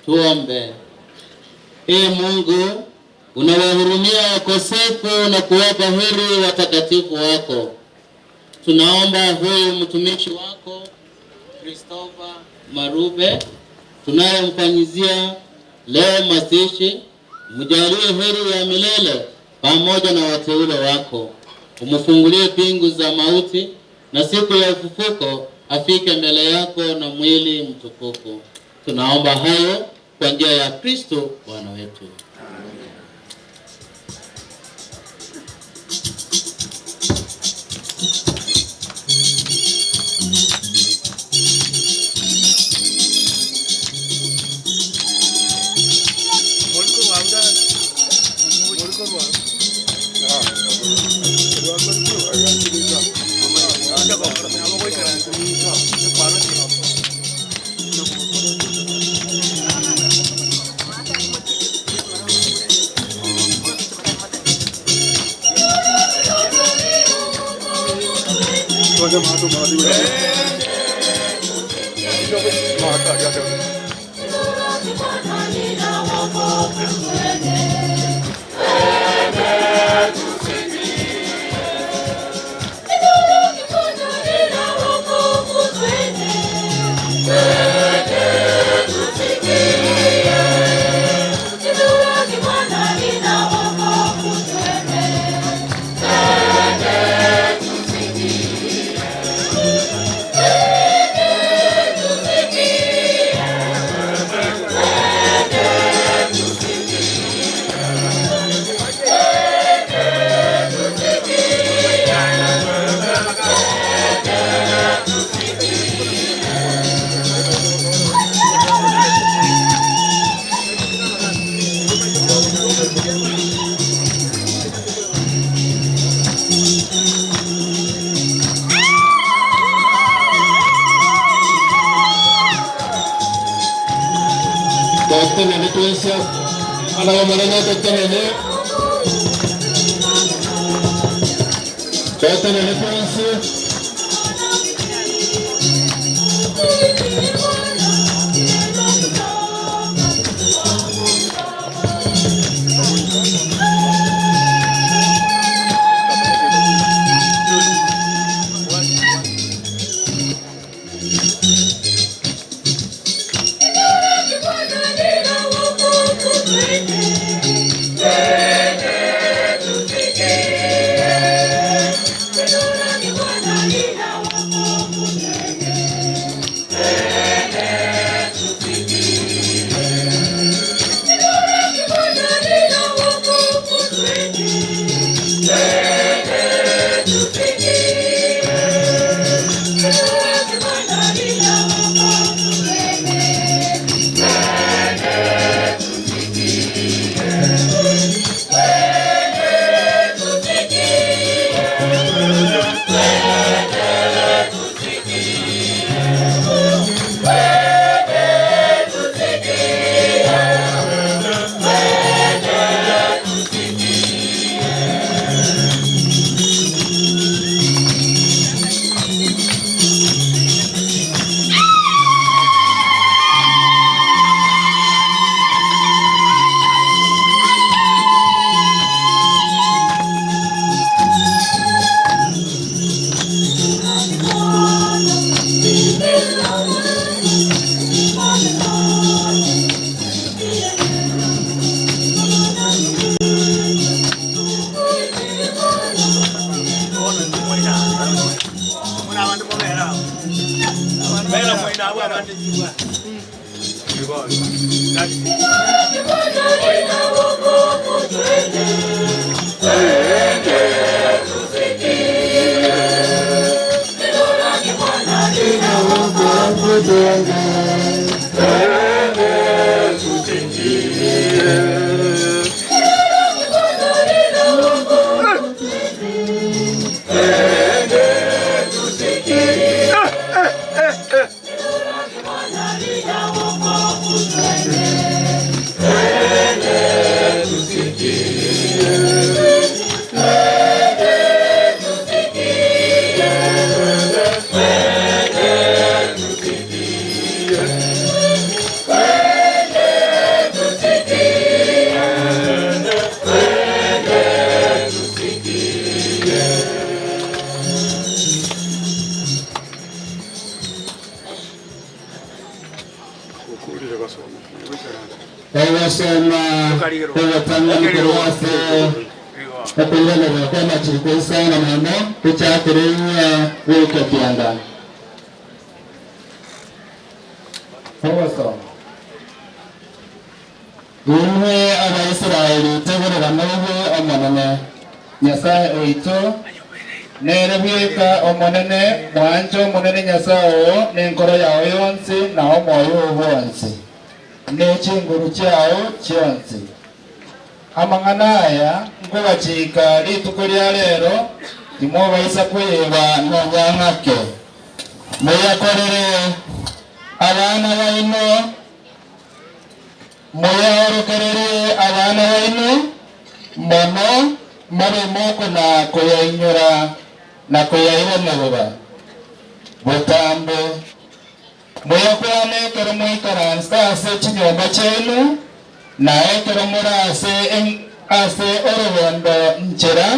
Tuombe. Ee Mungu, unawahurumia wakosefu na kuwapa heri watakatifu wako. Tunaomba huyu mtumishi wako Christopher Marube tunayemfanyizia leo mazishi, mjalie heri ya milele pamoja na wateule wako. Umfungulie pingu za mauti na siku ya ufufuko afike mbele yako na mwili mtukufu. Tunaomba hayo kwa njia ya Kristo Bwana wetu. Totenene twensi abana b'Omonene totenene. Totenene twensi. Ogosoma ogotang'ani korwa ase okoiranerera kw'amachiko isano nemo tochakere ng'a goika kianda. Ogosoma. Inwe Abaisraeli, tegerera moigwe Omonene, Nyasae oito, nere bweka Omonene, mwanche Omonene Nyasae oo nenkoro yao yonsi, na omoyo oo bwonsi, ne chinguru chiao chionsi. Amang'ana aya nkobachika rituko ria rero, timobaisa koyeba nonya ng'ake. Moyakorere abana baino. Moyaorokererie abana baino mono, mobe mokona-koyainyora na koyairanerera. Botambe moyakwane ekero moikaranste ase chinyomba chiaino, na ekero more ase ase orogendo nchera,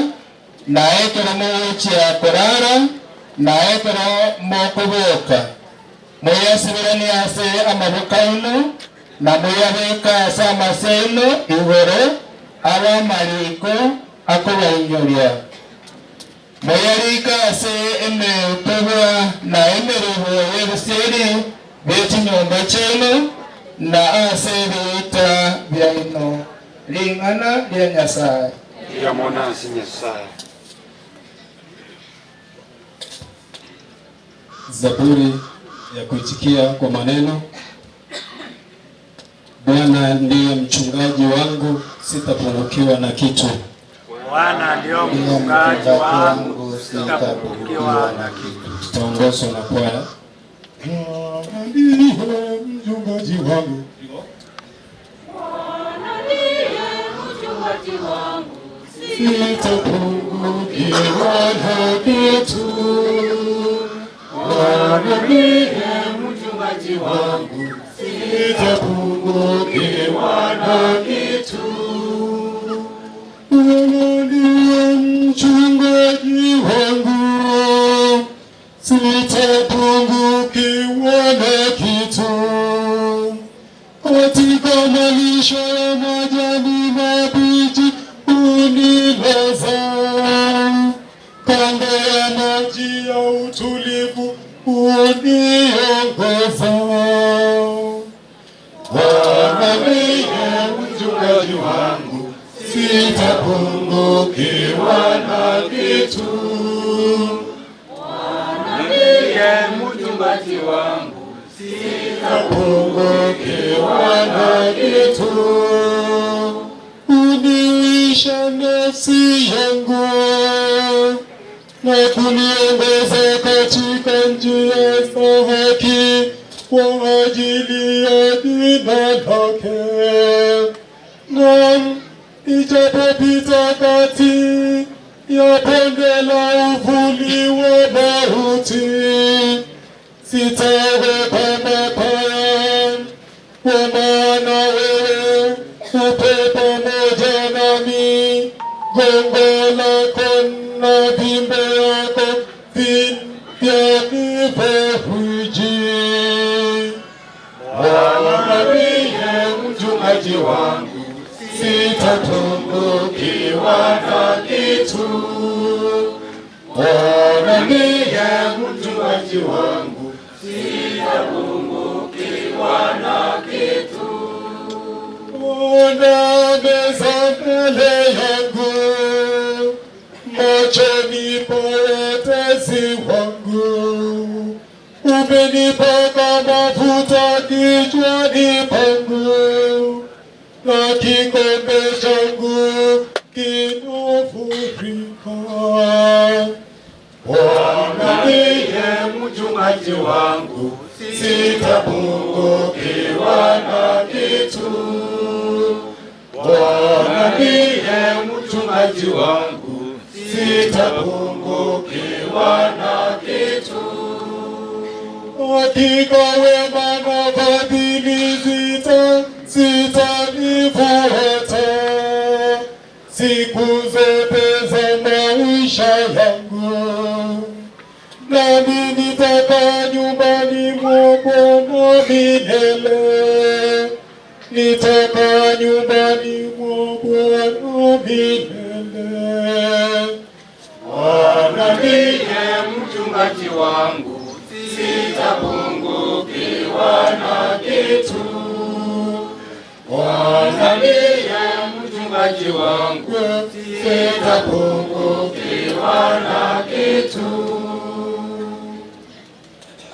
na ekero mogochia korara, na ekero mokoboka. Moyasiberanie ase amaboko aino, na moyabeke ase amasio aino igoro abe amariiko akobainyoria. Moyariike ase emetobwa na emeribo y'ebisieri bie chinyomba chiaino, na ase ebiita biaino. Ring'ana ria Nyasae. Mbuya mono ase Nyasae. Zaburi ya kuitikia kwa maneno. Bwana ndiye mchungaji wangu, sitapungukiwa na kitu. Bwana ndio mchungaji wangu, sitapungukiwa na kitu. Tutaongozwa na kwaya. Bwana ndiye mchungaji wangu. Sitapungukiwa na kitu. Bwana ndiye mchungaji wangu, sitapungukiwa na kitu. Bwana ndiye mchungaji wangu, sitapungukiwa na kitu. Katika malisho ya majani mabichi hunilaza, kando ya maji ya utulivu huniongoza. Bwana ndiye mchungaji wangu, sitapungukiwa na kitu. Bwana ndiye mchungaji wangu, Sitapungukiwa na kitu. Unilisha nafsi yangu na kuniongoza katika njia za haki kwa ajili ya jina lake. Naam, nijapopita kati ya bonde la uvuli wa mauti, sitaogopa mabaya, kwa maana wewe upo pamoja nami. Gongo lako na fimbo yako vyanifariji. Bwana ndiye mchungaji wangu, sitapungukiwa na kitu. Bwana ndiye mchungaji wangu, sitapungukiwa na kitu. Bwana meza mbele yangu machoni pa watesi wangu. Umenipaka mafuta kichwani pangu, na kikombe changu kinafurika. Bwana ndiye mchungaji wangu, sitapungukiwa na kitu. Bwana ndiye mchungaji wangu, sitapungukiwa na kitu. Hakika wema na fadhili zitanifuata siku zote za maisha yangu, nami nitakaa nyumbani mwa Bwana milele, nitakaa nyumbani mwa Bwana milele. Bwana ndiye mchungaji wangu, sitapungukiwa na kitu. Bwana ndiye mchungaji wangu, sitapungukiwa na kitu.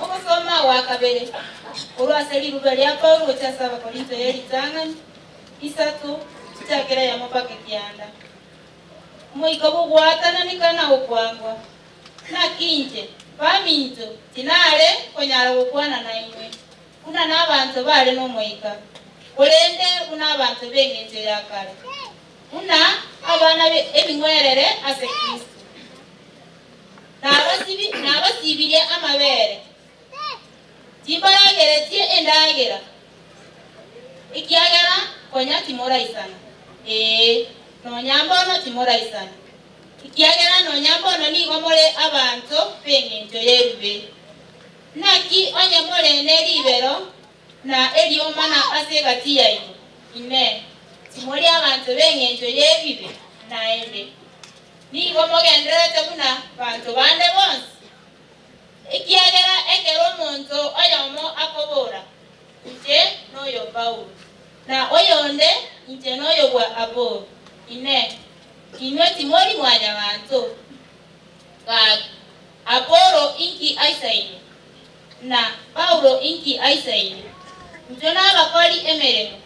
Ogosoma gwa kabere korwa ase riruba ria Paulo gochia ase Abakorinto ye ritang'ani isato chichakera yamo mpaka ekianda. Omoika bogwatananika na gokwangwa. Naki inche, baminto, tinare konyara gokwana nainwe, buna nabanto bare nomoika, korende buna abanto b'engencho ya kare, buna abana ebing'werere ase Kristo. Nabasibirie amabere, timbarageretie endagera, ekiagera konya timoraisana. Ee, nonya mbono timoraisana, ekiagera nonya mbono nigo more abanto b'engencho y'ebibe. Naki onye more ne ribero na eriomana ase egati yaino, Inee, timori abanto b'engencho y'ebibe naende? Nigo mogendererete buna banto bande bonsi? Ekiagera ekero omonto oyomo akobora, Inche noyo Paulo, na oyonde, Inche noyo bwa Apolo, Inee, inwe timori mwanyabanto? Gaki, Apolo inki aisaine? Na Paulo inki aisaine? Intwe nabakori emeremo,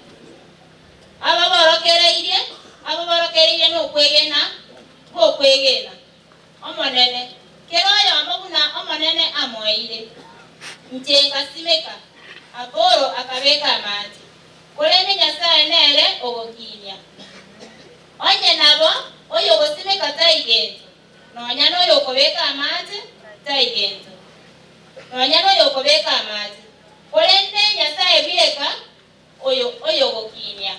ababorokereirie, ababorokereirie nokwegena gw'okwegena Omonene, kera oyomo buna Omonene amoeire. Inche ngasimeka, Apolo akabeka amache, korende Nyasae nere ogokinia. Onye nabo, oyogosimeka tai gento, nonya noyokobeka amache tai gento, nonya noyokobeka amache, korende Nyasae bweka oyo oyogokinia.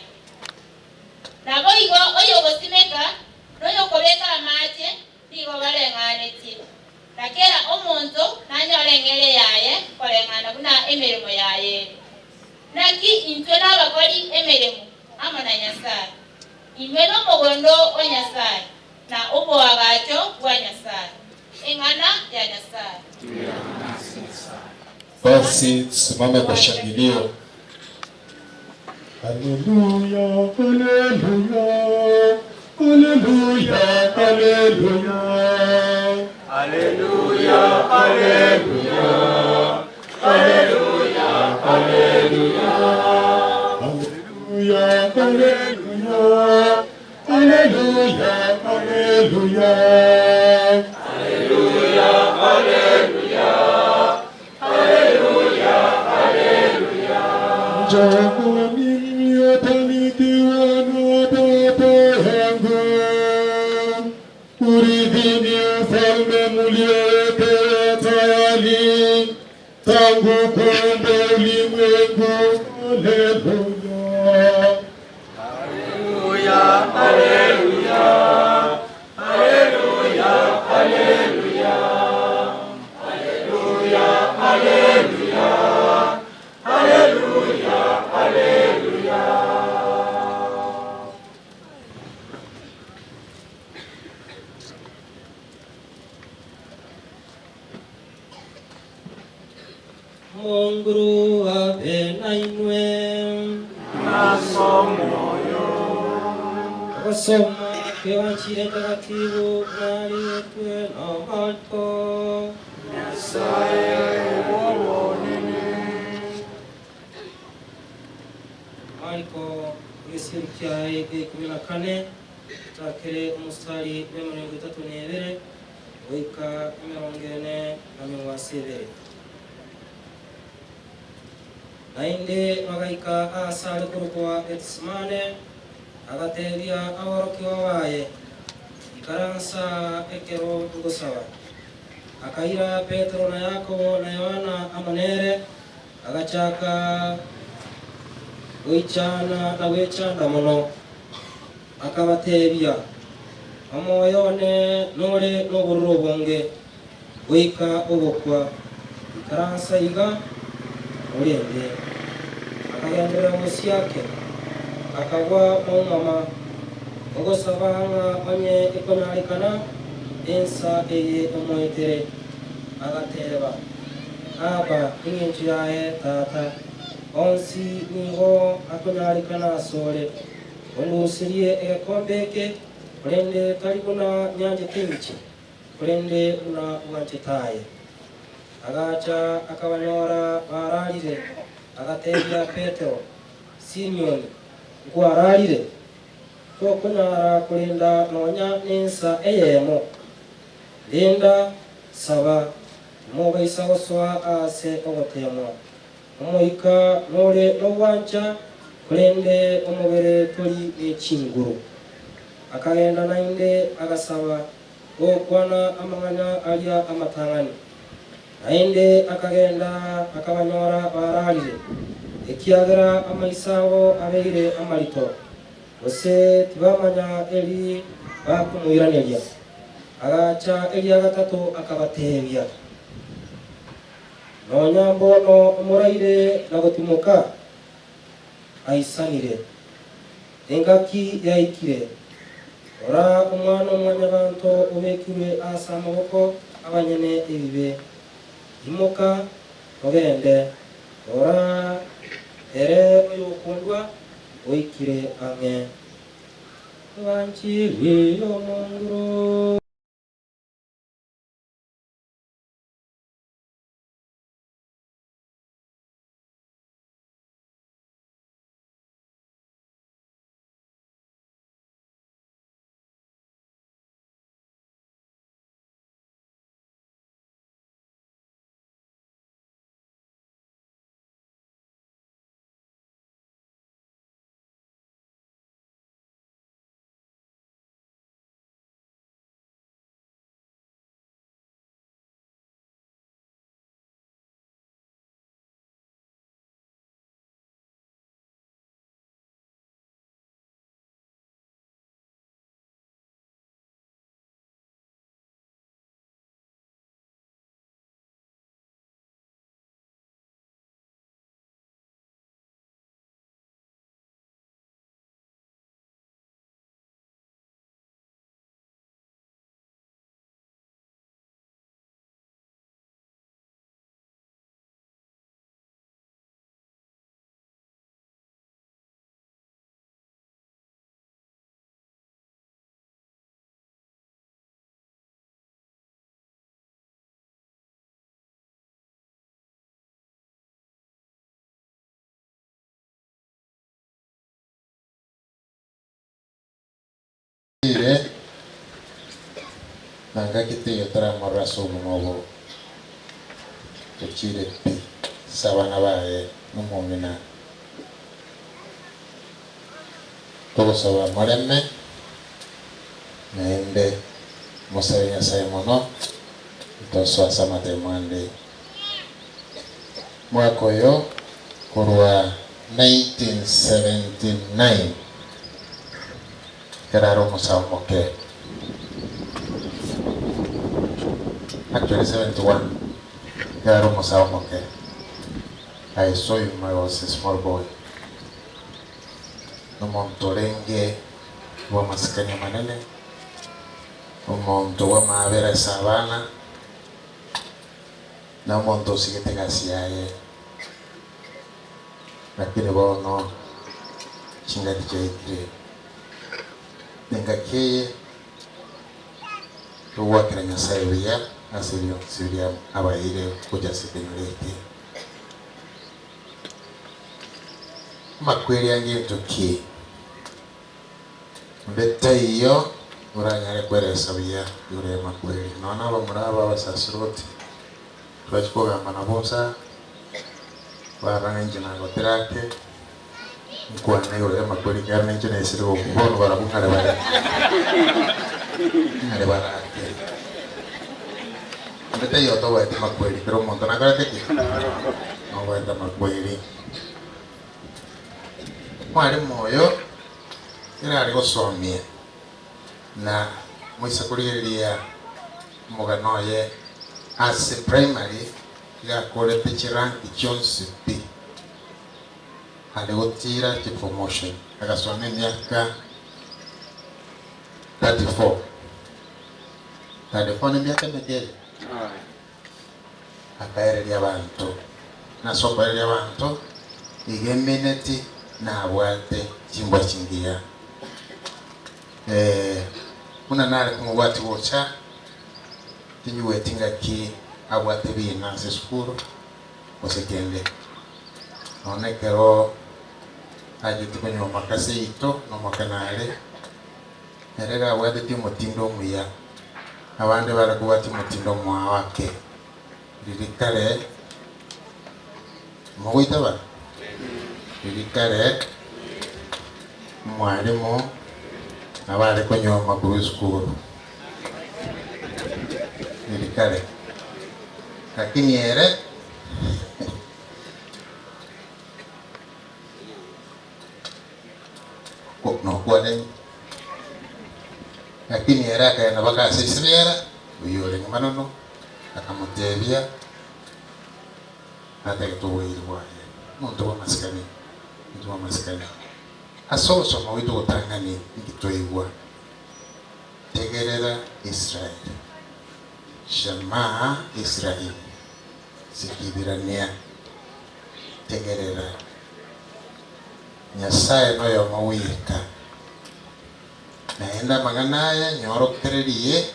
Naboigo oyogosimeka noyokobeka amache nigo bareng'anetie, na kera omonto nanyore eng'eria yaye koreng'ana buna emeremo yaye ere. Naki intwe nabakori emeremo amo na Nyasae, inwe nomogondo o Nyasae, na oboagacho bwa Nyasae. Eng'ana ya Nyasae. Basi tusimame kwa shangilio. Haleluya, haleluya, haleluya, haleluya. Haleluya, haleluya, haleluya, haleluya. Haleluya, haleluya, haleluya, haleluya. Haleluya, haleluya, haleluya, haleluya. Njooni mliobarikiwa na Baba yangu, urithini ufalme mliowekewa tayari tangu kuumbwa ulimwengu. Haleluya. Haleluya, haleluya, haleluya, haleluya. Haleluya, haleluya, haleluya, haleluya. Omonguru abe nainwe. Nas'omoyo. Ogosoma kw'Ebanchiri Entagatifu buna arigetwe na Marko. Nyasae bw'obonene. Mariko egesieri kiaye kia ikomi na kane, tochakere omositari bw'emerongo etato na ebere goika emerongo ene na meng'wanso ebere. Naende bagaika aase are korokwa Getisemane, agateebia aborokigwa baye, Ikaransa ekero ngosaba. Akaira Petero na Yakobo na Yohana amo nere, agachaka goichana na gwechanda mono. Akabateebia, Omoyo one nore nobororo obonge, goika ogokwa. Ikaransa iga, morende. Akagenderera mosiake, akagwa maumama, ogosaba ng'a onye ekonyarekana ensa eye emoetere. Agateeba, Abba, engencho yaye Tata, onsi nigo akonyarekana asore. Ondusirie egekombe eke, korende tari buna nyanchete inche, korende buna bwanchete aye. Agacha akabanyora bararire, agateebia Petero, Simioni, nkwararire? Tokonyara korenda nonya nensa eyemo? Renda, saba, timobaisa gosoa aase ogoteemwa. Omoika nore nogwancha, korende omobere tori ne chinguru. Akagenda naende agasaba. gokwana amang'ana aria amatang'ani. Naende akagenda akabanyora bararire, ekiagera amaiso abo abeire amarito, gose tibamanya eri bakomoiraneria. Agacha eria gatato akabateebia, Nonya mbono moraire na gotimoka? Aisanire. Engaki yaikire, rora Omwana-o-mwanyabanto obekirwe ase amaboko 'abanyene ebibe. Imoka, togende, rora, ere oyokondua oikire ang'e. Ebanchiri y'Omonguru. Ire, na ngaki teiyo toramorore ase obogima obo bochiire pi ase abana baye na omong'ina. Togosaba moreme, naende mosabe Nyasae mono, ntosoa ase amatemo ande. Mwaka oyo korwa 1979. Ekero are omosae omoke, actually 71, ekero are omosae omoke, I saw him I was a small boy, nomonto orenge bw'amasikani amanene, omonto bw'amaabera ase abana, na omonto osigete egasi yaye. Lakini bono chingaki chiaikire, nengaki eye togoakera Nyasae buya ase bionsi biria abaeire gocha ase ekenyoro eke. Amakweri a ngento ki? Onde taiyo oranyare kweresa buya igoro y'amakweri, nonya nabamura aba abasaserdoti Twachia kogamba na bosa, barora ng'a inche nagotire ake, nkwane igoro y'amakweri ekiagera nainche naisire gokwa, bono barabwo ng'are bare ng'are bare ake. Onde taiyo otoboete makweri, kera omonto nakorete ki? Noboete amakweri. Omwalimu oyo ekero are gosomia na moise korigereria omogano oye ase primary iga akorete chirank chionsi pi are gotira chipromotion agasoma emiaka 34 34 nemiaka emeke ere akaereria abanto na ase okoereria abanto iga emineti nabwate chimbwa chingiya eh buna nare komobwati gocha Tinyigweti ngaki abwate ebiina ase esukuru gose kende. Nonya ekero achete konywa omaka seito na omokene are, ere iga abwatetie omotindo omuya, abande bare kobwatia omotindo omoao ake. Riria kare mogoitaba? Riria kare omwalimu nabo are konywa korwa esukuru. Riri kare. Lakini ere nokwane lakini ere akagenda mpaka ase esibera, oyio orenge manono, akamotebia natagete oboiri bwaye. Omonto bw'amasikani, omonto bw'amasikani. Ase ogosoma gwaito gotang'ani inki twaigwa? Tegerera Israeli, Shema Israeli, Sikibirania, tegerera, Nyasae noyomo bweka, naende amang'ana aya nyorokererie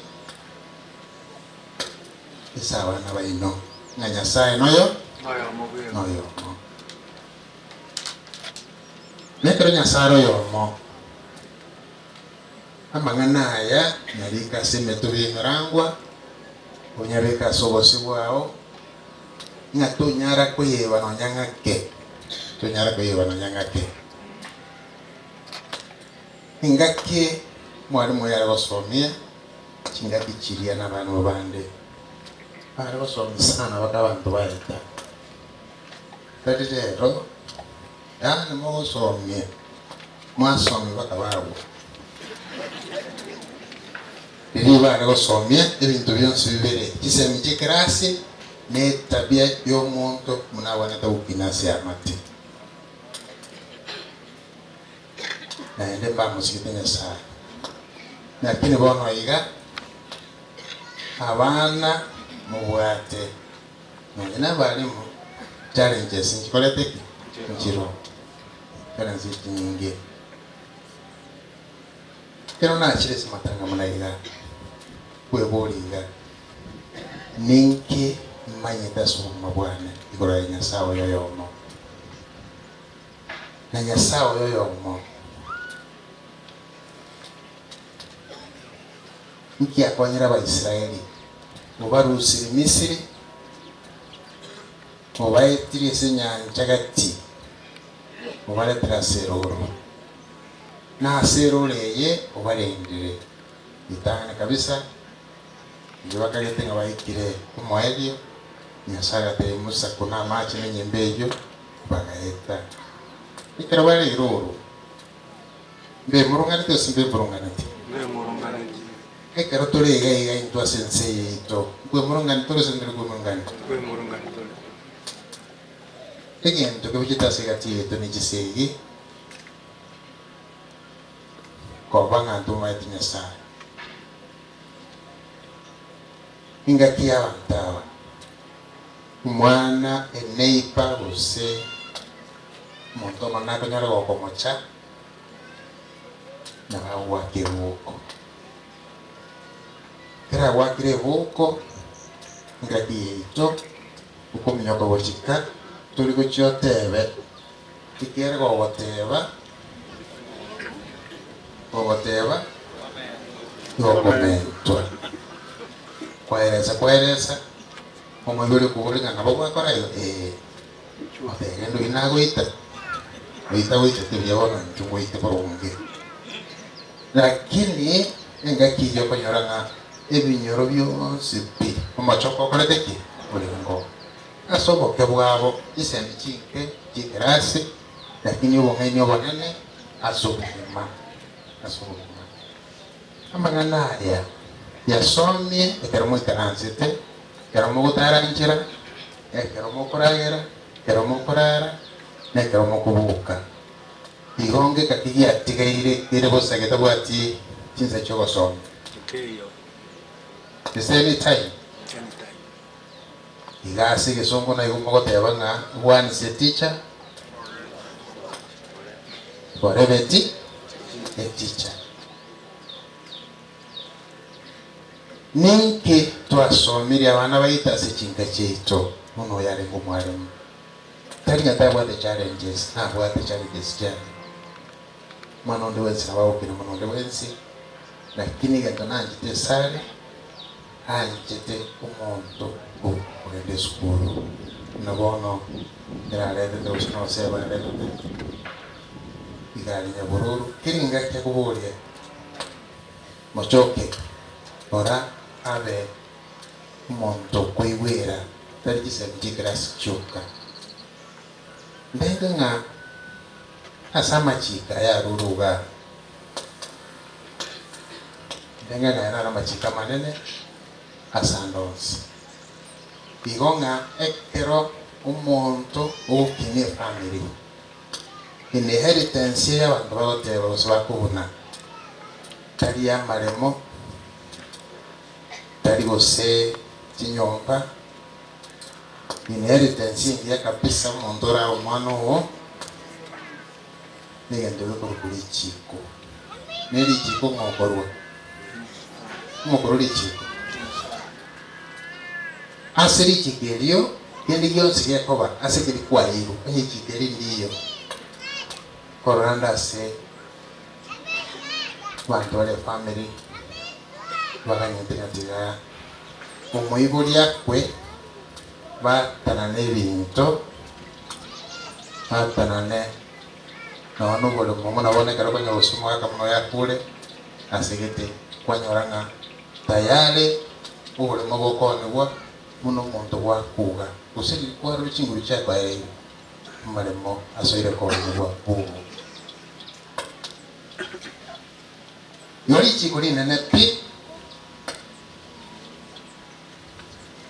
ase abana baino, ng'a Nyasae noyo noyomo. Nekero Nyasae are oyomo, Amang'ana aya nyarike ase emetwe y'emerangwa, onyabeke ase obosio bwao, ng'a tonyara koyeba nonya ng'ake, tonyara koyeba nonya ng'ake. Engaki mwalimu oyo are gosomia chingaki chiria na abana bande, bare gosomia sana mpaka abanto baeta. Tari rero, yaani mogosomia, mwasomia mpaka bagwa. Riria bare gosomia ebinto bionsi bibere, chisemi chi'ekerasi na etabia y'omonto buna abwenerete gokina ase amate. Naende mbamosigete Nyasae. Lakini bono iga, abana mobwate Nonya nabarimu challenges nchikorete ki? Nchiro. Challenges chinyinge. Ekero nachire ase amatanga buna iga, kweboria iga, ninki manyete ase obogima bwane igoro ya Nyasae oyo oyomo? Na Nyasae oyo oyomo Inki akonyire Abaisraeli? Obarusirie Misiri, obaetirie ase enyancha gati, obaretire ase erooro, na ase erooro eye obarendire ritang'ani kabisa. Inche bakagete ng'a baikire omoerio, Nyasae agatebia Musa, Kuna amache na enyimbo eyio, bagaeta. Ekero bare erooro, Mbemurunganeti gose mbemurunganeti? Ekero tore iga iga intwe ase ense eye yaito, nkwemurungani tore gose ntori kwemurungani? Egento kebuchete ase egati yaito ne chisegi, koba ng'a ntomaeti Nyasae. Engaki y'abanto aba, omwana eneiba gose omonto omonene akonyore gokomocha, na bagoaka eboko. Ekero agoakire eboko, engaki yaito okominyoka gochika tori gochia otebe, ekiagera gogoteba, gogoteba gokomentwa. Kwaeresa kwaeresa, omoibori okoboria ng'a nabo gwakora igo? Ee. Otebe rende oyio nagoita, goita goitete buya bono inche ngoite boronge. Lakini engaki eyio okonyora ng'a ebinyoro bionsi pi omochoko okorete ki? Orengo. Ase oboke bwabo chisemi chinke chi'ekerasi, lakini obong'aini obonene ase obogima, ase obogima. Amang'ana aya yasomie ekero moikaransete, ekero mogotara nchera, ekero mokoragera, ekero mokorara, na ekero mokoboka. Igo ngeka ki giatigaire kere bosa getabwati chinsa chi'ogosoma? Is any time? Iga ase egesongo naigo mogoteba ng'a one is a teacher, forever a teacher. Ninki twasomirie abana baito ase chinka chiaito buna oyo arenge omwalimu? Tari ng'a tabwate challenges, nabwate challenges chiaye. Omwana onde bwensi nabo agokina buna onde bwensi, lakini egento nanchete esare, anchete omonto okogenda esukuru. Buna bono eraretete gose nose baretete iga aria nyabororo, kera engaki akoboria mochoke, rora abe. Omonto okoigwera tari chisemi chi'ekerasi chioka. Ndenge ng'a ase amachiko aya arure igaa, ndenge ng'a aya naro amachiko amanene ase ande onsi. Igo ng'a ekero omonto ogokinia efamiri, inheritance eye abanto bagoteba gose bakobuna, tari amaremo, tari gose chinyomba, inheritance engiya kabisa omonto orabe omwana oo, negento gekorokwa richiko. Ne richiko ng'a okorwa? Ng'a okorwa richiko? Ase richiko erio, kende gionsi gekoba ase keria kwaeirwe, onye richiko eri ndiyo, korora ande ase abanto bare efamiri, baganyete ng'a tiga omoibori akwe, batanane ebinto, batanane nonya na oboremo buna bono ekero okonyora gose omogaka buna oyo akure ase gete, kwanyora ng'a tayare oboremo bokoonigwa buna omonto bwakuga, gose riria kwarure chinguru chiaye kwaereirwe amaremo asoire koonigwa bogo. Igo richiiko rinene pi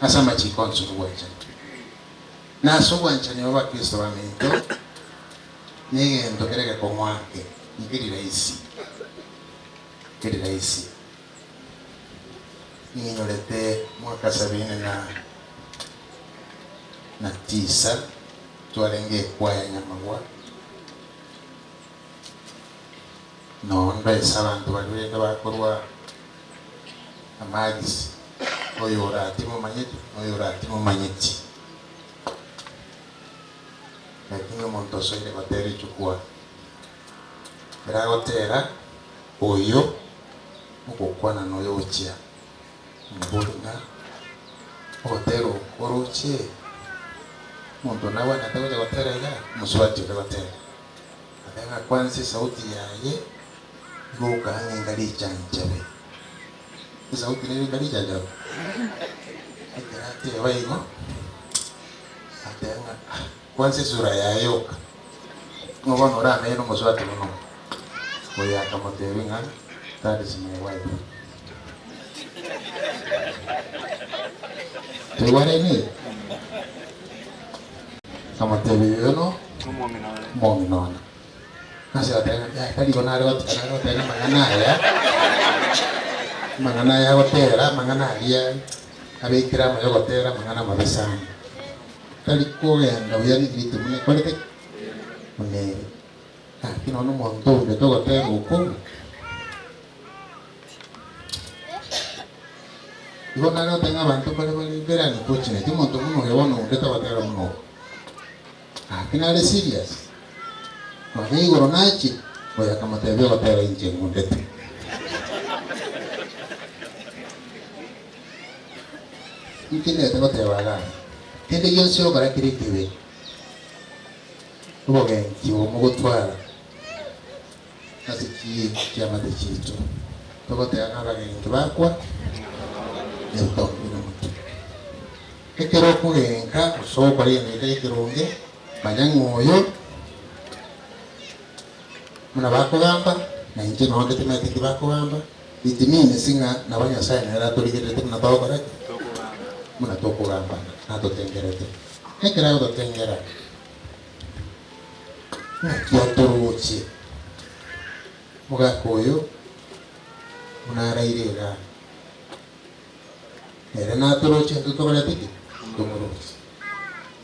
ase amachiiko onsi nobwanchani. Na ase obwanchani bw'Abakristo baminto negento kere gekong'u ake, nkeri rahisi, nkeri rahisi. Ning'inyorete mwaka sabini na na tisa twarenge ekwaya Nyamagwa. Nondo ase abanto baria rende bakorwa amagisi, oyo oratimomanyeti na oyo oratimomanyeti. Lakini omonto osoire gotera echukwa, ekero agotera, oyo ogokwana na oyo ogochia omobori ng'a ogotera oko oroche, omonto nabwenerete gocha gotera igaa, omosubati ore gotera. Akagakwansa esauti yaye igoka ang'e enga richanchabe. Esauti nere enga richanchabe? Ekero ateba igo, ateba ng'a ah, kwansa esura yaye yoka, ng'a bono oramenye na omosubati buna oyo. Oyo akamotebia ng'a that is my wife. Toigwanene? Akamotebia, Oyo no omong'ina one. Ase agateba ng'a yaya tari igo nare gote nare goteba amang'ana aya, amang'ana aya agotera, amang'ana aria abekire amaye ogotera amang'ana amabe sana. Tari kogenda buya ritimo nekorete ki? Buna ere. Gaki nonya omonto onde togotera okwo. Igo nare goteba ng'a abanto mbare bare very unfortunate, omonto buna oyo bono onde tagotera buna oko. Gaki nare serious, nonya igoro nachie, oyo akamotebia ogotera inche ngundete. Inki ndete goteba iga? Kende gionsi ogokora kere ekebe, obogenki obo mogotwara. Ase chiamate chiaito togoteba ng'a abagenki bakwa nebitoki buna motwe. Ekero okogenka gose ogokora egento getari ekeronge, manya ng'a oyo buna bakogamba, na inche nonye timanyeti nki bakogamba, it means ng'a nabo Nyasaye nere atorigererete buna togokora ki? Buna tokogambana, natotengerete. Ekero agototengera. Naki atoroche omogaka oyo buna araire igaa? Ere natoroche intwe tokorete ki? Tomoroche.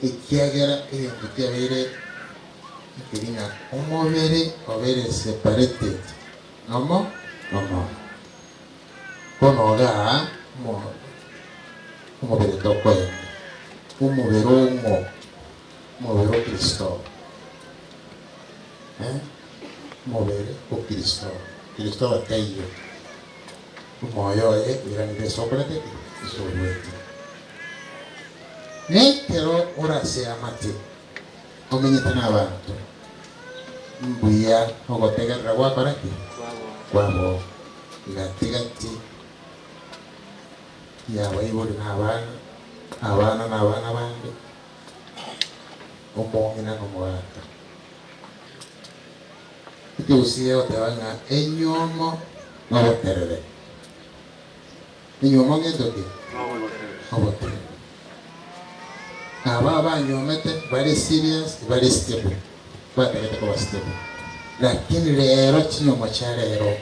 Ekiagera egento kiabeire nkeri ng'a omobere obeire separated nomo nomoyo. Bono igaa omobere tokoenda, omobere ong'o? Omobere o Kristo, eh, omobere o Kristo, Kristo taiyo, omoyo oye oiranire ase okorete ki? Ase oruete. Nekero ore ase amate, omenyete nabanto, mbuya ogotegerera gwakora ki? Kwabo. Gati gati. Ya abaibori na abana, abana na abana bande, omong'ina na omogaka. Ekegusii egoteba ng'a enyomo noboterere. Enyomo ngento ki? Oboterere. Aba abanyomete bare serious, bare stable, batagete koba stable. Lakini rero chinyomo chia rero,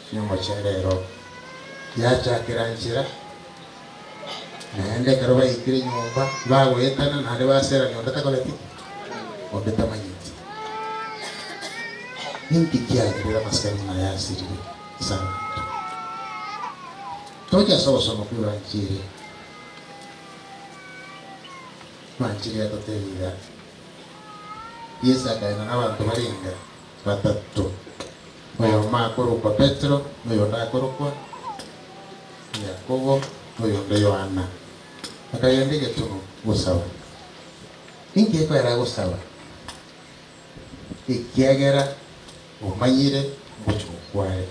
chinyomo chia rero yachakera nchera, naende ekero baikire nyomba, bagoetana naende baserania onde takoreti ki? Onde tamanyeti. Ninki kiagerire amasikani buna aya asirire ase abanto? Toche ase ogosoma kw'Ebanchiri. Ebanchiri yatotebia iga, Yeso akaenda nabanto barenge batato, oyomo akorokwa Petero, na oyonde akorokwa Yakobo, na oyonde Yohana. Bakagenda egetunwa gosaba. Ninki ekoera gosaba? Ekiagera omanyire ngochia gokware.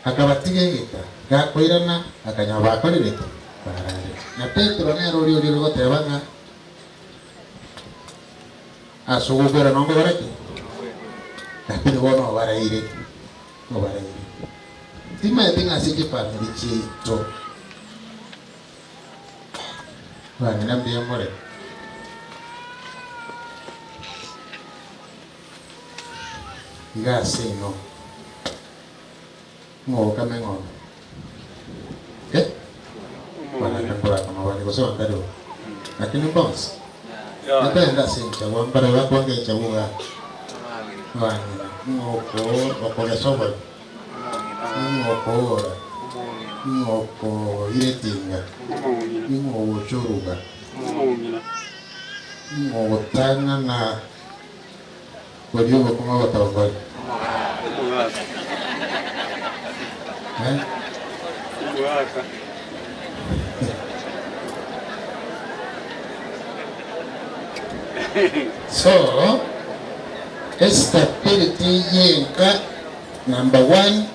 Akabatiga egeka, gakoirana, akanyora bakorire ki? Bararire. Na Petero nere oria oria ore goteba ng'a ase ogokwera nongokora ki? Lakini bono obaraire, obaraire. Timanyeti ng'a ase chifamiri chiaito Bang'ina mbuya more? Iga ase ino ng'ogokama eng'ombe eh? Bagaka nkorakama bande gose bandari bo lakini mbonsi ntoenda ase enchagwa mbare bakwanga enchagwa igaa bang'ina ng'oko okogesa obori Ning'o okoora? Ning'o okoira etinga? Ning'o ogocha oruga? Ning'o ogotang'ana koria obokima obotongori? Eh? So, estability yenka Number one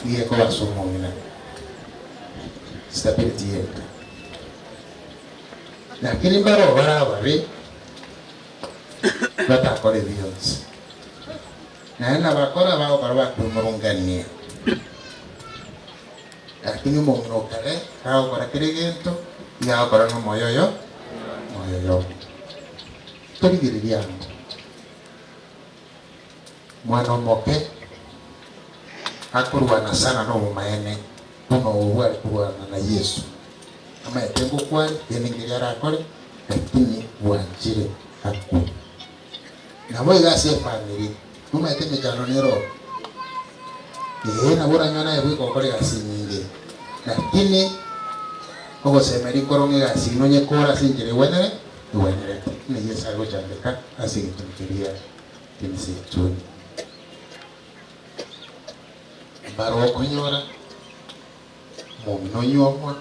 nigo ekoba ase omong'ina stability yenka lakini mbaro bare ababe batakora ebi bionsi naende nabakora bagokora bakwemurungania lakini omong'ina okare kagokora kera egento iga agokora na omoyo oyo omoyo oyomo. Torigereria amo. Mwana omoke akorwana sana nobomaene buna obo bware korwana na Yesu. Amaete ngokware kende nkeria arakore lakini bwanchire akwe. Naboigo ase efamiri nomaete emechando nere oo. Ee nabo oranyore naye bweka ogokora egasi enyinge lakini ogosemeria nkoro ng'a egasi eye nonyekore ase enchera egwenere egwenerete buna Yeso are gochandeka ase egetunwa keria. Emizeituni. Mbare okonyora omong'ina onyuomwa,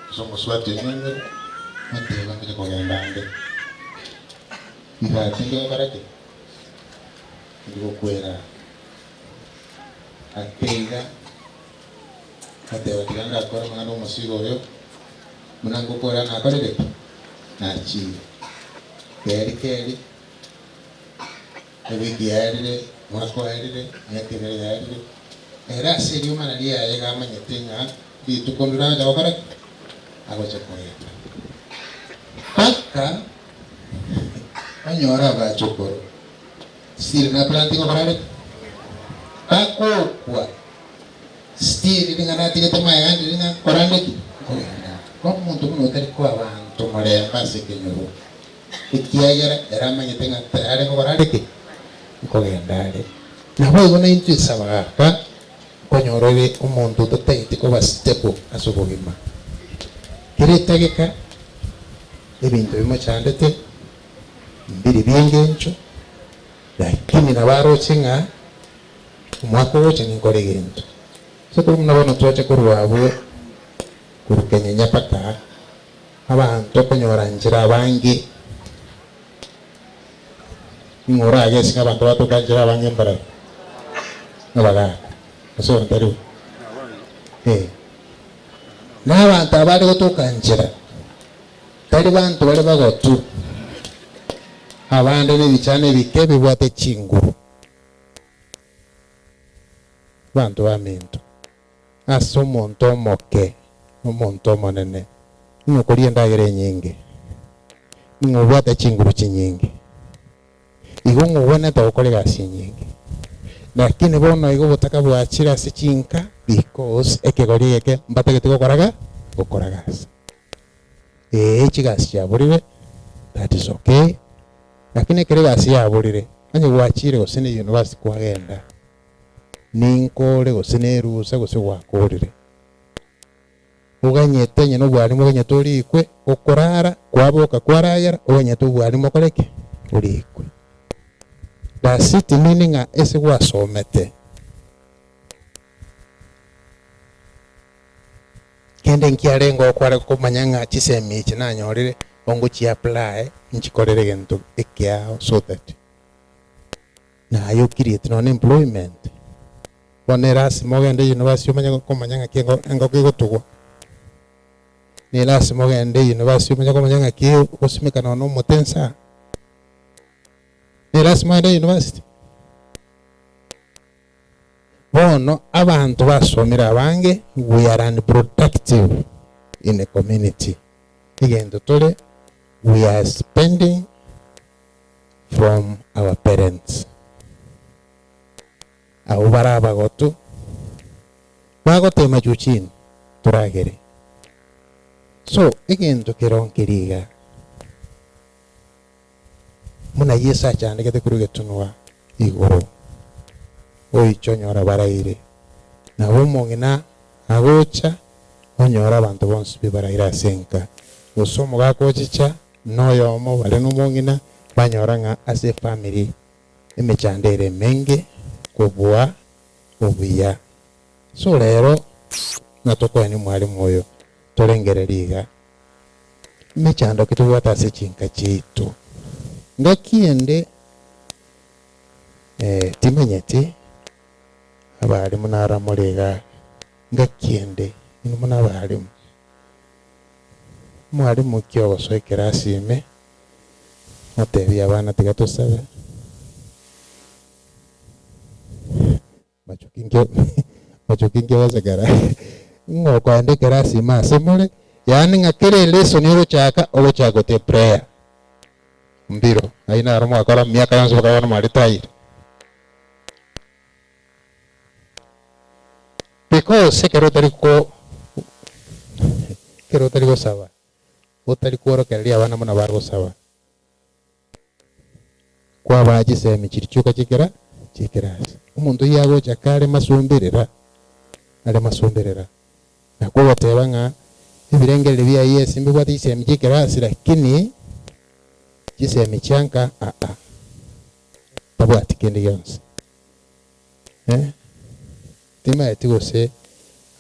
gose omosubati onyuomire, oteba ngochia kogenda ande. Igati ngekora ki? Ndi gokwera aa. Ake iga, oteba tiga ngakore amang'ana omosigo oyo, buna ngokora nakorire ki? Nachiire. Keri keri. Ewiki yaerire, omwaka oerire, emiaka ebere yaerire, ere ase eriomana riaye iga amanyete ng'a rituko ndire agocha gokora ki? Agocha koeta. Mpaka onyore abachokoro still naplante gokora are ki? Bagokwa still ring'ana atigete magega ndiri ng'a nkorande ki? Nkogenda. Bono omonto buna otari koa abanto morembe ase ekenyoro. Ekiagera ere amanyete ng'a tayare gokora are ki? Nkogenda are. Naboigo naintwe ase abagaaka nkonyora ore omonto otataeti koba stable ase obogima. Kera etageka ebinto bimochandete mbiri bi'engencho, lakini nabo aroche ng'a omwaka ogocha ninkore egento. Ase korwa buna bono twacha korwa abwo korwa Kenyenya mpaka aa. Abanto okonyora nchera abange, ning'o oragese ng'a abanto batoka nchera abange mbarabwo? Nabagaaka, gose onde tari bo? Eh. Na abanto abare gotoka nchera, tari banto bare bagotu, abande nebichano ebike bibwate chinguru. Abanto baminto, ase omonto omoke na omonto omonene, ning'o okoria endagera enyinge? Ning'o obwate chinguru chinyinge? Igo ng'o ogwenerete gokora egasi enyinge? Lakini bono igo obotaka bwachire ase chinka because ekegori egeke mbatagete gokora ga gokora gasi. Ee chigasi chiaborire that is okay, lakini ekero egasi yaborire onye gwachire gose ne university kwagenda ninkore gose ne erusa gose gwakorire. Oganyete onye nobwarimu oganyete orikwe, okorara, kwaboka kwaragera, oganyete obwarimu okore ki? Orikwe. Does it mean ng'a ase gwasomete, kende nkiarenge okware komanya ng'a chisemi echi nanyorire, ongochi apply nchikorere egento ekeao so that naye o create nonya employment. Bono erasima ogende university omanye komanya ng'aki engo engoko egotugwa, na erasima ogende university omanye komanya ng'aki ogosimeka nonya na omote nsa, na erasima ogende university. Bono abanto basomire abange we are unproductive in a community, egento tore we are spending from our parents. Abwo bare abagotu bagotema juu chini toragere. So egento kero nkeri iga, buna Yeso achandegete korwa egetunwa igoro, oiche onyore baraire, nabo omong'ina agocha onyore abanto bonsi pi baraire ase enka, gose omogaka ochicha na oyomo bare na omong'ina, banyora ng'a ase efamiri emechando ere emenge kobua obuya. So rero ng'a tokoenia omwalimu oyo torengererie iga, emechando ki tobwate ase chinka chiaito? Ngaki ende timanyeti abalimu naramore igaa, ngaki ende inwe buna abalimu, omwalimu ki ogosoa ekerasi ime Motebie abana tiga tosabe. Machoki nkio machoki nkio gosekera ng'a okoenda ekerasi ime ase more, yaani ng'a kera elesson ogochaka, ogochaka gote eprayer. Mbiro, ayio naro mwakora miaka yonsi mpaka bono mwaretire. Because ekero otari ko ekero otari gosaba. Otari kworokereria abana buna bagosaba, kwabaa chisemi chiria chioka chi'ekera chi'ekerasi. Omonto oyio agocha kare masomberera, are masomberera, nakwo ogoteba ng'a ebirengererio biaye ase mbibwate chisemi chi'ekerasi lakini chisemi chia nka aa, tabwati kende gionsi eh. Timaeti gose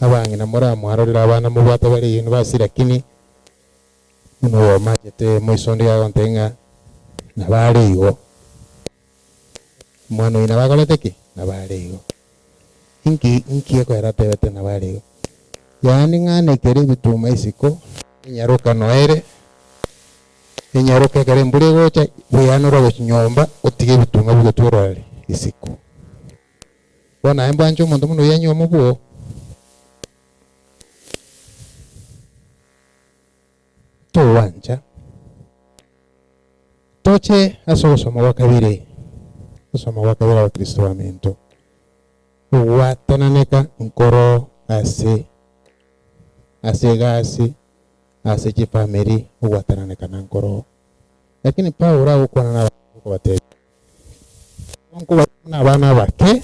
abang'ina moramwarorere abana mobwate bare university lakini buna oyomo achete moisonde iga agontebia ng'a nabo are igo. Omwana oyio nabo akorete ki? Nabo are igo. Inki inki ekoera atebete nabo are igo? Yaani ng'anekere ebituma isiko, enyaroka noere, enyaroka ekero embura egocha, bweanora gochia nyomba otige ebituma bigotwerwa are isiko. Bono aye mbwanche omonto buna oyio anywe omobwo? Togwancha. Toche ase ogosoma gwa kabere, ogosoma gwa kabere abakristo baminto, ogwatananeka nkoro ase ase egasi, ase chifamiri, ogwatananekana nkoro. Lakini Paulo agokwana na abanto okobatebia. Nkobaria buna abana abake,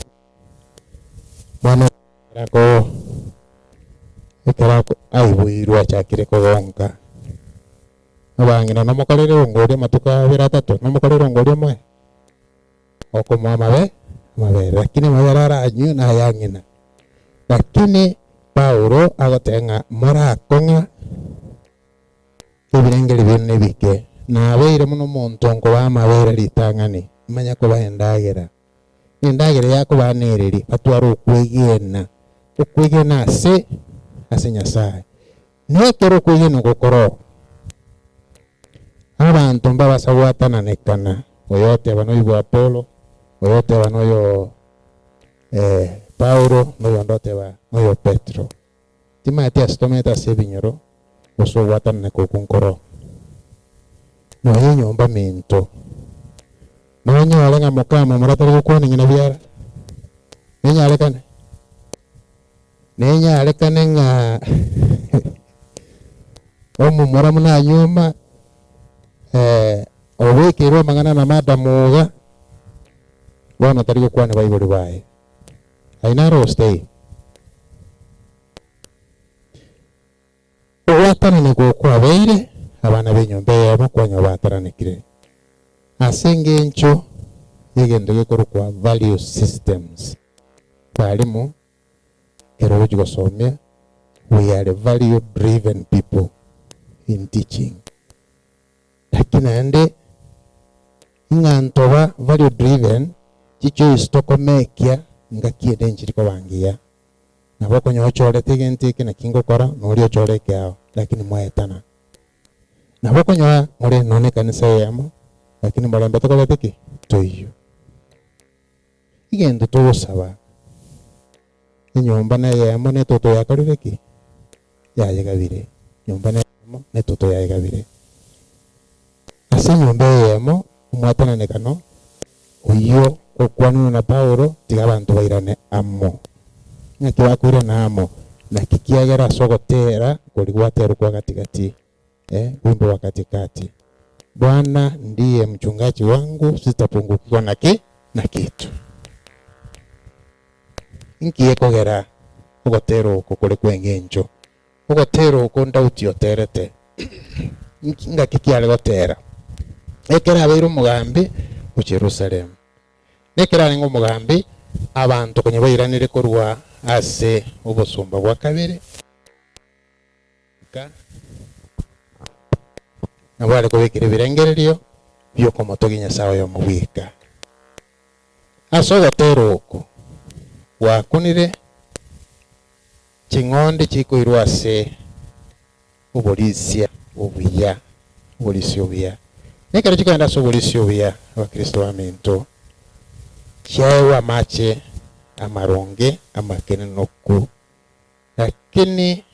bono ekero ako ekero ako aiboirwe achakire kogonka, abang'ina nomokorere rongoria amatuko abere atato, nomokorere rongoria omoe? Okomoa amabe amabere, lakini amabere aranywe naya ng'ina. Lakini Paulo agoteba ng'a morakong'a. Ebirengererio biaino nebike. Nabeire buna omonto nkobaa amabere ritang'ani, imanye kobaa endagera. Nendagera yakobaa nereri, batware okwegena, okwegena ase ase Nyasae. Nekero okwegena gokora oo, abanto mbabasa gwatananekana, oyo oteba noyo bwa Apolo, oyo oteba noyo Paulo, na oyonde oteba noyo Petero. Timanyeti ase tomenyete ase ebinyoro, gose ogwatananeka okwo nkoroo. Nonya enyomba minto, nonyore ng'a mokamomura tari gokwana ng'ina biara, nenyarekane? Nenyarekane ng'a omomura buna anyuoma obekeirwe amang'ana na madam iga, bono tari gokwana baibori baye. Aye naro ostay. Ogwatananekwa okwo kwabeire, abana b'enyomba eyemo kwanywa baatananekire ase engencho y'egento gekorokwa value systems. Barimu, ekero ogochia gosomia, we are value driven people in teaching. Lakini naende ng'a ntoba value driven, chichoice tokomekia ngaki ende nchiri koba ngiya. Nabo okonyora ochorete egento eke naki ngokora, na oria ochore ekeao, lakini mwaetana. Nabo okonyora more nonya ekanisa eyemo, lakini morembe tokorete ki? Toiyio. Egento togosaba, enyomba na eyemo na etoto yakorire ki? Yayegabire. Enyomba na eyemo na etoto yayegabire. Ase enyomba eyemo, omwatananekano oyio okwanirwe na Paulo, tiga abanto bairane amo. Ng'aki bakoirana amo? Naki kiagera ase ogotera koria gwaterwa kwa gati-gati, eh, wimbo wa katikati, Bwana ndiye mchungaji wangu, sitapungukiwa na ki? Na kitu. Inki gekogera ogotera oko kore kw'engencho? Ogotera oko Daudi oterete, ngaki ki are gotera? Ekero abeire omogambi o Jerusalemu. Na ekero arenge omogambi, abanto konya bairanire korwa ase obosomba bwa kabere, nabo are kobekera ebirengererio bi'okomotogia Nyasae oyomo bweka. Ase ogotera oko gwakunire Ching'ondi chikoirwa ase oborisia obuya, oborisia obuya. Na ekero chikogenda ase oborisia obuya, Abakristo baminto, chiaegwe amache amaronge amakenenoku. Lakini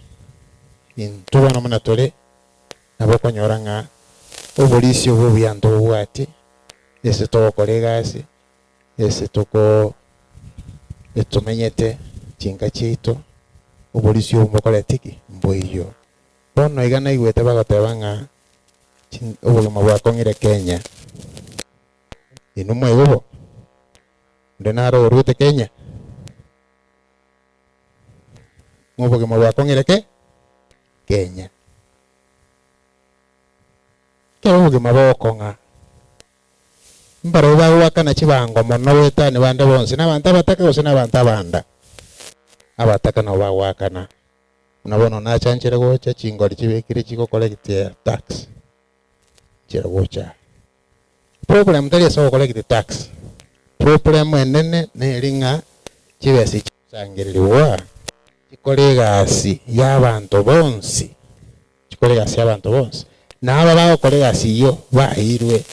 intwe bono buna tore, nabo okonyora ng'a oborisia obo obuya ntobobwati, ase togokora egasi, Ase toko tomenyete chinka chiaito, oborisia obo mbokoreti ki? Mboiyo. Bono iga naigwete bagoteba ng'a obogima bwakong'ire Kenya. Inwe mwaigwa bo? Onde naro oruete Kenya? Ng'a obogima bwakong'ire ke? Kenya. Ekero obogima bogokong'a. Mbarabwo bagoakana chibango mono goetania bande bonsi, nabanto abataka gose nabanto abanda? Abataka nabo bagoakana. Buna bono nachanchere gocha chingori chibekire chigocollect tax, nchera gocha. Problem tari ase ogocollect tax, problem enene neri ng'a chibesa echi chigosangererigwa chikore egasi ya abanto bonsi. Chikore egasi y'abanto bonsi, na aba bagokora egasi eyio baeirwe,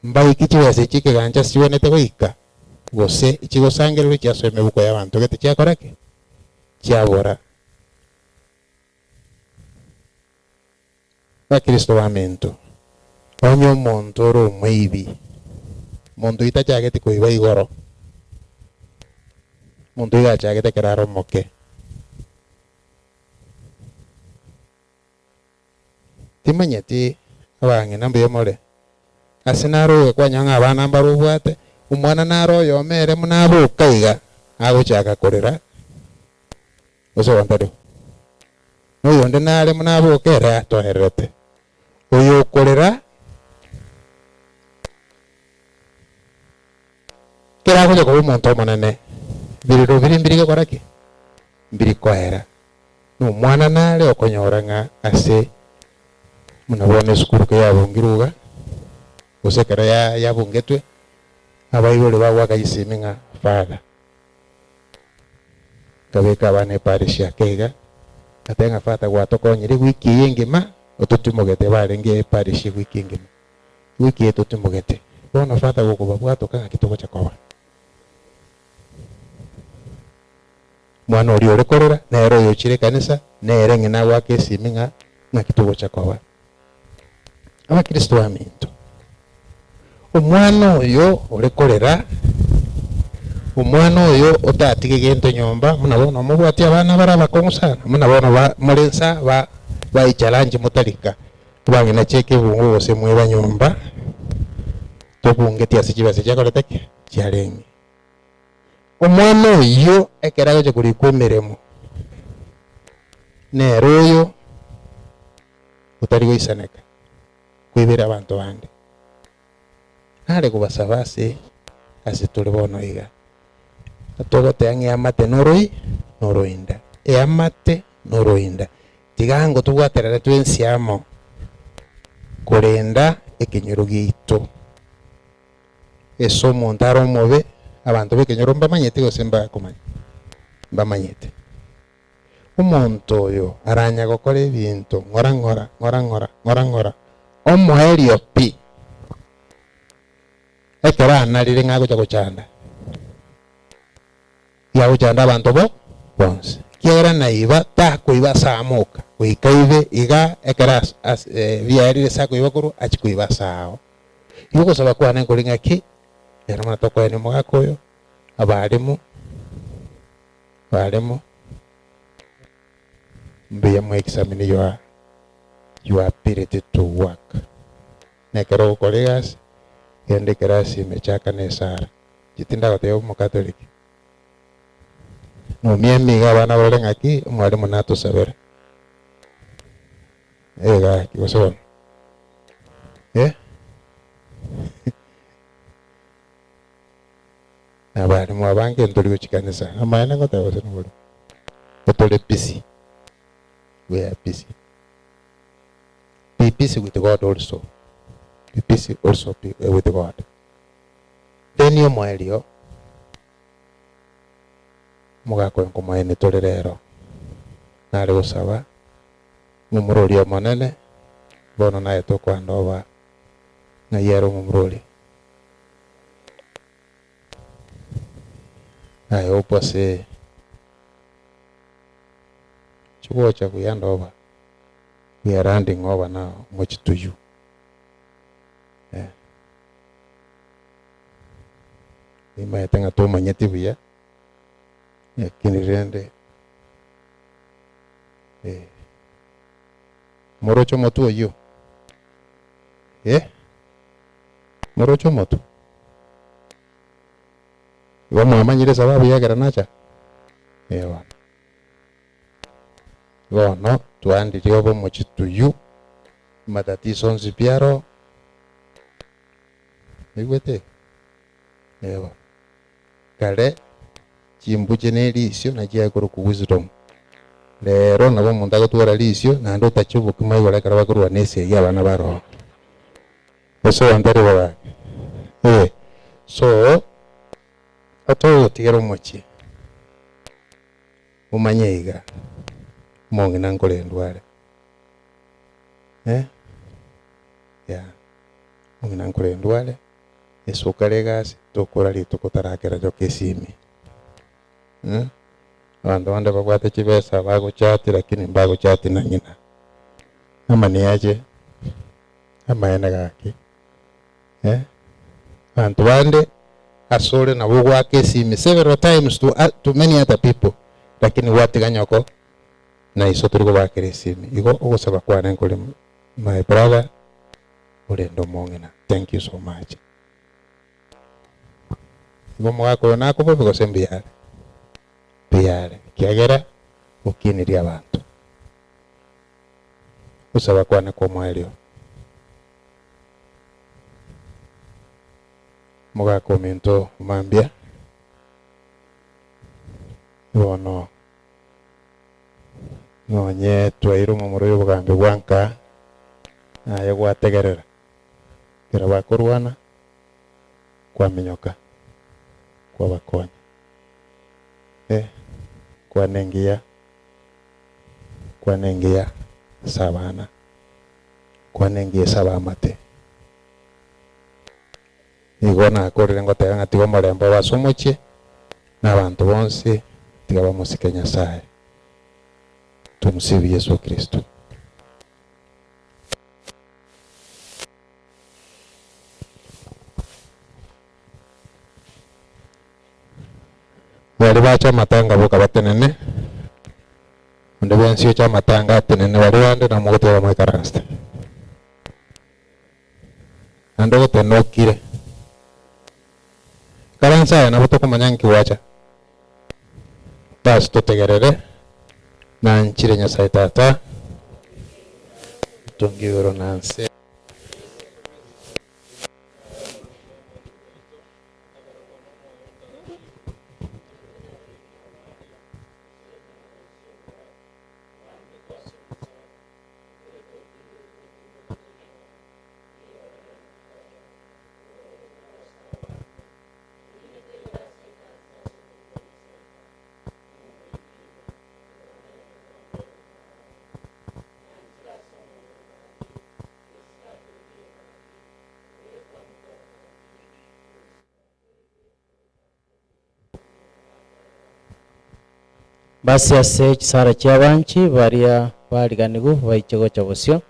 mbaike chibesa echi ekegancha chigwenerete goika, gose chigosangererwa chiasoa emebuko y'abanto gete chiakora ki? Chiabora. Bakristo baminto, onye omonto ore omoibi, omonto oyio tachageti koiba igoro, omonto oyio achagete ekero are omoke. Timanyeti abang'ina mbuya more? Ase naro ogokwanyora ng'a abana mbare obwate, omwana naro oyomo ere buna aboka iga, agochaka korera, gose ogontari bo. Na oyonde nare buna aboka ere atohererete. Oyo okorera, ekero agocha koba omonto omonene, birero biria mbiri gokora ki? Mbiri koera. Na omwana nare okonyora ng'a ase buna bono esukuru keyabungirwe iga, gose ekero yabungetwe, abaibori bagoaka chisimi ng'a father, nkabeka abana eparish ake iga. Ngateba ng'a Father gwatokonyire ewiki eye engima, ototimogete barenge eparish ewiki engima. Ewiki eye totimogete. Bono Father gokobabwatoka ng'aki togocha koba. Mwana oria ore korera, nere oyochire ekanisa, nere ng'ina agoaka esimi ng'a ng'aki togocha koba. Abakristo baminto, omwana oyo ore korera, omwana oyo otatige gento nyomba, buna bono omobwati abana bare abakong'u sana, buna bono ba more nsa ba baicharanche motarika, abang'ina cheka ebungo gose mweba nyomba, tobungeti ase chibesa chiakorete ki? Chiarenge. Omwana oyio ekero agocha korikwa emeremo, nere oyo otari goisaneka koibera abanto bande. Nare kobasaba ase ase tore bono iga, togoteba ng'a eamate noroi noroinda, eamate noroinda, tiga ango tobwaterane twensi amo korenda ekenyoro giaito. Ase omonto are omobe, abanto b'ekenyoro mbamanyete gose mbakomanya? Mbamanyete. Omonto oyo aranya gokora ebinto ng'ora ng'ora, ng'ora ng'ora, ng'ora ng'ora, omoerio pi, ekero anarire ng'a agocha gochanda, Yagochanda abanto bo bonsi, ekiagera naiba takoiba ase amoka, goika aibe iga ekero as as biaerire ase akoiba korwa, achie koiba ase ao. Igo ogosaba kwane nkore ng'aki, ere buna tokoenia omogaka oyo, abaremu, abaremu, mbuya mwa examine your your ability to work. Na ekero ogokora egasi, genda ekerasi ime chaka na esara. Inche tindagotebia omokatoliki, Nomia emiga abana barore ng'aki omwalimu natosabera. Eh gaki gose bono? Eh? Abalimu abange ntori gochia kanisa, amaene ngoteba gose nobori? Tore busy, we are busy. Be busy with God also, be busy also be with God. Then omoerio, omogaka oyo nkomoenia tore rero, nare gosaba ng'a omorori omonene, bono naye tokoandoba ng'ai ere omomura oria. Naye hope ase chigocha buya ndoba, we are handing over now omochie to you. Eh. Nimaete ng'a tomanyeti buya, lakini rende eh, moroche omotwe oyio? Eh, moroche omotwe? Igo mwamanyire esababu yekero nacha? Eh bono. Bono twandirie obomochi tuyu, amatatizo onsi pi aro. Oigwete? Eeh. Kare chimbuche ne risio nachio chiakorokwa wisdom. Rero nabo omonto agotwara risio naende otache obokima igoro ekero bakorwana esegi abana baroo. Gose abanto tari bo gaki? Eh. So, otogotigera omochie, omanye iga, omong'ina nkorendwa are. Eh, yeah. Omong'ina nkorendwa are, esuka ere egasi, tokora rituko otarakera rioka esimi. Abanto bande babwate chibesa bagochati lakini mbagochati na ng'ina. Amani ache, amaene gaki eh. Abanto bande asore nabo ogoaka esimi several times to to many other people lakini gwatiga nyoko na iso tori kobakera esimi. Igo ogosaba kwane nkore my brother. Orende omong'ina thank you so much. Igo omogaka oyo nakobobe gose mbuya are? Mbuya are ekiagera okinirie abanto. Gosaba kwane kwa omoerio. Omogaka ominto omambia bono Nonye twaire omomura oyo obogambi bwa nka, naye gwategerera ekero bakorwana, kwaminyoka, kwabakonya. Eh, kwana engiya, Nkwana engiya ase abana, nkwana engiya ase abaamate. Nigo nakorire ngoteba ng'a tiga omorembe obe ase omochie, na abanto bonsi tiga bamosike Nyasae. Tumsifu Yesu Kristo. Baria bache amatanga boka batenene, onde bwensi oche amatanga atenene, baria bande namogotiga bamoikaransete. Naende ogotenena okire. Ikaransa aye nabo tokomanya nki gwacha. Basi totegerere, Nanchire Nyasae Tata, otongi igoro na nse. Basi ase chisara chi'abanchi baria bariganigwe baiche gocha bosio.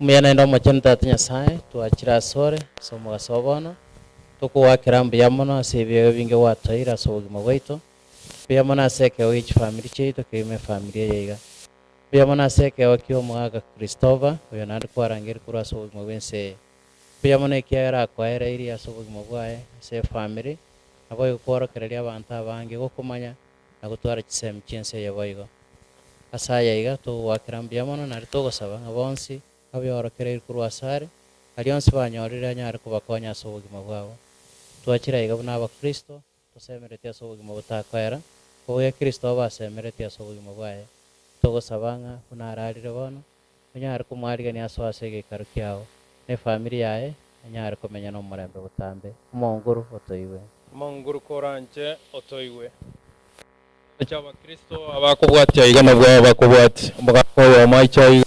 Omuya naende Omochenu Tata Nyasae, twachire asore ase omogaso o bono, tokogoakera mbuya mono ase ebiegwa ebinge gwatoeire ase obogima bwaito, mbuya mono ase ekeegwa gie chifamiri chiaito kegima efamiri eye iga. Mbuya mono ase ekeegwa ki'omogaka Christopher, oyo naende kwarangeire korwa ase obogima bw'ense eye. Mbuya mono ekiagera akoereirie ase obogima bwaye ase efamiri, naboigo kworokereria abanto abange gokomanya na gotwara chisemi chi'ense eye boigo. Ase aya iga togogoakera mbuya mono nario togosaba ng'a bonsi abeorokereirie korwa asare, aria onsi banyorire anyare kobakonya ase obogima bwabo. Twachire aiga buna abakristo, tosemeretie ase obogima botakoera, kobuya Kristo obe asemeretie ase obogima bwaye. Togosaba ng'a buna ararire bono, onyare komoarigania asoe ase egeikaro kiao, na efamiri yaye anyare komenya nomorembe botambe. Omonguru otoigwe. Omonguru koranche otoigwe. Inche Abakristo abakobwatia iga nabwo abakobwatia. Omogaka oyomo aiche aiga,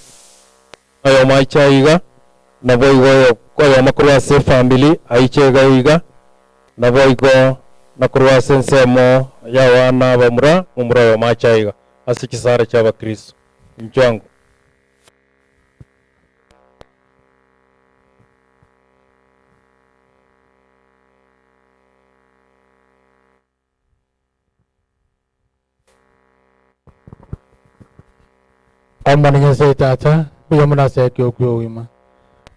oyomo aiche aiga, naboigo oyo oyomo korwa ase efamiri aiche iga iga, naboigo na korwa ase ensemo y'abana abamura, momura oyomo ache aiga, ase chisara chi'Abakristo. Inchuo ango. Omonene Nyasae Tata, mbuya mono ase ekio ki'obogima.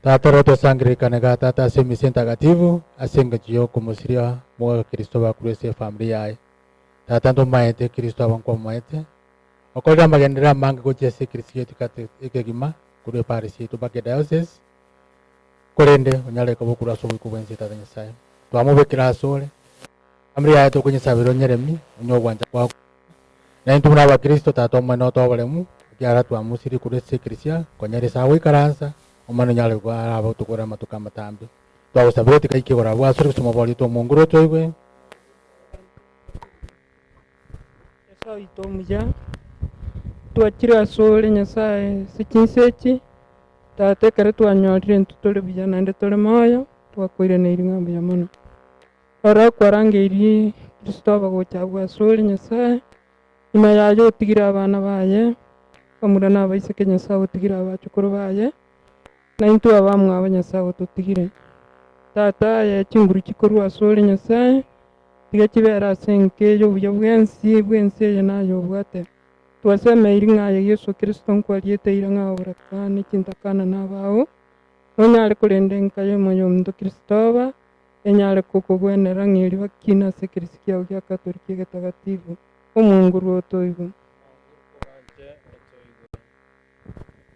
Tata oro tosangererekane iga Tata ase emisa entagatifu ase engencho y'okomosiria omogaka Kristo bakurwe ase efamiri yaye. Tata ntomaete Kristo aba nkwamomaete, okorire amagenderero amange gochia ase ekerisi giaito kate ekegima korwa eparish yaito mpaka ediocese, korende onyare koba okorwa ase oboiko bw'ense Tata Nyasae. Twamobekire asore. Amri yaye tokonyesabera onyeremi, onye ogwancha kwao. Na intwe buna abakristo Tata Omonene otoe oboremu, ekiagera twamoisirie korwa ase ekeresia, konyora ase agoikaransa, Omonene onyare arabe otokore amatuko amatambe. Twagosabire tikaike igoro abwo asore gose omoboria omonguru otoigwe. Nyasae oito omuya, twachire asore Nyasae ase chinsa echi, Tata ekero twanyorire intwe tore buya naende tore moyo, twakoiraneirie ng'a mbuya mono. Rora kwarangeirie Kristo abagocha abwo asore Nyasae, nyuma yaye otigire abana baye, abamura na abaiseke Nyasae otigire abachukuru baye, na intwe abamwabo Nyasae ototigire. Tata aye chinguru chikorwa asore Nyasae, tiga chibere ase enka eye obuya bwensi bw'ense eye naye obwate. Twasemeiri ng'a aye Yeso Kristo nkwariete eira ng'a oborakane chintakana nabao, nonyare korenda enka y'omoyominto Kristoba, enyare gokogwenera ng'a erio bakine ase ekerisi kiao gia Katoliki egetagatifu, Omonguru otoigwe.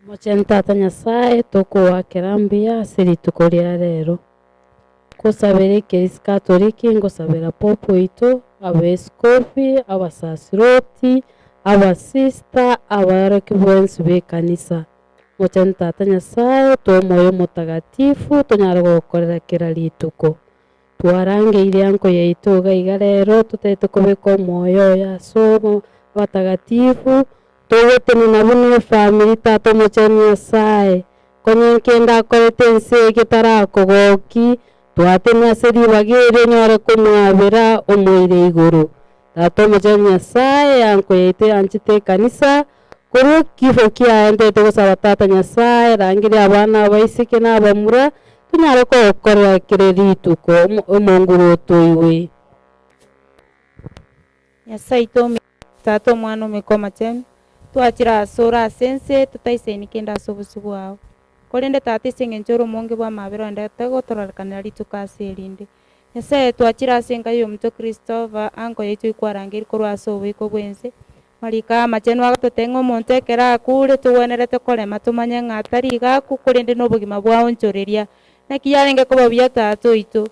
Omochenu Tata Nyasae, tokogoakera mbuya ase rituko ria rero. Ngosabera ekerisi Katoliki, ngosabera Pope oito, abaeskofi, abasasiroti, abasista, abaorokia bonsi b'ekanisa. Omochenu Tata Nyasae, toe omoyo omotagatifu tonyare gogokorera kera rituko. Twarangeirie anko yaito iga iga rero, totagete kobeka omoyo oye ase Abatagatifu, togotenena buna efamiri Tata Omochenu Nyasae, konya nkende akorete ense eye getarakogoki, twatene ase ribaga eri onyore komwabera omoire igoro. Tata Omochenu Nyasae, anko yaito yanchete ekanisa, korwa ekifo kiaye ntete gosaba Tata Nyasae, rangeria abana abaiseke na abamura, tonyare kogokorera kere rituko, omonguru otoigwe. Nyasae oito omuya, Tata Omwana Omoika Omochenu, twachire asore ase ense totaisaini kende ase obosio bwao. Korende Tata ase engencho ore omonge bw'amabera oenderete gotororekanera rituko ase erinde. Nyasae, twachire ase enka y'omonto Christopher, anko yaito ikwarangeirie korwa ase oboiko bw'ense. Mariko amachenu agatotebia ng'a omonto ekero akure togwenerete korema tomanye ng'a tari iga akwo korende nobogima bwaonchoreria. Naki yarenge koba buya Tata oito,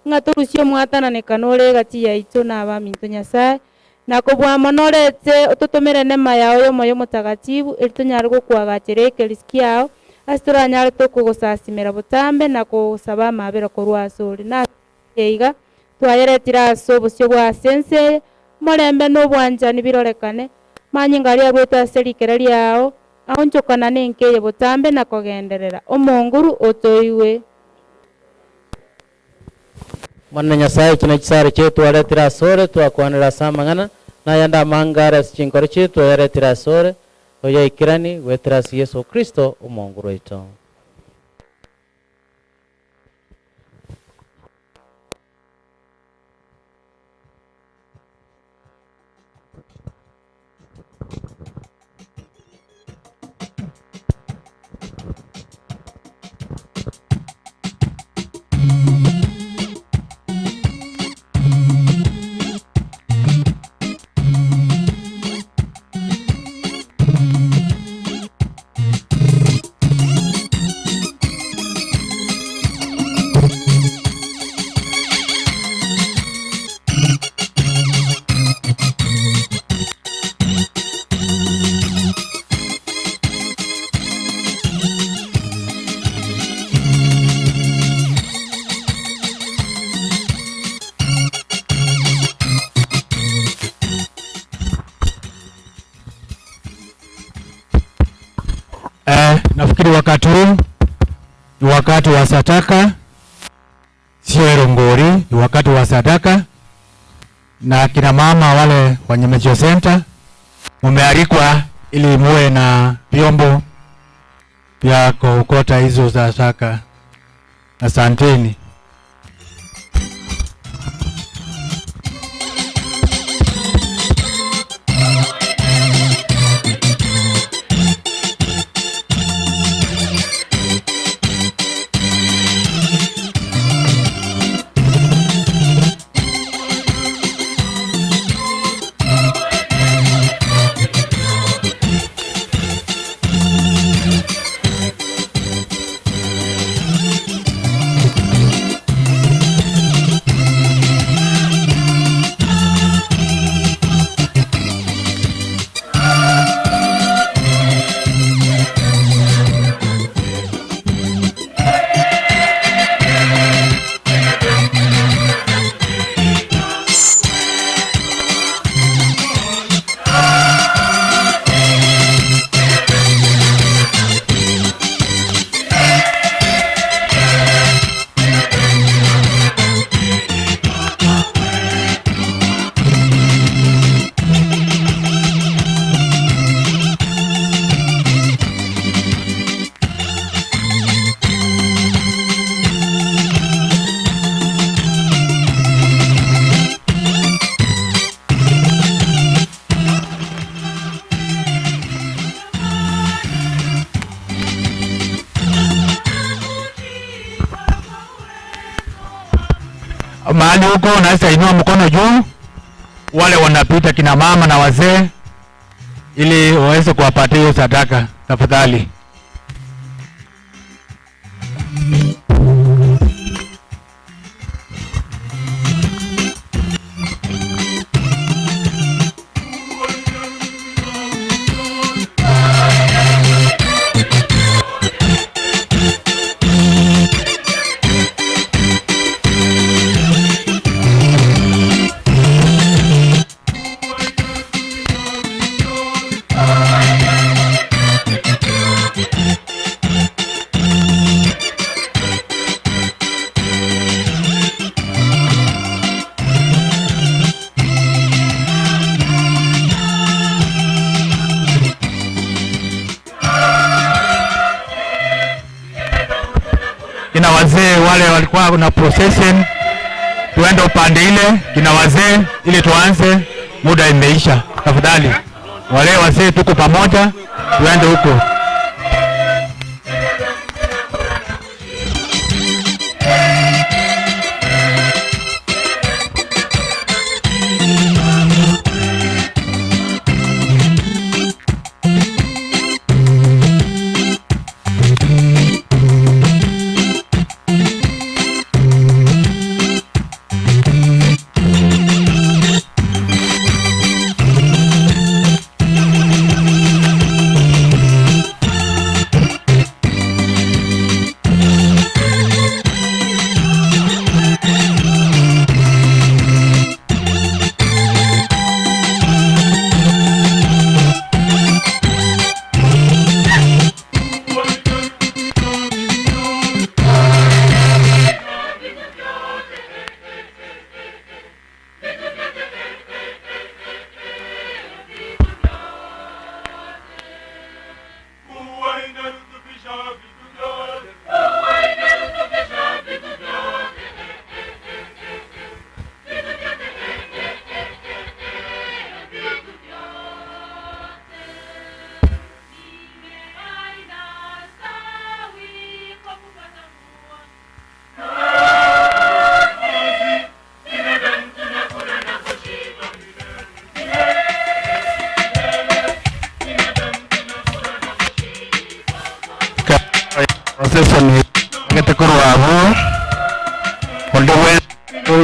ng'a torusie omwatananekano ore egati yaito na abaminto Nyasae, na kobua mono orete ototomere enema yao y'Omoyo Omotagatifu, erio tonyare gokoagachera ekeris kiao, ase toranyare tokogosasimera botambe na kogosaba amabera korwa asore. Na ase iga twayeretire ase obosio bwa ase ense eye, omorembe na obwanchani birorekane, manyinga aria aruete ase rikere riao, aonchokana nenka eye botambe na kogenderera. Omonguru otoigwe. Omonene Nyasae, echi nechisare chiaito twaretire asore, twakwanire ase amang'ana, na ayande amange are ase chinkoro chiaito twayaretire asore, toyaikeranie goetera ase Yeso Kristo, Omonguru oito. Eh, nafikiri wakati huu ni wakati wa sadaka, sio erongori, ni wakati wa sadaka. Na kina mama wale wa Nyamecheo Center mumealikwa ili muwe na vyombo vya kuokota hizo sadaka. Asanteni. Mahali huko unaweza inua mkono juu, wale wanapita kina mama na wazee, ili waweze kuwapatia hiyo sadaka tafadhali. wale walikuwa na procession, tuende upande ile kina wazee, ili tuanze, muda imeisha. Tafadhali wale wazee, tuko pamoja, tuende huko. Procession gete korwa abo onde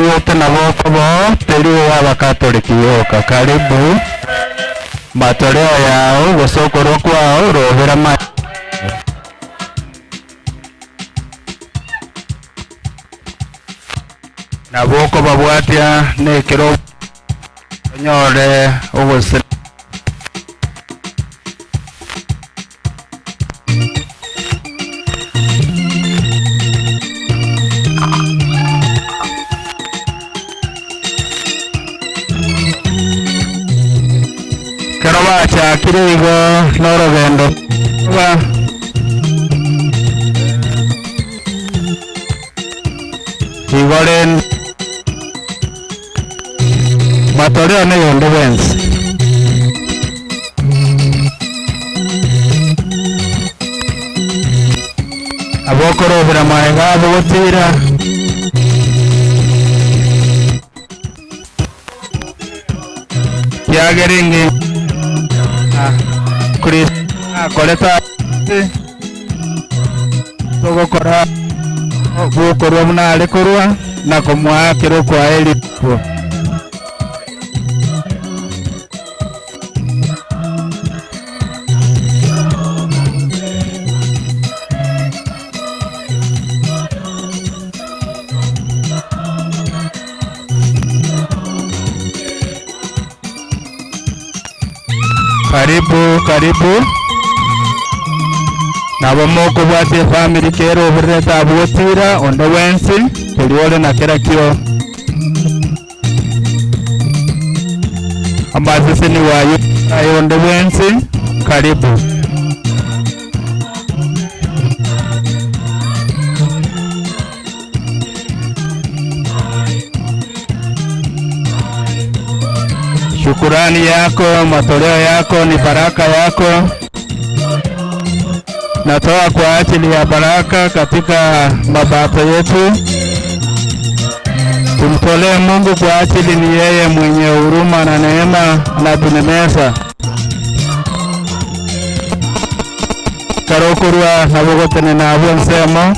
wote nabo kobo teriwo wa Bakatoliki yoka karibu matoleo yao gucokorwo kwao rohera ma nabo kobabwatia nekero onyore ogose kero bachakire igo norogendo ba igo rende matoleo ne yonde bwensi abokorobera maega abogotira kiagere Kristo akoreta tugokora gukorwa buna are korwa na komwakira kwa elipo. Karibu karibu nabo mokobwatia efamiri kera oborerete abwotira onde bwensi tori ore na kera kio amaseseni wayo ayo onde bwensi karibu. Shukurani yako, matoleo yako ni baraka yako. Natoa kwa ajili ya baraka katika mabato yetu. Tumtolee Mungu kwa ajili ni yeye mwenye huruma na neema na tunemeza. Karokurwa nabogotene nabwo nsemo.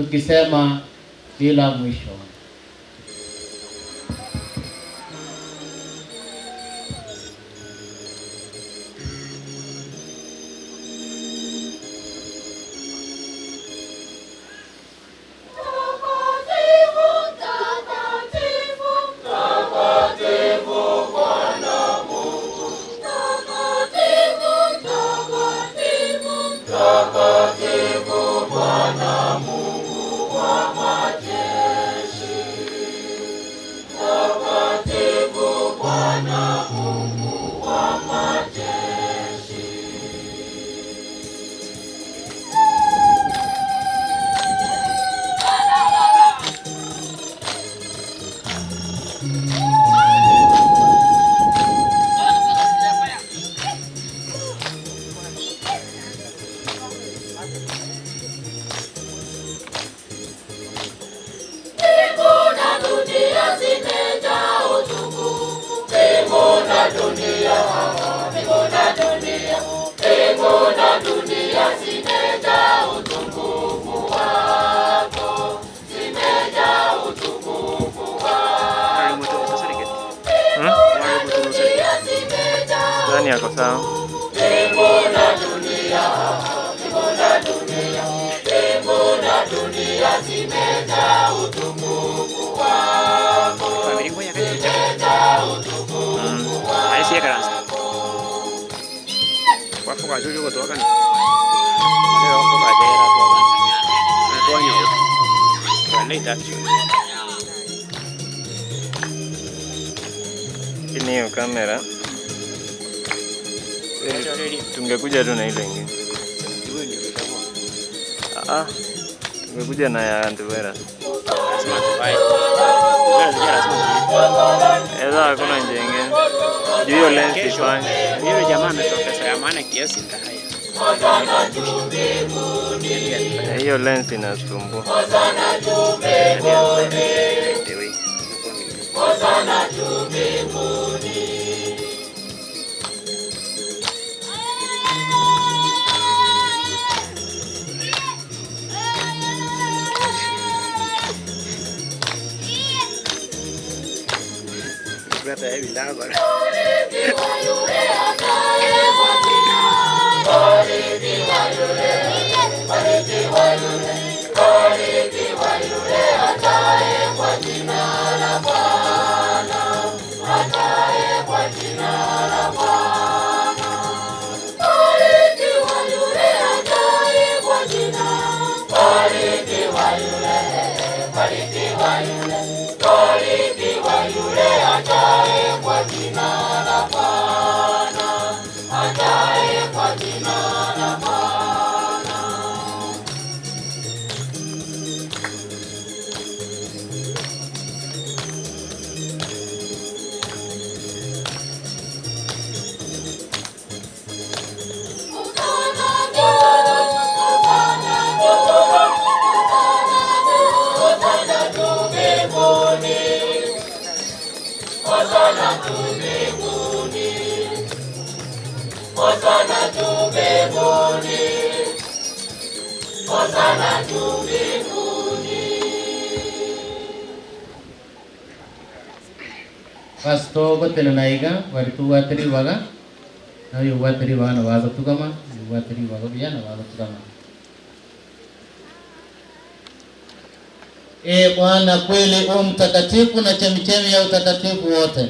tukisema bila mwisho. Mbingu na dunia zimejaa utukufu. Mbingu na dunia, mbingu na dunia, mbingu na dunia zimejaa utukufu wako, zimejaa utukufu wako. Mbingu na dunia zimejaa Nani ako sawa? Mbingu na dunia, mbingu na dunia, mbingu na dunia zimejaa utukufu wako. Zimejaa utukufu wako. Hii ni hiyo kamera. Tungekuja tu na ile ingine. Ah, tungekuja na ya antivirus. Eza hakuna njia ingine. Juu hiyo lens ifanye. Hiyo jamaa ametoa pesa ya maana kiasi haya. Hiyo lens inasumbua. Hosana juu mbinguni. Hosana juu mbinguni. Barikiwa yule ajaye kwa jina. Barikiwa yule, barikiwa yule, barikiwa yule ajaye kwa jina la Bwana, ajaye kwa jina la Bwana. Barikiwa yule ajaye kwa jina, barikiwa yule, barikiwa yule, barikiwa yule ajaye kwa jina la Bwana, ajaye kwa jina la Bwana. Hosana juu mbinguni. Hosana juu mbinguni. Hosana juu mbinguni. Hosana juu mbinguni. Pastor gotenena iga bari tubwate ribaga na oyo obwate ribaga nabo agotugama oyo obwate ribaga buya nabo agotugama. Ee Bwana, kweli u mtakatifu na chemichemi ya utakatifu wote.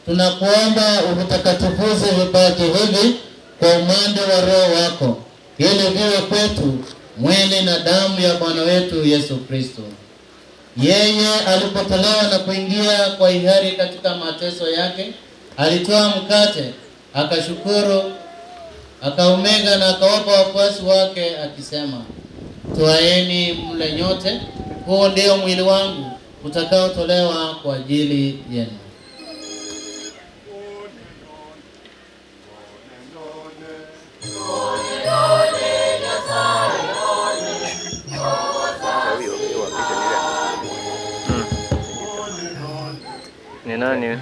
Tunakuomba uvitakatifuze vipaji hivi kwa umande wa Roho wako, ili viwe kwetu mwili na damu ya Bwana wetu Yesu Kristo. Yeye alipotolewa na kuingia kwa hiari katika mateso yake, alitoa mkate, akashukuru, akaumega na akawapa wafuasi wake akisema, Twaeni mle nyote, huu ndio mwili wangu utakaotolewa kwa ajili yenu. Ni nani?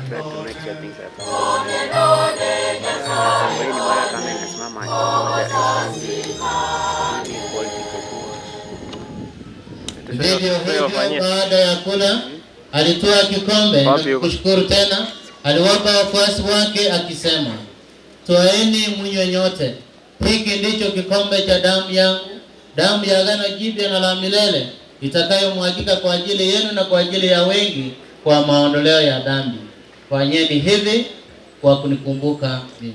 Vivyo hivyo, Tuliwafanyia. baada ya kula, alitwaa kikombe na Wapi huko? kushukuru tena, aliwapa wafuasi wake akisema, twaeni mnywe nyote, hiki ndicho kikombe cha damu yangu, damu ya agano jipya na la milele, itakayomwagika kwa ajili yenu na kwa ajili ya wengi kwa maondoleo ya dhambi. Fanyeni hivi kwa kunikumbuka mimi.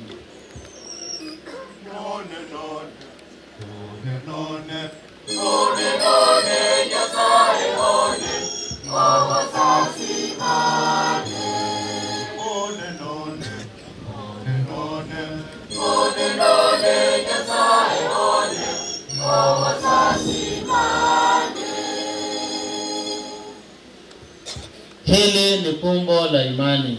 Hili ni fumbo la imani.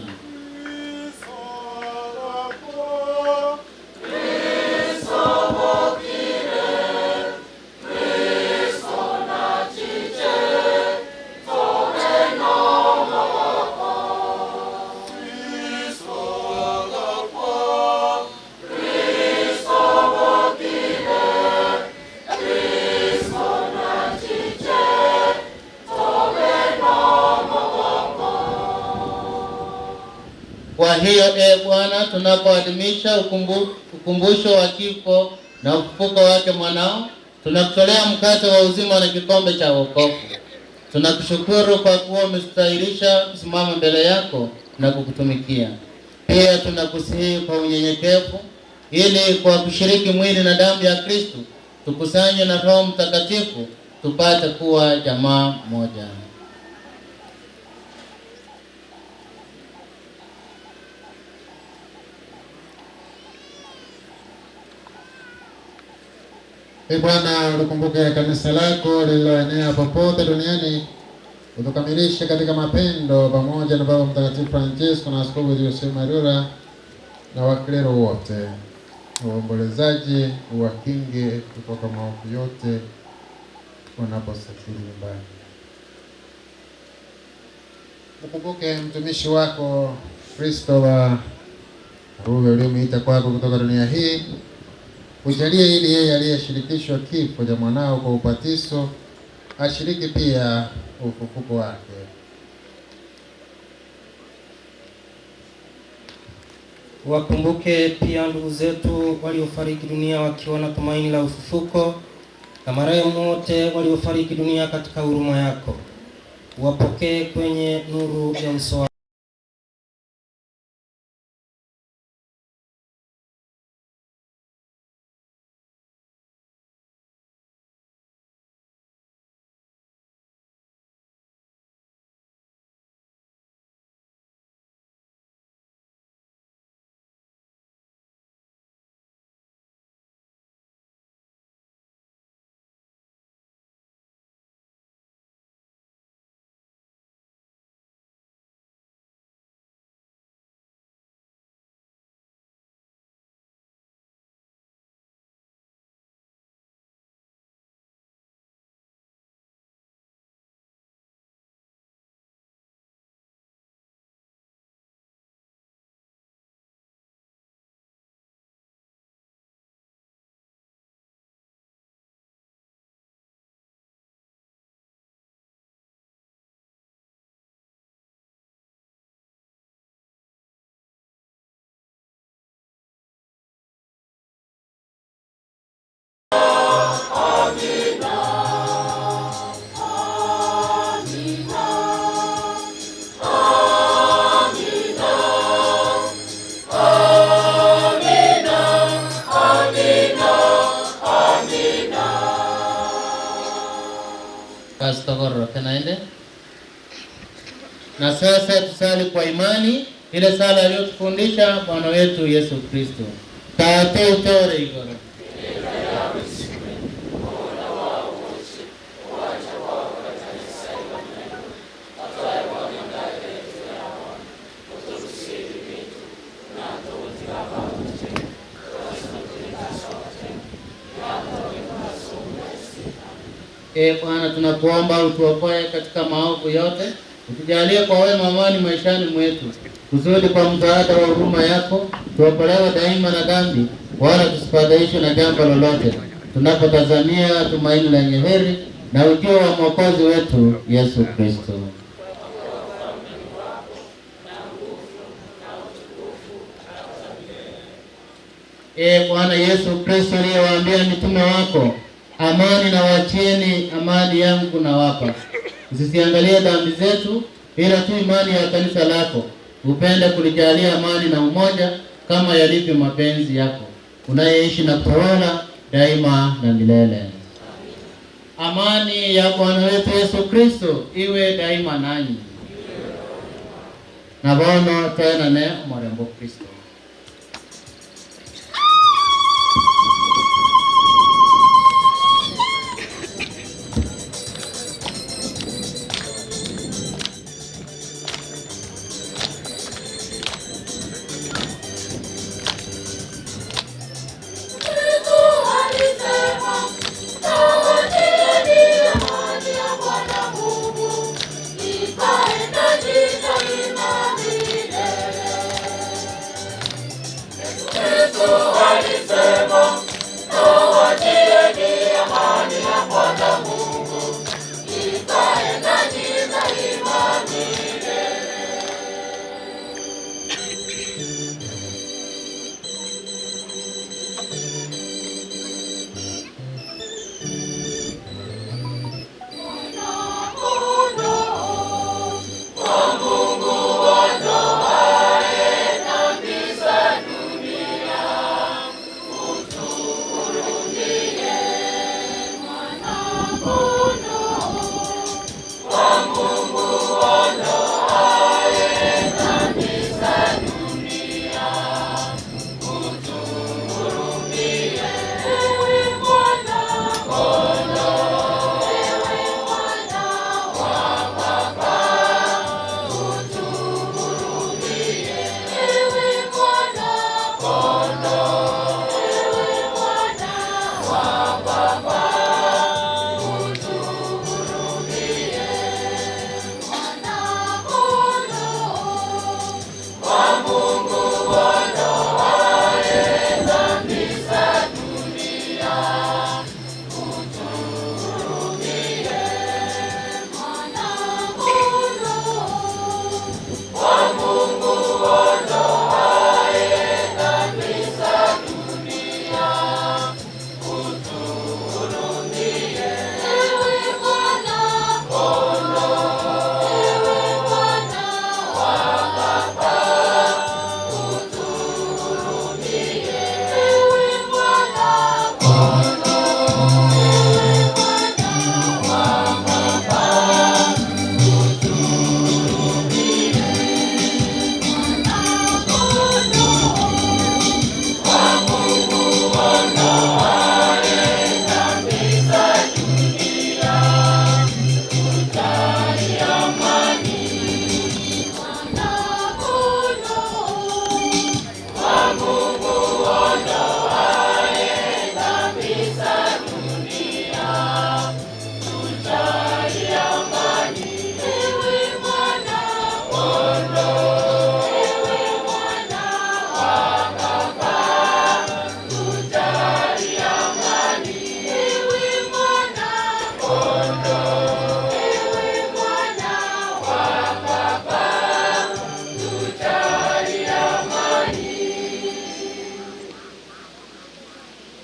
Kwa hiyo e Bwana, tunapoadhimisha ukumbusho wa kifo na ufufuko wake mwanao, tunakutolea mkate wa uzima na kikombe cha wokovu. Tunakushukuru kwa kuwa umestahilisha kusimama mbele yako na kukutumikia. Pia tunakusihi kwa unyenyekevu, ili kwa kushiriki mwili na damu ya Kristo tukusanywe na Roho Mtakatifu tupate kuwa jamaa moja. Ee Bwana, ulikumbuke kanisa lako lililoenea popote duniani, utukamilishe katika mapendo pamoja na Baba Mtakatifu Francisco na Askofu Jose Marura na waklero wote. Waombolezaji uwakinge kutoka maovu yote wanaposafiri nyumbani. Mkumbuke mtumishi wako Kristo wa Ruge uliomuita kwako kutoka dunia hii, ujalie ili yeye aliyeshirikishwa kifo cha mwanao kwa ubatizo ashiriki pia ufufuko wake. Wakumbuke pia ndugu zetu waliofariki dunia wakiwa na tumaini la ufufuko, na marehemu wote waliofariki dunia katika huruma yako. Wapokee kwenye nuru ya uso wako. Pastor Gorro, tunaende na sasa tusali kwa imani ile sala aliyotufundisha Bwana wetu Yesu Kristo. Tate utore igoro. E Bwana, tunakuomba utuokoe katika maovu yote, utujalie kwa wema amani maishani mwetu, kusudi kwa msaada wa huruma yako tuokolewe daima na dhambi, wala tusifadhaishwe na jambo lolote, tunapotazamia tumaini lenye heri na ujio wa Mwokozi wetu Yesu Kristo. Ee Bwana Yesu Kristo, uliyewaambia mitume wako, amani na wachieni, amani yangu nawapa, usisiangalie dhambi zetu, ila tu imani ya kanisa lako, upende kulijalia amani na umoja kama yalivyo mapenzi yako, unayeishi na kutawala daima na milele. Amani ya Bwana wetu Yesu Kristo iwe daima nanyi. Na bono toenane omorembe o Kristo.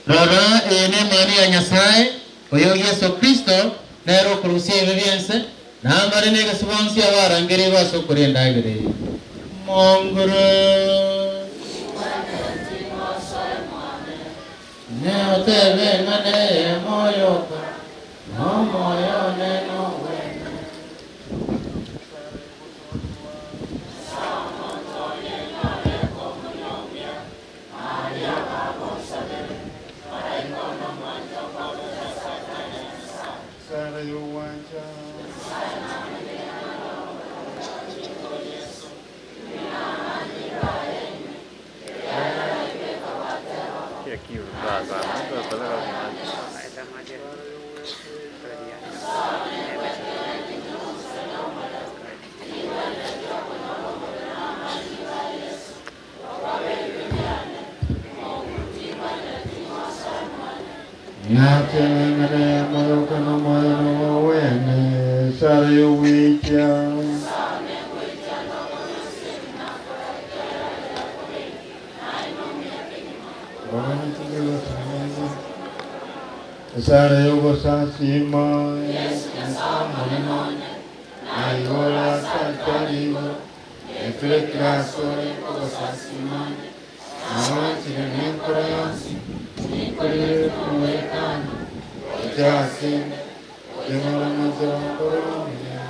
Rora, eye nemani ya Nyasae, oyo Yeso Kristo nere okorusia ebibe bi'ense, na ambare negesu bonsi abarangereirwe ase okoria endagera eye. Monguru. Ne otebe ng'a neyemo yoka, na omoyo one nogwene. Sara y'ogwancha. Pia kiu vibaya sana. Mtu anapeleka wapi maji? Nacheng'ana moyoka nomoyo wene sara yogwicha. Sara yogosasima naigora sacharigo eturetirasore ogosasima nawanchire nenkora yonsi nikorere kumwekana echase emoramazerankoromia.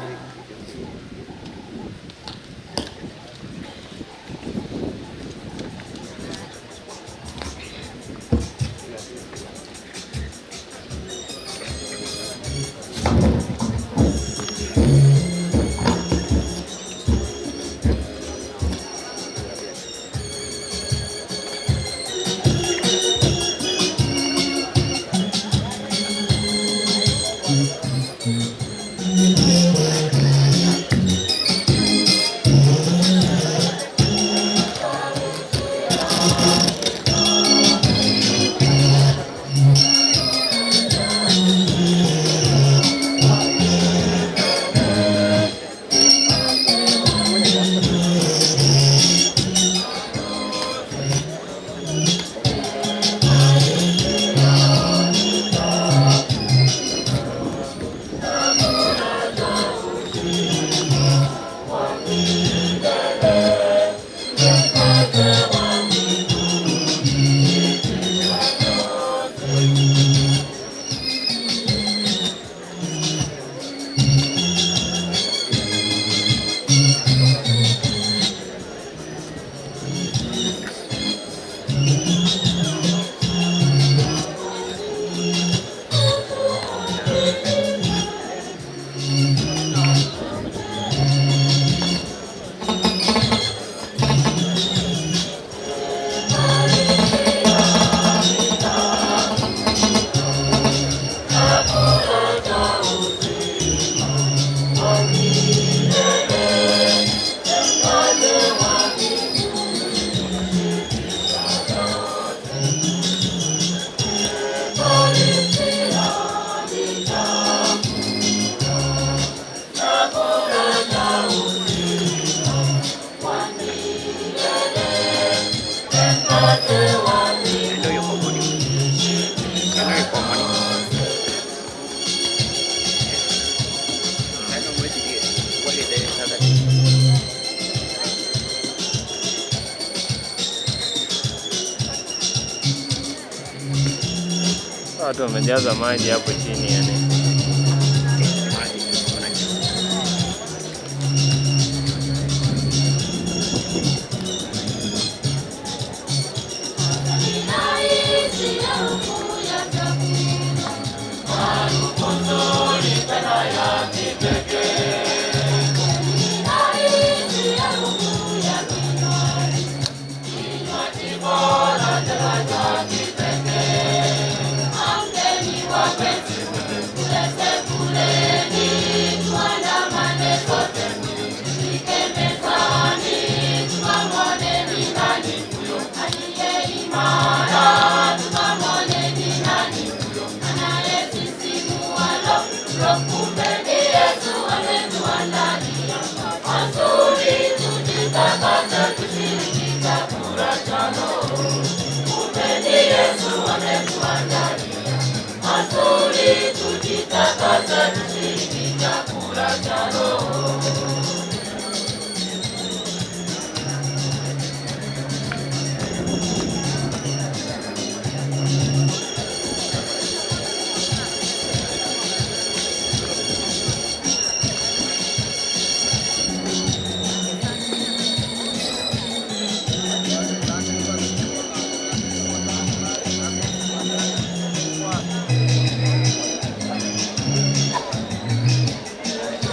Watu wamejaza maji hapo chini yani.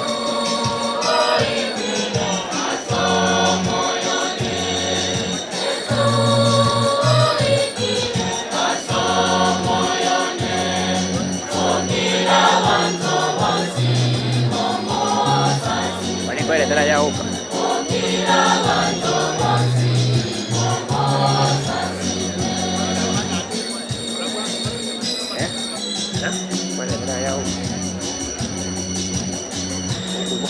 Oh.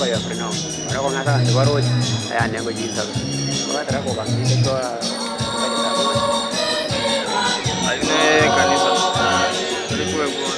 Nkoyoka ore noko, ore kong'asa abanto baroche, ayande ngochinsabe. Ogatara kogamba Ayio ne ekanisa, tori kwegwa.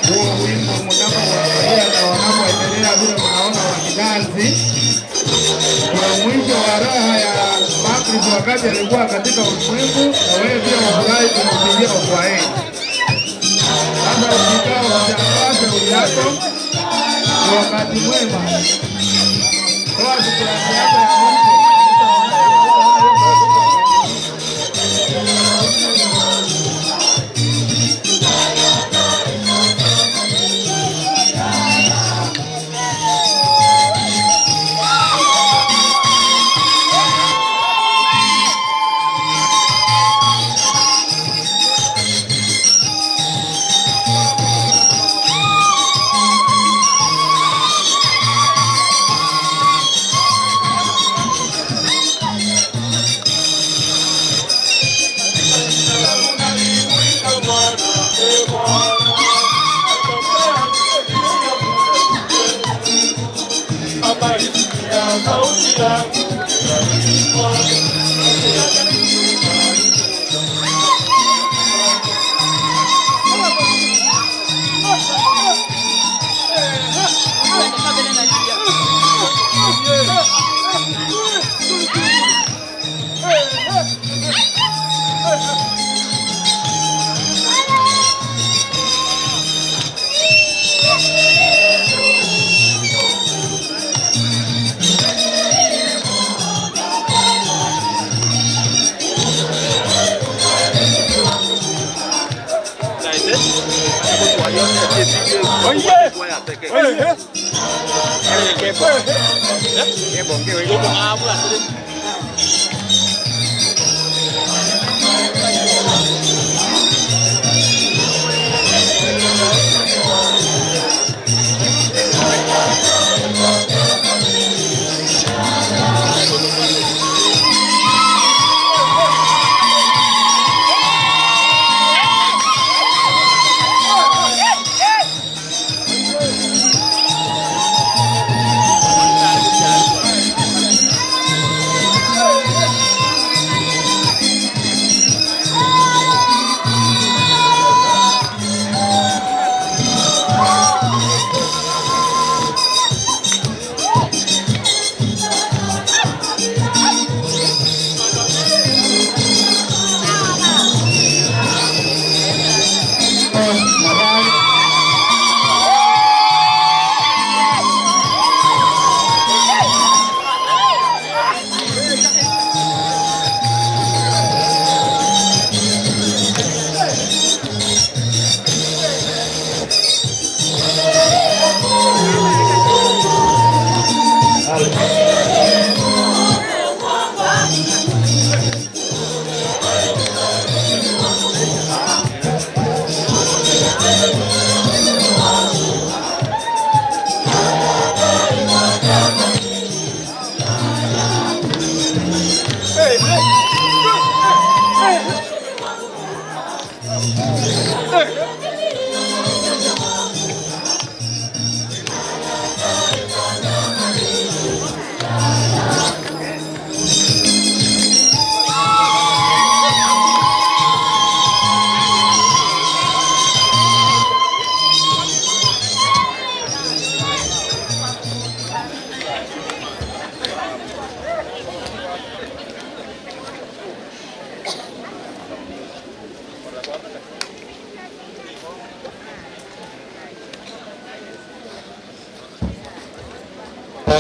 Huo wimbo mnapoangalia na wanapoendelea vile mnaona wakidansi, ndio mwisho wa raha ya Makris wakati alikuwa katika ulimwengu, na wewe pia wafurahi kumpigia kwaheri. Sasa ukikaa ukishangaa shauri yako, ni wakati mwema. Toa shukrani yako ya mwisho.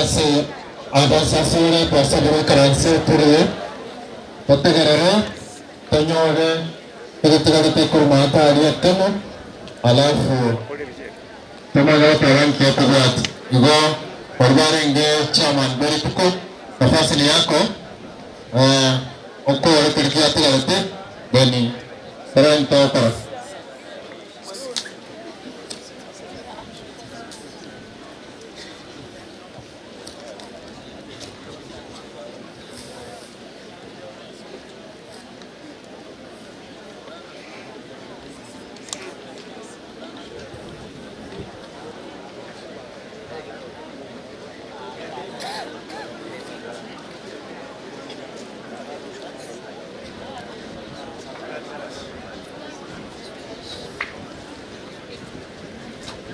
Basi abasasore twasabire ikaranse tore totegerere tonyore egetigarete korwa maate aria ekemo alafu tomanye goteba nki ekobwati. Igo baria barenge chairman bwe rituko nafasi ni yako okore keria kiatigarete then torore ntogokora.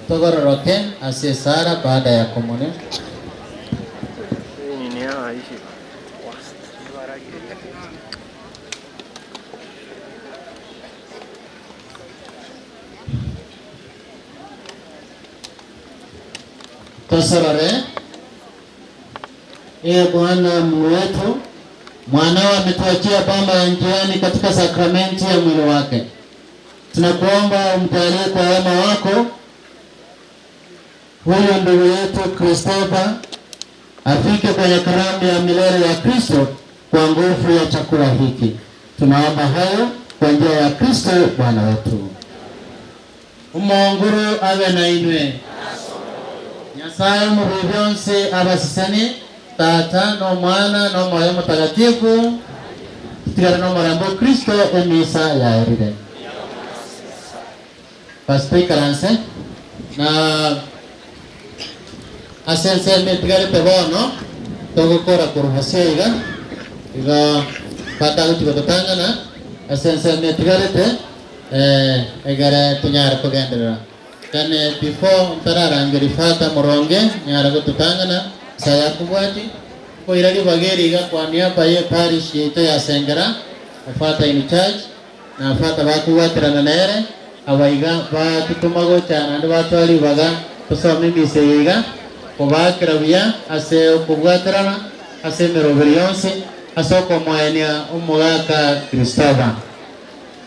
Togororoke ase esara baada ya komunio. Tosorore, Ee Bwana Mungu wetu, mwanao ametuachia pamba ya njiani katika sakramenti ya mwili wake. Tunakuomba umjalie kwa wema wako huyu ndugu yetu Christopher afike kwenye karamu ya milele ya Kristo kwa nguvu ya chakula hiki. Tunaomba hayo kwa njia ya Kristo Bwana wetu. Omonguru abe na inwe. Nyasaye omobuya bionsi abasesenie, Tata, na Omwana, na Omoyo Omotagatifu, totigare nomorembe o Kristo emisa yaerire. Basi toikaranse na ase ensemo etigarete bono togokora korwa bosio iga, igo batagochia gototang'ana ase ensemo etigarete egere tonyare kogenderera. Kane before ntararangeria Father moronge nyare gototang'ana nsa yakobwati nkoira ribaga eri iga kwa niaba ye parish yaito ya Sengera, Father in charge na Father bakobwaterana nere aba iga batotoma gocha naende batoa ribaga tosome emisa eye iga kobaakera buya ase okobwaterana ase emeroberi yonsi ase okomoenia omogaka Christopher.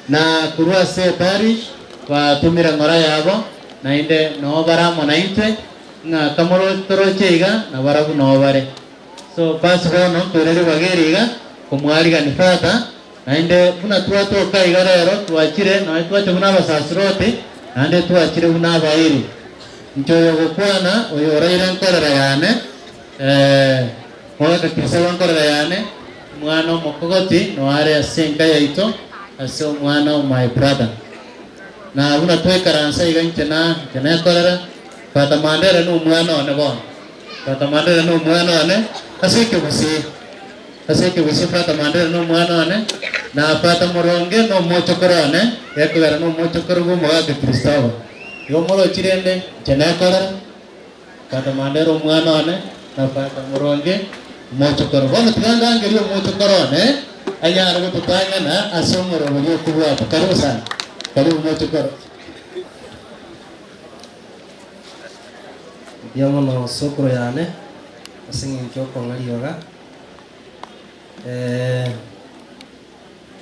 Na korwa ase eparish batomire ng'ora yabo, naende noo bare amo naintwe, ng'a kamorotoroche iga, nabarabwo noo bare. So basi bono nkoira ribaga eri iga, komwarigani Father, naende buna twatoka iga rero, twachire nonya twacha buna abasasiroti, naende twachire buna abairi. Inche oyogokwana, oyo oraire nkorera yane, Mogaka Kristo nkorera yane, Omwana omokogoti noare ase enka yaito, ase omwana o my brother. Na buna twaikaransa iga inche na inche nekorera, Tata Mandera nomwana one bono. Tata Mandera nomwana one ase ekegusii. Ase ekegusii Tata Mandera nomwana one, na Tata Moronge nomochokoro one, gekogera nomochokoro bw'omogaka Kristoba. Igo morochi rende inche nekorera. Tata Mandera omwana one, na Tata Moronge omochokoro. Bono tiga ndangerie omochokoro one anyare gototang'ana ase omorobori okobwata. Karibu sana. Karibu mochokoro. Mbuya mono sokoro yane ase eng'encho okong'a rioga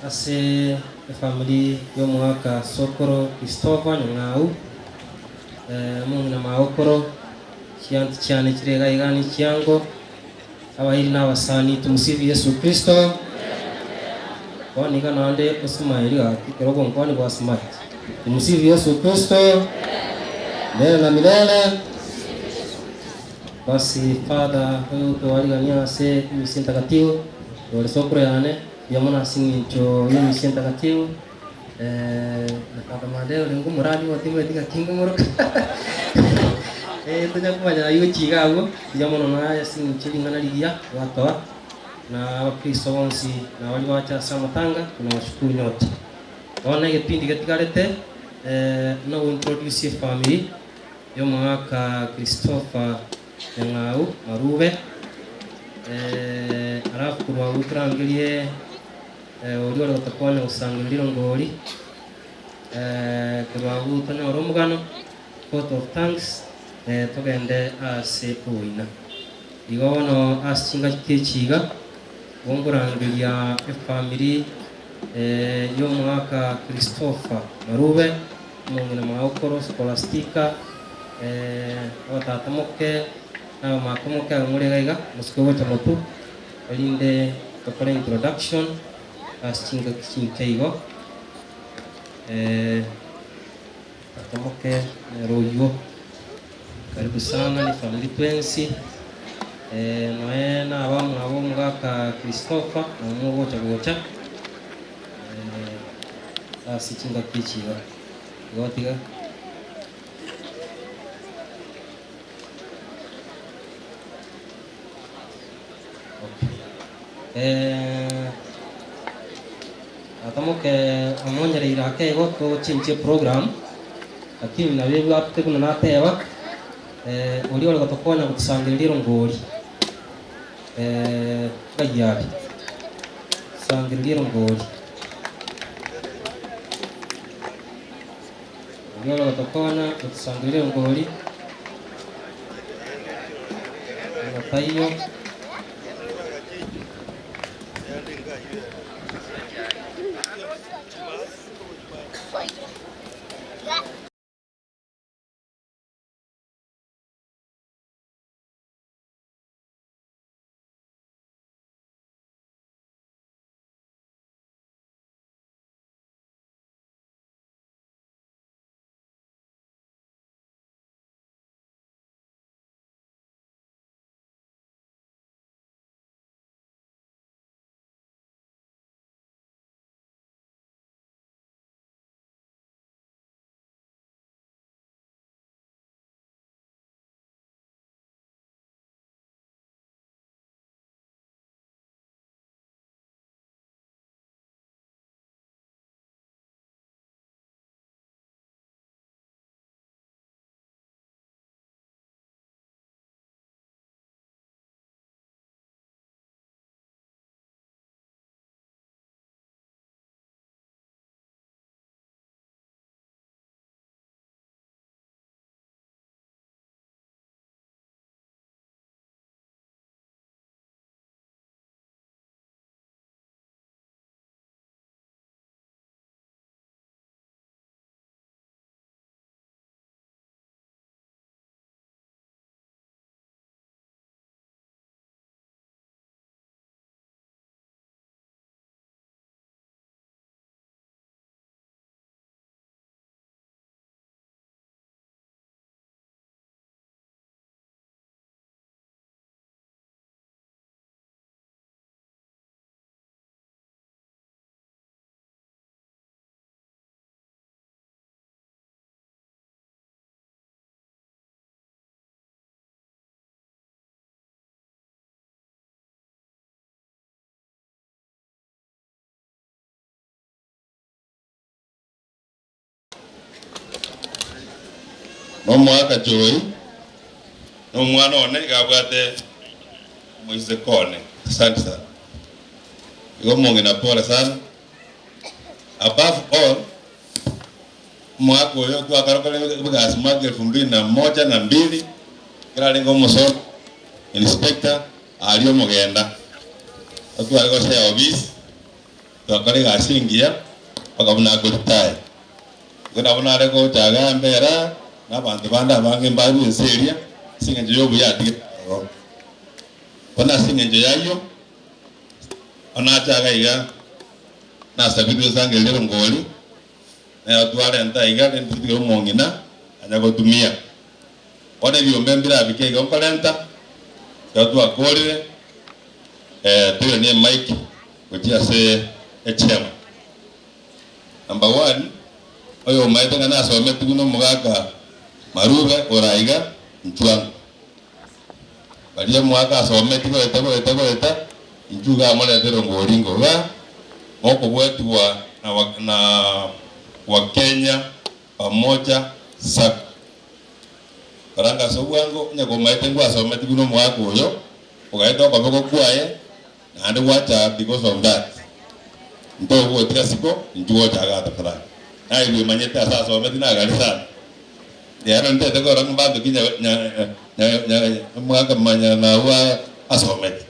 Ase efamiri y'omogaka Sokoro Christopher Nyang'au, omong'ina magokoro, chianti chiane chire iga iga ne chiango, abairi na abasani, tumsifu Yesu Kristo. Bono iga naende osmile gaki ekero ogonkwania gwa smile. Tumsifu Yesu Kristo milele na milele. Basi Father, oyo otwarigania ase emisa entakatifu, ore sokoro yane. Mbuya mono ase engencho y'emisa entakatifu, na Tata Mandela orenge omorani obo timanyeti ng'aki nkomoroka tonya komanya aywo gochia iga abwo, mbuya mono naye ase engencho y'ring'ana rigiya gwatoa, na abakristo bonsi na baria bacha ase amatanga tunawashukuru nyote. Bono egepindi getigarete no introduce efamiri y'omogaka Christopher Nyang'au Marube, alafu korwa agwo torangerie oria ore gotokonya gosangereria rirongori, korwa agwo tonyore omogano, vote of thanks, togende ase oboina. Igo bono ase chingaki echi iga, gonkorangeria efamiri y'omogaka Christopher Marube, omong'ina magokoro Scholastica, abatata moke na abamako moke abwo more iga iga, mosike gocha motwe, erinde tokore introduction ase chingaki chinke igo. Tata moke nere oyio. Karibu sana ne family twensi. Noe na abamwabo omogaka Christopher nabo mogocha gocha ase chingaki echi iga. Igo tiga. Okay. Tata moke amonyereire ake igo tochenchie program, lakini nabo ebwatete buna nateba, oria ore gotokonya gotusangereria erongori ng'ai are? Tusangererie erongori. Oria ore gotokonya gotusangereria erongori, nigo taiyo. Nomoaka Joy, na omwana one iga abwate omoiseke one. Asante sana. Igo omong'ina pole sana. Above all, omwaka oyo twakarokire egasi mwaka elfu mbili na moja na mbili, ekero arenge omosomi, inspector, aria omogenda. Tware goshare office, twakora egasi engiya, mpaka buna ako retire. Igo nabo nare gocha igaa mbera, na abanto bande abange mbarue ense eria, ase engencho y'obuya atigete aroro. Bono ase engencho y'ayio, bono nacha iga iga, nasabirwe nsangererie erongori, nero twarenta iga, rende totigere omong'ina anya gotumia. Bono ebiombe mbirabike igo nkorenta, ekero twakorire, toiranie emic gochia ase echema. Number one, oyomaete ng'a nasometi buna omogaka Marube ore aiga Nchwango. Baria omogaka asometi goeta goeta goeta, inchuo iga amoretere ongoringo iga, mokobwatigwa na wa na Wakenya Pamoja Sacco. Koranga ase obwango, onye komaete ngwasometi buna omogaka oyo, ogaeta okoboko kwaye, Naende gwacha because of that ntogotiga siko inchuo gocha igaa tafadhali. Naye bwemanyete ase asometi nagari sana. Rero ntete korora ng'a mbanto ki Omogaka Manyang'au asomete.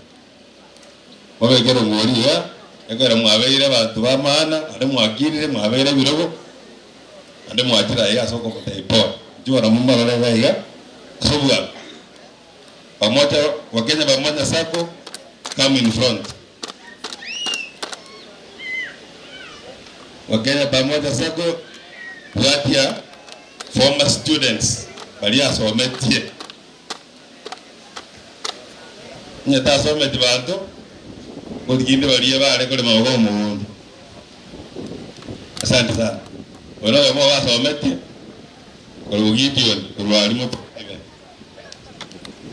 Mobeke erongori iga, ekero mwabeire abanto ba maana, naende mwakirire, mwabeire ebirogo, naende mwachire aiga ase okomotebia pole. Inchuo bono momorore iga iga ase obwango. Pamoja Wakenya Pamoja Sacco, come in front. Wakenya Pamoja Sacco, bwatia former students baria asometie. Onye tasometi banto, ngoriginde baria bare korema boka omogondo. Asante sana. Oyo noyomo obo asometie, korwa Gideon, korwa aria Motokebe.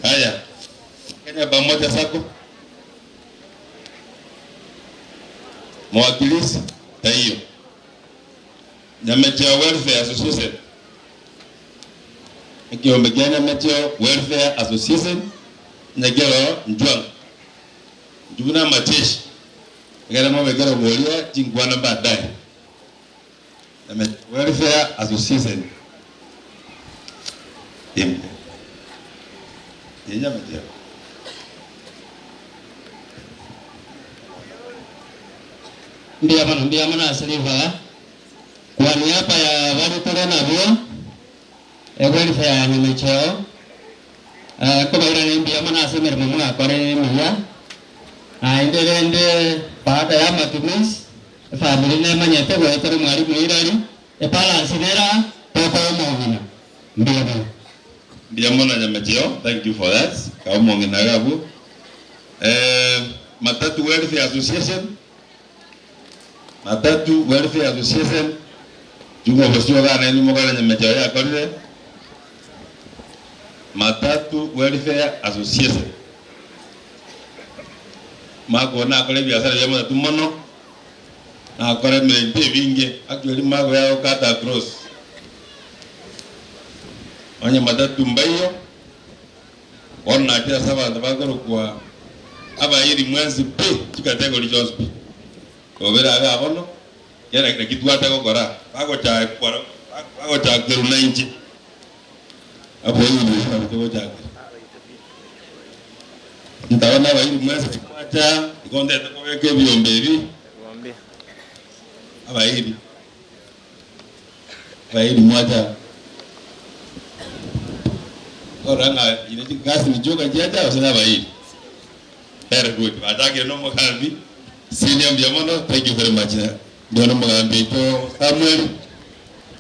Aya, Kenya Pamoja Sacco, mwakilisi taiyo. Nyamecheo Welfare Association, ekiombe kia Nyamecheo Welfare Association nyekero Njwang', inchuo buna amacheshi, ekere mobekere oboria chinkwana baadaye. Nyamecheo Welfare Association imbe ye Nyamecheo. Mbuya mono, mbuya mono ase ribaga. Kwa niaba ya baria tore nabwo, ewelfare ya Nyamecheo, nkobairaneria mbuya mono ase emeremo mwakorire emiya. Naende rende baada ya amatumizi, efamiri nemanyete goetera omwalimu Hilary, ebalance nere aa, tokoa omong'ina. Mbuya mono. Mbuya mono Nyamecheo, thank you for that, kae omong'ina iga abwo. Matatu Welfare Association, Matatu Welfare Association, chung'wa obosio iga nainwe mokore Nyamecheo yakorire, Matatu Welfare Association. Mark oyo nakore ebiasara bia matatu mono, nakore emerembe ebinge, actually Mark oyo agokata across. Onye matatu mbaiyo, Bono nachire ase abanto bakorokwa abairi mwensi pi, chikategori chionsi pi. Kobera iga bono, kera naki twate gokora, bagochakwa bagochakerwa nainche. Abairi nabo togochakera. Ntaba nabairi mwensi pi mwacha, igo ntete kobeka ebiombe ebi, abairi. Abairi mwacha korora ng'a ire chigasi nichioka chiacha gose nabairi. Very good. Bachakire na omogambi senior mbuya mono thank you very much. Ndiyo na omogambi oito Samuel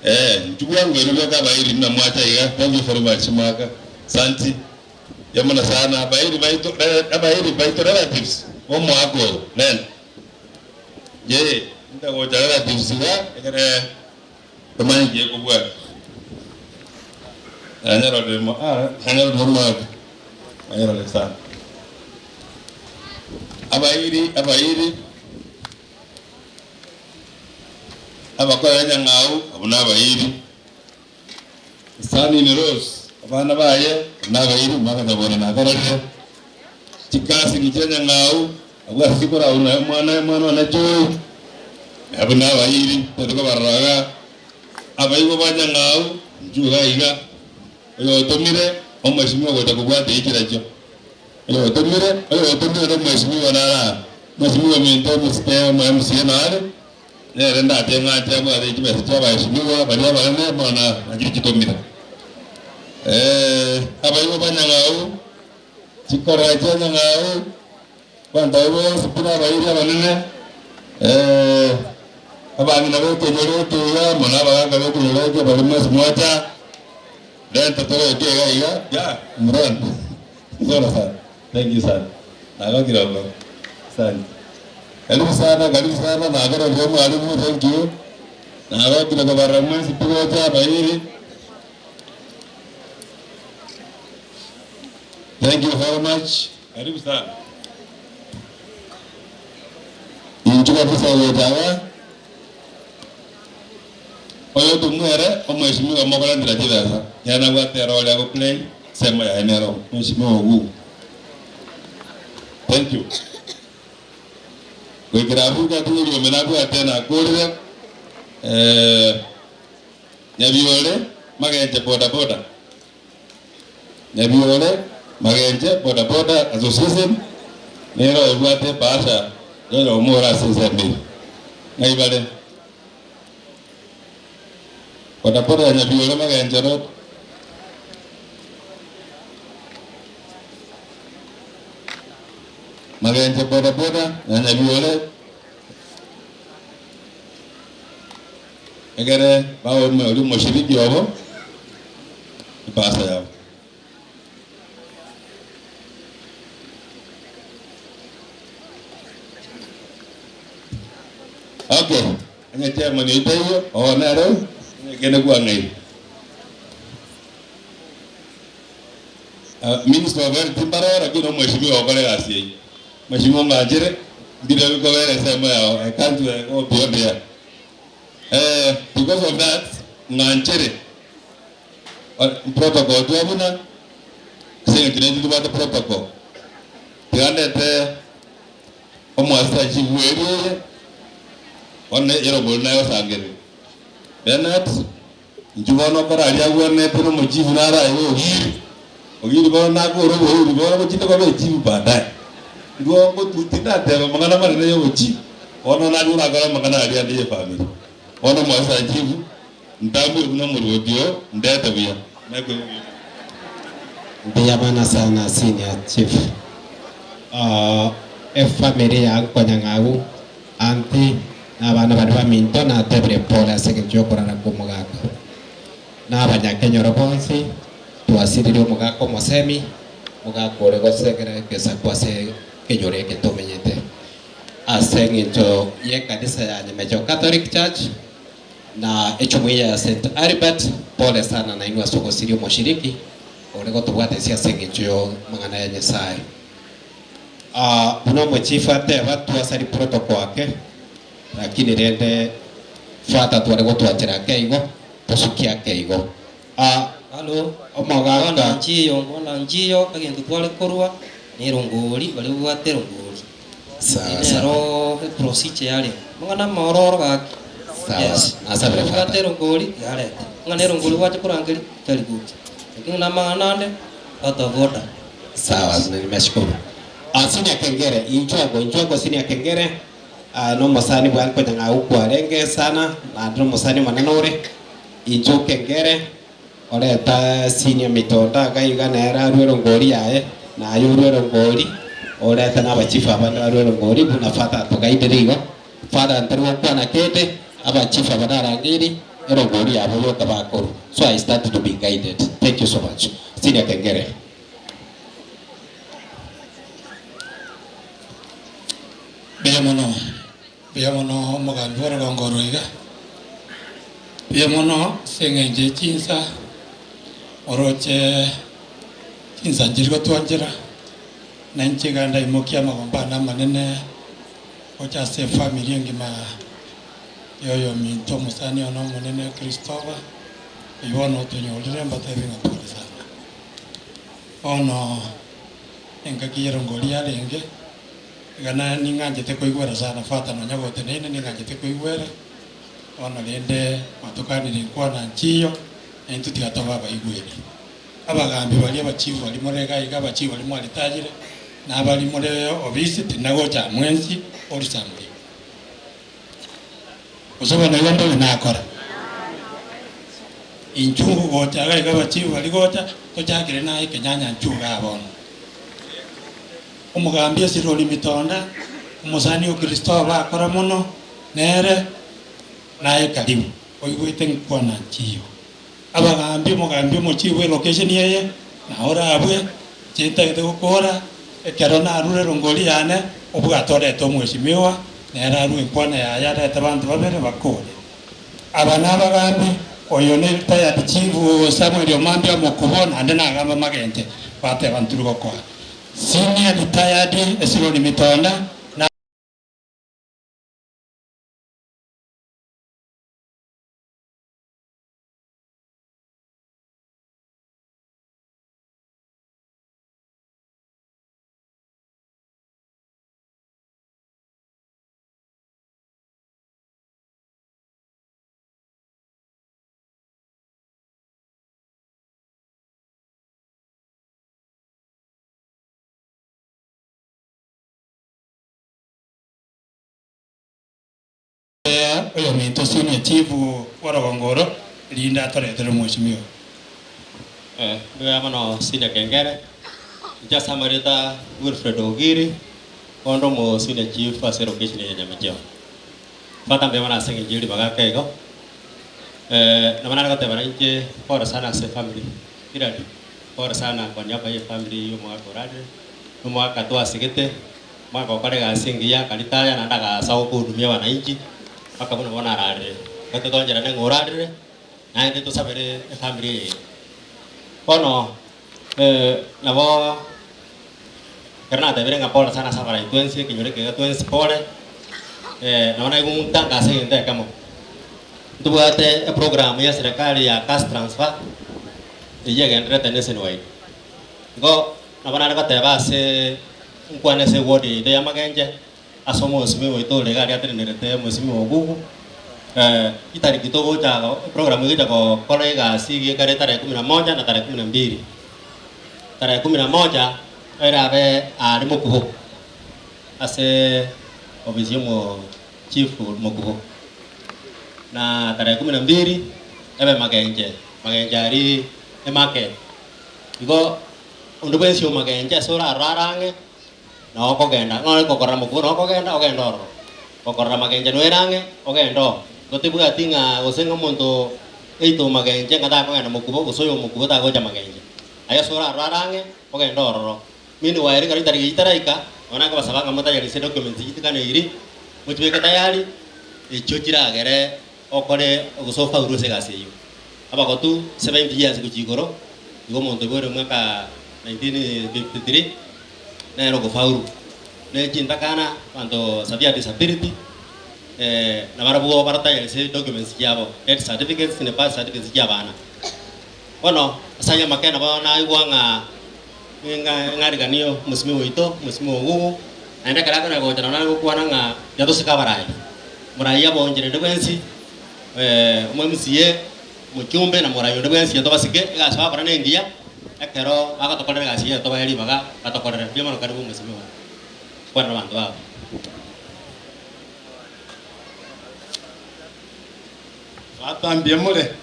eh inchu bwango ere bweka abairi buna mwacha iga thank you very much mwaka santi mbuya mono sana abairi baito abairi baito relatives bomoaka oyo nene. Yee, intagocha relatives iga ekere tomanye nki ekobwati. Nanyarorire mo ah nanyarorire omwaka, nanyarorire sana. Abairi abairi, abakorera enyang'au abwo nabairi, Son in laws abana baye abwo nabairi omwaka nyabore nakororire, chikasini chia enyang'au Abwo ase chikoragwa na omwana omwana one Joy, abwo nabairi, tari kobarora iga, abaibwa ba Nyang'au, inchuo iga iga, oyotomire omweshimiwa gocha kobwata echiira chio, oyotomire, oyotomire na omweshimiwa nare aa, omweshimiwa ominto omosike omo MCA nare, nere ndache ng'ache abwate chibesa chia abaeshimiwa baria abanene bono nachio chitomire. Abaibwa ba Nyang'au, chikorera chia Nyang'au, Abanto abwo bonsi pi nabairi abanene, ee, abang'ina b'ekenyoro eke iga, amo nabagaaka b'ekenyoro eke baria mwensi mwacha, renta toroke iga iga, ya, murende. Nzuri sana. Thank you sana. Nagokire mono. Asante. Karibu sana, karibu sana, nakororire omwalimu, thank you. Nagokire kobarora mwensi pi gocha abairi. Thank you very much. Karibu sana. Inchu kabisa gocha iga. Oyo tomwere omweshimiwa mokorentera chibesa. Kera nabwate erole ago play semo yaye nero mweshimiwa Ogugu. Thank you. Goikera abwo gati eriombe nabwate nakorire eh, Nyabiore magenche boda boda. Nyabiore Magenche Boda Boda Association nero ebwate ebahasha yoyomo ore ase ensemo eye. Ng'ai bare? Boda Boda ya Nyabiore Magenche Road. Magenche Boda Boda ya Nyabiore egere baome oria omoshiriki obo ebahasha yabo. Okay, onye chairman oito aiyo, oo nere onye kende kwang'aire. Ah, Minister of Health mbaroo lakini omweshimiwa okore egasi eyio. Mweshimiwa ong'anchere, mbire bikobera ensemo yao, I can't go beyond here. Eh, because of that, ng'anchere protocol twabuna, ase eng'encho naintwe tobwate protocol. Tiga ndete Omwasita chigweri eye, bono erogori naye osangererie. Bernard, inchuo bono okore aria agwenerete na omochifu naro aye Ogiri. Ogiri bono nakore oboiri bono gochinde koba echifu baadaye. Igo ngotu tindateba amang'ana manene ya obochifu, bono naye orakore amang'ana aria ande ya efamiri. Bono omwasita chifu, ntambue buna omorwoti oo, ndete buya. Nakoigwa buya. Mbuya mono sana senior chief. Efamiri ya Nkonyang'au, aunty na abana baria baminto natebire pole ase engencho yokorara kwa omogaka. Na abanyakenyoro bonsi twasiririe omogaka omosemi, omogaka ore gosegera egesaku ase ekenyoro eke tomenyete. Ase engencho y'ekanisa ya Nyamecho Catholic Church na echumuiya ya St. Albert, pole sana nainwe ase ogosiria omoshiriki ore gotobwatesia ase engencho y'amang'ana ya Nyasae. Buna omochifu ateba, twasari protocol ake, lakini rende father tware gotwanchera ake igo, tosukie ake igo. Halo, Omogaka. Bono nchiyo, bono nchiyo egento tware korwa nerongori baria babwate erongori. Sawa, Eye sawa. nero eprocedure yarenge. Amang'ana amaororo gaki. Sawa, Yes. nasabire Obwate father. erongori yarete. Ng'a nerongori gwacha korangeria very good. Lakini namang'ana ande out of order. Sawa, nimeshukuru. Ah, senior Kengere, inchwago, inchwago senior Kengere, ah, nomosani bwa nkonyang'au kwarenge sana, naende nomosani omonene ore. Inchuo Kengere, oreta senior Mitonda iga iga nere arue erongori yaye, na aye orue erongori, orete na abachifu abande barue erongori buna father atogaidire igo. Father ntari gokwana kende, abachifu aba narangeiri, erongori yabo yoka bakorwa. So I started to be guided. Thank you so much. Senior Kengere. Mbuya mono, mbuya mono omogambi bw'orogongo oro iga. Mbuya mono ase eng'encho ye chinsa, oroche chinsa nchiri gotwanchera, na inche iga ndaimokie amagombo ane amanene gocha ase efamiri engima ya oyominto omosani one omonene Christopher, oyio bono otonyorire mbatebi ng'a pole sana. Bono engaki y'erongori yarenge. Iga na ning'anchete koigwera sana Father nonya goteneine ning'anchete koigwera, bono rende mwatokanire inkwana nchiyo, na intwe tiga tobe abaigweri. Abagambi baria abachifu baria more iga iga abachifu baria mwaritayire, na abari more obisi tinagocha mwensi orisamuri. Gose bono igo mbobe nakora? Inchuo ngogocha iga iga abachifu baria gocha, tochakere naye ekenyanya nchuo igaa bono. Omogambi Esironi Mitonda, omosani o Kristo abakora mono nere, naye karibu, oigwete nkwana nchiyo. Abagambi, omogambi omochie bw'elokesheni eye, na orabwe, inche ntagete gokora, ekero narure erongori yane, obwate orete omweshimiwa, nere arue enkwana yaye arete abanto babere bakore. Aba nabagambi, oyo ne retired chief Samuel Omambia Omokubo, naende nagamba magenche, bateba nturi gokoa. Senior retired Esironi Mitonda, na. Oyominto Senior Chief bw'orogongo oro, erinde atoretere omweshimiwa. Mbuya mono Senior Kengere, inche ase amarieta Wilfred Ogiri, onde omo Senior Chief ase elocation eye ya Nyamecheo. Mbata mbuya mono ase eng'encho ye ribaga ake igo, nabo nare goteba nainche pole sana ase efamiri, Hillary, pole sana kwa niaba ye efamiri ya omogaka orarire, na omogaka twasigete, omogaka okora egasi engiya akaritaya naende agasa gokohudumia wananchi, mpaka buna bono ararire. Igo totoancherane ng'a orarire. Naende tosabere efamiri eye. Bono nabo ekero natebire ng'a pole sana ase abarai twensi, ekenyoro eke iga twensi pole, nabo naigwa ngotanga ase egento ekemo. Ntobwate eprogram ya serikali ya cash transfer, eyio egendererete nationwide. Igo nabo nare goteba ase nkwane ase eward yaito ya Magenche. Ase omosimi oito ore iga aria atenenerete omosimi o Ogugu, chitariki togocha eprogram egocha gokora egasi iga ekare tarehe kumi na moja na tarehe kumi na mbili. Tarehe kumi na moja erabe aria Mokubo ase ofisi ya omo chief Mokubo, na tarehe kumi na mbili ebe Magenche, Magenche aria emarket. Igo onde bwensi o Magenche ase orarore ang'e. Na okogenda, ng'a ore gokorora mokwo na okogenda, ogende ororo. Gokorora magenche noere ang'e, ogende oo. Igo tebwati ng'a gose ng'a omonto oito magenche ng'a takogenda mokubo, gose oyo omokubo tagocha magenche. Aye ase orarore are ang'e, ogende ororo. Meanwhile, ekero ritariki ritaraika, nonya nakobasaba ng'a motayarise documents chitikaneiri, mochibeke tayari, echio chiragere okore gose ofaulu ase egasi eyio. Abagotu 70 years gochia igoro, igo omonto oiboire omwaka 1953, nere ogofaulu. Ne chintakana abanto severe disability, nabarabwo baratayarise documents chiabo, death certificates ne birth certificates chia abana. Bono ase ayio amake nabo naigwa ng'a ng'ariganie omosimi oito, omosimi o Ogugu, naende ekero akona gocha nabo nare gokwana ng'a tiga tosike abarai. Morai abonchire onde bwensi, omo MCA, omochumbe na morai onde bwensi tobasike, egasi bagokora nengiya, ekero bagotokorera egasi eye tobae ribaga batokorere. Mbuya mono karibu omosimi kwana na abanto babo. Tata mbuya more?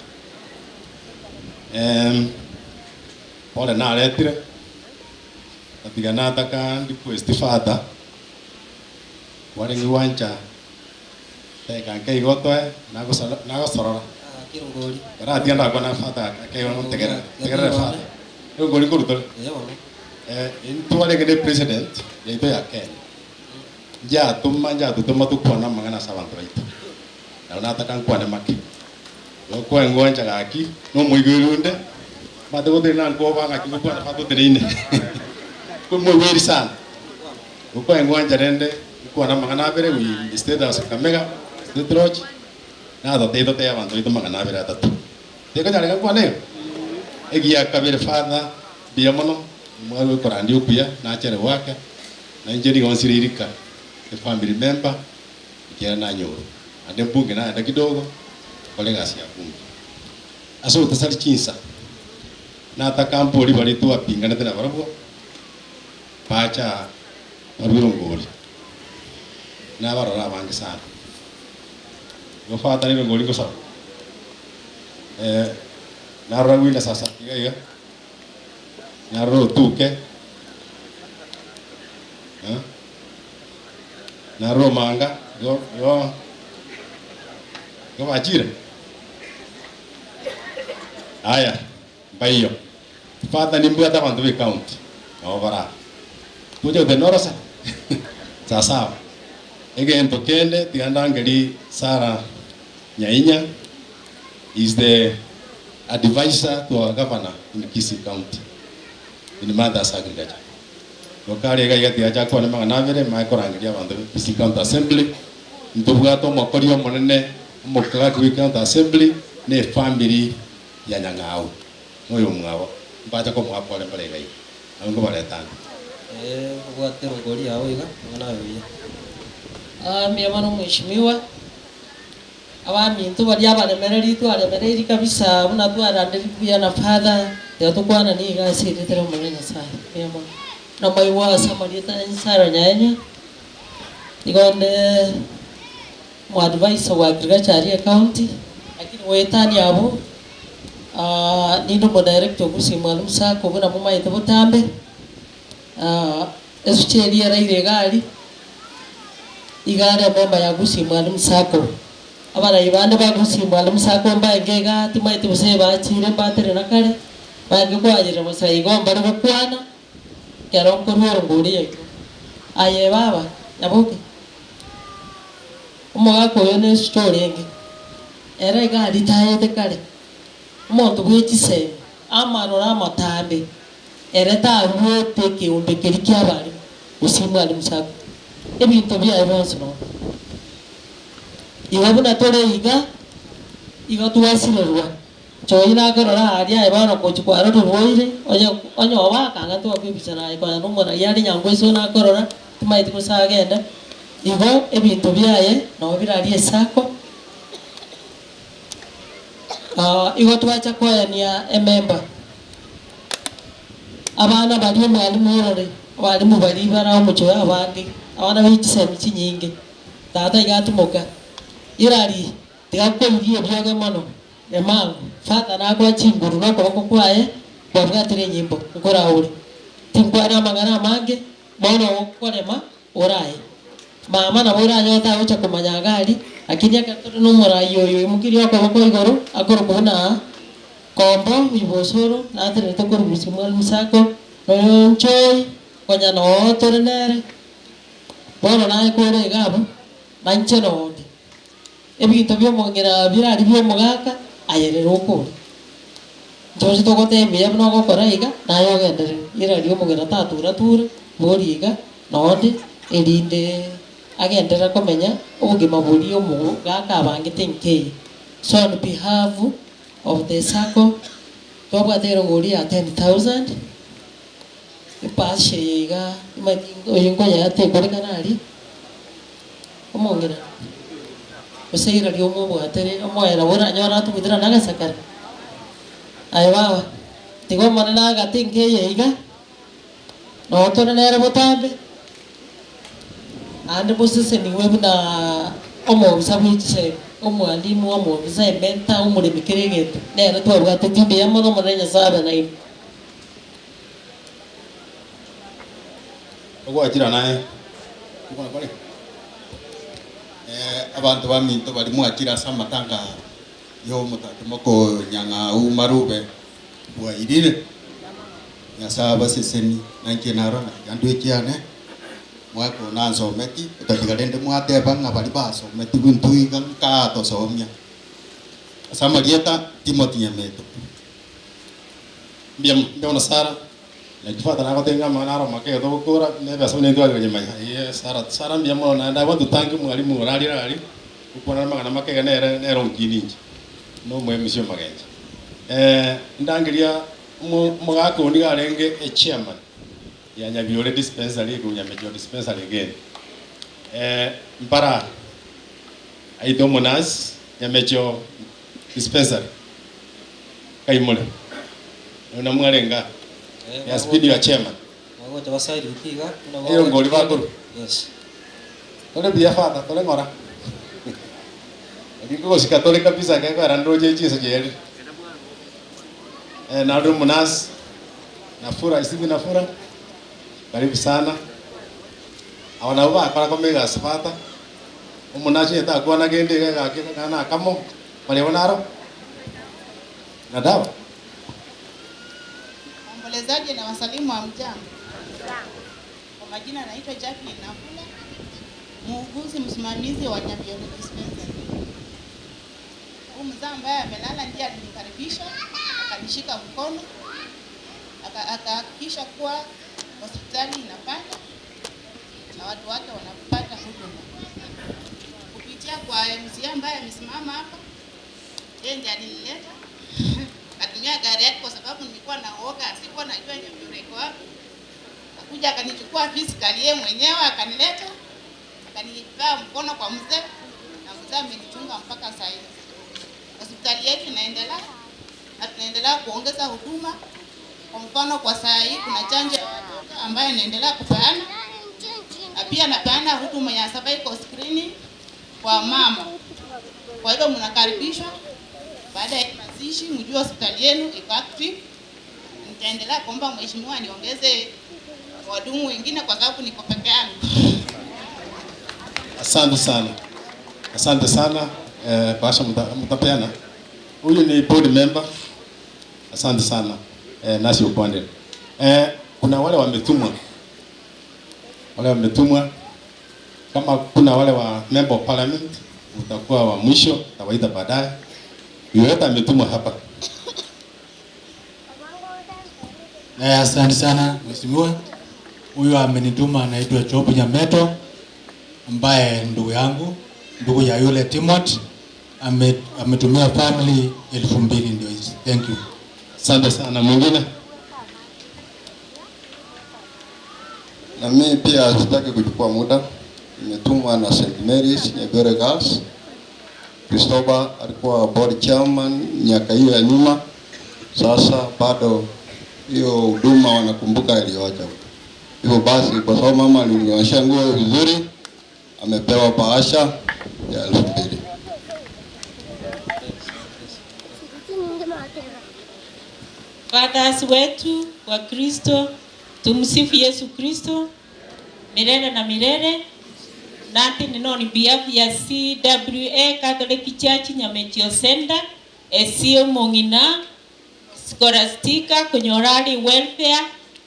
Pole naretire, ngatiga nataka request father, kwarenge gwancha Teka nke igo otoe, nagosorora. Taratiga ndakwana father ake igo ntegerere, ntegerere father. Erongori nkorutore. Intwarenge ne president yaito ya Kenya, njatoma njatotoma tokwane amang'ana ase abanto baito. Nabo nataka nkwane make. Igo kwengwancha gaki, nomoigweri onde, omanyete gotenena nkoba ng'aki ngokwana father oteneine. Komoigweri sana. Igo kwengwancha rende. Nkwane amang'ana abere we State House Kakamega, State Lodge, natotebie totebe abanto baito amang'ana abere atato. Tekonyareka nkwane igo? Egia kabere Father, mbuya mono, omware okorandia okuya, nachere goaka, na inche nigo nsire irika, efamily member, ekiagera nanyorwa. Naende mbunge naenda kidogo, nkore egasi ya bunge. Ase ogotasari chinsa, nataka mborie baria twapinganete nabarabwo, bacha Barue rongori, nabarore abange sana. Igo father ne rongori ngosaba. Eh, narora gwina sasa iga iga, narora otuke, eh, narora omanga, igo igo igo bachire. Aya, mbaiyo. Father nimbwate abanto be county nabo bare aa. Tocha goteba noro sa sasawa. Egento kende tiga ndangerie Sarah Nyainya is the adviser to our governor in Kisii county in matters agriculture. Igo kare iga iga tiga ache akwane amang'ana abere manye korangeria abanto be Kisii county assembly. Ntobwate omokori omonene omoclerk bwe county assembly ne efamiri ya Nyang'au. Noyomwabo, mbache komoa pore mbare iga iga, nabo nkobareta ande. Ee, obwate erongori yao iga, amang'ana aye buya. Aa mbuya mono mweshimiwa, abaminto baria abaremereri twaremereiri kabisa buna twarandeiri buya na father, tiga tokwanani iga ase erieta ria Omonene Nyasaye, mbuya mono. Namoigwa ase amarieta ya Nyasaye Nyaenya, igo onde. Omoadvisor bwa agriculture aria ecounty, lakini goetania abwo ninde omodirector o Gusii Mwalimu Sacco buna momaete botambe, esuche eria eraire iga aria, iga are emember ya Gusii Mwalimu Sacco. Abarai bande ba Gusii Mwalimu Sacco mbaenge igaa timaeti gose bachire mbatere na kare, baenge koayerera bosa igo mbare gokwana, Ekero nkorua orongori yaito. Aye baba, nyaboke, omogaka oyo nesucha orenge, ere iga aritayete kare, omonto bwe chisemi, amaroro amatambe, ere taruete ekeombe keria ki'abarimu, gose mwalimu sacco, ebinto biaye bionsi nonya. Igo buna tore iga, igo twasirerwa. Inche nakorora aaria aye bono gochia kwarorire oire, onye onye obaka ang'e twakoebisa naye konya nomoraia are nyangweso nakorora, timaeti gose agende, igo ebinto biaye nabo bire aria esako. Igo twacha koyania ememba, abana baria omwalimu orore, abalimu baria bare omochie oyo abange, abana be chisemi chinyinge, tata iga atimoka, irari. Tiga koiria ebioge mono, Emango, Father nakoa chinguru nokoboko kwaye kwabwatire enyimbo, nkoraure. Tinkwana amang'ana amange, bono okorema oraye. Mama nabo oranyore tagocha komanya iga aria, lakini ekero tore nomorai oyo oimokirie okoboko igoro akorokwa buna Kombo, Oyio natererete korusia Mwalimu Sacco, noyo Nchoi, konya noo tore nere, bono naye kore iga abwo, na inche nonde. Ebinto bi'omong'ina birari bi'omogaka, aye rero okore. Inche gose togotebia mbuya buna ogokora iga, naye ogenderere. Ira ri'omong'ina tatura-tura, boria iga, nonde, erinde agenderere komenya obogima boria omogaka abangete nkeiyo. So on behalf of the sacco, twabwate erogori ya 10,000, epashe eye iga, imanyete oyo nkoyea tekorekana aria. Omong'ina, gose rirorio omobwatere omoyo nabo oranyore atugutera na agasakara. Aye baba, tiga Omonene agate enka eye iga, noo tore nere botambe, naende mosesenigwe buna omobisa bwe chisemi, omwalimu, omobisa, ementor, omoremi kera egento, nere twabwatetie mbuya mono Omonene Nyasae abe nainwe. Ogwachira naye ngokore? Abanto baminto baria mwachire ase amatanga y'omotato mokonyang'au marube bwairire. Nyasae abaseseni, na inche naro naiga ndwe ekiane, mwakona nsometi, otatiga rende mwateba ng'a baria basometigwe intwe iga nkaatosomia. Ase amarieta Timothy Nyameto. Mbuya mono Sarah. Naki Father nagotebia ng'a amang'ana aro make iga togokora, na ebesa buna intware konyemanya. Eeh Sarah, Sarah mbuya mono naende I want to thank omwalimu orarire aria, gokwana amang'ana make iga nere nere onkinia inche, na omo MC omogencha. Ndangeria omo omogaka onde iga arenge echairman ya Nyabiore dispensary iko Nyamecheo dispensary again. Mpara aite omonurse Nyamecheo dispensary. Kaimore. Oyo namwarenge aa. He has been your chairman. Bagocha basalute iga buna Eyo ngori bakorwa. Yes. Tore buya father, tore ng'ora. Naki nkogosika tore kabisa gekoera ndoche chinsa chiaerire. Eh, naende omonurse Nafura, Stephen Nafura, karibu sana. Aba nabo bakora koma egasi father. Omonurse onye takwana kende iga egaki akana akamo, baria bono aro. Na dawa. Waombolezaji na wasalimu hamjambo. Kwa majina naitwa Jacqueline Nafula, muuguzi msimamizi wa Nyabiole Dispensary. Huyu mzee ambaye amelala ndiye alinikaribisha, akanishika mkono, akahakikisha kuwa hospitali inafanya na watu wake wanapata huduma. Kupitia kwa MCA ambaye amesimama hapa, yeye ndiye alinileta akatumia gari yake kwa sababu nilikuwa na uoga, sikuwa najua Nyabiore iko wapi. Akakuja akanichukua physically yeye mwenyewe akanileta, akanipea mkono kwa mzee na mzee amenichunga mpaka saa hizi. Hospitali yetu inaendelea na tunaendelea kuongeza huduma. Kwa mfano, kwa saa hii kuna chanjo ya watoto ambayo inaendelea kupeana, na pia napeana huduma ya cervical screening kwa mama. Kwa hivyo mnakaribishwa baada ya mazishi, mjue hospitali yenu iko active. Nitaendelea kuomba mheshimiwa niongeze wadumu wengine kwa sababu niko peke yangu. Asante sana, asante sana eh, Basha mtapeana. Huyu ni board member. Asante sana eh, nasi upande eh, kuna wale wametumwa, wale wametumwa. Kama kuna wale wa member of parliament utakuwa wa mwisho, tawaita baadaye. Yoyote ametumwa hapa. Eh, asante sana mheshimiwa. Huyu amenituma anaitwa Job Nyameto ambaye ndugu yangu, ndugu ya yule Timothy ame, ametumia family 2000 ndio hizi. Thank you. Asante sana. Mwingine? Na mimi pia sitaki kuchukua muda. Nimetumwa na St. Mary's Nyagore Girls. Christopher alikuwa board chairman miaka hiyo ya nyuma. Sasa bado hiyo huduma wanakumbuka iliyoacha. Hivyo basi, kwa sababu mama alinionyesha nguo vizuri, amepewa bahasha ya 2000. Fathers wetu wa Kristo, tumsifu Yesu Kristo milele na milele. Nati nino on behalf ya CWA Catholic Church Nyamechio Center esio mong'ina Scholastica kunyorari welfare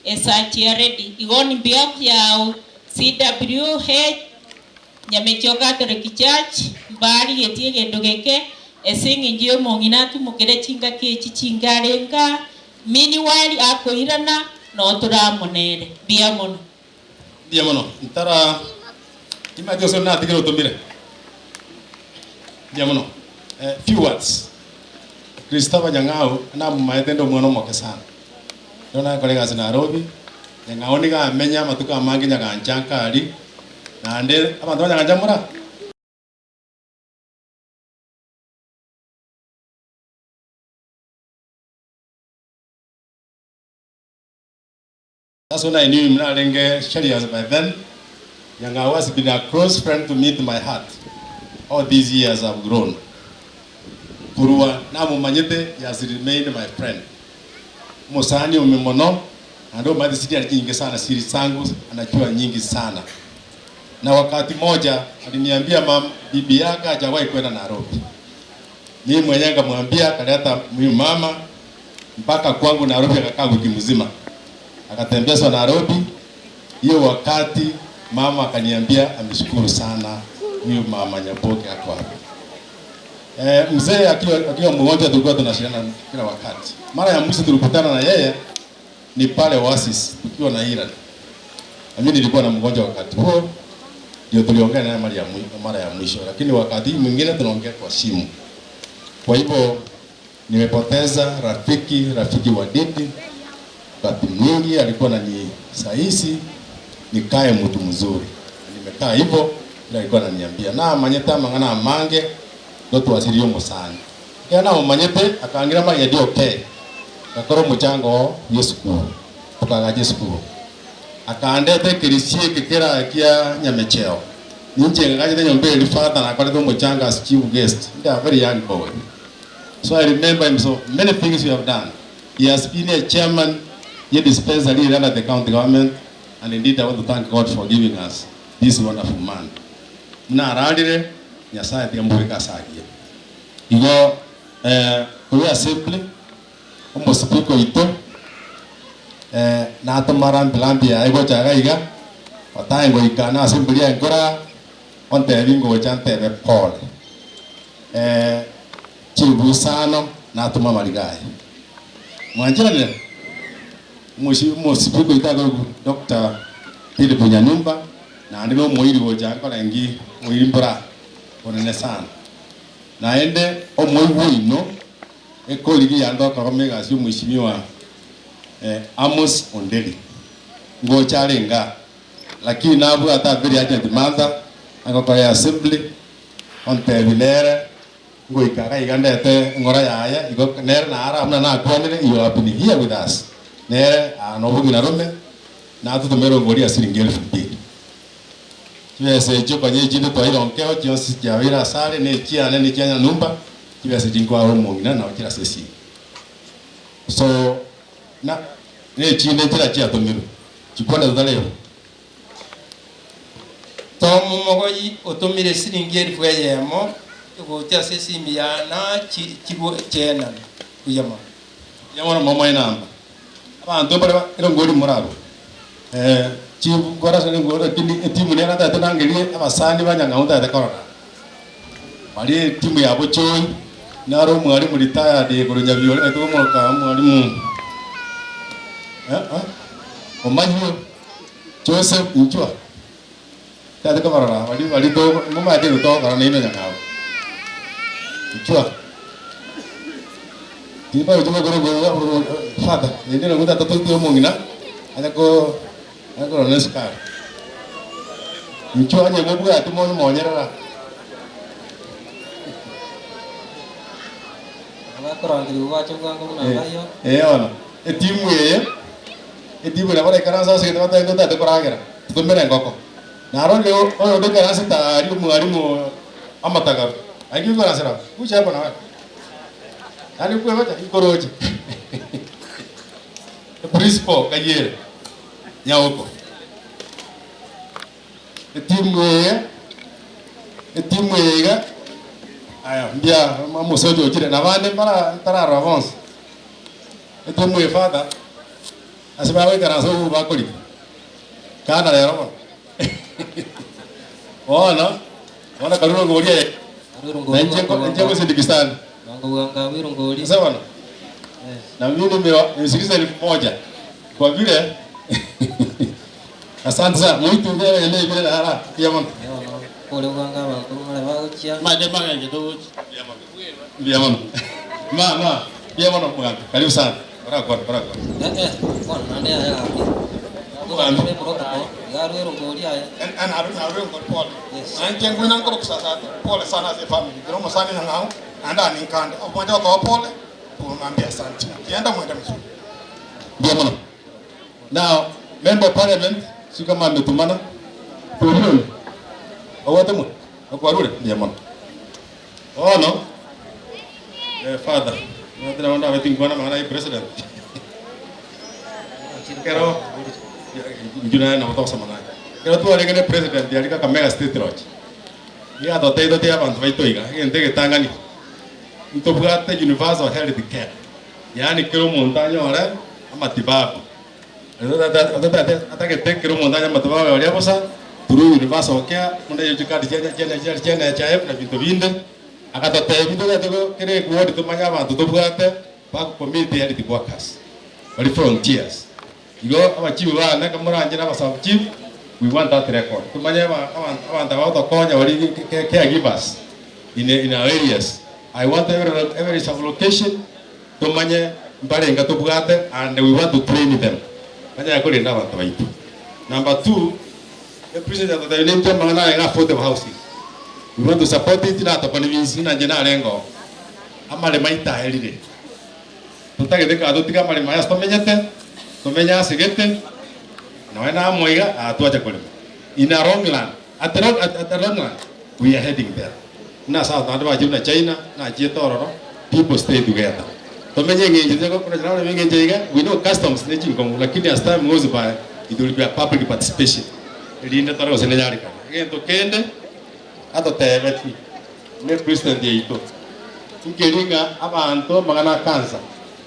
esachia ready igo on behalf ya CWH Nyamechio Catholic Church mbari getie gendo geke esing'ingi omong'ina atumokere chingaki echi chingarenga meanwhile akoirana no turamonere mbuya mono. Mbuya mono ntara imati ose natigire otomire mbuya mono eh, few words Christopher Nyang'au namomaete nde omwana omoke sana ekero nakora egasi Nairobi Nyang'au niga amenya amatuko amange Nyagancha nkari naende abanto ba Nyagancha mora. That's when I knew him narenge Sharias by then. Nyang'au has been a close friend to me to my heart. All these years I've grown. Korwa namomanyete he has remained my friend. Omosani ome mono naende omanyete siri aria chinyinge sana siri zangu anajua nyingi sana. Na wakati moja aliniambia mam, bibi yake hajawahi kwenda Nairobi. Mimi mwenyewe nikamwambia akaleta huyu mama mpaka kwangu Nairobi, akakaa wiki mzima, akatembezwa Nairobi. Hiyo wakati mama akaniambia ameshukuru sana huyu mama Nyaboke ako hapa. Eh, mzee akiwa akiwa mgonjwa tulikuwa tunashindana kila wakati. Mara ya mwisho tulikutana na yeye ni pale Oasis tukiwa na Iran. Na mimi nilikuwa na mgonjwa wakati huo, ndio tuliongea naye mara ya mara ya mwisho, lakini wakati mwingine tunaongea kwa simu. Kwa hivyo nimepoteza rafiki, rafiki wa dini. Wakati mwingi alikuwa ananisaisi nikae mtu mzuri, nimekaa hivyo, ila alikuwa ananiambia na manyete amang'ana amange ndo twasirie omusani ekero namomanyete akangira magendi okay ngakora omochango bwa esukuru tokagacha esukuru akandeta ekerisia eke kera kia nyamecheo ninche ngagachete enyomba eria father nakorete omochango as chief guest inde a very young boy so I remember him so many things we have done he has been a chairman ye dispensary under the county government and indeed I want to thank God for giving us this wonderful man buna ararire Nyasaye tiga mobeke ase agiya igo eh, korwa assembly omospeaker oito eh, natoma rambi rambi yaye gocha iga iga otae ngoika na assembly enkora ontebi ngocha ntebe pole eh, chibusano natoma amariga aye mwancheranire omosi omospeaker oito akorokwa Doctor Philip Nyanumba naende na omoiri gocha nkore nki omoiri mbora onene sana naende omoigwa oino ekorigi yande okoroma egasi omweshimiwa eh, Amos Onderi ngocha are igaa lakini nabwate a very urgent matter agokora assembly ontebi nere ngoika iga iga ndete eng'ora yaye igo nere nara buna nakwanire you have been here with us nere aa nobogima rome natotomere oboria siringi elfu mbili. Chibesa echio konya echinde twaira onkeo chionsi chiabeire asare, na echiane na echia nyanumba, chibesa echi nkoa omong'ina nabo chire ase esimi. So na na echinde nchira chiatomirwe, chikwane totareo. Tom Mogoyi otomire esiringi elifu eyemo gocha ase esimi ya na chigwe chienana. Buya mono. Mbuya mono momoe enamba. Abanto mbare ba erongori morarwe. Eh, chief nkore ase erongori lakini etimu nere ntagete nangerie abasani ba Nyang'au ntagete korora. Baria etimu ya Bochoi, naro omwalimu retired korwa Nyabiore naki komoroka omwalimu eh eh Omanywe Joseph inchwa. Ntagete kobarora baria baria to momanyete egento togokora nainwe Nyang'au. Inchwa. Timbarochi gokora father, naende nabwo tata toitire omong'ina aye ko aye korora nesukari. Inchuo onye mobwati monyerera. Abakorangerigwa bache bwango buna mbayio. Eh bono, etimu eye, etimu eye nabo eraikaranse ase egento batagete totagete koragera, totomere engoko. Narorire oyonde oikaransete aria omwalimu amatagaru, aye ki oikaransera abwo? Kucha hapa nawe. Yaani kwegocha ikoroche. Principal Kayiere Nyaoko. Etimu eye, etimu eye iga, aya mbuya omosocho ochire na abande mbara ntararora bonsi. Etimu eye father, ase bagoikaransa obwo bakorika, kana rero bono. Bono, bono karure ngoria eye. Na inche nko- inche ngosindikisana. Sasa bono, na mimi nimesikiliza 1000 kwa vile asante sana muitunge ene ibere nara mbuya mono. Mbuya mono. Ma ma mbuya mono mugambi. Karibu sana. Orakwana orakwana. Mugambi. Nainche ngwina nkore kusasate pole sana ase efamily kero omosani nyang'au naende aninkande omwende gotoa pole tumwambie asante kienda mwende mzuri. Mbuya mono. Now, member of parliament, sijui kama ametumana. Tulioni. Obwate mwe. Okwarure. Mbuya mono. Bono, eh, father, omanyete nabo ndabe tinkwana amang'ana ya president. Ekero, inchuo naye nabo togosoma naye. Ekero twarenge ne president aria Kakamega State Lodge, nigo atotebia totebie abanto baito iga, egento egetang'ani, ntobwate universal health care, yaani kera omonto anyore amatibabu. Atagete kera omonto anyore amatibabu aria bosa, through universal care, buna echi chikadi chia chia chia NHIF na binto binde, agatotebia totagete kera eward tomanye abanto tobwate ba community health workers, baria volunteers. Igo abachief bane kamoranche na abasub chief, we want that record. Tomanye abanto aba bagotokonya baria care givers in in our areas. I want every every sub location tomanye mbarenga tobwate and we want to train them banyare korenda abanto baito. Number two, epresident atotebia nintwe amang'ana aye iga affordable housing. We want to support it natokoni binsi buna inche narenge oo. Amaremo aito aerire. Totagete kaa totige amaremo aya ase tomenyete, tomenye ase gete, nonya namo iga aa twacha korema. In a long run, at the long, at the long run, we are heading there. Buna ase abanto bande bachire buna China, nachiete ororo, people stay together. Tomenye eng'encho tiga gokora nabo eng'encho iga, we know customs ne chinkong'u lakini as time goes by, it will be a public participation erinde tore gose nenyarekane. Egento kende, atotebeti, ne president yaito, Nkeri ng'a abanto amang'ana a cancer,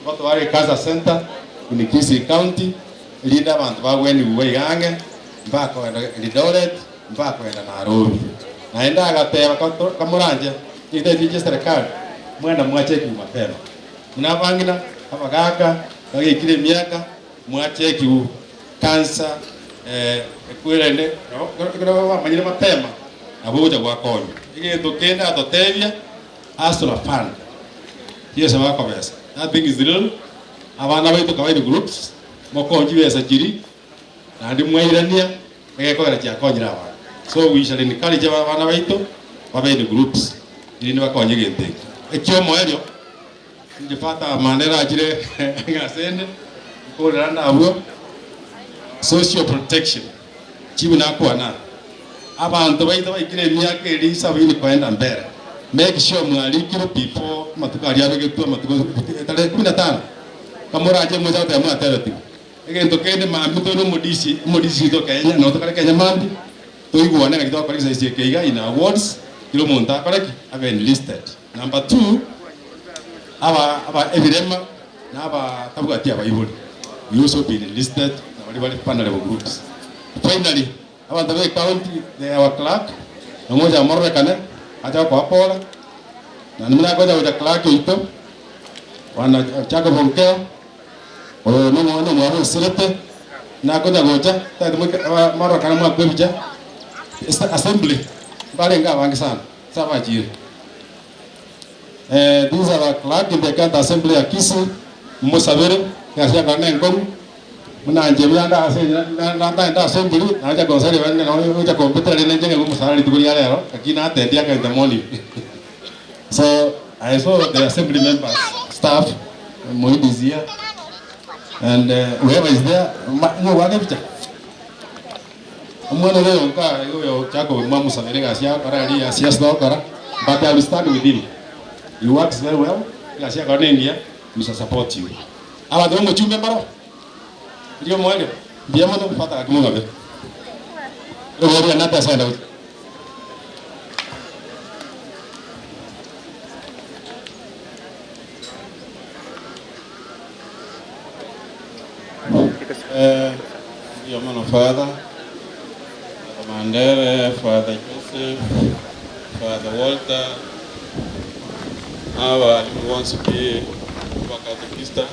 mbatware ecancer centre in Kisii county, erinde abanto bagwenigwe iga ang'e, mbakogenda Eldoret, mbakogenda Nairobi. Naende agateba kamoranche chinyagitari chiria chia serikali, mwende mwachekigwe mapema. Buna abang'ina, abagaka, bagekire emiaka, mwachekigwe cancer ekwerende ekero bamanyire mapema, nabo ogocha gwakonywa. Egento kende atotebia, Hustler Fund, chibesa bakobesa, that thing is real, abana baito kawaida groups, mokonye chibesa chiria, naende mwairania, egekogera chiakonyire abana. So we shall encourage abana baito, babe in groups, erinde bakonye egento eke. Ekiomoerio, inche Father Mandela achire ng'asende, nkorera ande abwo, social protection, chief nakwana. Abanto baito baikire emiaka eria sabini koenda mbere, make sure mwarikire before amatuko aria abegetwe amatuko tarehe kumi na tano kamorache moche goteba mwatebetigwe. Egento kende mambia tore na omodisi, omodisi oito Kenya, nabo tokare Kenya mambia, toigwane ng'aki togokora exercise eke iga in our wards, kera omonto akore ki? Abe enlisted. Number two, aba aba ebirema na abatabwati abaibori, you also been enlisted na baria bare vulnerable groups. Finally, abanto ba ecounty, they our clerk, nomocha mororekane, ache gokoa pole, naende buna agocha gocha clerk oito, bwana Jacob Onkeo, oyo nomwana omwabo osirete, nakonya gocha, tagete moike mororekane mwakwa ebicha, assembly, mbarenge abange sana. Ase abachire. This is our clerk in the county assembly ya Kisii, mosabere, egasi yakora nenkong'u, buna inche buya nda ase ntaende assembly, nacha konsaria bande nabo gocha kompetera rende inche ng'egwe omosara rituko ria rero, lakini natendi aka in the morning. So I saw the assembly members, staff, Moindi is here, and whoever is there, ng'o gwake ebicha? Omwana oria oyonka iga oyo Jacob mwamosabeire egasi agokora aria egasi ase togokora, but I will stand with him. He works very well, egasi agokora nengiya, we shall support you. Abanto bomochumbe mbaro? Erio omoerio, mbuya mono, fata gaki mong'abere. Rirorio riane ase agenda gochia. Mbuya mono Father, Father Mandere, Father Joseph, Father Walter, na abalimu bonsi pi abakatekista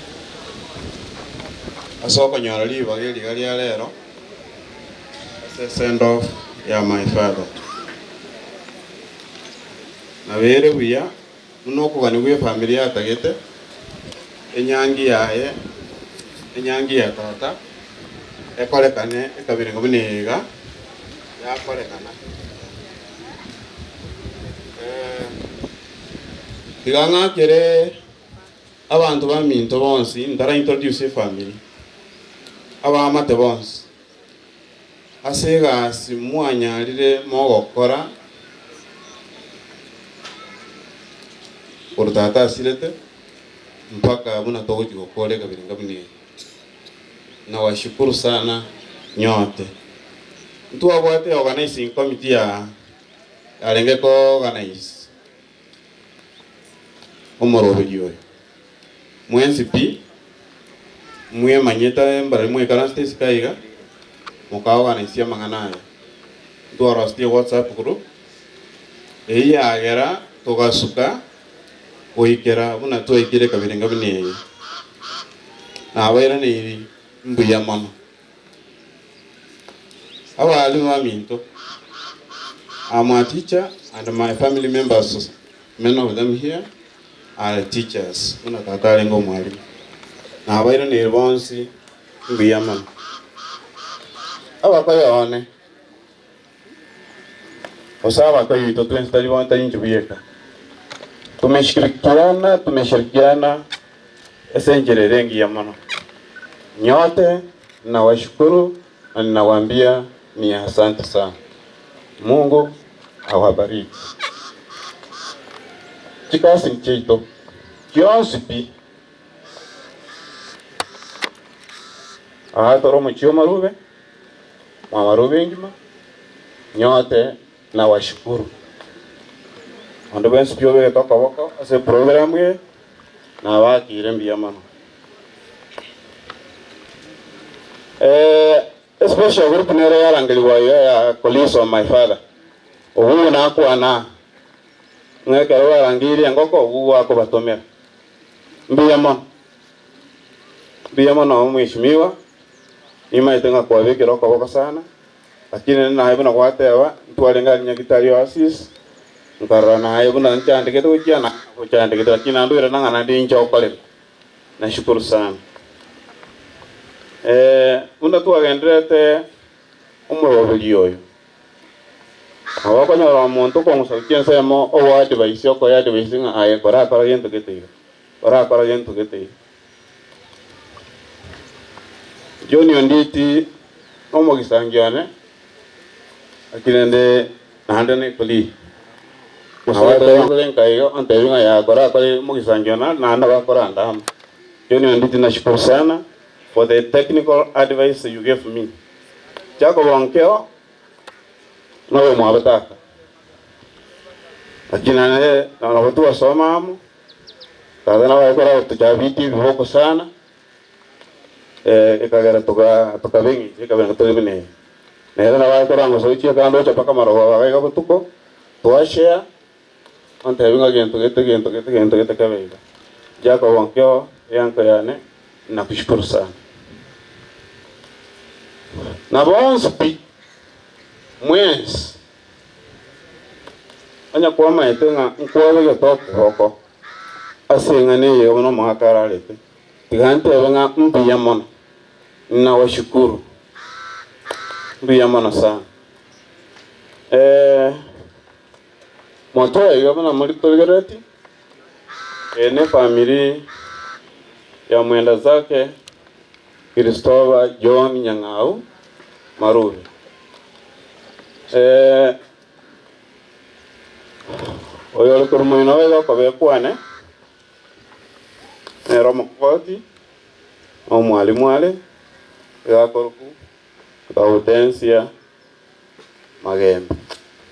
ase okonyora ribaga eriga ria rero ase send off ya my father. Nabeire buya Buna okogania gw'efamiri yatagete, enyangi yaye, enyangi ya tata, ekorekane ekabirengo buna eye iga yakorekana. Tiga ng'akere abanto baminto bonsi ntara introduce efamiri, abaamate bonsi, ase egasi mwanyarire mogokora korwa tata asirete mpaka buna togochia gokora ekabirenga buna eye. Nawashukuru sana nyote. Ntwabwate organizing committee ya yarenge ko organize omoroberi oyo. Mwensi pi, mwemanyete mbarabwo mwaikaransete isiko aiga, mokaoganisia amang'ana aya. Ntwarosirie WhatsApp group, eyio yagera togasuka goikera buna twaikire ekabirenga buna eye. Nabairaneirie mbuya mono. Abalimu baminto, I'm a teacher and my family members, many of them here are teachers, buna tata arenge omwalimu. Nabairaneire bonsi mbuya mono. Abakoyo one, gose abakoyo oito twensi tari bono tari inche bweka, tumeshirikiana tumeshirikiana ase enchera ere engiya mono. Nyote nawashukuru na ninawaambia ni asante sana. Mungu awabariki. Chikasini chiaito chionsi pi. Aa tore omochie o Marube, mwa Marube engima, nyote nawashukuru. Onde bwensi pi obegete okoboko ase eprogram eye, Nabaakire mbuya mono. Especial group nere yarangerigwa iga ya colleagues of my father. Obwo nakwana ng'a ekero barangeirie engoko obwo gwakobatomera. Mbuya mono. Mbuya mono omweshimiwa, nimaete ng'a kwabekire okoboko sana. Lakini naye buna gwateba, ntwarenge aria Nyagitari Oasis, nkarora naye buna nchandegete gochia na gochandegete, lakini naende oirana ng'a naende ninche okorera. Nashukuru sana. Eh, buna twagendererete omoroberi oyo, nabo okonyora omonto okong'usa gochia ensemo ogo advice okoe advice ng'a aye korakora gento gete iga, korakora gento gete iga. John Onditi nomogisangi one, Lakini rende naende nekori Nabo nka iga ontebi ng'a yakora akore mogisangio na naende bakora ndama. John Onditi nashukuru sana for the technical advice you gave me. Jacob Onkeo noyo omwabo tata. Lakini naende nabo twasoma amo, tata nabo agekora gotochaba ebiboko sana. Ekagera tokaba eng'encho ekaba ng'a tore buna eye. Nere nabo agekora ng'a osoichie akandocha mpaka amarogoba iga iga botuko, twashare, ontebia ng'a gento gete gento gete gento gete kebe iga. Jacob Onkio, eanko yane, nakushukuru sana. Na bonsi pi, mwensi, onye kwamaete ng'a nkwabegete okoboko ase eng'ana eye buna omogaka ararete, Tiga ntebe ng'a mbuya mono, nawashukuru, mbuya mono sana. Eh, motoe iga buna mori torigerereti, eye ne family ya mwenda zake Christopher John Nyang'au Marube. Eh, oyore korwa moino oye gokobekwane, Nere omokogoti, na omwalimu are, iga akorokwa Gaudensia Magembe.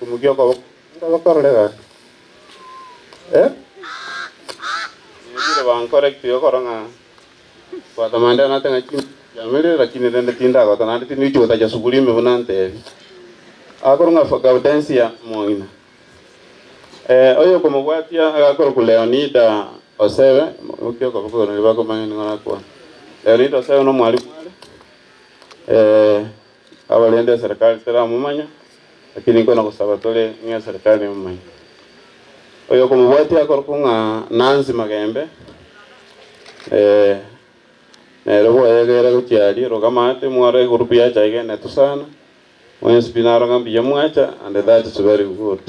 Komokia okoboko, nkabakorore gaki? Eh? Nibire bankorektie okoro ng'a bwata mande nate ng'a chiamerire lakini rende tindagota naende tindi gotacha sukuru ime buna ntebi. Akorwa ng'a Gaudensia omong'ina. Oyokomobwatia agakorokwa Leonida Osebe, omokia okoboko nario bakomanya nigo nakwana. Leonida Osebe nomwalimu are, abarende eserekari teramomanya, lakini nkona gosaba tore ng'a eserekari emomanye. Oyokomobwatia akorokwa ng'a Nancy Magembe, nere bwoyegere gochia aria rogama ate mware egroup yacha iga enetu sana. Mwensi pi naro ng'a mbuya mwacha and that is very good.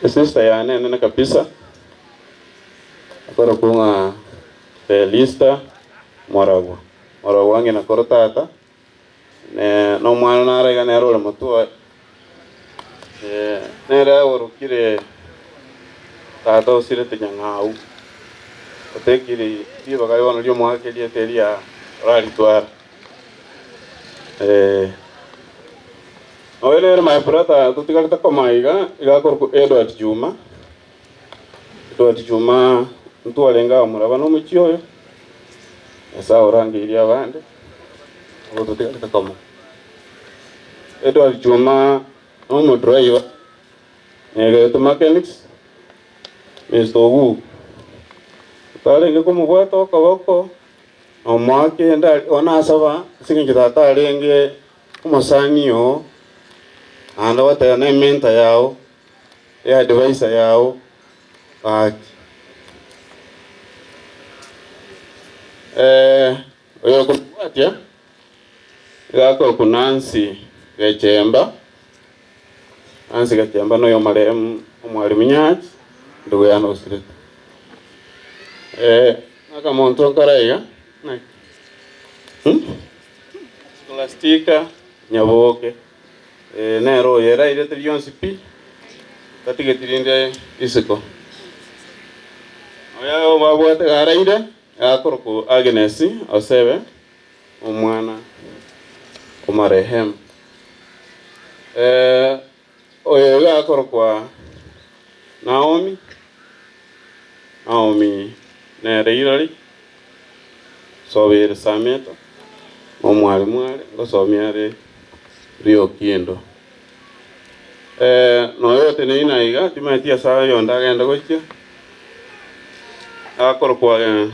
Esister yane enene kabisa akorokwa ng'a Felista Moragwa. Moragwa ng'ina koro tata ne nomwana naro iga nere ore motwe oye. Nere orokire tata osirete Nyang'au otekire ribaga bono ri'omwaka erieta eria oraritwara. Oyo nere my brother totigarete koma iga, iga akorokwa Edward Juma, Edward Juma ntwarenge abamura bane omochie oyo, Nyasaye orangeirie abande, abwo totigarete koma. Edward Juma na omodriver, negerete mechanics, Mister Ogugu, tarenge komobwata okoboko. Omoa kende aria bono asaba, ase eng'encho tata arenge omosani oo, naende ogoteba na ementor yao, eadvisor yao, gaki. Oyo okomobwatia, iga akorokwa Nancy Gechemba, Nancy Gechemba noyo omarehemu omwalimu Nyachi, ndugu yane osirete. Akamonto nkare iga, naki? Scholastica Nyaboke, nere oyo ere airete rionsi pi, tatigeti rinde isiko. Oyo babwate iga araire, akorokwa Agnes Osebe, omwana o marehemu. Oyo iga akorokwa Naomi, Naomi nere irori, sobeire Sameto, nomwalimu are, ngosomia are Riokindo. Noyo oteneine aiga, timanyeti ase oyonde agende gochia, akorokwa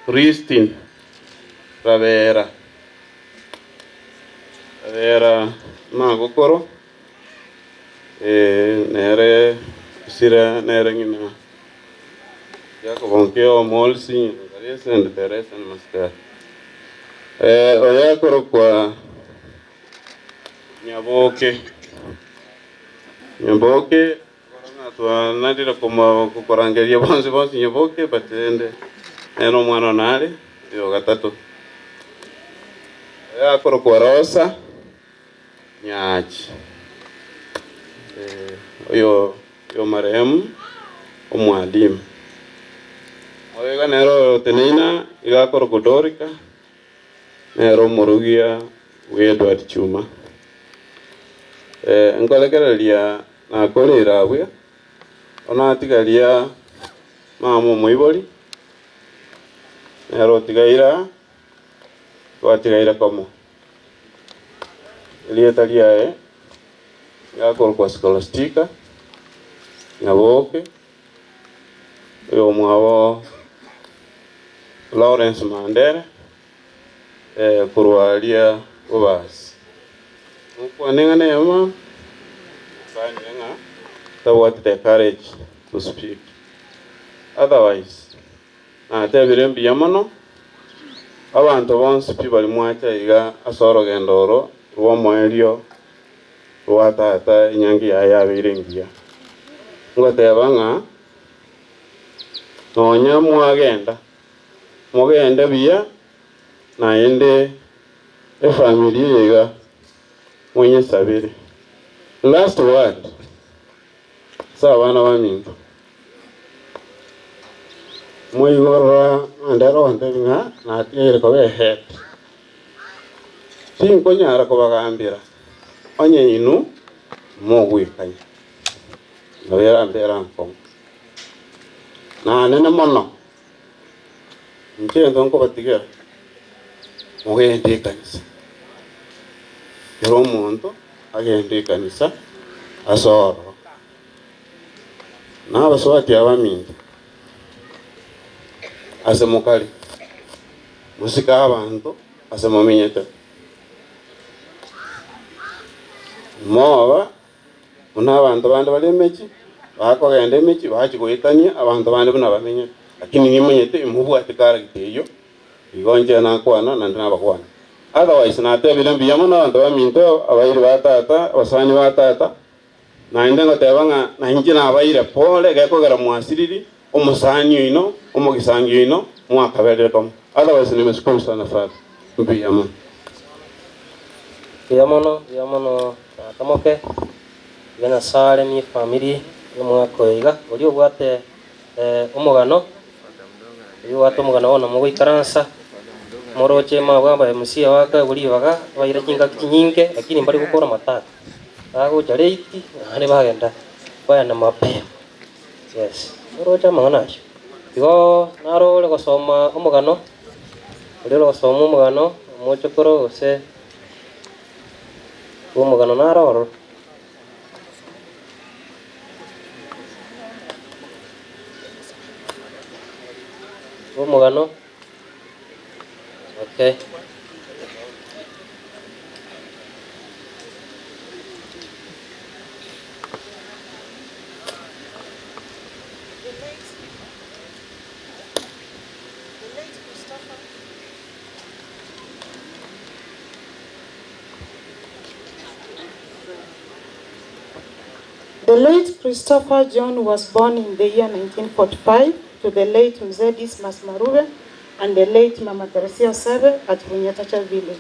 Christine Rabera, Rabera magokoro, nere Sira nere ng'ina Jacob Onkeo Molsi Karese and Teresa and Masikari. Oyo akorokwa Nyaboke, Nyaboke Korong'a twanarire korangeria bonsi bonsi nyaboke, but rende nere omwana one are oyo gatato. Oyo akorokwa Rosa, Nyaachi, oyo oyo marehemu omwalimu. Moyo iga nere oyoteneina iga akorokwa Dorika, nere omorugia bwa Edward Chuma. Nkorekereria nakorire abwo, bono atigaria mama omoibori, nere otigaire aa, twatigaire komo. Erieta riaye riakorokwa Sikolastika Nyaboke, oyomwabo Lawrence Mandere, korwa aria Bobasi. Mokwane ng'a neyemo, mokwanire ng'a tabwati the courage to speak. Otherwise, Natebire mbuya mono abanto bonsi pi bari mwacha iga ase orogendo oro rw'omoerio rwa tata enyangi yaye yabeire engiya. Ngoteba ng'a nonya mwagenda, mogende buya naende efamiri eye iga monyesabere. Last word ase abana baminto. Moigorora ande ronde ng'a natigaire koba ehead, tinkonyara kobagambera onye inwe mogwekanya. Nabo erambere ankong'u nanene mono, inche egento nkobatigera, mogende ekanisa, kera omonto agende ekanisa ase ororo. Na abasubati abaminto ase mokare, mosike abanto ase momenyete. Moba buna abanto bande bare emechie, bakogenda emechie bachia goetania abanto bande buna bamenyete. Lakini nimanyete imobwate character eyio, igo inche nakwana naende nabakwana. Otherwise natebire mbuya mono abanto baminto, abairi ba tata, abasani ba tata, Naende ngoteba ng'a nainche nabaire pore gekogera mwasiriri omosani oino, omogisangi oino, mwakaberire komo. Otherwise nimeshukuru sana Father. Mbuya mono. Mbuya mono, mbuya mono tata moke, tiga Nyasae aremie efamiri y'omwaka oyo iga, oria obwate omogano, oria obwate omogano bono mogoikaransa, moroche mabwo aba MCA bakoegwa ribaga, baire chingaki chinyinge lakini mbari gokora matanga. Bagocha late naende bagenda koyana mapema. Yes, oroche amang'ana ayio. Igo naro ore gosoma omogano, oria ore gosoma omogano, omochokoro gose bwa omogano naro ororo. Bwa omogano. Okay. The late Christopher John was born in the year 1945 to the late Mzee Dismas Marube and the late Mama Teresia Osebe at Bunyatacha village.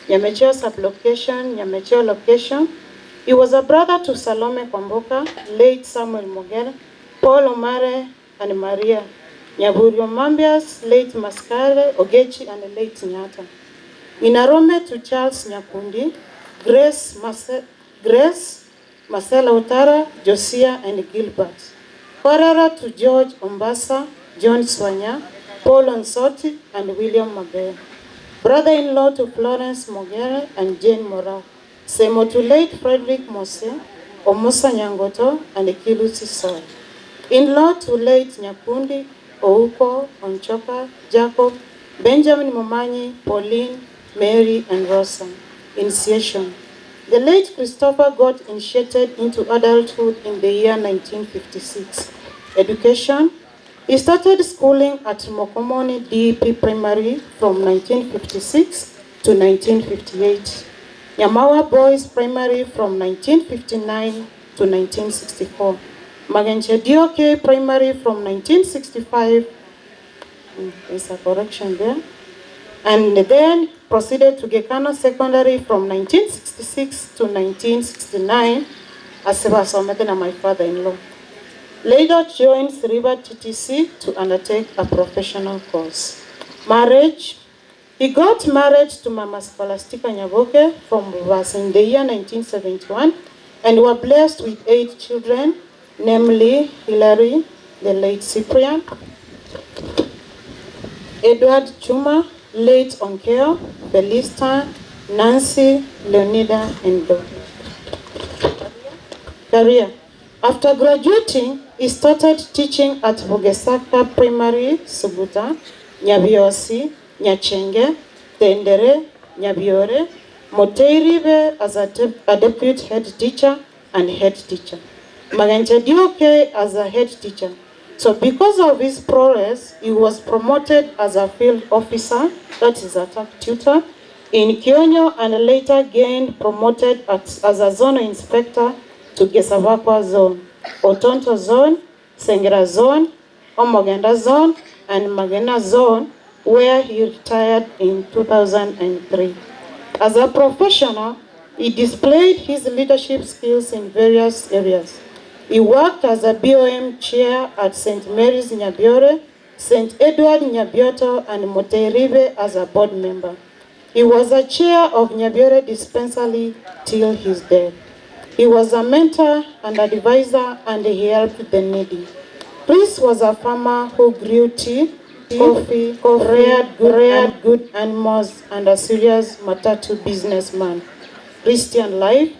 Nyamecheo sub-location, Nyamecheo location. He was a brother to Salome Kwamboka, late Samuel Mogere, Paul Omare, and Maria Nyaburio Mambias, late Mascare, Ogechi, and late Nyata. Inarome to Charles Nyakundi, Grace, Marce Grace Marcela Otara, Josiah, and Gilbert. Kwarara to George Ombasa, John Swanya, Paul Onsoti, and William Mabeya. Brother-in-law to Florence Mogere and Jane Mora. Semo to late Frederick Mose, Omusa Nyangoto, and Kilusi Soy. In-law to late Nyakundi, Ouko, Onchoka, Jacob, Benjamin Momanyi, Pauline, Mary, and Rosa. Initiation. The late Christopher got initiated into adulthood in the year 1956. Education. He started schooling at Mokomoni DEP Primary from 1956 to 1958. Nyamawa Boys Primary from 1959 to 1964. Magenche DOK Primary from 1965, there's a correction there, and then proceeded to Gekano Secondary from 1966 to 1969 ase basomete na my father-in-law. Later joined Siriba TTC to undertake a professional course. Marriage He got married to Mama Scholastica Nyaboke from Bubasa in the year 1971 and were blessed with eight children, namely Hilary, the late Cyprian, Edward Chuma, late Onkeo, Felista, Nancy, Leonida, and Dot. Career. After graduating, he started teaching at Bugesaka Primary, Suguta, Nyabiosi, Nyachenge, Tendere, Nyabiore, Moteiribe as a, a deputy head teacher and head teacher. Magancha DOK as a head teacher. So because of his prowess, he was promoted as a field officer, that is a tutor, in Kionyo and later gained promoted at, as a zonal inspector to Gesavakwa zone, Otonto zone, Sengera zone, Omogenda zone, and Magena zone, where he retired in 2003. As a professional, he displayed his leadership skills in various areas. He worked as a BOM chair at St. Mary's Nyabiore, St. Edward Nyabioto, and Moteribe as a board member. He was a chair of Nyabiore Dispensary till his death. He was a mentor and advisor, and he helped the needy. Chris was a farmer who grew tea, coffee, reared good, reared good animals, and a serious matatu businessman. Christian life.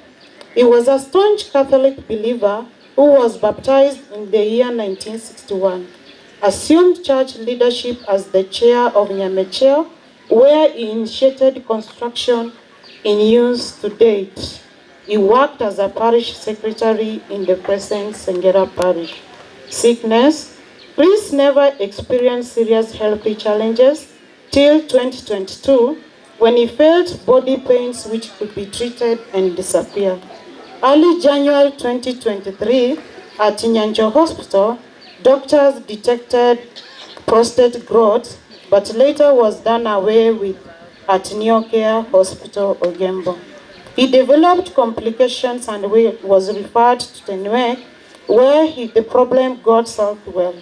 He was a staunch Catholic believer who was baptized in the year 1961. Assumed church leadership as the chair of Nyamecheo, where he initiated construction in use to date. He worked as a parish secretary in the present Sengera parish. Sickness. Chris never experienced serious health challenges till 2022 when he felt body pains which could be treated and disappear. Early January 2023, at Nyanjo Hospital, doctors detected prostate growth, but later was done away with at Neocare Hospital, Ogembo. He developed complications and was referred to Tenwek, where he, the problem got solved well.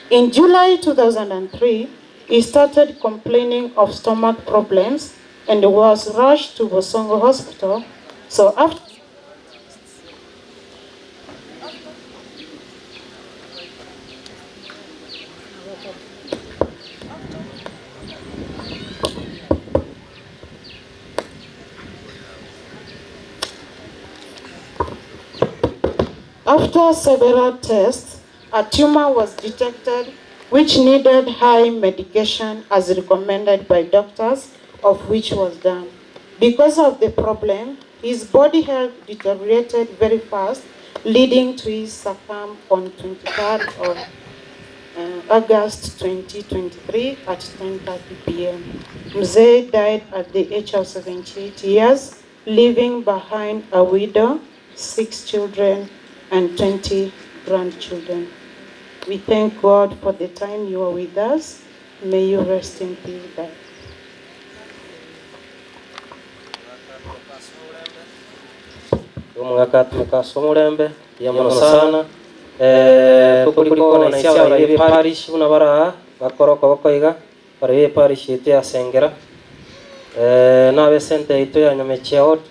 In July 2003, he started complaining of stomach problems and was rushed to Bosongo Hospital. So after After several tests, a tumor was detected which needed high medication as recommended by doctors, of which was done. Because of the problem, his body health deteriorated very fast, leading to his succumb on 23rd of August 2023 at 10:30 p.m. Mzee died at the age of 78 years, leaving behind a widow, 6 children, and 20 grandchildren. We thank God for the time you are with us. May you rest in peace. Dad. Omogaka tumeka ase omorembe, mbuya mono sana. Eh, tokorikona ase abarai be parish buna bare aa, bakore okoboko iga, abarai be parish yaito ya Sengera, eh, na abe center yaito ya Nyamechea ward,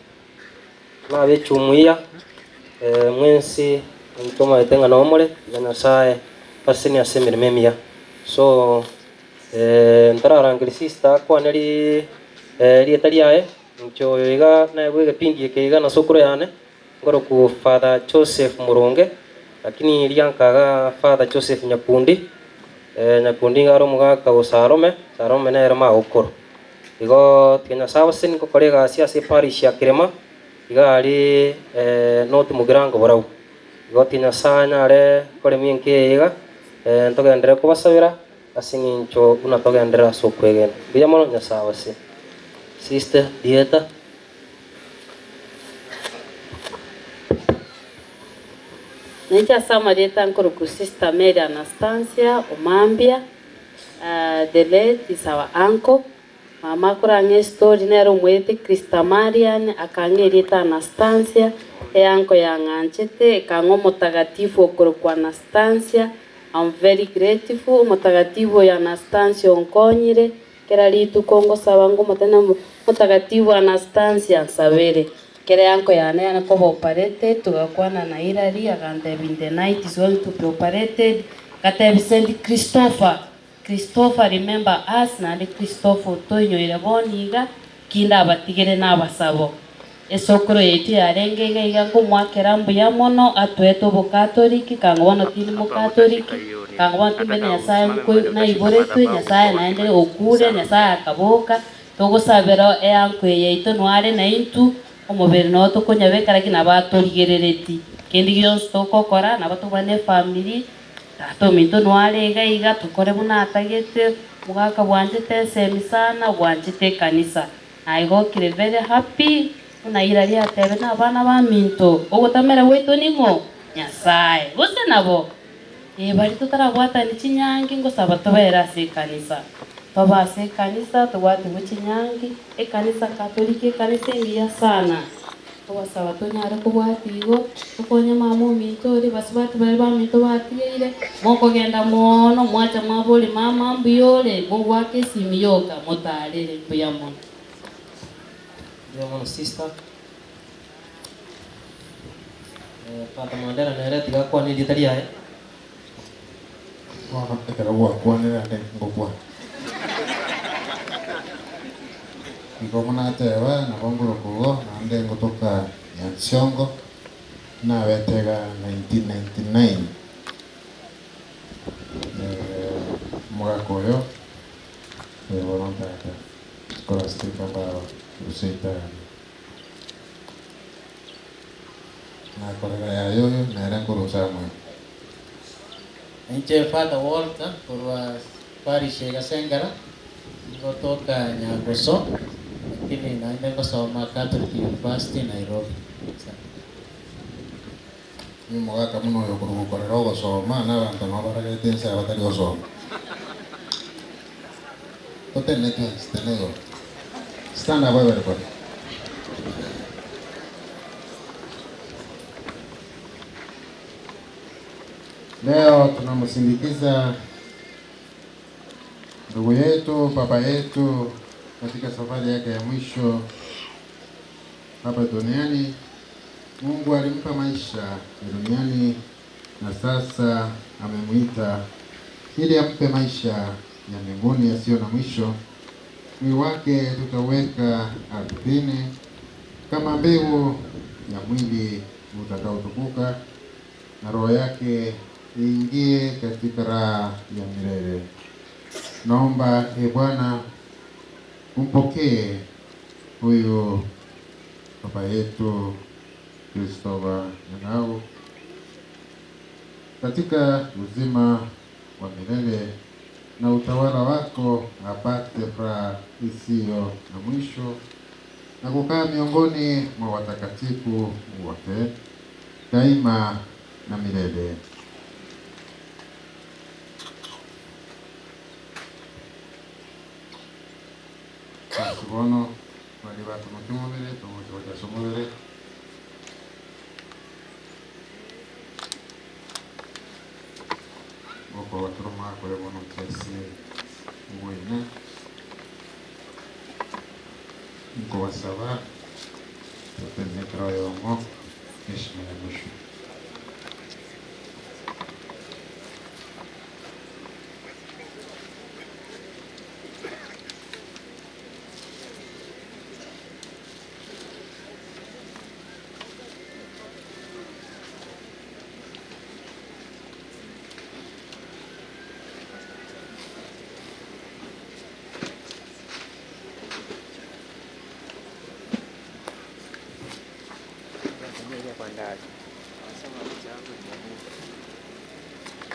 na abe echumuiya, eh, mwensi ntomaete ng'a noo more, tiga Nyasaye abasesenie ase emeremo emiya. So, eh, ntararangeria sister akwane ri erieta riaye, Inche oyo iga naegwe egepindi eke iga na sokoro yane, nkorokwa Father Joseph Moronge, lakini riankaga Father Joseph Nyakundi, Nyakundi iga are omogaka o Salome, Salome nere magokoro. Igo tiga Nyasae abasesenie ngokora egasi ase eparish ya Kirema, iga aria North Mugirango Borabu. Igo tiga Nyasae anyare koremia enka eye iga, ntogenderere kobasabera. Ase eng'encho buna togenderere ase okwegena. Mbuya mono Nyasae abase. Sister Dieta. Nainche ase amarieta nkorokwa Sister Mary Anastasia Omambia, the late is our uncle. Mama akorang'a estori nere omoete Christamarian akang'a erieta Anastasia, eanko yang'anchete ekang'a omotagatifu okorokwa Anastasia, I'm very grateful, omotagatifu oyo Anastasia onkonyire, kera rituko ngosaba ngomotebia ng'a omotagatifu Anastasia nsabere. Kera eanko yane yane koba operated, togakwana na Hillary agantebia in the night is going to be operated, ngatebia Saint Christopher, Christopher remember us naende Christopher otoinyoire bono iga ki ndabatigere nabasabo. Esokoro yaito yarenge iga iga nkomoakera mbuya mono atoete obokatoliki kanga bono tindi mokatoliki kanga bono timbe Nyasaye naiboretwe Nyasaye naende okure Nyasaye akaboka togosabera eanko eye yaito noare naintwe omobere noo tokonyabeka lakini nabo atorigerereti kende gionsi togokora nabo tobwane efamiri Tata ominto noare iga iga tokore buna atagete, omogaka bwanchete esemi sana, bwanchete ekanisa. Naigokire very happy buna Hillary atebe na abana baminto, ogotamera gwaito ning'o? Nyasae. Gose nabo? Ee baria totarabwatani chinyangi ngosaba tobere ase ekanisa. Tobe ase ekanisa tobwatigwe chinyangi, ekanisa Katoliki ekanisa engiya sana. Togosaba tonyare kobwatia igo, tokonye mama ominto oria, basubati baria baminto batigeire, mokogenda moono, mwacha mwaboria mama mbuya ore, mogoaka esimi yoka, motaarere, mbuya mono. Mbuya mono sister. Eh, Father Mandela nere tiga akwane erieta riaye. Bono ekero gwakwanire ande ngokwana. Igo buna ateba, nabo ngorokwa igo, naende ngotoka Nyansiongo, nabete iga 1999. Omogaka oyo, oyo bono ntata, Scholastica Mbaba, Rusaita Nakorera yaya oyo nere nkorusa amoyo. Inche Father Walter korwa parish ya Gasengera, ngotoka Nyangoso, lakini naende ngosoma Catholic University Nairobi. Asante. Omogaka buna oyo okorwa gokorera ogosoma, na abanto nabo baragerete ense aya batari gosoma. Totenene twensi, tenena igoro. Stand up everybody. Leo tunamsindikiza ndugu yetu, baba yetu katika safari yake ya mwisho hapa duniani. Mungu alimpa maisha ya duniani na sasa amemuita ili ampe maisha ya mbinguni yasiyo na mwisho. Mwili wake tutauweka ardhini kama mbegu ya mwili utakaotukuka, na roho yake iingie katika raha ya milele. Naomba e Bwana, umpokee huyu baba yetu Christopher Nyang'au katika uzima wa milele na utawala wako, apate furaha isiyo na mwisho na kukaa miongoni mwa watakatifu wote daima na milele. Ase bono baria batomokia omobere, togocha gocha ase omobere. Gokobatura omwaka oyo bono gochia ase oboina, nkobasaba totenene kera oyomo heshima ya mwisho.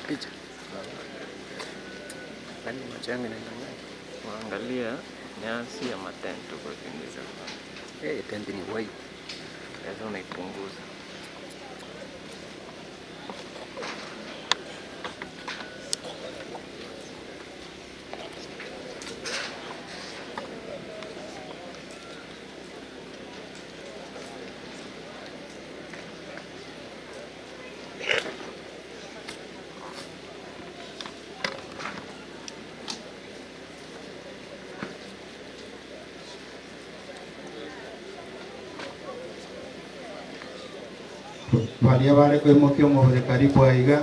Picha. Yaani macho yangu inaendanga. Waangalia nyasi ama tent uko kuingiza. Eh, tent ni white. Sasa unaipunguza. Baria bare koimokia omobere karibu aiga,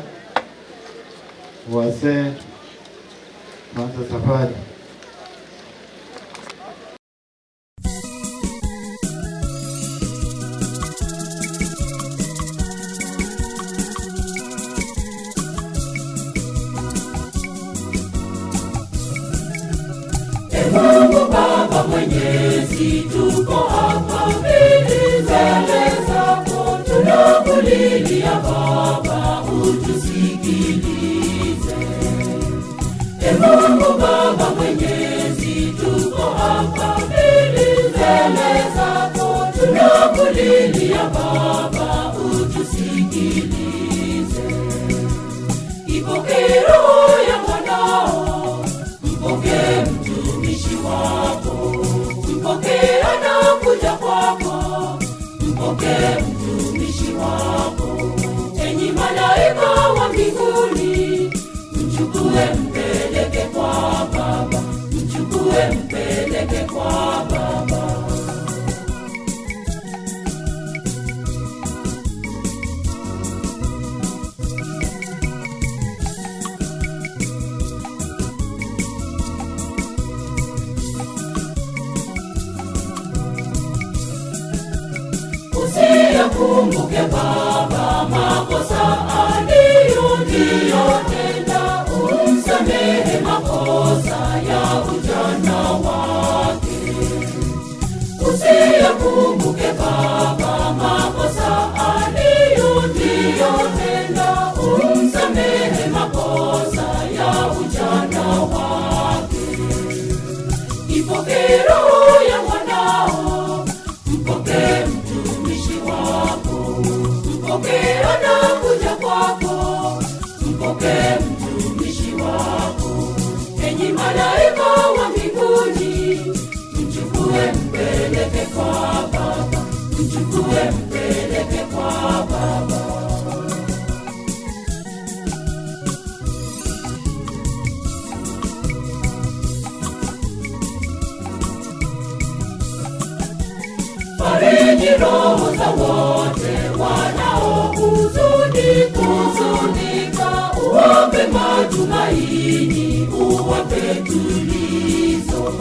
wazee tuanze safari. E Mungu Baba Mwenyezi, tuko hapa mbele zako, tunakulilia Baba, utusikilize. E Mungu Baba Mwenyezi, tuko hapa mbele zako, tunakulilia Baba, utusikilize. Ipokee roho ya mwanao, mpokee mtumishi wako, mpokee anakuja kwako, mpokee mtumishi wako. Enyi malaika wa mbinguni, mchukue mpeleke kwa Baba, mchukue mpeleke kwa Baba. Usiyakumbuke Baba makosa aliyotenda, umsamehe makosa ya ujana wake. Usiyakumbuke Baba makosa aliyotenda, umsamehe makosa ya ujana wake. Ipokee roho ya mwanao, mpokee mtumishi wako, mpokee anakuja kwako, mpokee mtumishi wako. Enyi malaika wa mbinguni, mchukue mpeleke kwa Baba, mchukue mpeleke kwa Baba. Fariji roho za wote wanaohuzuni kuzunika, uwape matumaini, uwape tulizo.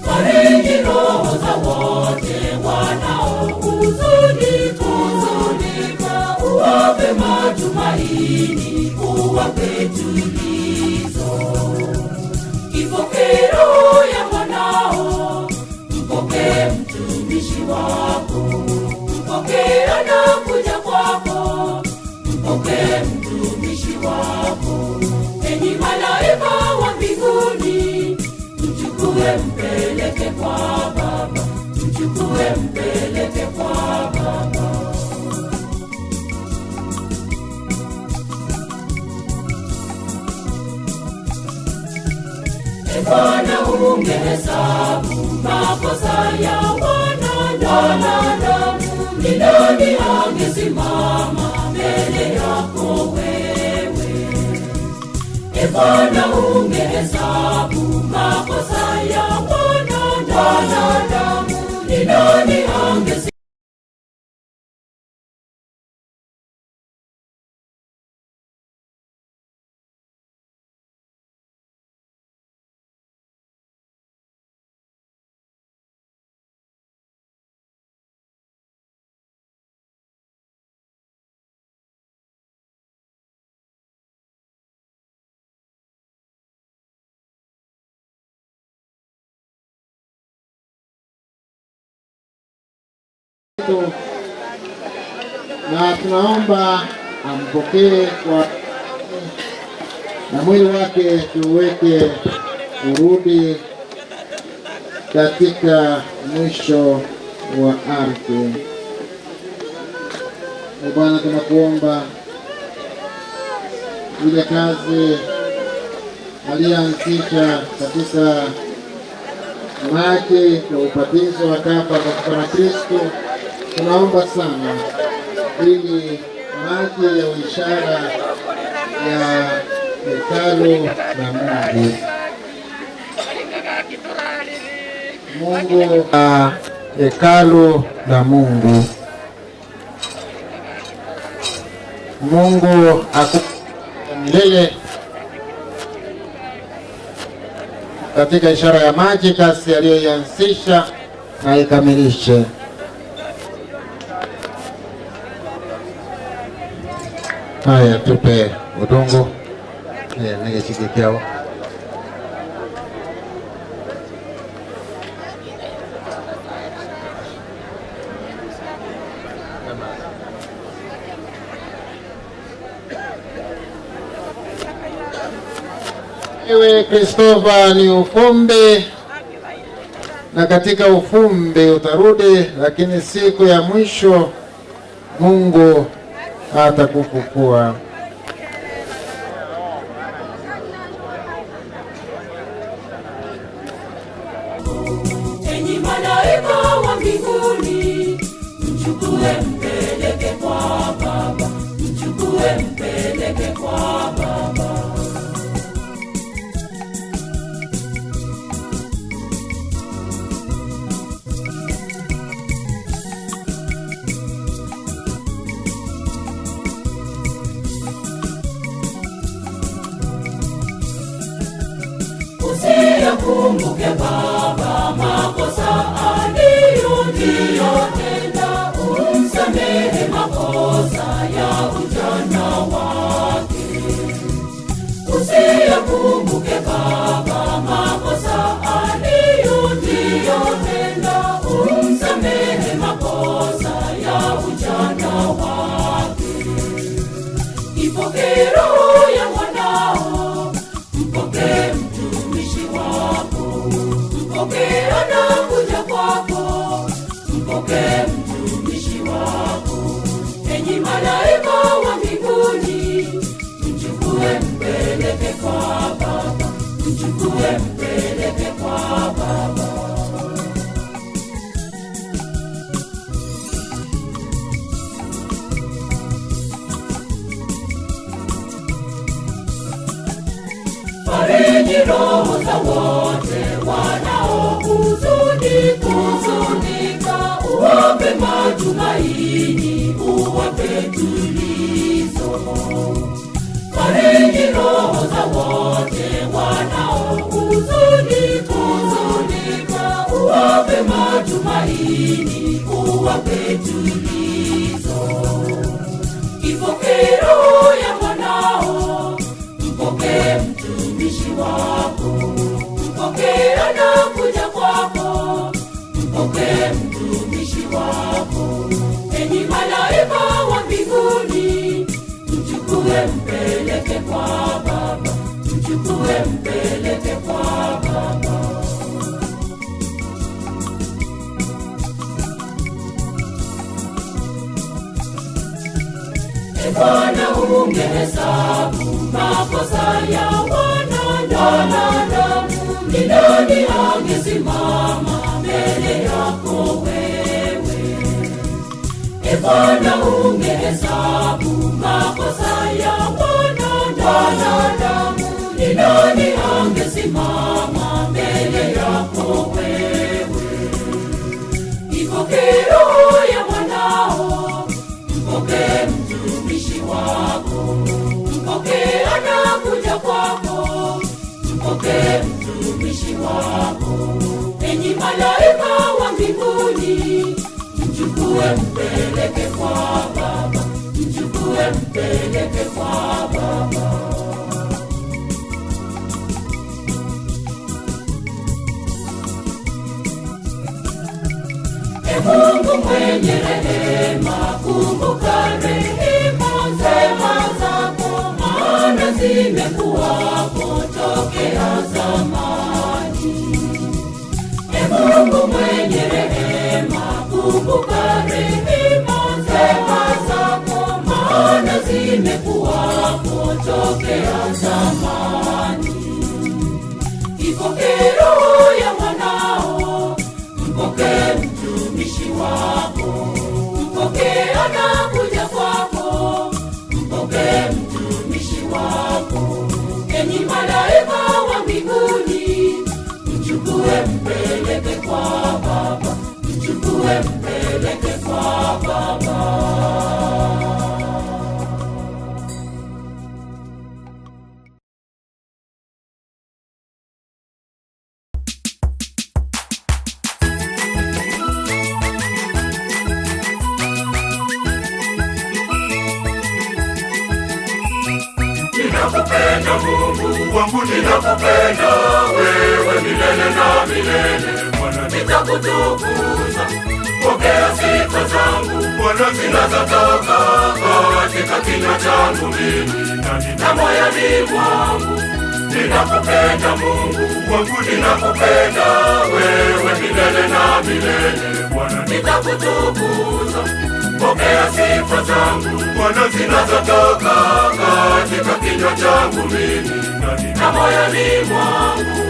Fariji roho za wote wanaohuzuni kuzunika, uwape matumaini, uwape tulizo. Ipokee roho ya mwanao, mpokee mtumishi wako, mpokee anakuja kwako, mpokee mtumishi wako. Enyi malaika wa mbinguni, mchukue mpeleke kwa Baba, mchukue mpeleke kwa Baba. E Bwana, ungehesabu makosa ya wanadamu, ni nani angesimama mbele yako wewe? E Bwana, ungehesabu makosa ya wanadamu, ni nani angesimama na tunaomba ampokee kwa na mwili wake tuweke urudi katika mwisho wa ardhi. E Bwana, tunakuomba ile kazi aliyoanzisha katika maji ya ubatizo akafa katika na Kristo, tunaomba sana ili maji ya ishara ya hekalu la Mungu Mungu hekalu la Mungu. Mungu akupe milele katika ishara ya maji, kazi aliyoianzisha na ikamilishe. Haya, tupe udongo negechige kiao. Ewe Kristofa ni ufumbi, na katika ufumbi utarudi, lakini siku ya mwisho Mungu atakufufua. Enyi malaika wa mbinguni, mchukue mpeleke kwa Baba, mchukue mpeleke kwa Baba. Usiyakumbuke Baba makosa aliyotenda, umsamehe makosa ya ujana wake. Usiyakumbuke Baba makosa aliyotenda, umsamehe makosa ya ujana wake. Ipokee roho ya mwanao, mpokee mtumishi wako, mpokee anakuja kwako, mpokee mtumishi wako. Enyi malaika wa mbinguni, mchukue mpeleke kwa Baba, mchukue mpeleke kwa Baba. Fariji roho za wote wanaohuzuni huzunika, uwape matumaini, uwape tulizo. Fariji roho za wote wanaohuzuni huzunika, uwape matumaini, uwape tulizo. Ipokee roho ya mwanao, mpokee mtumishi wako, mpokee anakuja kwako, mpokee mtumishi wako. Enyi malaika wa mbinguni, mchukue mpeleke kwa Baba, mchukue mpeleke kwa Baba. E Bwana, ungehesabu makosa ya wanadamu, ni nani angesimama mbele yako wewe? E Bwana, ungehesabu makosa ya wanadamu, ni nani angesimama mbele yako wewe? Ipokee roho ya mwanao, mpokee mtumishi wako, mpokee anakuja kwako, mpokee mtumishi wako. Enyi malaika wa mbinguni, mchukue mpeleke kwa Baba, mchukue mpeleke kwa Baba. E Mungu mwenye rehema, kumbuka rehema njema zako, maana zimekuwapo tokea zamani. E Mungu mwenye rehema, kumbuka rehema njema zako, maana zimekuwapo tokea zamani. Ipokee roho ya mwanao, mpokee mtumishi wako, mpokee anakuja kwako, mpokee mtumishi wako. Enyi malaika wa mbinguni, mchukue mpeleke kwa Baba, mchukue mpeleke kwa Baba. Wangu ninakupenda wewe milele na milele. Bwana nitakutukuza, pokea sifa zangu Bwana zinazotoka katika kinywa changu mimi na moyoni mwangu. Ninakupenda Mungu wangu, ninakupenda wewe milele na milele. Bwana nitakutukuza, pokea sifa zangu Bwana zinazotoka katika kinywa changu mimi na moyoni mwangu.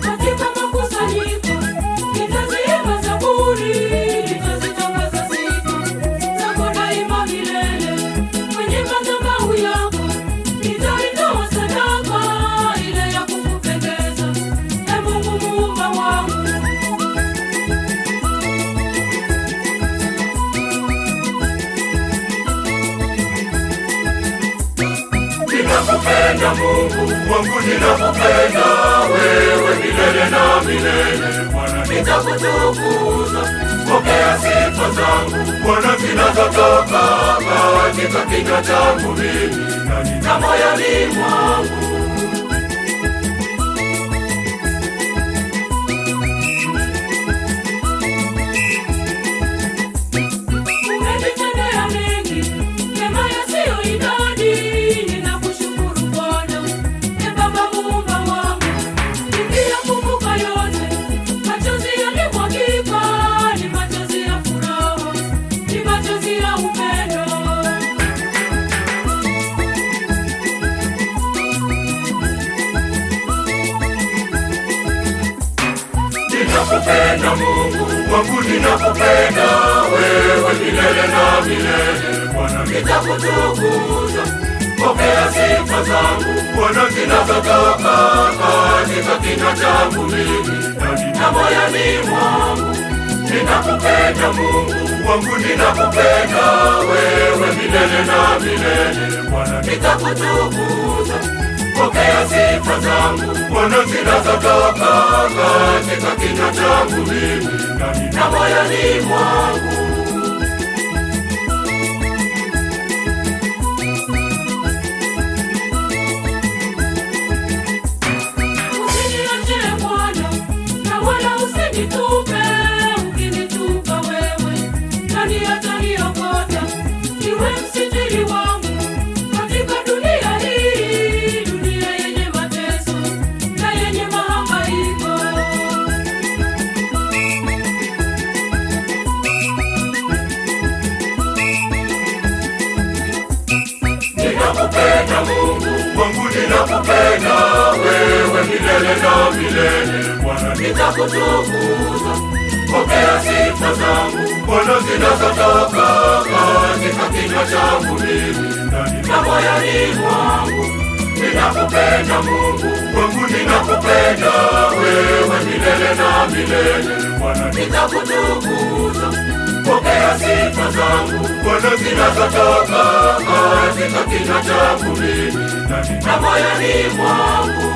Katika makusanyiko nitaziimba zaburi, nitazitangaza sifa zako daima milele. Kwenye madhabahu yako nitaitoa sadaka ile ya kukupendeza, Ee Mungu muumba wangu. Ninakupenda Mungu wangu, ninakupenda wewe milele na milele. Bwana nitakutukuza, pokea sifa zangu Bwana zinazotoka katika kinywa changu mimi na moyoni mwangu. Umenitendea mengi mema yasiyo idadi, ninakushukuru Bwana, Ee Baba muumba wangu. Nikiyakumbuka yote, machozi yalimwagika, ni machozi ya furaha, ni machozi ya upendo. Ninakupenda Mungu wangu, ninakupenda wewe milele na milele. Bwana nitakutukuza, pokea sifa zangu Bwana zinazotoka katika kinywa changu mimi na moyoni mwangu. Ninakupenda Mungu wangu, ninakupenda wewe milele na milele. Bwana nitakutukuza, pokea sifa zangu Bwana zinazotoka katika kinywa changu mimi na moyoni mwangu. Usiniache Bwana, na wala usinitupe. Ukinitupa wewe, nani ataniokota? Iwe msitiri wangu katika dunia hii, dunia yenye mateso na yenye mahangaiko. Ninakupenda Mungu wangu, ninakupenda wewe milele na milele. Bwana nitakutukuza, pokea sifa zangu Bwana zinazotoka katika kinywa changu mimi na moyoni mwangu. Ninakupenda Mungu wangu, ninakupenda wewe milele na milele. Bwana nitakutukuza, pokea sifa zangu Bwana zinazotoka katika kinywa changu mimi na moyoni mwangu.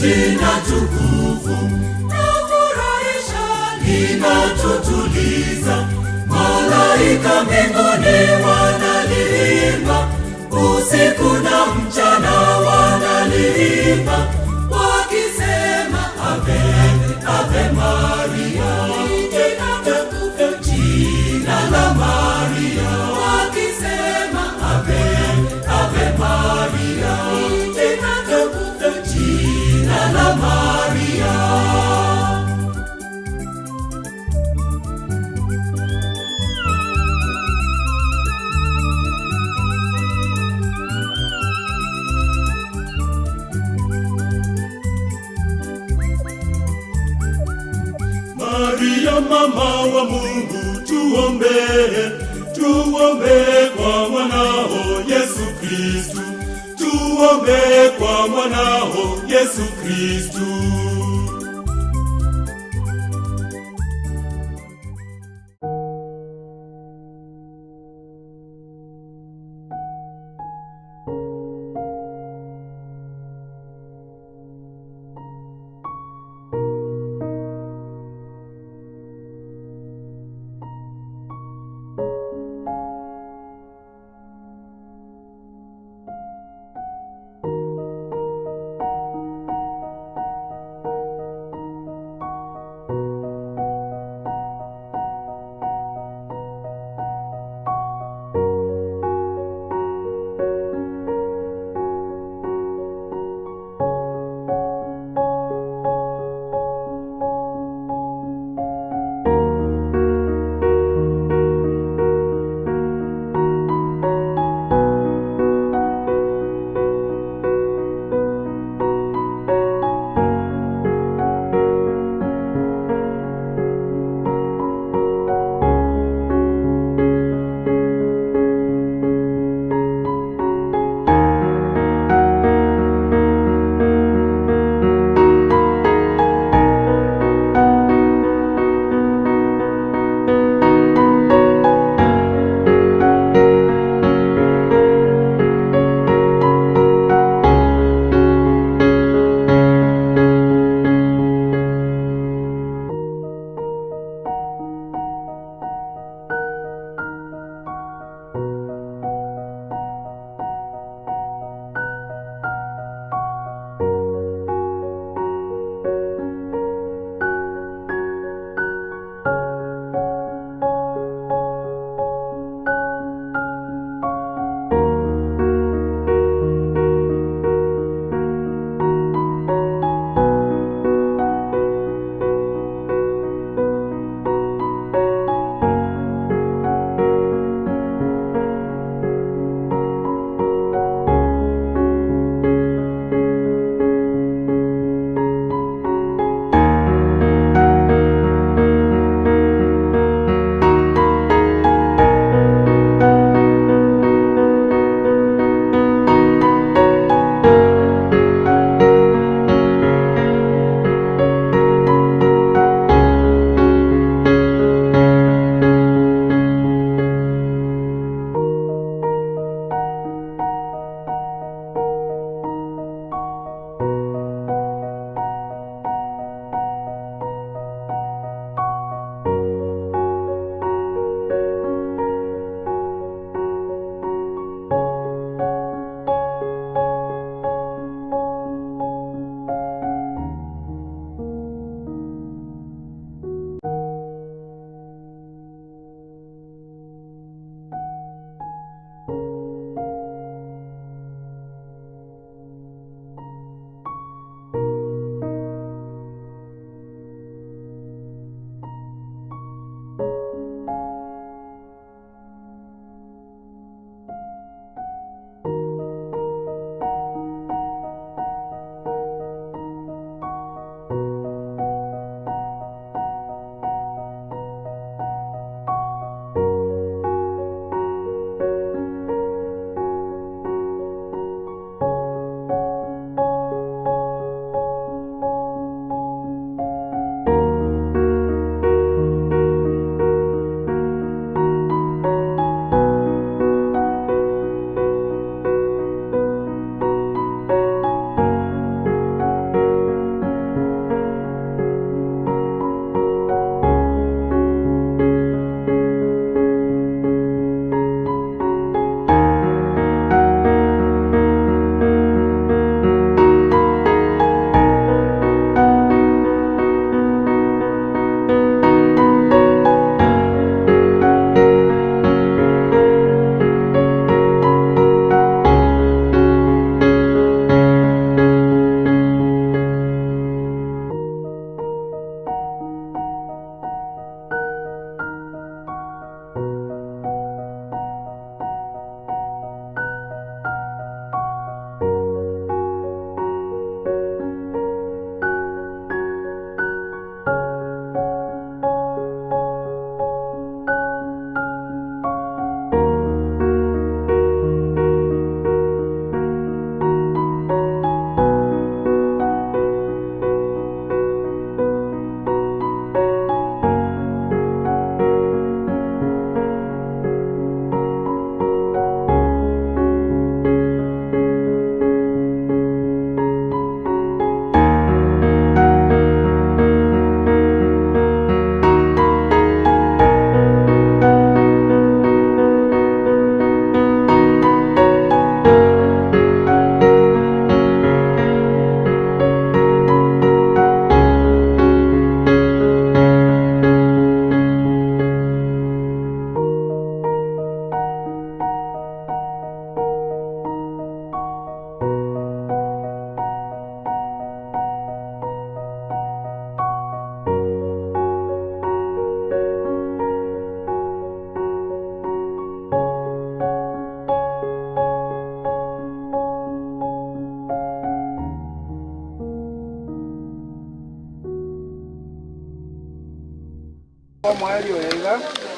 Jina tukufu lafurahisha, linatutuliza. Malaika mbinguni wanaliimba, usiku na mchana wanaliimba, wakisema Ave, Ave Maria. Jina tukufu, jina la Maria, wakisema Ave, Ave Maria. Jina tukufu, jina la Maria. Maria mama wa Mungu, tuombee, tuombee kwa mwanao Yesu Kristu, tuombee kwa mwanao Yesu Kristu.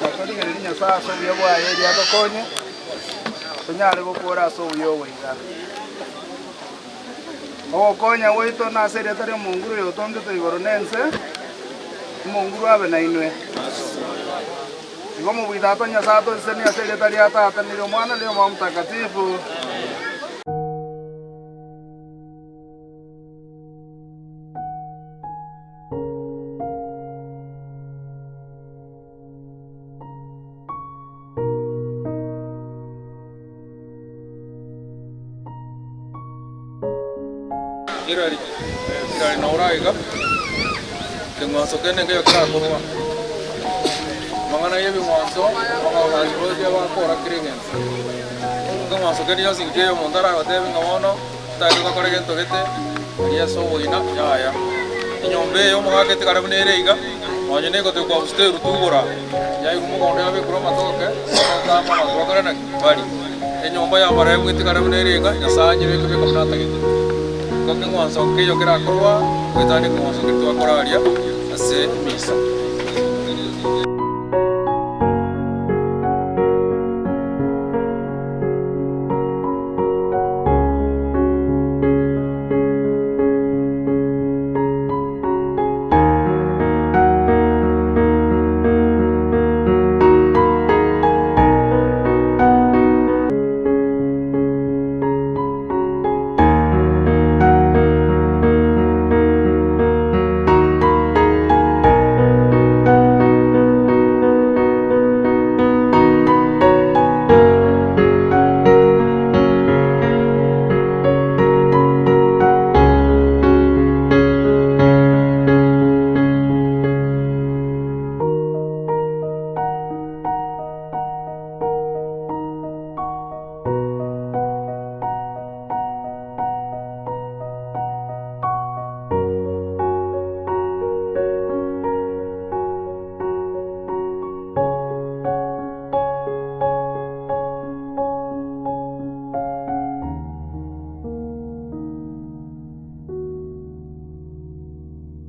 Na torigererie Nyasae ase obuya bwaye erio atokonye, tonyare gokora ase obuya obo iga. Ogokonya gwaito nase erieta ri'Omonguru oyotongete igoro na ense, Omonguru abe nainwe. Igo omobui Tata Nyasae atosesenie ase erieta ria Tata, na eri'Omwana, na eri'Omoyo Omotakatifu. Irari irari nao oraiga, ekeng'wanso kende nkeiyo kerakorwa. Amang'ana ya ebing'wanso, amang'ana roche bakora kera egento. Ekeng'wanso kende gionsi nkeiyo omonto aragotebie ng'a bono, totagete gokora egento gete, aria ase oboina, yaya. Enyomba eye omogaka etigare buna ere iga, nonye na egotoka kwabusuta erutu igoro aa, yairwa mogondo yabekerwa amatoke, amatoke amo abanto bakore naki? Barie. Enyomba y'amaremu etigare buna ere iga, Nyasae anyebeke beka buna atagete. Igo keng'wanso nkeiyo kerakorwa, goetania ekeng'wanso keria twakora aria ase emisa.